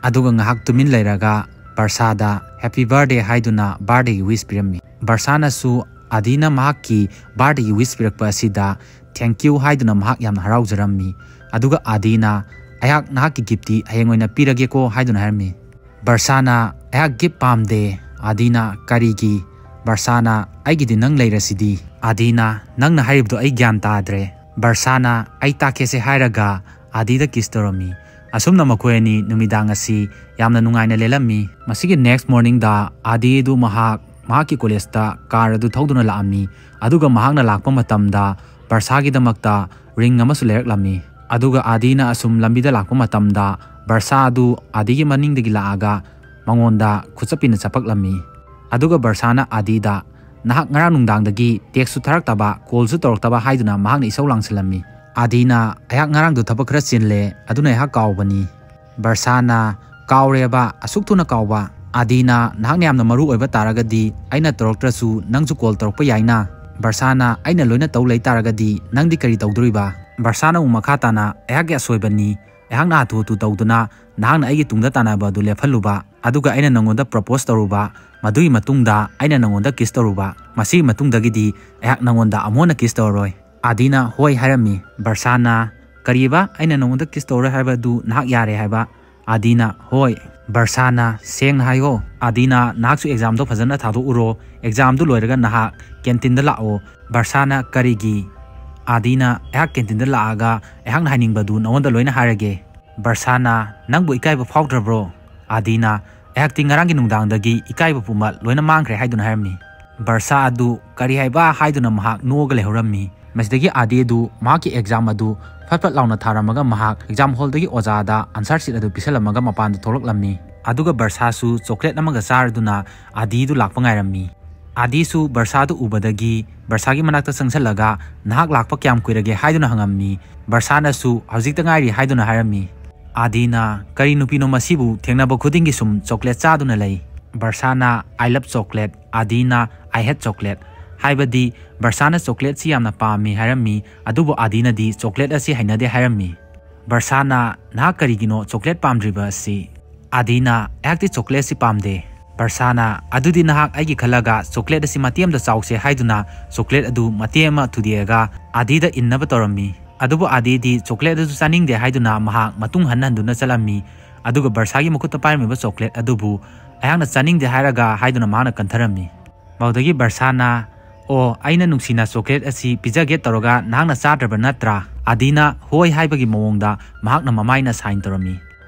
ꯑꯗꯨꯒ ꯉꯥꯏꯍꯥꯛ ꯇꯨꯃꯤꯟ ꯂꯩꯔꯒ ꯕꯔꯁꯥꯗ "Happy birthday" ꯍꯥꯏꯗꯨꯅ ꯕꯥꯔꯗꯦꯒꯤ ꯋꯤꯁ ꯄꯤꯔꯝꯃꯤ꯫ ꯕꯔꯁꯥꯅꯁꯨ ꯑꯥꯗꯤꯅ ꯃꯍꯥꯛꯀꯤ ꯕꯥꯔꯗꯦꯒꯤ ꯋꯤꯁ ꯄꯤꯔꯛꯄ ꯑꯁꯤꯗ "Thank you" ꯍꯥꯏꯗꯨꯅ ꯃꯍꯥꯛ ꯌꯥꯝꯅ ꯍꯔꯥꯎꯖꯔꯝꯃꯤ꯫ ꯑꯗꯨꯒ ꯑꯥꯗꯤꯅ, "ꯑꯩꯍꯥꯛ ꯅꯍꯥꯛꯀꯤ ꯒꯤꯐꯇꯤ ꯍꯌꯦꯡ ꯑꯣꯏꯅ ꯄꯤꯔꯒꯦꯀꯣ" ꯍꯥꯏꯗꯨꯅ ꯍꯥꯏꯔꯝꯃꯤ꯫ ꯕꯔꯁꯥꯅ, "ꯑꯩꯍꯥꯛ ꯒꯤꯐ ꯄꯥꯝꯗꯦ"꯫ ꯑꯥꯗꯤꯅ, "ꯀꯔꯤꯒꯤ?" ꯕꯔꯁꯥꯅ, "ꯑꯩꯒꯤꯗꯤ ꯅꯪ ꯂꯩꯔꯁꯤꯗꯤ"꯫ ꯑꯥꯗꯤꯅ, "ꯅꯪꯅ ꯍꯥꯏꯔꯤꯕꯗꯣ ꯑꯩ ꯒ꯭ꯌꯥꯟ ꯇꯥꯗ꯭ꯔꯦ"꯫ ꯕꯔꯁꯥꯅ, "ꯑꯩ ꯇꯥꯛꯀꯦꯁꯦ" ꯍꯥꯏꯔꯒ ꯑꯥꯗꯤꯗ ꯀꯤꯁ ꯇꯧꯔꯝꯃꯤ꯫ ꯑꯁꯨꯝꯅ ꯃꯈꯣꯏ ꯑꯅꯤ ꯅꯨꯃꯤꯗꯥꯡ ꯑꯁꯤ ꯌꯥꯝꯅ ꯅꯨꯡꯉꯥꯏꯅ ꯂꯦꯜꯂꯝꯃꯤ꯫ ꯃꯁꯤꯒꯤ ꯅꯦꯛꯁ ꯃꯣꯔꯅꯤꯡꯗ ꯑꯥꯗꯤ ꯑꯗꯨ ꯃꯍꯥꯛ ꯃꯍꯥꯛꯀꯤ ꯀꯣꯂꯦꯖꯇ ꯀꯥꯔ ꯑꯗꯨ ꯊꯧꯗꯨꯅ ꯂꯥꯛꯑꯝꯃꯤ꯫ ꯑꯗꯨꯒ ꯃꯍꯥꯛꯅ ꯂꯥꯛꯄ ꯃꯇꯝꯗ ꯕꯔꯁꯥꯒꯤꯗꯃꯛꯇ ꯔꯤꯡ ꯑꯃꯁꯨ ꯂꯩꯔꯛꯂꯝꯃꯤ꯫ ꯑꯗꯨꯒ ꯑꯥꯗꯤꯅ ꯑꯁꯨꯝ ꯂꯝꯕꯤꯗ ꯂꯥꯛꯄ ꯃꯇꯝꯗ ꯕꯔꯁꯥ ꯑꯗꯨ ꯑꯥꯗꯤꯒꯤ ꯃꯅꯤꯡꯗꯒꯤ ꯂꯥꯛꯑꯒ ꯃꯉꯣꯟꯗ ꯈꯨꯠꯆꯞꯄꯤꯅ ꯆꯞꯄꯛꯂꯝꯃꯤ꯫ ꯑꯗꯨꯒ ꯕꯔꯁꯥꯅ ꯑꯥꯗꯤꯗ, "ꯅꯍꯥꯛ ꯉꯔꯥꯡ ꯅꯨꯡꯗꯥꯡꯗꯒꯤ ꯇꯦꯛꯁꯁꯨ ꯊꯥꯔꯛꯇꯕ, ꯀꯣꯜꯁꯨ ꯇꯧꯔꯛꯇꯕ" ꯍꯥꯏꯗꯨꯅ ꯃꯍꯥꯛꯅ ꯏꯁꯧ ꯂꯥꯡꯁꯤꯜꯂꯝꯃꯤ꯫ ꯑꯥꯗꯤꯅ, "ꯑꯩꯍꯥꯛ ꯉꯔꯥꯡꯗꯣ ꯊꯕꯛ ꯈꯔ ꯆꯤꯜꯂꯦ, ꯑꯗꯨꯅ ꯑꯩꯍꯥꯛ ꯀꯥꯎꯕꯅꯤ"꯫ ꯕꯔꯁꯥꯅ, "ꯀꯥꯎꯔꯦꯕ, ꯑꯁꯨꯛ ꯊꯨꯅ ꯀꯥꯎꯕ?" ꯑꯥꯗꯤꯅ, "ꯅꯍꯥꯛꯅ ꯌꯥꯝꯅ ꯃꯔꯨ ꯑꯣꯏꯕ ꯇꯥꯔꯒꯗꯤ ꯑꯩꯅ ꯇꯧꯔꯛꯇ꯭ꯔꯁꯨ ꯅꯪꯁꯨ ꯀꯣꯜ ꯇꯧꯔꯛꯄ ꯌꯥꯏꯅ"꯫ ꯕꯔꯁꯥꯅ, "ꯑꯩꯅ ꯂꯣꯏꯅ ꯇꯧ ꯂꯩ ꯇꯥꯔꯒꯗꯤ ꯅꯪꯗꯤ ꯀꯔꯤ ꯇꯧꯗꯣꯔꯤꯕ?" ꯕꯔꯁꯥꯅ ꯑꯃꯨꯛ ꯃꯈꯥ ꯇꯥꯅ, "ꯑꯩꯍꯥꯛꯀꯤ ꯑꯁꯣꯏꯕꯅꯤ꯫ ꯑꯩꯍꯥꯛꯅ ꯍꯥꯊꯨ ꯍꯥꯊꯨ ꯇꯧꯗꯨꯅ ꯅꯍꯥꯛꯅ ꯑꯩꯒꯤ ꯇꯨꯡꯗ ꯇꯥꯟꯅꯕ ꯑꯗꯨ ꯂꯦꯞꯍꯜꯂꯨꯕ, ꯑꯗꯨꯒ ꯑꯩꯅ ꯅꯪꯉꯣꯟꯗ ꯄ꯭ꯔꯣꯄꯣꯁ ꯇꯧꯔꯨꯕ, ꯃꯗꯨꯒꯤ ꯃꯇꯨꯡꯗ ꯑꯩꯅ ꯅꯪꯉꯣꯟꯗ ꯀꯤꯁ ꯇꯧꯔꯨꯕ, ꯃꯁꯤꯒꯤ ꯃꯇꯨꯡꯗꯒꯤꯗꯤ ꯑꯩꯍꯥꯛ ꯅꯪꯉꯣꯟꯗ ꯑꯃꯨꯛ ꯍꯟꯅ ꯀꯤꯁ ꯇꯧꯔꯔꯣꯏ"꯫ ꯑꯥꯗꯤꯅ, "ꯍꯣꯏ" ꯍꯥꯏꯔꯝꯃꯤ꯫ ꯕꯔꯁꯥꯅ, "ꯀꯔꯤꯕ? ꯑꯩꯅ ꯅꯪꯉꯣꯟꯗ ꯀꯤꯁ ꯇꯧꯔꯣꯏ ꯍꯥꯏꯕ ꯑꯗꯨ ꯅꯍꯥꯛ ꯌꯥꯔꯦ ꯍꯥꯏꯕ?" ꯑꯥꯗꯤꯅ, "ꯍꯣꯏ"꯫ ꯕꯔꯁꯥꯅ, "ꯁꯦꯡꯅ ꯍꯥꯏꯌꯣ"꯫ ꯑꯥꯗꯤꯅ, "ꯅꯍꯥꯛꯁꯨ ꯑꯦꯛꯖꯥꯝꯗꯣ ꯐꯖꯅ ꯊꯥꯗꯣꯛꯎꯔꯣ, ꯑꯦꯛꯖꯥꯝꯗꯨ ꯂꯣꯏꯔꯒ ꯅꯍꯥꯛ ꯀꯦꯟꯇꯤꯟꯗ ꯂꯥꯛꯑꯣ"꯫ ꯕꯔꯁꯥꯅ, "ꯀꯔꯤꯒꯤ?" ꯑꯥꯗꯤꯅ, "ꯑꯩꯍꯥꯛ ꯀꯦꯟꯇꯤꯟꯗ ꯂꯥꯛꯑꯒ ꯑꯩꯍꯥꯛꯅ ꯍꯥꯏꯅꯤꯡꯕꯗꯨ ꯅꯉꯣꯟꯗ ꯂꯣꯏꯅ ꯍꯥꯏꯔꯒꯦ"꯫ ꯕꯔꯁꯥꯅ, "ꯅꯪꯕꯨ ꯏꯀꯥꯏꯕ ꯐꯥꯎꯗ꯭ꯔꯕ꯭ꯔꯣ?" ꯑꯥꯗꯤꯅ, "ꯑꯩꯍꯥꯛꯇꯤ ꯉꯔꯥꯡꯒꯤ ꯅꯨꯡꯗꯥꯡꯗꯒꯤ ꯏꯀꯥꯏꯕ ꯄꯨꯝꯕ ꯂꯣꯏꯅ ꯃꯥꯡꯈ꯭ꯔꯦ" ꯍꯥꯏꯗꯨꯅ ꯍꯥꯏꯔꯝꯃꯤ꯫ ꯕꯔꯁꯥ ꯑꯗꯨ "ꯀꯔꯤ ꯍꯥꯏꯕ?" ꯍꯥꯏꯗꯨꯅ ꯃꯍꯥꯛ ꯅꯣꯛꯑꯒ ꯂꯩꯍꯧꯔꯝꯃꯤ꯫ ꯃꯁꯤꯗꯒꯤ ꯑꯥꯗꯤ ꯑꯗꯨ ꯃꯍꯥꯛꯀꯤ ꯑꯦꯛꯖꯥꯝ ꯑꯗꯨ ꯐꯠ ꯐꯠ ꯂꯥꯎꯅ ꯊꯥꯔꯝꯃꯒ ꯃꯍꯥꯛ ꯑꯦꯛꯖꯥꯝ ꯍꯣꯜꯗꯒꯤ ꯑꯣꯖꯥꯗ ꯑꯟꯁꯔ ꯁꯤꯠ ꯑꯗꯨ ꯄꯤꯁꯜꯂꯝꯃꯒ ꯃꯄꯥꯟꯗ ꯊꯣꯛꯂꯛꯂꯝꯃꯤ꯫ ꯑꯗꯨꯒ ꯕꯔꯁꯥꯁꯨ ꯆꯣꯀ꯭ꯂꯦꯠ ꯑꯃꯒ ꯆꯥꯔꯗꯨꯅ ꯑꯥꯗꯤꯗꯨ ꯂꯥꯛꯄ ꯉꯥꯏꯔꯝꯃꯤ꯫ ꯑꯥꯗꯤꯁꯨ ꯕꯔꯁꯥꯗꯨ ꯎꯕꯗꯒꯤ ꯕꯔꯁꯥꯒꯤ ꯃꯅꯥꯛꯇ ꯆꯪꯁꯤꯜꯂꯒ, "ꯅꯍꯥꯛ ꯂꯥꯛꯄ ꯀꯌꯥꯝ ꯀꯨꯏꯔꯒꯦ?" ꯍꯥꯏꯗꯨꯅ ꯍꯪꯉꯝꯃꯤ꯫ ꯕꯔꯁꯥꯅꯁꯨ, "ꯍꯧꯖꯤꯛꯇ ꯉꯥꯏꯔꯤ" ꯍꯥꯏꯗꯨꯅ ꯍꯥꯏꯔꯝꯃꯤ꯫ ꯑꯥꯗꯤꯅ, "ꯀꯔꯤ ꯅꯨꯄꯤꯅꯣ ꯃꯁꯤꯕꯨ ꯊꯦꯡꯅꯕ ꯈꯨꯗꯤꯡꯒꯤ ꯁꯨꯝ ꯆꯣꯀ꯭ꯂꯦꯠ ꯆꯥꯗꯨꯅ ꯂꯩ?" ꯕꯔꯁꯥꯅ, "I love chocolate", ꯑꯥꯗꯤꯅ, "I hate chocolate", ꯍꯥꯏꯕꯗꯤ ꯕꯔꯁꯥꯅ ꯆꯣꯀ꯭ꯂꯦꯠꯁꯤ ꯌꯥꯝꯅ ꯄꯥꯝꯃꯤ ꯍꯥꯏꯔꯝꯃꯤ, ꯑꯗꯨꯕꯨ ꯑꯥꯗꯤꯅꯗꯤ ꯆꯣꯀ꯭ꯂꯦꯠ ꯑꯁꯤ ꯍꯩꯅꯗꯦ ꯍꯥꯏꯔꯝꯃꯤ꯫ ꯕꯔꯁꯥꯅ, "ꯅꯍꯥꯛ ꯀꯔꯤꯒꯤꯅꯣ ꯆꯣꯀ꯭ꯂꯦꯠ ꯄꯥꯝꯗ꯭ꯔꯤꯕ ꯑꯁꯤ?" ꯑꯥꯗꯤꯅ, "ꯑꯩꯍꯥꯛꯇꯤ ꯆꯣꯀ꯭ꯂꯦꯠꯁꯤ ꯄꯥꯝꯗꯦ"꯫ ꯕꯔꯁꯥꯅ, "ꯑꯗꯨꯗꯤ ꯅꯍꯥꯛ ꯑꯩꯒꯤ ꯈꯜꯂꯒ ꯆꯣꯀ꯭ꯂꯦꯠ ꯑꯁꯤ ꯃꯇꯦꯛ ꯑꯃꯗ ꯆꯥꯎꯁꯦ" ꯍꯥꯏꯗꯨꯅ ꯆꯣꯀ꯭ꯂꯦꯠ ꯑꯗꯨ ꯃꯇꯦꯛ ꯑꯃ ꯊꯨꯗꯦꯛꯑꯒ ꯑꯥꯗꯤꯗ ꯏꯟꯅꯕ ꯇꯧꯔꯝꯃꯤ꯫ ꯑꯗꯨꯕꯨ ꯑꯥꯗꯤꯗꯤ ꯆꯣꯀ꯭ꯂꯦꯠ ꯑꯗꯨ ꯆꯥꯅꯤꯡꯗꯦ ꯍꯥꯏꯗꯨꯅ ꯃꯍꯥꯛ ꯃꯇꯨꯡ ꯍꯟꯅ ꯍꯟꯗꯨꯅ ꯆꯠꯂꯝꯃꯤ꯫ ꯑꯗꯨꯒ ꯕꯔꯁꯥꯒꯤ ꯃꯈꯨꯠꯇ ꯄꯥꯏꯔꯝꯃꯤꯕ ꯆꯣꯀ꯭ꯂꯦꯠ ꯑꯗꯨꯕꯨ, "ꯑꯩꯍꯥꯛꯅ ꯆꯥꯅꯤꯡꯗꯦ" ꯍꯥꯏꯔꯒ ꯍꯥꯏꯗꯨꯅ ꯃꯍꯥꯛꯅ ꯀꯟꯊꯔꯝꯃꯤ꯫ ꯃꯗꯨꯗꯒꯤ ꯕꯔꯁꯥꯅ, "ꯑꯣ, ꯑꯩꯅ ꯅꯨꯡꯁꯤꯅ ꯆꯣꯀ꯭ꯂꯦꯠ ꯑꯁꯤ ꯄꯤꯖꯒꯦ ꯇꯧꯔꯒ ꯅꯍꯥꯛꯅ ꯆꯥꯗ꯭ꯔꯕ ꯅꯠꯇ꯭ꯔꯥ?" ꯑꯥꯗꯤꯅ ꯍꯣꯏ ꯍꯥꯏꯕꯒꯤ ꯃꯑꯣꯡꯗ ꯃꯍꯥꯛꯅ ꯃꯃꯥꯏꯅ ꯁꯥꯏꯟ ꯇꯧꯔꯝꯃꯤ꯫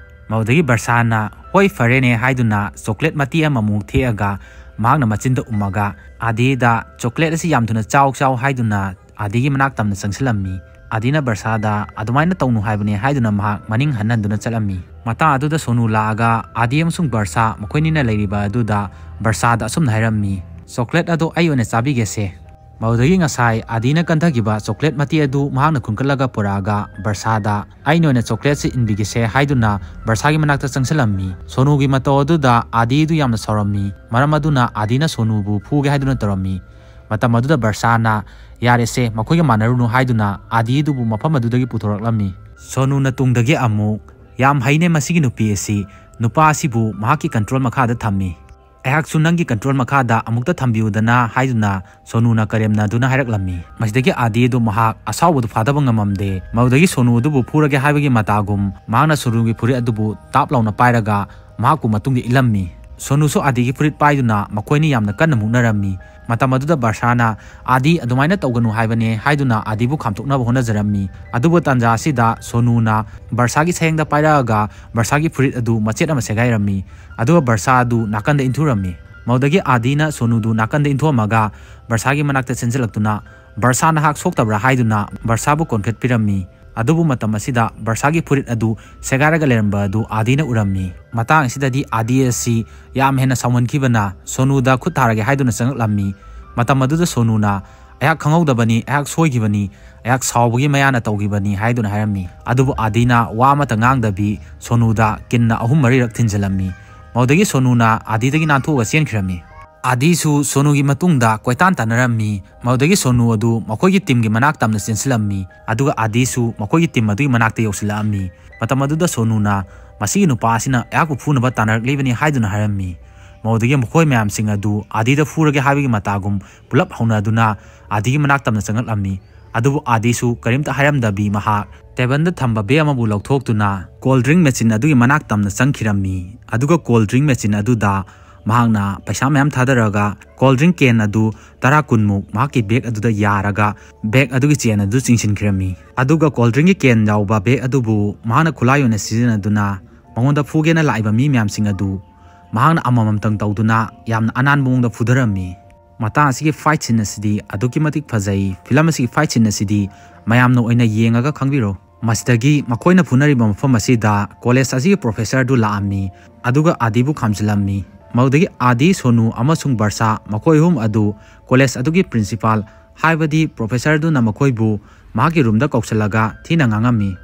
ꯃꯗꯨꯗꯒꯤ ꯕꯔꯁꯥꯅ, "ꯍꯣꯏ, ꯐꯔꯦꯅꯦ" ꯍꯥꯏꯗꯨꯅ ꯆꯣꯀ꯭ꯂꯦꯠ ꯃꯇꯦꯛ ꯑꯃꯃꯨꯛ ꯊꯦꯛꯑꯒ ꯃꯍꯥꯛꯅ ꯃꯆꯤꯟꯗ ꯎꯝꯃꯒ ꯑꯥꯗꯤꯗ, "ꯆꯣꯀ꯭ꯂꯦꯠ ꯑꯁꯤ ꯌꯥꯝ ꯊꯨꯅ ꯆꯥꯎ ꯆꯥꯎ" ꯍꯥꯏꯗꯨꯅ ꯑꯥꯗꯤꯒꯤ ꯃꯅꯥꯛ ꯇꯝꯅ ꯆꯪꯁꯤꯜꯂꯝꯃꯤ꯫ ꯑꯥꯗꯤꯅ ꯕꯔꯁꯥꯗ, "ꯑꯗꯨꯃꯥꯏꯅ ꯇꯧꯅꯨ ꯍꯥꯏꯕꯅꯦ" ꯍꯥꯏꯗꯨꯅ ꯃꯍꯥꯛ ꯃꯅꯤꯡ ꯍꯟꯅ ꯍꯟꯗꯨꯅ ꯆꯠꯂꯝꯃꯤ꯫ ꯃꯇꯥꯡ ꯑꯗꯨꯗ ꯁꯣꯅꯨ ꯂꯥꯛꯑꯒ ꯑꯥꯗꯤ ꯑꯃꯁꯨꯡ ꯕꯔꯁꯥ ꯃꯈꯣꯏꯅꯤꯅ ꯂꯩꯔꯤꯕ ꯑꯗꯨꯗ ꯕꯔꯁꯥꯗ ꯑꯁꯨꯝꯅ ꯍꯥꯏꯔꯝꯃꯤ, "ꯆꯣꯀ꯭ꯂꯦꯠ ꯑꯗꯣ ꯑꯩ ꯑꯣꯏꯅ ꯆꯥꯕꯤꯒꯦꯁꯦ"꯫ ꯃꯗꯨꯗꯒꯤ ꯉꯁꯥꯏ ꯑꯥꯗꯤꯅ ꯀꯟꯊꯈꯤꯕ ꯆꯣꯀ꯭ꯂꯦꯠ ꯃꯇꯦꯛ ꯑꯗꯨ ꯃꯍꯥꯛꯅ ꯈꯨꯟꯒꯠꯂꯒ ꯄꯨꯔꯛꯑꯒ ꯕꯔꯁꯥꯗ, "ꯑꯩꯅ ꯑꯣꯏꯅ ꯆꯣꯀ꯭ꯂꯦꯠꯁꯤ ꯏꯟꯕꯤꯒꯦꯁꯦ" ꯍꯥꯏꯗꯨꯅ ꯕꯔꯁꯥꯒꯤ ꯃꯅꯥꯛꯇ ꯆꯪꯁꯤꯜꯂꯝꯃꯤ꯫ ꯁꯣꯅꯨꯒꯤ ꯃꯇꯧ ꯑꯗꯨꯗ ꯑꯥꯗꯤꯗꯨ ꯌꯥꯝꯅ ꯁꯥꯎꯔꯝꯃꯤ꯫ ꯃꯔꯝ ꯑꯗꯨꯅ ꯑꯥꯗꯤꯅ ꯁꯣꯅꯨꯕꯨ ꯐꯨꯒꯦ ꯍꯥꯏꯗꯨꯅ ꯇꯧꯔꯝꯃꯤ꯫ ꯃꯇꯝ ꯑꯗꯨꯗ ꯕꯔꯁꯥꯅ, "ꯌꯥꯔꯦꯁꯦ, ꯃꯈꯣꯏꯒ ꯃꯥꯟꯅꯔꯨꯅꯨ" ꯍꯥꯏꯗꯨꯅ ꯑꯥꯗꯤꯗꯨꯕꯨ ꯃꯐꯝ ꯑꯗꯨꯗꯒꯤ ꯄꯨꯊꯣꯔꯛꯂꯝꯃꯤ꯫ ꯁꯣꯅꯨꯅ ꯇꯨꯡꯗꯒꯤ ꯑꯃꯨꯛ, "ꯌꯥꯝ ꯍꯩꯅꯦ ꯃꯁꯤꯒꯤ ꯅꯨꯄꯤ ꯑꯁꯤ, ꯅꯨꯄꯥ ꯑꯁꯤꯕꯨ ꯃꯍꯥꯛꯀꯤ ꯀꯟꯇ꯭ꯔꯣꯜ ꯃꯈꯥꯗ ꯊꯝꯃꯤ꯫ ꯑꯩꯍꯥꯛꯁꯨ ꯅꯪꯒꯤ ꯀꯟꯇ꯭ꯔꯣꯜ ꯃꯈꯥꯗ ꯑꯃꯨꯛꯇ ꯊꯝꯕꯤꯌꯨꯗꯅ" ꯍꯥꯏꯗꯨꯅ ꯁꯣꯅꯨꯅ ꯀꯔꯦꯝꯅꯗꯨꯅ ꯍꯥꯏꯔꯛꯂꯝꯃꯤ꯫ ꯃꯁꯤꯗꯒꯤ ꯑꯥꯗꯤ ꯑꯗꯨ ꯃꯍꯥꯛ ꯑꯁꯥꯎꯕꯗꯨ ꯐꯥꯗꯕ ꯉꯝꯃꯝꯗꯦ꯫ ꯃꯗꯨꯗꯒꯤ ꯁꯣꯅꯨ ꯑꯗꯨꯕꯨ ꯐꯨꯔꯒꯦ ꯍꯥꯏꯕꯒꯤ ꯃꯇꯥꯒꯨꯝ ꯃꯍꯥꯛꯅ ꯁꯣꯅꯨꯒꯤ ꯐꯨꯔꯤꯠ ꯑꯗꯨꯕꯨ ꯇꯥꯞ ꯂꯥꯎꯅ ꯄꯥꯏꯔꯒ ꯃꯍꯥꯛꯄꯨ ꯃꯇꯨꯡꯗ ꯏꯜꯂꯝꯃꯤ꯫ ꯁꯣꯅꯨꯁꯨ ꯑꯥꯗꯤꯒꯤ ꯐꯨꯔꯤꯠ ꯄꯥꯏꯗꯨꯅ ꯃꯈꯣꯏꯅꯤ ꯌꯥꯝꯅ ꯀꯟꯅ ꯃꯨꯛꯅꯔꯝꯃꯤ꯫ ꯃꯇꯝ ꯑꯗꯨꯗ ꯕꯔꯁꯥꯅ, "ꯑꯥꯗꯤ, ꯑꯗꯨꯃꯥꯏꯅ ꯇꯧꯒꯅꯨ ꯍꯥꯏꯕꯅꯦ" ꯍꯥꯏꯗꯨꯅ ꯑꯥꯗꯤꯕꯨ ꯈꯥꯝꯇꯣꯛꯅꯕ ꯍꯣꯠꯅꯖꯔꯝꯃꯤ꯫ ꯑꯗꯨꯕꯨ ꯇꯥꯟꯖꯥ ꯑꯁꯤꯗ ꯁꯣꯅꯨꯅ ꯕꯔꯁꯥꯒꯤ ꯁꯌꯦꯡꯗ ꯄꯥꯏꯔꯛꯑꯒ ꯕꯔꯁꯥꯒꯤ ꯐꯨꯔꯤꯠ ꯑꯗꯨ ꯃꯆꯦꯠ ꯑꯃ ꯁꯦꯒꯥꯏꯔꯝꯃꯤ꯫ ꯑꯗꯨꯒ ꯕꯔꯁꯥ ꯑꯗꯨ ꯅꯥꯀꯟꯗ ꯏꯟꯊꯨꯔꯝꯃꯤ꯫ ꯃꯗꯨꯗꯒꯤ ꯑꯥꯗꯤꯅ ꯁꯣꯅꯨꯗꯨ ꯅꯥꯀꯟꯗ ꯏꯟꯊꯨꯑꯝꯃꯒ ꯕꯔꯁꯥꯒꯤ ꯃꯅꯥꯛꯇ ꯆꯦꯟꯁꯤꯜꯂꯛꯇꯨꯅ, "ꯕꯔꯁꯥ, ꯅꯍꯥꯛ ꯁꯣꯛꯇꯕ꯭ꯔꯥ?" ꯍꯥꯏꯗꯨꯅ ꯕꯔꯁꯥꯕꯨ ꯀꯣꯟꯈꯠꯄꯤꯔꯝꯃꯤ꯫ ꯑꯗꯨꯕꯨ ꯃꯇꯝ ꯑꯁꯤꯗ ꯕꯔꯁꯥꯒꯤ ꯐꯨꯔꯤꯠ ꯑꯗꯨ ꯁꯦꯒꯥꯏꯔꯒ ꯂꯩꯔꯝꯕ ꯑꯗꯨ ꯑꯥꯗꯤꯅ ꯎꯔꯝꯃꯤ꯫ ꯃꯇꯥꯡ ꯑꯁꯤꯗꯗꯤ ꯑꯥꯗꯤ ꯑꯁꯤ ꯌꯥꯝ ꯍꯦꯟꯅ ꯁꯥꯎꯃꯟꯈꯤꯕꯅ ꯁꯣꯅꯨꯗ ꯈꯨꯠ ꯊꯥꯔꯒꯦ ꯍꯥꯏꯗꯨꯅ ꯆꯪꯂꯛꯂꯝꯃꯤ꯫ ꯃꯇꯝ ꯑꯗꯨꯗ ꯁꯣꯅꯨꯅ, "ꯑꯩꯍꯥꯛ ꯈꯪꯍꯧꯗꯕꯅꯤ, ꯑꯩꯍꯥꯛ ꯁꯣꯏꯈꯤꯕꯅꯤ, ꯑꯩꯍꯥꯛ ꯁꯥꯎꯕꯒꯤ ꯃꯌꯥꯅ ꯇꯧꯈꯤꯕꯅꯤ" ꯍꯥꯏꯗꯨꯅ ꯍꯥꯏꯔꯝꯃꯤ꯫ ꯑꯗꯨꯕꯨ ꯑꯥꯗꯤꯅ ꯋꯥ ꯑꯃꯠꯇ ꯉꯥꯡꯗꯕꯤ ꯁꯣꯅꯨꯗ ꯀꯤꯟꯅ ꯑꯍꯨꯝ ꯃꯔꯤꯔꯛ ꯊꯤꯟꯖꯤꯜꯂꯝꯃꯤ꯫ ꯃꯗꯨꯗꯒꯤ ꯁꯣꯅꯨꯅ ꯑꯥꯗꯤꯗꯒꯤ ꯅꯥꯟꯊꯣꯛꯑꯒ ꯆꯦꯟꯈ꯭ꯔꯝꯃꯤ꯫ ꯑꯥꯗꯤꯁꯨ ꯁꯣꯅꯨꯒꯤ ꯃꯇꯨꯡꯗ ꯀꯣꯏꯇꯥꯟ ꯇꯥꯟꯅꯔꯝꯃꯤ꯫ ꯃꯗꯨꯗꯒꯤ ꯁꯣꯅꯨ ꯑꯗꯨ ꯃꯈꯣꯏꯒꯤ ꯇꯤꯝꯒꯤ ꯃꯅꯥꯛ ꯇꯝꯅ ꯆꯦꯟꯁꯤꯜꯂꯝꯃꯤ꯫ ꯑꯗꯨꯒ ꯑꯥꯗꯤꯁꯨ ꯃꯈꯣꯏꯒꯤ ꯇꯤꯝ ꯑꯗꯨꯒꯤ ꯃꯅꯥꯛꯇ ꯌꯧꯁꯤꯜꯂꯛꯑꯝꯃꯤ꯫ ꯃꯇꯝ ꯑꯗꯨꯗ ꯁꯣꯅꯨꯅ, "ꯃꯁꯤꯒꯤ ꯅꯨꯄꯥ ꯑꯁꯤꯅ ꯑꯩꯍꯥꯛꯄꯨ ꯐꯨꯅꯕ ꯇꯥꯟꯅꯔꯛꯂꯤꯕꯅꯤ" ꯍꯥꯏꯗꯨꯅ ꯍꯥꯏꯔꯝꯃꯤ꯫ ꯃꯗꯨꯗꯒꯤ ꯃꯈꯣꯏ ꯃꯌꯥꯝꯁꯤꯡ ꯑꯗꯨ ꯑꯥꯗꯤꯗ ꯐꯨꯔꯒꯦ ꯍꯥꯏꯕꯒꯤ ꯃꯇꯥꯒꯨꯝ ꯄꯨꯂꯞ ꯍꯧꯅꯗꯨꯅ ꯑꯥꯗꯤꯒꯤ ꯃꯅꯥꯛ ꯇꯝꯅ ꯆꯪꯂꯛꯂꯝꯃꯤ꯫ ꯑꯗꯨꯕꯨ ꯑꯥꯗꯤꯁꯨ ꯀꯔꯤꯝꯇ ꯍꯥꯏꯔꯝꯗꯕꯤ ꯃꯍꯥꯛ ꯇꯦꯕꯜꯗ ꯊꯝꯕ ꯕꯦꯒ ꯑꯃꯕꯨ ꯂꯧꯊꯣꯛꯇꯨꯅ ꯀꯣꯜ ꯗ꯭ꯔꯤꯡ ꯃꯦꯆꯤꯟ ꯑꯗꯨꯒꯤ ꯃꯅꯥꯛ ꯇꯝꯅ ꯆꯪꯈꯤꯔꯝꯃꯤ꯫ ꯑꯗꯨꯒ ꯀꯣꯜ ꯗ꯭ꯔꯤꯡ ꯃꯦꯆꯤꯟ ꯑꯗꯨꯗ ꯃꯍꯥꯛꯅ ꯄꯩꯁꯥ ꯃꯌꯥꯝ ꯊꯥꯗꯔꯒ ꯀꯣꯜ ꯗ꯭ꯔꯤꯡ ꯀꯦꯟ ꯑꯗꯨ ꯇꯔꯥ ꯀꯨꯟꯃꯨꯛ ꯃꯍꯥꯛꯀꯤ ꯕꯦꯒ ꯑꯗꯨꯗ ꯌꯥꯔꯒ ꯕꯦꯒ ꯑꯗꯨꯒꯤ ꯆꯦꯟ ꯑꯗꯨ ꯆꯤꯡꯁꯤꯟꯈꯤꯔꯝꯃꯤ꯫ ꯑꯗꯨꯒ ꯀꯣꯜ ꯗ꯭ꯔꯤꯡꯒꯤ ꯀꯦꯟ ꯌꯥꯎꯕ ꯕꯦꯒ ꯑꯗꯨꯕꯨ ꯃꯍꯥꯛꯅ ꯈꯨꯠꯂꯥꯏ ꯑꯣꯏꯅ ꯁꯤꯖꯤꯟꯅꯗꯨꯅ ꯃꯉꯣꯟꯗ ꯐꯨꯒꯦꯅ ꯂꯥꯛꯏꯕ ꯃꯤ ꯃꯌꯥꯝꯁꯤꯡ ꯑꯗꯨ ꯃꯍꯥꯛꯅ ꯑꯃꯃꯝꯇꯪ ꯇꯧꯗꯨꯅ ꯌꯥꯝꯅ ꯑꯅꯥꯟꯕ ꯃꯑꯣꯡꯗ ꯐꯨꯊꯔꯝꯃꯤ꯫ ꯃꯇꯥꯡ ꯑꯁꯤꯒꯤ ꯐꯥꯏꯠ ꯁꯤꯟ ꯑꯁꯤꯗꯤ ꯑꯗꯨꯛꯀꯤ ꯃꯇꯤꯛ ꯐꯖꯩ꯫ ꯐꯤꯂꯝ ꯑꯁꯤꯒꯤ ꯐꯥꯏꯠ ꯁꯤꯟ ꯑꯁꯤꯗꯤ ꯃꯌꯥꯝꯅ ꯑꯣꯏꯅ ꯌꯦꯡꯉꯒ ꯈꯪꯕꯤꯔꯣ꯫ ꯃꯁꯤꯗꯒꯤ ꯃꯈꯣꯏꯅ ꯐꯨꯅꯔꯤꯕ ꯃꯐꯝ ꯑꯁꯤꯗ ꯀꯣꯂꯦꯖ ꯑꯁꯤꯒꯤ ꯄ꯭ꯔꯣꯐꯦꯁꯔꯗꯨ ꯂꯥꯛꯑꯝꯃꯤ꯫ ꯑꯗꯨꯒ ꯑꯥꯗꯤꯕꯨ ꯈꯥꯝꯖꯤꯜꯂꯝꯃꯤ꯫ ꯃꯗꯨꯗꯒꯤ ꯑꯥꯗꯤ, ꯁꯣꯅꯨ ꯑꯃꯁꯨꯡ ꯕꯔꯁꯥ ꯃꯈꯣꯏ ꯑꯍꯨꯝ ꯑꯗꯨ ꯀꯣꯂꯦꯖ ꯑꯗꯨꯒꯤ ꯄ꯭ꯔꯤꯟꯁꯤꯄꯥꯜ, ꯍꯥꯏꯕꯗꯤ ꯄ꯭ꯔꯣꯐꯦꯁꯔꯗꯨꯅ ꯃꯈꯣꯏꯕꯨ ꯃꯍꯥꯛꯀꯤ ꯔꯨꯝꯗ ꯀꯧꯁꯤꯜꯂꯒ ꯊꯤꯅ ꯉꯥꯡꯉꯝꯃꯤ꯫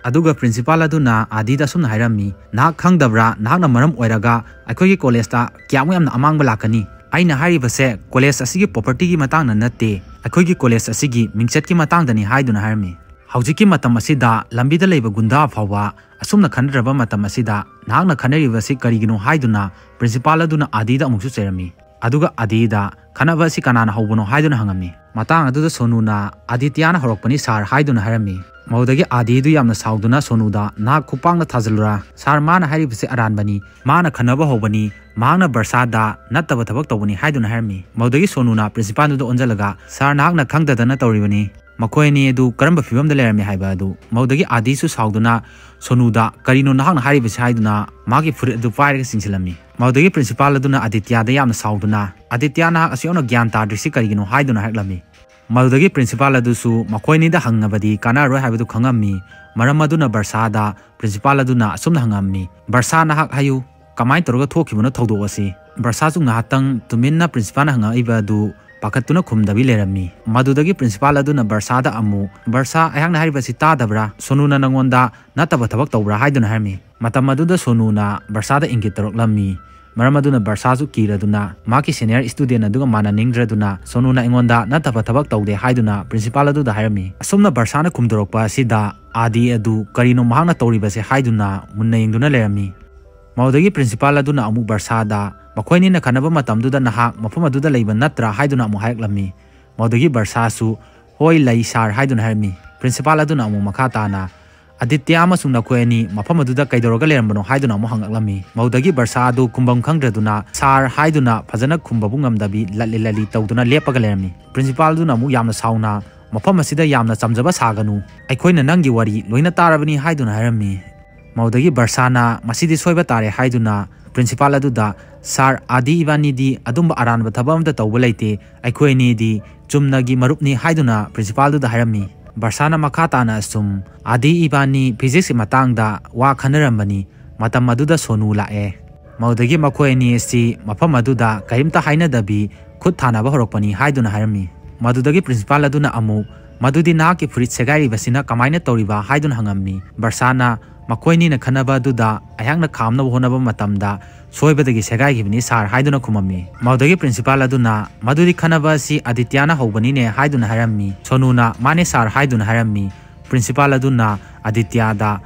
ꯑꯗꯨꯒ ꯄ꯭ꯔꯤꯟꯁꯤꯄꯥꯜ ꯑꯗꯨꯅ ꯑꯥꯗꯤꯗ ꯑꯁꯨꯝꯅ ꯍꯥꯏꯔꯝꯃꯤ, "ꯅꯍꯥꯛ ꯈꯪꯗꯕ꯭ꯔꯥ, ꯅꯍꯥꯛꯅ ꯃꯔꯝ ꯑꯣꯏꯔꯒ ꯑꯩꯈꯣꯏꯒꯤ ꯀꯣꯂꯦꯖꯇ ꯀꯌꯥꯃꯨꯛ ꯌꯥꯝꯅ ꯑꯃꯥꯡꯕ ꯂꯥꯛꯀꯅꯤ? ꯑꯩꯅ ꯍꯥꯏꯔꯤꯕꯁꯦ ꯀꯣꯂꯦꯖ ꯑꯁꯤꯒꯤ ꯄ꯭ꯔꯣꯄꯔꯇꯤꯒꯤ ꯃꯇꯥꯡꯗ ꯅꯠꯇꯦ, ꯑꯩꯈꯣꯏꯒꯤ ꯀꯣꯂꯦꯖ ꯑꯁꯤꯒꯤ ꯃꯤꯡꯆꯠꯀꯤ ꯃꯇꯥꯡꯗꯅꯤ" ꯍꯥꯏꯗꯨꯅ ꯍꯥꯏꯔꯝꯃꯤ꯫ ꯍꯧꯖꯤꯛꯀꯤ ꯃꯇꯝ ꯑꯁꯤꯗ ꯂꯝꯕꯤꯗ ꯂꯩꯕ ꯒꯨꯟꯗꯥ ꯐꯥꯎꯕ ꯑꯁꯨꯝꯅ ꯈꯟꯅꯗ꯭ꯔꯕ ꯃꯇꯝ ꯑꯁꯤꯗ ꯅꯍꯥꯛꯅ ꯈꯟꯅꯔꯤꯕꯁꯤ ꯀꯔꯤꯒꯤꯅꯣ ꯍꯥꯏꯗꯨꯅ ꯄ꯭ꯔꯤꯟꯁꯤꯄꯥꯜ ꯑꯗꯨꯅ ꯑꯥꯗꯤꯗ ꯑꯃꯨꯛꯁꯨ ꯆꯩꯔꯝꯃꯤ꯫ ꯑꯗꯨꯒ ꯑꯥꯗꯤꯗ, "ꯈꯟꯅꯕ ꯑꯁꯤ ꯀꯅꯥꯅ ꯍꯧꯕꯅꯣ?" ꯍꯥꯏꯗꯨꯅ ꯍꯪꯉꯝꯃꯤ꯫ ꯃꯇꯥꯡ ꯑꯗꯨꯗ ꯁꯣꯅꯨꯅ, "ꯑꯥꯗꯤꯇ꯭ꯌꯥꯅ ꯍꯧꯔꯛꯄꯅꯤ ꯁꯥꯔ" ꯍꯥꯏꯗꯨꯅ ꯍꯥꯏꯔꯝꯃꯤ꯫ ꯃꯗꯨꯗꯒꯤ ꯑꯥꯗꯤꯗꯨ ꯌꯥꯝꯅ ꯁꯥꯎꯗꯨꯅ ꯁꯣꯅꯨꯗ, "ꯅꯍꯥꯛ ꯈꯨꯄꯥꯛꯅ ꯊꯥꯖꯤꯜꯂꯨꯔꯥ? ꯁꯥꯔ, ꯃꯥꯅ ꯍꯥꯏꯔꯤꯕꯁꯤ ꯑꯔꯥꯟꯕꯅꯤ꯫ ꯃꯥꯅ ꯈꯟꯅꯕ ꯍꯧꯕꯅꯤ꯫ ꯃꯍꯥꯛꯅ ꯕꯔꯁꯥꯗ ꯅꯠꯇꯕ ꯊꯕꯛ ꯇꯧꯕꯅꯤ" ꯍꯥꯏꯗꯨꯅ ꯍꯥꯏꯔꯝꯃꯤ꯫ ꯃꯗꯨꯗꯒꯤ ꯁꯣꯅꯨꯅ ꯄ꯭ꯔꯤꯟꯁꯤꯄꯥꯜꯗꯨꯗ ꯑꯣꯟꯁꯤꯜꯂꯒ, "ꯁꯥꯔ, ꯅꯍꯥꯛꯅ ꯈꯪꯗꯗꯅ ꯇꯧꯔꯤꯕꯅꯤ꯫ ꯃꯈꯣꯏ ꯑꯅꯤ ꯑꯗꯨ ꯀꯔꯝꯕ ꯐꯤꯕꯝꯗ ꯂꯩꯔꯝꯃꯤ ꯍꯥꯏꯕ ꯑꯗꯨ?" ꯃꯗꯨꯗꯒꯤ ꯑꯥꯗꯤꯁꯨ ꯁꯥꯎꯗꯨꯅ ꯁꯣꯅꯨꯗ, "ꯀꯔꯤꯅꯣ ꯅꯍꯥꯛꯅ ꯍꯥꯏꯔꯤꯕꯁꯤ?" ꯍꯥꯏꯗꯨꯅ ꯃꯥꯒꯤ ꯐꯨꯔꯤꯠ ꯑꯗꯨ ꯄꯥꯏꯔꯒ ꯆꯤꯡꯁꯤꯜꯂꯝꯃꯤ꯫ ꯃꯗꯨꯗꯒꯤ ꯄ꯭ꯔꯤꯟꯁꯤꯄꯥꯜ ꯑꯗꯨꯅ ꯑꯥꯗꯤꯇ꯭ꯌꯥꯗ ꯌꯥꯝꯅ ꯁꯥꯎꯗꯨꯅ, "ꯑꯥꯗꯤꯇ꯭ꯌꯥ, ꯅꯍꯥꯛ ꯑꯁꯨꯛ ꯌꯥꯝꯅ ꯒ꯭ꯌꯥꯟ ꯇꯥꯗ꯭ꯔꯤꯁꯤ ꯀꯔꯤꯒꯤꯅꯣ?" ꯍꯥꯏꯗꯨꯅ ꯍꯥꯏꯔꯛꯂꯝꯃꯤ꯫ ꯃꯗꯨꯗꯒꯤ ꯄ꯭ꯔꯤꯟꯁꯤꯄꯥꯜ ꯑꯗꯨꯁꯨ ꯃꯈꯣꯏꯅꯤꯗ ꯍꯪꯉꯕꯗꯤ ꯀꯥꯟꯅꯔꯣꯏ ꯍꯥꯏꯕꯗꯨ ꯈꯪꯉꯝꯃꯤ꯫ ꯃꯔꯝ ꯑꯗꯨꯅ ꯕꯔꯁꯥꯗ ꯄ꯭ꯔꯤꯟꯁꯤꯄꯥꯜ ꯑꯗꯨꯅ ꯑꯁꯨꯝꯅ ꯍꯪꯉꯝꯃꯤ, "ꯕꯔꯁꯥ, ꯅꯍꯥꯛ ꯍꯥꯏꯌꯨ, ꯀꯃꯥꯏꯅ ꯇꯧꯔꯒ ꯊꯣꯛꯈꯤꯕꯅꯣ ꯊꯧꯗꯣꯛ ꯑꯁꯤ?" ꯕꯔꯁꯥꯁꯨ ꯉꯥꯏꯍꯥꯛꯇꯪ ꯇꯨꯃꯤꯟꯅ ꯄ꯭ꯔꯤꯟꯁꯤꯄꯥꯜꯅ ꯍꯪꯉꯛꯏꯕ ꯑꯗꯨ ꯄꯥꯈꯠꯇꯨꯅ ꯈꯨꯝꯗꯕꯤ ꯂꯩꯔꯝꯃꯤ꯫ ꯃꯗꯨꯗꯒꯤ ꯄ꯭ꯔꯤꯟꯁꯤꯄꯥꯜ ꯑꯗꯨꯅ ꯕꯔꯁꯥꯗ ꯑꯃꯨꯛ, "ꯕꯔꯁꯥ, ꯑꯩꯍꯥꯛꯅ ꯍꯥꯏꯔꯤꯕꯁꯤ ꯇꯥꯗꯕ꯭ꯔꯥ? ꯁꯣꯅꯨꯅ ꯅꯪꯉꯣꯟꯗ ꯅꯠꯇꯕ ꯊꯕꯛ ꯇꯧꯕ꯭ꯔꯥ?" ꯍꯥꯏꯗꯨꯅ ꯍꯥꯏꯔꯝꯃꯤ꯫ ꯃꯇꯝ ꯑꯗꯨꯗ ꯁꯣꯅꯨꯅ ꯕꯔꯁꯥꯗ ꯏꯪꯒꯤꯠ ꯇꯧꯔꯛꯂꯝꯃꯤ꯫ ꯃꯔꯝ ꯑꯗꯨꯅ ꯕꯔꯁꯥꯁꯨ ꯀꯤꯔꯗꯨꯅ ꯃꯍꯥꯛꯀꯤ ꯁꯦꯅꯤꯌꯔ ꯁ꯭ꯇꯨꯗꯦꯟ ꯑꯗꯨꯒ ꯃꯥꯟꯅꯅꯤꯡꯗ꯭ꯔꯗꯨꯅ ꯁꯣꯅꯨꯅ ꯑꯩꯉꯣꯟꯗ ꯅꯠꯇꯕ ꯊꯕꯛ ꯇꯧꯗꯦ ꯍꯥꯏꯗꯨꯅ ꯄ꯭ꯔꯤꯟꯁꯤꯄꯥꯜ ꯑꯗꯨꯗ ꯍꯥꯏꯔꯝꯃꯤ꯫ ꯑꯁꯨꯝꯅ ꯕꯔꯁꯥꯅ ꯈꯨꯝꯗꯣꯔꯛꯄ ꯑꯁꯤꯗ ꯑꯥꯗꯤ ꯑꯗꯨ ꯀꯔꯤꯅꯣ ꯃꯍꯥꯛꯅ ꯇꯧꯔꯤꯕꯁꯦ ꯍꯥꯏꯗꯨꯅ ꯃꯨꯟꯅ ꯌꯦꯡꯗꯨꯅ ꯂꯩꯔꯝꯃꯤ꯫ ꯃꯗꯨꯗꯒꯤ ꯄ꯭ꯔꯤꯟꯁꯤꯄꯥꯜ ꯑꯗꯨꯅ ꯑꯃꯨꯛ ꯕꯔꯁꯥꯗ, "ꯃꯈꯣꯏꯅꯤꯅ ꯈꯟꯅꯕ ꯃꯇꯝꯗꯨꯗ ꯅꯍꯥꯛ ꯃꯐꯝ ꯑꯗꯨꯗ ꯂꯩꯕ ꯅꯠꯇ꯭ꯔꯥ?" ꯍꯥꯏꯗꯨꯅ ꯑꯃꯨꯛ ꯍꯥꯏꯔꯛꯂꯝꯃꯤ꯫ ꯃꯗꯨꯗꯒꯤ ꯕꯔꯁꯥꯁꯨ, "ꯍꯣꯏ, ꯂꯩ ꯁꯥꯔ" ꯍꯥꯏꯗꯨꯅ ꯍꯥꯏꯔꯝꯃꯤ꯫ ꯄ꯭ꯔꯤꯟꯁꯤꯄꯥꯜ ꯑꯗꯨꯅ ꯑꯃꯨꯛ ꯃꯈꯥ ꯇꯥꯅ, "ꯑꯗꯤꯇ꯭ꯌ ꯑꯃꯁꯨꯡ ꯅꯈꯣꯏ ꯑꯅꯤ ꯃꯐꯝ ꯑꯗꯨꯗ ꯀꯩꯗꯧꯔꯒ ꯂꯩꯔꯝꯕꯅꯣ?" ꯍꯥꯏꯗꯨꯅ ꯑꯃꯨꯛ ꯍꯪꯂꯛꯂꯝꯃꯤ꯫ ꯃꯗꯨꯗꯒꯤ ꯕꯔꯁꯥ ꯑꯗꯨ ꯈꯨꯝꯐꯝ ꯈꯪꯗ꯭ꯔꯗꯨꯅ "ꯁꯥꯔ" ꯍꯥꯏꯗꯨꯅ ꯐꯖꯅ ꯈꯨꯝꯕꯕꯨ ꯉꯝꯗꯕꯤ ꯂꯠꯂꯤ ꯂꯠꯂꯤ ꯇꯧꯗꯨꯅ ꯂꯦꯞꯄꯒ ꯂꯩꯔꯝꯃꯤ꯫ ꯄ꯭ꯔꯤꯟꯁꯤꯄꯥꯜ ꯑꯗꯨꯅ ꯑꯃꯨꯛ ꯌꯥꯝꯅ ꯁꯥꯎꯅ, "ꯃꯐꯝ ꯑꯁꯤꯗ ꯌꯥꯝꯅ ꯆꯝꯖꯕ ꯁꯥꯒꯅꯨ, ꯑꯩꯈꯣꯏꯅ ꯅꯪꯒꯤ ꯋꯥꯔꯤ ꯂꯣꯏꯅ ꯇꯥꯔꯕꯅꯤ" ꯍꯥꯏꯗꯨꯅ ꯍꯥꯏꯔꯝꯃꯤ꯫ ꯃꯗꯨꯗꯒꯤ ꯕꯔꯁꯥꯅ "ꯃꯁꯤꯗꯤ ꯁꯣꯏꯕ ꯇꯥꯔꯦ" ꯍꯥꯏꯗꯨꯅ ꯄ꯭ꯔꯤꯟꯁꯤꯄꯥꯜ ꯑꯗꯨꯗ, "ꯁꯥꯔ, ꯑꯥꯗꯤ ꯏꯕꯥꯅꯤꯗꯤ ꯑꯗꯨꯝꯕ ꯑꯔꯥꯟꯕ ꯊꯕꯛ ꯑꯃꯠꯇ ꯇꯧꯕ ꯂꯩꯇꯦ, ꯑꯩꯈꯣꯏ ꯑꯅꯤꯗꯤ ꯆꯨꯝꯅꯒꯤ ꯃꯔꯨꯞꯅꯤ" ꯍꯥꯏꯗꯨꯅ ꯄ꯭ꯔꯤꯟꯁꯤꯄꯥꯜꯗꯨꯗ ꯍꯥꯏꯔꯝꯃꯤ꯫ ꯕꯔꯁꯥꯅ ꯃꯈꯥ ꯇꯥꯅ ꯑꯁꯨꯝ, "ꯑꯥꯗꯤ ꯏꯕꯥꯅꯤ ꯐꯤꯖꯤꯛꯁꯀꯤ ꯃꯇꯥꯡꯗ ꯋꯥ ꯈꯟꯅꯔꯝꯕꯅꯤ, ꯃꯇꯝ ꯑꯗꯨꯗ ꯁꯣꯅꯨ ꯂꯥꯛꯑꯦ꯫ ꯃꯗꯨꯗꯒꯤ ꯃꯈꯣꯏ ꯑꯅꯤ ꯑꯁꯤ ꯃꯐꯝ ꯑꯗꯨꯗ ꯀꯔꯤꯝꯇ ꯍꯥꯏꯅꯗꯕꯤ ꯈꯨꯠ ꯊꯥꯅꯕ ꯍꯧꯔꯛꯄꯅꯤ" ꯍꯥꯏꯗꯨꯅ ꯍꯥꯏꯔꯝꯃꯤ꯫ ꯃꯗꯨꯗꯒꯤ ꯄ꯭ꯔꯤꯟꯁꯤꯄꯥꯜ ꯑꯗꯨꯅ ꯑꯃꯨꯛ, "ꯃꯗꯨꯗꯤ ꯅꯍꯥꯛꯀꯤ ꯐꯨꯔꯤꯠ ꯁꯦꯒꯥꯏꯔꯤꯕꯁꯤꯅ ꯀꯃꯥꯏꯅ ꯇꯧꯔꯤꯕ?" ꯍꯥꯏꯗꯨꯅ ꯍꯪꯉꯝꯃꯤ꯫ ꯕꯔꯁꯥꯅ, "ꯃꯈꯣꯏꯅꯤꯅ ꯈꯟꯅꯕ ꯑꯗꯨꯗ ꯑꯩꯍꯥꯛꯅ ꯈꯥꯝꯅꯕ ꯍꯣꯠꯅꯕ ꯃꯇꯝꯗ ꯁꯣꯏꯕꯗꯒꯤ ꯁꯦꯒꯥꯏꯈꯤꯕꯅꯤ ꯁꯥꯔ" ꯍꯥꯏꯗꯨꯅ ꯈꯨꯝꯃꯝꯃꯤ꯫ ꯃꯗꯨꯗꯒꯤ ꯄ꯭ꯔꯤꯟꯁꯤꯄꯥꯜ ꯑꯗꯨꯅ, "ꯃꯗꯨꯗꯤ ꯈꯟꯅꯕ ꯑꯁꯤ ꯑꯥꯗꯤꯇ꯭ꯌꯅ ꯍꯧꯕꯅꯤꯅꯦ" ꯍꯥꯏꯗꯨꯅ ꯍꯥꯏꯔꯝꯃꯤ꯫ ꯁꯣꯅꯨꯅ, "ꯃꯥꯅꯦ ꯁꯥꯔ" ꯍꯥꯏꯗꯨꯅ ꯍꯥꯏꯔꯝꯃꯤ꯫ ꯄ꯭ꯔꯤꯟꯁꯤꯄꯥꯜ ꯑꯗꯨꯅ ꯑꯥꯗꯤꯇ꯭ꯌꯗ,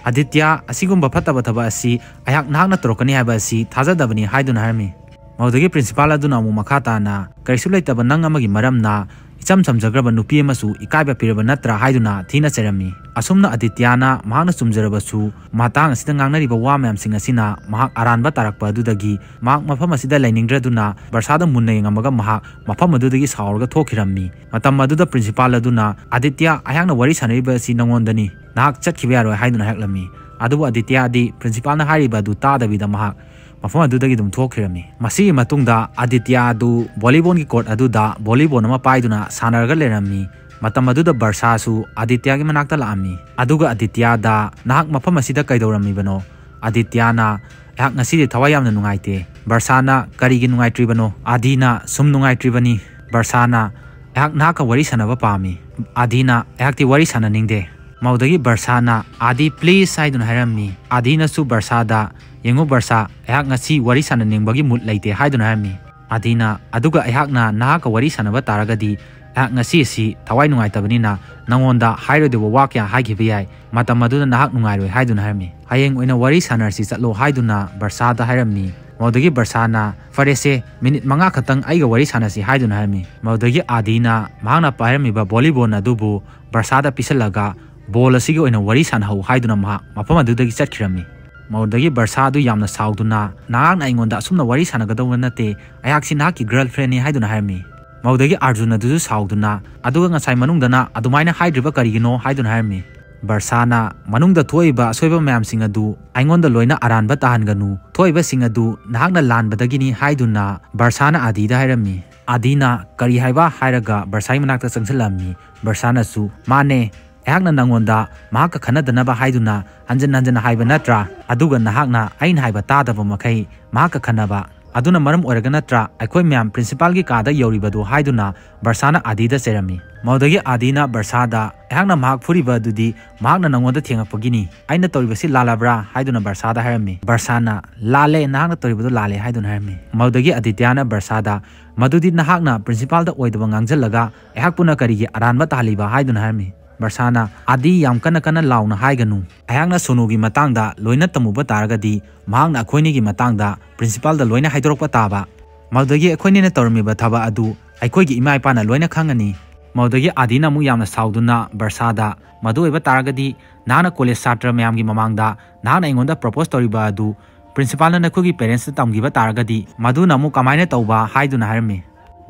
"ꯑꯥꯗꯤꯇ꯭ꯌ, ꯑꯁꯤꯒꯨꯝꯕ ꯐꯠꯇꯕ ꯊꯕꯛ ꯑꯁꯤ ꯑꯩꯍꯥꯛ ꯅꯍꯥꯛꯅ ꯇꯧꯔꯛꯀꯅꯤ ꯍꯥꯏꯕ ꯑꯁꯤ ꯊꯥꯖꯗꯕꯅꯤ" ꯍꯥꯏꯗꯨꯅ ꯍꯥꯏꯔꯝꯃꯤ꯫ ꯃꯗꯨꯗꯒꯤ ꯄ꯭ꯔꯤꯟꯁꯤꯄꯥꯜ ꯑꯗꯨꯅ ꯑꯃꯨꯛ ꯃꯈꯥ ꯇꯥꯅ, "ꯀꯔꯤꯁꯨ ꯂꯩꯇꯕ ꯅꯪ ꯑꯃꯒꯤ ꯃꯔꯝꯅ ꯏꯆꯝ ꯆꯝꯖꯈ꯭ꯔꯕ ꯅꯨꯄꯤ ꯑꯃꯁꯨ ꯏꯀꯥꯏꯕ ꯄꯤꯔꯕ ꯅꯠꯇ꯭ꯔꯥ?" ꯍꯥꯏꯗꯨꯅ ꯊꯤꯅ ꯆꯩꯔꯝꯃꯤ꯫ ꯑꯁꯨꯝꯅ ꯑꯥꯗꯤꯇ꯭ꯌꯅ ꯃꯍꯥꯛꯅ ꯆꯨꯝꯖꯔꯕꯁꯨ ꯃꯇꯥꯡ ꯑꯁꯤꯗ ꯉꯥꯡꯅꯔꯤꯕ ꯋꯥ ꯃꯌꯥꯝꯁꯤꯡ ꯑꯁꯤꯅ ꯃꯍꯥꯛ ꯑꯔꯥꯟꯕ ꯇꯥꯔꯛꯄ ꯑꯗꯨꯗꯒꯤ ꯃꯍꯥꯛ ꯃꯐꯝ ꯑꯁꯤꯗ ꯂꯩꯅꯤꯡꯗ꯭ꯔꯗꯨꯅ ꯕꯔꯁꯥꯗ ꯃꯨꯟꯅ ꯌꯦꯡꯉꯝꯃꯒ ꯃꯍꯥꯛ ꯃꯐꯝ ꯑꯗꯨꯗꯒꯤ ꯁꯥꯎꯔꯒ ꯊꯣꯛꯈꯤꯔꯝꯃꯤ꯫ ꯃꯇꯝ ꯑꯗꯨꯗ ꯄ꯭ꯔꯤꯟꯁꯤꯄꯥꯜ ꯑꯗꯨꯅ, "ꯑꯥꯗꯤꯇ꯭ꯌ, ꯑꯩꯍꯥꯛꯅ ꯋꯥꯔꯤ ꯁꯥꯟꯅꯔꯤꯕ ꯑꯁꯤ ꯅꯉꯣꯟꯗꯅꯤ, ꯅꯍꯥꯛ ꯆꯠꯈꯤꯕ ꯌꯥꯔꯣꯏ" ꯍꯥꯏꯗꯨꯅ ꯍꯥꯏꯔꯛꯂꯝꯃꯤ꯫ ꯑꯗꯨꯕꯨ ꯑꯥꯗꯤꯇ꯭ꯌꯗꯤ ꯄ꯭ꯔꯤꯟꯁꯤꯄꯥꯜꯅ ꯍꯥꯏꯔꯤꯕ ꯑꯗꯨ ꯇꯥꯗꯕꯤꯗ ꯃꯍꯥꯛ ꯃꯐꯝ ꯑꯗꯨꯗꯒꯤ ꯑꯗꯨꯝ ꯊꯣꯛꯈꯤꯔꯝꯃꯤ꯫ ꯃꯁꯤꯒꯤ ꯃꯇꯨꯡꯗ ꯑꯥꯗꯤꯇ꯭ꯌꯥ ꯑꯗꯨ ꯚꯣꯂꯤꯕꯣꯜꯒꯤ ꯀꯣꯔꯠ ꯑꯗꯨꯗ ꯚꯣꯂꯤꯕꯣꯜ ꯑꯃ ꯄꯥꯏꯗꯨꯅ ꯁꯥꯟꯅꯔꯒ ꯂꯩꯔꯝꯃꯤ꯫ ꯃꯇꯝ ꯑꯗꯨꯗ ꯕꯔꯁꯥꯁꯨ ꯑꯥꯗꯤꯇ꯭ꯌꯥꯒꯤ ꯃꯅꯥꯛꯇ ꯂꯥꯛꯑꯝꯃꯤ꯫ ꯑꯗꯨꯒ ꯑꯥꯗꯤꯇ꯭ꯌꯥꯗ, "ꯅꯍꯥꯛ ꯃꯐꯝ ꯑꯁꯤꯗ ꯀꯩꯗꯧꯔꯝꯃꯤꯕꯅꯣ?" ꯑꯥꯗꯤꯇ꯭ꯌꯥꯅ, "ꯑꯩꯍꯥꯛ ꯉꯁꯤꯗꯤ ꯊꯋꯥꯏ ꯌꯥꯝꯅ ꯅꯨꯡꯉꯥꯏꯇꯦ꯫" ꯕꯔꯁꯥꯅ, "ꯀꯔꯤꯒꯤ ꯅꯨꯡꯉꯥꯏꯇ꯭ꯔꯤꯕꯅꯣ?" ꯑꯥꯗꯤꯅ, "ꯁꯨꯝ ꯅꯨꯡꯉꯥꯏꯇ꯭ꯔꯤꯕꯅꯤ꯫" ꯕꯔꯁꯥꯅ, "ꯑꯩꯍꯥꯛ ꯅꯍꯥꯛꯀ ꯋꯥꯔꯤ ꯁꯥꯟꯅꯕ ꯄꯥꯝꯃꯤ꯫" ꯑꯥꯗꯤꯅ, "ꯑꯩꯍꯥꯛꯇꯤ ꯋꯥꯔꯤ ꯁꯥꯟꯅꯅꯤꯡꯗꯦ꯫" ꯃꯧꯗꯒꯤ ꯕꯔꯁꯥꯅ, "ꯑꯥꯗꯤ, please" ꯍꯥꯏꯗꯨꯅ ꯍꯥꯏꯔꯝꯃꯤ꯫ ꯑꯥꯗꯤꯅꯁꯨ ꯕꯔꯁꯥꯗ, "ꯌꯦꯡꯉꯨ ꯕꯔꯁꯥ, ꯑꯩꯍꯥꯛ ꯉꯁꯤ ꯋꯥꯔꯤ ꯁꯥꯟꯅꯅꯤꯡꯕꯒꯤ ꯃꯨꯠ ꯂꯩꯇꯦ" ꯍꯥꯏꯗꯨꯅ ꯍꯥꯏꯔꯝꯃꯤ꯫ ꯑꯥꯗꯤꯅ, "ꯑꯗꯨꯒ ꯑꯩꯍꯥꯛꯅ ꯅꯍꯥꯛꯀ ꯋꯥꯔꯤ ꯁꯥꯟꯅꯕ ꯇꯥꯔꯒꯗꯤ ꯑꯩꯍꯥꯛ ꯉꯁꯤ ꯑꯁꯤ ꯊꯋꯥꯏ ꯅꯨꯡꯉꯥꯏꯇꯕꯅꯤꯅ ꯅꯉꯣꯟꯗ ꯍꯥꯏꯔꯣꯏꯗꯕ ꯋꯥ ꯀꯌꯥ ꯍꯥꯏꯈꯤꯕ ꯌꯥꯏ꯫ ꯃꯇꯝ ꯑꯗꯨꯗ ꯅꯍꯥꯛ ꯅꯨꯡꯉꯥꯏꯔꯣꯏ" ꯍꯥꯏꯗꯨꯅ ꯍꯥꯏꯔꯝꯃꯤ꯫ "ꯍꯌꯦꯡ ꯑꯣꯏꯅ ꯋꯥꯔꯤ ꯁꯥꯟꯅꯔꯁꯤ ꯆꯠꯂꯣ" ꯍꯥꯏꯗꯨꯅ ꯕꯔꯁꯥꯗ ꯍꯥꯏꯔꯝꯃꯤ꯫ ꯃꯧꯗꯒꯤ ꯕꯔꯁꯥꯅ, "ꯐꯔꯦꯁꯦ, ꯃꯤꯅꯤꯠ ꯃꯉꯥ ꯈꯛꯇꯪ ꯑꯩꯒ ꯋꯥꯔꯤ ꯁꯥꯟꯅꯁꯤ" ꯍꯥꯏꯗꯨꯅ ꯍꯥꯏꯔꯝꯃꯤ꯫ ꯃꯧꯗꯒꯤ ꯑꯥꯗꯤꯅ ꯃꯍꯥꯛꯅ ꯄꯥꯏꯔꯝꯃꯤꯕ ꯚꯣꯂꯤꯕꯣꯜ ꯑꯗꯨꯕꯨ ꯕꯔꯁꯥꯗ ꯄꯤꯁꯜꯂꯒ, "ꯕꯣꯜ ꯑꯁꯤꯒꯤ ꯑꯣꯏꯅ ꯋꯥꯔꯤ ꯁꯥꯟꯅꯍꯧ" ꯍꯥꯏꯗꯨꯅ ꯃꯍꯥꯛ ꯃꯐꯝ ꯑꯗꯨꯗꯒꯤ ꯆꯠꯈꯤꯔꯝꯃꯤ꯫ ꯃꯧꯗꯒꯤ ꯕꯔꯁꯥ ꯑꯗꯨ ꯌꯥꯝꯅ ꯁꯥꯎꯗꯨꯅ, "ꯅꯍꯥꯛꯅ ꯑꯩꯉꯣꯟꯗ ꯑꯁꯨꯝꯅ ꯋꯥꯔꯤ ꯁꯥꯟꯅꯒꯗꯧꯕ ꯅꯠꯇꯦ, ꯑꯩꯍꯥꯛꯁꯤ ꯅꯍꯥꯛꯀꯤ girlfriendꯅꯤ" ꯍꯥꯏꯗꯨꯅ ꯍꯥꯏꯔꯝꯃꯤ꯫ ꯃꯧꯗꯒꯤ ꯑꯥꯔꯖꯨꯟ ꯑꯗꯨꯁꯨ ꯁꯥꯎꯗꯨꯅ, "ꯑꯗꯨꯒ ꯉꯁꯥꯏ ꯃꯅꯨꯡꯗꯅ ꯑꯗꯨꯃꯥꯏꯅ ꯍꯥꯏꯗ꯭ꯔꯤꯕ ꯀꯔꯤꯒꯤꯅꯣ?" ꯍꯥꯏꯗꯨꯅ ꯍꯥꯏꯔꯝꯃꯤ꯫ ꯕꯔꯁꯥꯅ, "ꯃꯅꯨꯡꯗ ꯊꯣꯛꯏꯕ ꯑꯁꯣꯏꯕ ꯃꯌꯥꯝꯁꯤꯡ ꯑꯗꯨ ꯑꯩꯉꯣꯟꯗ ꯂꯣꯏꯅ ꯑꯔꯥꯟꯕ ꯇꯥꯍꯟꯒꯅꯨ, ꯊꯣꯛꯏꯕꯁꯤꯡ ꯑꯗꯨ ꯅꯍꯥꯛꯅ ꯂꯥꯟꯕꯗꯒꯤꯅꯤ" ꯍꯥꯏꯗꯨꯅ ꯕꯔꯁꯥꯅ ꯑꯥꯗꯤꯗ ꯍꯥꯏꯔꯝꯃꯤ꯫ ꯑꯥꯗꯤꯅ, "ꯀꯔꯤ ꯍꯥꯏꯕ?" ꯍꯥꯏꯔꯒ ꯕꯔꯁꯥꯒꯤ ꯃꯅꯥꯛꯇ ꯆꯪꯁꯤꯜꯂꯛꯑꯝꯃꯤ꯫ ꯕꯔꯁꯥꯅꯁꯨ, "ꯃꯥꯅꯦ, ꯑꯩꯍꯥꯛꯅ ꯅꯪꯉꯣꯟꯗ ꯃꯍꯥꯛꯀ ꯈꯟꯅꯗꯅꯕ ꯍꯥꯏꯗꯨꯅ ꯍꯟꯖꯤꯟ ꯍꯟꯖꯤꯟ ꯍꯥꯏꯕ ꯅꯠꯇ꯭ꯔꯥ? ꯑꯗꯨꯒ ꯅꯍꯥꯛꯅ ꯑꯩꯅ ꯍꯥꯏꯕ ꯇꯥꯗꯕ ꯃꯈꯩ ꯃꯍꯥꯛꯀ ꯈꯟꯅꯕ꯫ ꯑꯗꯨꯅ ꯃꯔꯝ ꯑꯣꯏꯔꯒ ꯅꯠꯇ꯭ꯔꯥ ꯑꯩꯈꯣꯏ ꯃꯌꯥꯝ ꯄ꯭ꯔꯤꯟꯁꯤꯄꯥꯜꯒꯤ ꯀꯥꯗ ꯌꯧꯔꯤꯕꯗꯨ?" ꯍꯥꯏꯗꯨꯅ ꯕꯔꯁꯥꯅ ꯑꯥꯗꯤꯗ ꯆꯩꯔꯝꯃꯤ꯫ ꯃꯗꯨꯗꯒꯤ ꯑꯥꯗꯤꯅ ꯕꯔꯁꯥꯗ, "ꯑꯩꯍꯥꯛꯅ ꯃꯍꯥꯛ ꯐꯨꯔꯤꯕ ꯑꯗꯨꯗꯤ ꯃꯍꯥꯛꯅ ꯅꯪꯉꯣꯟꯗ ꯊꯦꯡꯉꯛꯄꯒꯤꯅꯤ꯫ ꯑꯩꯅ ꯇꯧꯔꯤꯕꯁꯤ ꯂꯥꯜꯂꯕ꯭ꯔꯥ?" ꯍꯥꯏꯗꯨꯅ ꯕꯔꯁꯥꯗ ꯍꯥꯏꯔꯝꯃꯤ꯫ ꯕꯔꯁꯥꯅ, "ꯂꯥꯜꯂꯦ, ꯅꯍꯥꯛꯅ ꯇꯧꯔꯤꯕꯗꯨ ꯂꯥꯜꯂꯦ" ꯍꯥꯏꯗꯨꯅ ꯍꯥꯏꯔꯝꯃꯤ꯫ ꯃꯗꯨꯗꯒꯤ ꯑꯥꯗꯤꯇ꯭ꯌꯥꯅ ꯕꯔꯁꯥꯗ, "ꯃꯗꯨꯗꯤ ꯅꯍꯥꯛꯅ ꯄ꯭ꯔꯤꯟꯁꯤꯄꯥꯜꯗ ꯑꯣꯏꯗꯕ ꯉꯥꯡꯁꯤꯜꯂꯒ ꯑꯩꯍꯥꯛꯄꯨꯅ ꯀꯔꯤꯒꯤ ꯑꯔꯥꯟꯕ ꯇꯥꯍꯜꯂꯤꯕ?" ꯍꯥꯏꯗꯨꯅ ꯍꯥꯏꯔꯝꯃꯤ꯫ ꯕꯔꯁꯥꯅ, "ꯑꯥꯗꯤ, ꯌꯥꯝ ꯀꯟꯅ ꯀꯟꯅ ꯂꯥꯎꯅ ꯍꯥꯏꯒꯅꯨ꯫ ꯑꯩꯍꯥꯛꯅ ꯁꯣꯅꯨꯒꯤ ꯃꯇꯥꯡꯗ ꯂꯣꯏꯅ ꯇꯝꯃꯨꯕ ꯇꯥꯔꯒꯗꯤ ꯃꯍꯥꯛꯅ ꯑꯩꯈꯣꯏꯅꯤꯒꯤ ꯃꯇꯥꯡꯗ ꯄ꯭ꯔꯤꯟꯁꯤꯄꯥꯜꯗ ꯂꯣꯏꯅ ꯍꯥꯏꯗꯣꯔꯛꯄ ꯇꯥꯕ꯫ ꯃꯗꯨꯗꯒꯤ ꯑꯩꯈꯣꯏꯅꯤꯅ ꯇꯧꯔꯝꯃꯤꯕ ꯊꯕꯛ ꯑꯗꯨ ꯑꯩꯈꯣꯏꯒꯤ ꯏꯃꯥ ꯏꯄꯥꯅ ꯂꯣꯏꯅ ꯈꯪꯉꯅꯤ꯫" ꯃꯗꯨꯗꯒꯤ ꯑꯥꯗꯤꯅ ꯑꯃꯨꯛ ꯌꯥꯝꯅ ꯁꯥꯎꯗꯨꯅ ꯕꯔꯁꯥꯗ, "ꯃꯗꯨ ꯑꯣꯏꯕ ꯇꯥꯔꯒꯗꯤ ꯅꯍꯥꯛꯅ ꯀꯣꯂꯦꯖ ꯁꯥꯇ꯭ꯔ ꯃꯌꯥꯝꯒꯤ ꯃꯃꯥꯡꯗ ꯅꯍꯥꯛꯅ ꯑꯩꯉꯣꯟꯗ ꯄ꯭ꯔꯣꯄꯣꯁ ꯇꯧꯔꯤꯕ ꯑꯗꯨ ꯄ꯭ꯔꯤꯟꯁꯤꯄꯥꯜꯅ ꯅꯈꯣꯏꯒꯤ ꯄꯦꯔꯦꯟꯁꯇ ꯇꯝꯈꯤꯕ ꯇꯥꯔꯒꯗꯤ ꯃꯗꯨꯅ ꯑꯃꯨꯛ ꯀꯃꯥꯏꯅ ꯇꯧꯕ?" ꯍꯥꯏꯗꯨꯅ ꯍꯥꯏꯔꯝꯃꯤ꯫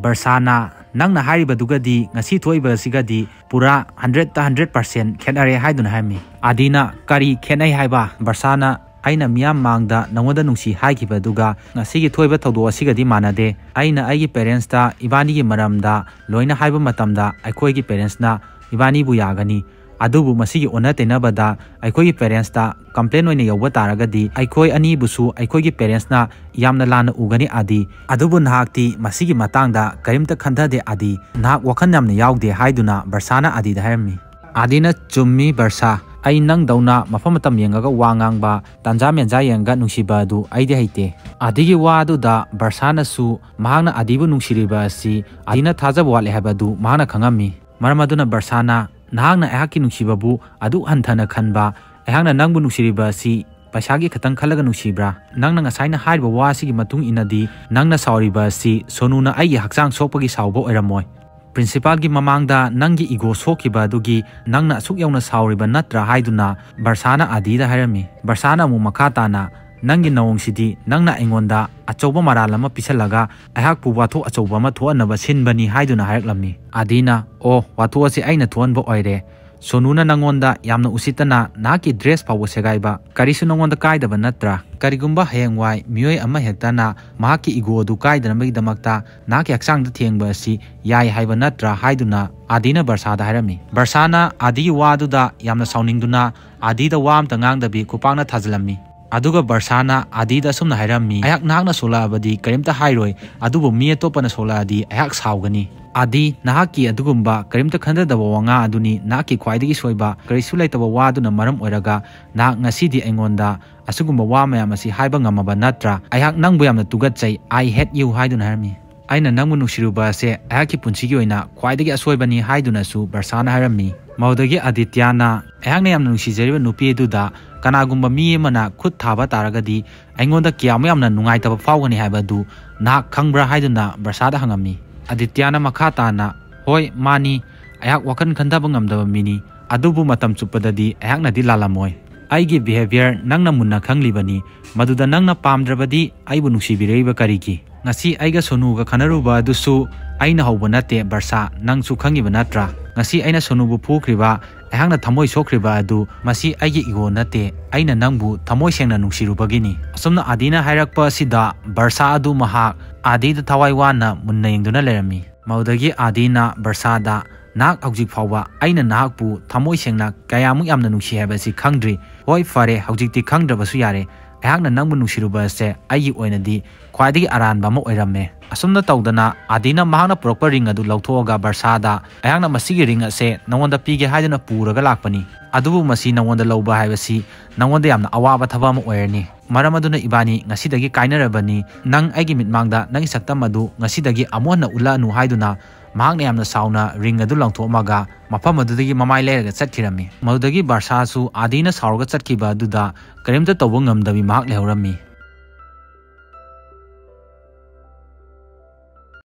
ꯕꯔꯁꯥꯅ, "ꯅꯪꯅ ꯍꯥꯏꯔꯤꯕꯗꯨꯒꯗꯤ ꯉꯁꯤ ꯊꯣꯛꯏꯕ ꯑꯁꯤꯒꯗꯤ ꯄꯨꯔꯥ hundredꯇ hundred percent ꯈꯦꯠꯅꯔꯦ" ꯍꯥꯏꯗꯨꯅ ꯍꯥꯏꯔꯝꯃꯤ꯫ ꯑꯥꯗꯤꯅ, "ꯀꯔꯤ ꯈꯦꯠꯅꯩ ꯍꯥꯏꯕ?" ꯕꯔꯁꯥꯅ, ꯑꯩꯅ ꯃꯤꯌꯥꯝ ꯃꯥꯡꯗ ꯅꯉꯣꯟꯗ ꯅꯨꯡꯁꯤ ꯍꯥꯏꯈꯤꯕꯗꯨꯒ ꯉꯁꯤꯒꯤ ꯊꯣꯛꯏꯕ ꯊꯧꯗꯣꯛ ꯑꯁꯤꯒꯗꯤ ꯃꯥꯟꯅꯗꯦ꯫ ꯑꯩꯅ ꯑꯩꯒꯤ parents ꯇ ꯏꯕꯥꯅꯤꯒꯤ ꯃꯔꯝꯗ ꯂꯣꯏꯅ ꯍꯥꯏꯕ ꯃꯇꯝꯗ ꯑꯩꯈꯣꯏꯒꯤ parents ꯅ ꯏꯕꯥꯅꯤꯕꯨ ꯌꯥꯒꯅꯤ꯫ ꯑꯗꯨꯕꯨ ꯃꯁꯤꯒꯤ ꯑꯣꯟꯅ ꯇꯩꯅꯕꯗ ꯑꯩꯈꯣꯏꯒꯤ parents ꯇ complain ꯑꯣꯏꯅ ꯌꯧꯕ ꯇꯥꯔꯒꯗꯤ ꯑꯩꯈꯣꯏ ꯑꯅꯤꯕꯨꯁꯨ ꯑꯩꯈꯣꯏꯒꯤ parents ꯅ ꯌꯥꯝꯅ ꯂꯥꯟꯅ ꯎꯒꯅꯤ ꯑꯥꯗꯤ꯫ ꯑꯗꯨꯕꯨ ꯅꯍꯥꯛꯇꯤ ꯃꯁꯤꯒꯤ ꯃꯇꯥꯡꯗ ꯀꯔꯤꯝꯇ ꯈꯟꯊꯗꯦ ꯑꯥꯗꯤ꯫ ꯅꯍꯥꯛ ꯋꯥꯈꯜ ꯌꯥꯝꯅ ꯌꯥꯎꯗꯦ ꯍꯥꯏꯗꯨꯅ ꯕꯔꯁꯥꯅ ꯑꯥꯗꯤꯗ ꯍꯥꯏꯔꯝꯃꯤ꯫ ꯑꯥꯗꯤꯅ, ꯆꯨꯝꯃꯤ ꯕꯔꯁꯥ, ꯑꯩ ꯅꯪꯗꯧꯅ ꯃꯐꯝ ꯃꯇꯝ ꯌꯦꯡꯉꯒ ꯋꯥ ꯉꯥꯡꯕ, ꯇꯥꯟꯖꯥ ꯃꯦꯟꯖꯥ ꯌꯦꯡꯉꯒ ꯅꯨꯡꯁꯤꯕ ꯑꯗꯨ ꯑꯩꯗꯤ ꯍꯩꯇꯦ꯫ ꯑꯥꯗꯤꯒꯤ ꯋꯥ ꯑꯗꯨꯗ ꯕꯔꯁꯥꯅꯁꯨ ꯃꯍꯥꯛꯅ ꯑꯥꯗꯤꯕꯨ ꯅꯨꯡꯁꯤꯔꯤꯕ ꯑꯁꯤ ꯑꯥꯗꯤꯅ ꯊꯥꯖꯕ ꯋꯥꯠꯂꯦ ꯍꯥꯏꯕ ꯑꯗꯨ ꯃꯍꯥꯛꯅ ꯈꯪꯉꯝꯃꯤ꯫ ꯃꯔꯝ ꯑꯗꯨꯅ ꯕꯔꯁꯥꯅ, ꯅꯍꯥꯛꯅ ꯑꯩꯍꯥꯛꯀꯤ ꯅꯨꯡꯁꯤꯕꯕꯨ ꯑꯗꯨꯛ ꯍꯟꯊꯅ ꯈꯟꯕ, ꯑꯩꯍꯥꯛꯅ ꯅꯪꯕꯨ ꯅꯨꯡꯁꯤꯔꯤꯕ ꯑꯁꯤ ꯄꯩꯁꯥꯒꯤ ꯈꯛꯇꯪ ꯈꯜꯂꯒ ꯅꯨꯡꯁꯤꯕ꯭ꯔꯥ? ꯅꯪꯅ ꯉꯁꯥꯏꯅ ꯍꯥꯏꯔꯤꯕ ꯋꯥ ꯑꯁꯤꯒꯤ ꯃꯇꯨꯡ ꯏꯟꯅꯗꯤ ꯅꯪꯅ ꯁꯥꯎꯔꯤꯕ ꯑꯁꯤ ꯁꯣꯅꯨꯅ ꯑꯩꯒꯤ ꯍꯛꯆꯥꯡ ꯁꯣꯛꯄꯒꯤ ꯁꯥꯎꯕ ꯑꯣꯏꯔꯝꯃꯣꯏ꯫ Principal ꯒꯤ ꯃꯃꯥꯡꯗ ꯅꯪꯒꯤ ego ꯁꯣꯛꯈꯤꯕ ꯑꯗꯨꯒꯤ ꯅꯪꯅ ꯑꯁꯨꯛ ꯌꯧꯅ ꯁꯥꯎꯔꯤꯕ ꯅꯠꯇ꯭ꯔꯥ ꯍꯥꯏꯗꯨꯅ ꯕꯔꯁꯥꯅ ꯑꯥꯗꯤꯗ ꯍꯥꯏꯔꯝꯃꯤ꯫ ꯕꯔꯁꯥꯅ ꯑꯃꯨꯛ ꯃꯈꯥ ꯇꯥꯅ, ꯅꯪꯒꯤ ꯅꯑꯣꯡꯁꯤꯗꯤ ꯅꯪꯅ ꯑꯩꯉꯣꯟꯗ ꯑꯆꯧꯕ ꯃꯔꯥꯜ ꯑꯃ ꯄꯤꯁꯜꯂꯒ ꯑꯩꯍꯥꯛꯄꯨ ꯋꯥꯊꯣꯛ ꯑꯆꯧꯕ ꯑꯃ ꯊꯣꯛꯍꯟꯅꯕ ꯁꯤꯟꯕꯅꯤ ꯍꯥꯏꯗꯨꯅ ꯍꯥꯏꯔꯛꯂꯝꯃꯤ꯫ ꯑꯥꯗꯤꯅ, ꯑꯣ, ꯋꯥꯊꯣꯛ ꯑꯁꯤ ꯑꯩꯅ ꯊꯣꯛꯍꯟꯕ ꯑꯣꯏꯔꯦ꯫ ꯁꯣꯅꯨꯅ ꯅꯪꯉꯣꯟꯗ ꯌꯥꯝꯅ ꯎꯁꯤꯠꯇꯅ ꯅꯍꯥꯛꯀꯤ dress ꯐꯥꯎꯕ ꯁꯦꯒꯥꯏꯕ ꯀꯔꯤꯁꯨ ꯅꯉꯣꯟꯗ ꯀꯥꯏꯗꯕ ꯅꯠꯇ꯭ꯔꯥ? ꯀꯔꯤꯒꯨꯝꯕ ꯍꯌꯦꯡꯋꯥꯏ ꯃꯤꯑꯣꯏ ꯑꯃ ꯍꯦꯛꯇꯅ ꯃꯍꯥꯛꯀꯤ ego ꯑꯗꯨ ꯀꯥꯏꯗꯅꯕꯒꯤꯗꯃꯛꯇ ꯅꯍꯥꯛꯀꯤ ꯍꯛꯆꯥꯡꯗ ꯊꯦꯡꯕ ꯑꯁꯤ ꯌꯥꯏ ꯍꯥꯏꯕ ꯅꯠꯇ꯭ꯔꯥ ꯍꯥꯏꯗꯨꯅ ꯑꯥꯗꯤꯅ ꯕꯔꯁꯥꯗ ꯍꯥꯏꯔꯝꯃꯤ꯫ ꯕꯔꯁꯥꯅ ꯑꯥꯗꯤꯒꯤ ꯋꯥꯗꯨꯗ ꯌꯥꯝꯅ ꯁꯥꯎꯅꯤꯡꯗꯨꯅ ꯑꯥꯗꯤꯗ ꯋꯥ ꯑꯃꯇ ꯉꯥꯡꯗꯕꯤ ꯈꯨꯄꯥꯛꯅ ꯊꯥꯖꯤꯜꯂꯝꯃꯤ꯫ ꯑꯗꯨꯒ ꯕꯔꯁꯥꯅ ꯑꯥꯗꯤꯗ ꯑꯁꯨꯝꯅ ꯍꯥꯏꯔꯝꯃꯤ, ꯑꯩꯍꯥꯛ ꯅꯍꯥꯛꯅ ꯁꯣꯛꯂꯛꯑꯕꯗꯤ ꯀꯔꯤꯝꯇ ꯍꯥꯏꯔꯣꯏ, ꯑꯗꯨꯕꯨ ꯃꯤ ꯑꯇꯣꯞꯄꯅ ꯁꯣꯛꯂꯛꯑꯗꯤ ꯑꯩꯍꯥꯛ ꯁꯥꯎꯒꯅꯤ꯫ ꯑꯥꯗꯤ, ꯅꯍꯥꯛꯀꯤ ꯑꯗꯨꯒꯨꯝꯕ ꯀꯔꯤꯝꯇ ꯈꯟꯊꯗꯕ ꯋꯥꯉꯥꯡ ꯑꯗꯨꯅꯤ ꯅꯍꯥꯛꯀꯤ ꯈ꯭ꯋꯥꯏꯗꯒꯤ ꯁꯣꯏꯕ, ꯀꯔꯤꯁꯨ ꯂꯩꯇꯕ ꯋꯥ ꯑꯗꯨꯅ ꯃꯔꯝ ꯑꯣꯏꯔꯒ ꯅꯍꯥꯛ ꯉꯁꯤꯗꯤ ꯑꯩꯉꯣꯟꯗ ꯑꯁꯤꯒꯨꯝꯕ ꯋꯥ ꯃꯌꯥꯝ ꯑꯁꯤ ꯍꯥꯏꯕ ꯉꯝꯃꯕ ꯅꯠꯇ꯭ꯔꯥ? ꯑꯩꯍꯥꯛ ꯅꯪꯕꯨ ꯌꯥꯝꯅ ꯇꯨꯒꯠꯆꯩ, I hate you ꯍꯥꯏꯗꯨꯅ ꯍꯥꯏꯔꯝꯃꯤ꯫ ꯑꯩꯅ ꯅꯪꯕꯨ ꯅꯨꯡꯁꯤꯔꯨꯕ ꯑꯁꯦ ꯑꯩꯍꯥꯛꯀꯤ ꯄꯨꯟꯁꯤꯒꯤ ꯑꯣꯏꯅ ꯈ꯭ꯋꯥꯏꯗꯒꯤ ꯑꯁꯣꯏꯕꯅꯤ ꯍꯥꯏꯗꯨꯅꯁꯨ ꯕꯔꯁꯥꯅ ꯍꯥꯏꯔꯝꯃꯤ꯫ ꯃꯗꯨꯗꯒꯤ ꯑꯥꯗꯤꯇ꯭ꯌꯥꯅ, ꯑꯩꯍꯥꯛꯅ ꯌꯥꯝꯅ ꯅꯨꯡꯁꯤꯖꯔꯤꯕ ꯅꯨꯄꯤ ꯑꯗꯨꯗ ꯀꯅꯥꯒꯨꯝꯕ ꯃꯤ ꯑꯃꯅ ꯈꯨꯠ ꯊꯥꯕ ꯇꯥꯔꯒꯗꯤ ꯑꯩꯉꯣꯟꯗ ꯀꯌꯥꯃꯨꯛ ꯌꯥꯝꯅ ꯅꯨꯡꯉꯥꯏꯇꯕ ꯐꯥꯎꯒꯅꯤ ꯍꯥꯏꯕ ꯑꯗꯨ ꯅꯍꯥꯛ ꯈꯪꯕ꯭ꯔꯥ ꯍꯥꯏꯗꯨꯅ ꯕꯔꯁꯥꯗ ꯍꯪꯉꯝꯃꯤ꯫ ꯑꯥꯗꯤꯇ꯭ꯌꯥꯅ ꯃꯈꯥ ꯇꯥꯅ, ꯍꯣꯏ, ꯃꯥꯅꯤ, ꯑꯩꯍꯥꯛ ꯋꯥꯈꯜ ꯈꯟꯊꯕ ꯉꯝꯗꯕ ꯃꯤꯅꯤ, ꯑꯗꯨꯕꯨ ꯃꯇꯝ ꯆꯨꯞꯄꯗꯗꯤ ꯑꯩꯍꯥꯛꯅꯗꯤ ꯂꯥꯜꯂꯝꯃꯣꯏ꯫ ꯑꯩꯒꯤ behaviour ꯅꯪꯅ ꯃꯨꯟꯅ ꯈꯪꯂꯤꯕꯅꯤ, ꯃꯗꯨꯗ ꯅꯪꯅ ꯄꯥꯝꯗ꯭ꯔꯕꯗꯤ ꯑꯩꯕꯨ ꯅꯨꯡꯁꯤꯕꯤꯔꯛꯏꯕ ꯀꯔꯤꯒꯤ? ꯉꯁꯤ ꯑꯩꯒ ꯁꯣꯅꯨꯒ ꯈꯟꯅꯔꯨꯕ ꯑꯗꯨꯁꯨ ꯑꯩꯅ ꯍꯧꯕ ꯅꯠꯇꯦ ꯕꯔꯁꯥ, ꯅꯪꯁꯨ ꯈꯪꯉꯤꯕ ꯅꯠꯇ꯭ꯔꯥ? ꯉꯁꯤ ꯑꯩꯅ ꯁꯣꯅꯨꯕꯨ ꯐꯨꯈ꯭ꯔꯤꯕ, ꯑꯩꯍꯥꯛꯅ ꯊꯃꯣꯏ ꯁꯣꯛꯈ꯭ꯔꯤꯕ ꯑꯗꯨ ꯃꯁꯤ ꯑꯩꯒꯤ ꯏꯒꯣ ꯅꯠꯇꯦ, ꯑꯩꯅ ꯅꯪꯕꯨ ꯊꯃꯣꯏ ꯁꯦꯡꯅ ꯅꯨꯡꯁꯤꯔꯨꯕꯒꯤꯅꯤ꯫ ꯑꯁꯨꯝꯅ ꯑꯥꯗꯤꯅ ꯍꯥꯏꯔꯛꯄ ꯑꯁꯤꯗ ꯕꯔꯁꯥ ꯑꯗꯨ ꯃꯍꯥꯛ ꯑꯥꯗꯤꯗ ꯊꯋꯥꯏ ꯋꯥꯅ ꯃꯨꯟꯅ ꯌꯦꯡꯗꯨꯅ ꯂꯩꯔꯝꯃꯤ꯫ ꯃꯗꯨꯗꯒꯤ ꯑꯥꯗꯤꯅ ꯕꯔꯁꯥꯗ, "ꯅꯍꯥꯛ ꯍꯧꯖꯤꯛ ꯐꯥꯎꯕ ꯑꯩꯅ ꯅꯍꯥꯛꯄꯨ ꯊꯃꯣꯏ ꯁꯦꯡꯅ ꯀꯌꯥꯃꯨꯛ ꯌꯥꯝꯅ ꯅꯨꯡꯁꯤ ꯍꯥꯏꯕꯁꯤ ꯈꯪꯗ꯭ꯔꯤ꯫ ꯍꯣꯏ, ꯐꯔꯦ, ꯍꯧꯖꯤꯛꯇꯤ ꯈꯪꯗ꯭ꯔꯕꯁꯨ ꯌꯥꯔꯦ꯫ ꯑꯩꯍꯥꯛꯅ ꯅꯪꯕꯨ ꯅꯨꯡꯁꯤꯔꯨꯕ ꯑꯁꯦ ꯑꯩꯒꯤ ꯑꯣꯏꯅꯗꯤ ꯈ꯭ꯋꯥꯏꯗꯒꯤ ꯑꯔꯥꯟꯕ ꯑꯃ ꯑꯣꯏꯔꯝꯃꯦ"꯫ ꯑꯁꯨꯝꯅ ꯇꯧꯗꯅ ꯑꯥꯗꯤꯅ ꯃꯍꯥꯛꯅ ꯄꯨꯔꯛꯄ ring ꯑꯗꯨ ꯂꯧꯊꯣꯛꯑꯒ ꯕꯔꯁꯥꯗ, "ꯑꯩꯍꯥꯛꯅ ꯃꯁꯤꯒꯤ ring ꯑꯁꯦ ꯅꯉꯣꯟꯗ ꯄꯤꯒꯦ ꯍꯥꯏꯗꯨꯅ ꯄꯨꯔꯒ ꯂꯥꯛꯄꯅꯤ꯫ ꯑꯗꯨꯕꯨ ꯃꯁꯤ ꯅꯉꯣꯟꯗ ꯂꯧꯕ ꯍꯥꯏꯕꯁꯤ ꯅꯉꯣꯟꯗ ꯌꯥꯝꯅ ꯑꯋꯥꯕ ꯊꯕꯛ ꯑꯃ ꯑꯣꯏꯔꯅꯤ꯫ ꯃꯔꯝ ꯑꯗꯨꯅ ꯏꯕꯥꯅꯤ ꯉꯁꯤꯗꯒꯤ ꯀꯥꯏꯅꯔꯕꯅꯤ꯫ ꯅꯪ ꯑꯩꯒꯤ ꯃꯤꯠꯃꯥꯡꯗ ꯅꯪꯒꯤ ꯁꯛꯇꯝ ꯑꯗꯨ ꯉꯁꯤꯗꯒꯤ ꯑꯃꯨꯛ ꯍꯟꯅ ꯎꯠꯂꯛꯑꯅꯨ" ꯍꯥꯏꯗꯨꯅ ꯃꯍꯥꯛꯅ ꯌꯥꯝꯅ ꯁꯥꯎꯅ ring ꯑꯗꯨ ꯂꯪꯊꯣꯛꯑꯝꯃꯒ ꯃꯐꯝ ꯑꯗꯨꯗꯒꯤ ꯃꯃꯥꯏ ꯂꯩꯔꯒ ꯆꯠꯈꯤꯔꯝꯃꯤ꯫ ꯃꯗꯨꯗꯒꯤ ꯕꯔꯁꯥꯁꯨ ꯑꯥꯗꯤꯅ ꯁꯥꯎꯔꯒ ꯆꯠꯈꯤꯕ ꯑꯗꯨꯗ ꯀꯔꯤꯝꯇ ꯇꯧꯕ ꯉꯝꯗꯕꯤ ꯃꯍꯥꯛ ꯂꯩꯍꯧꯔꯝꯃꯤ꯫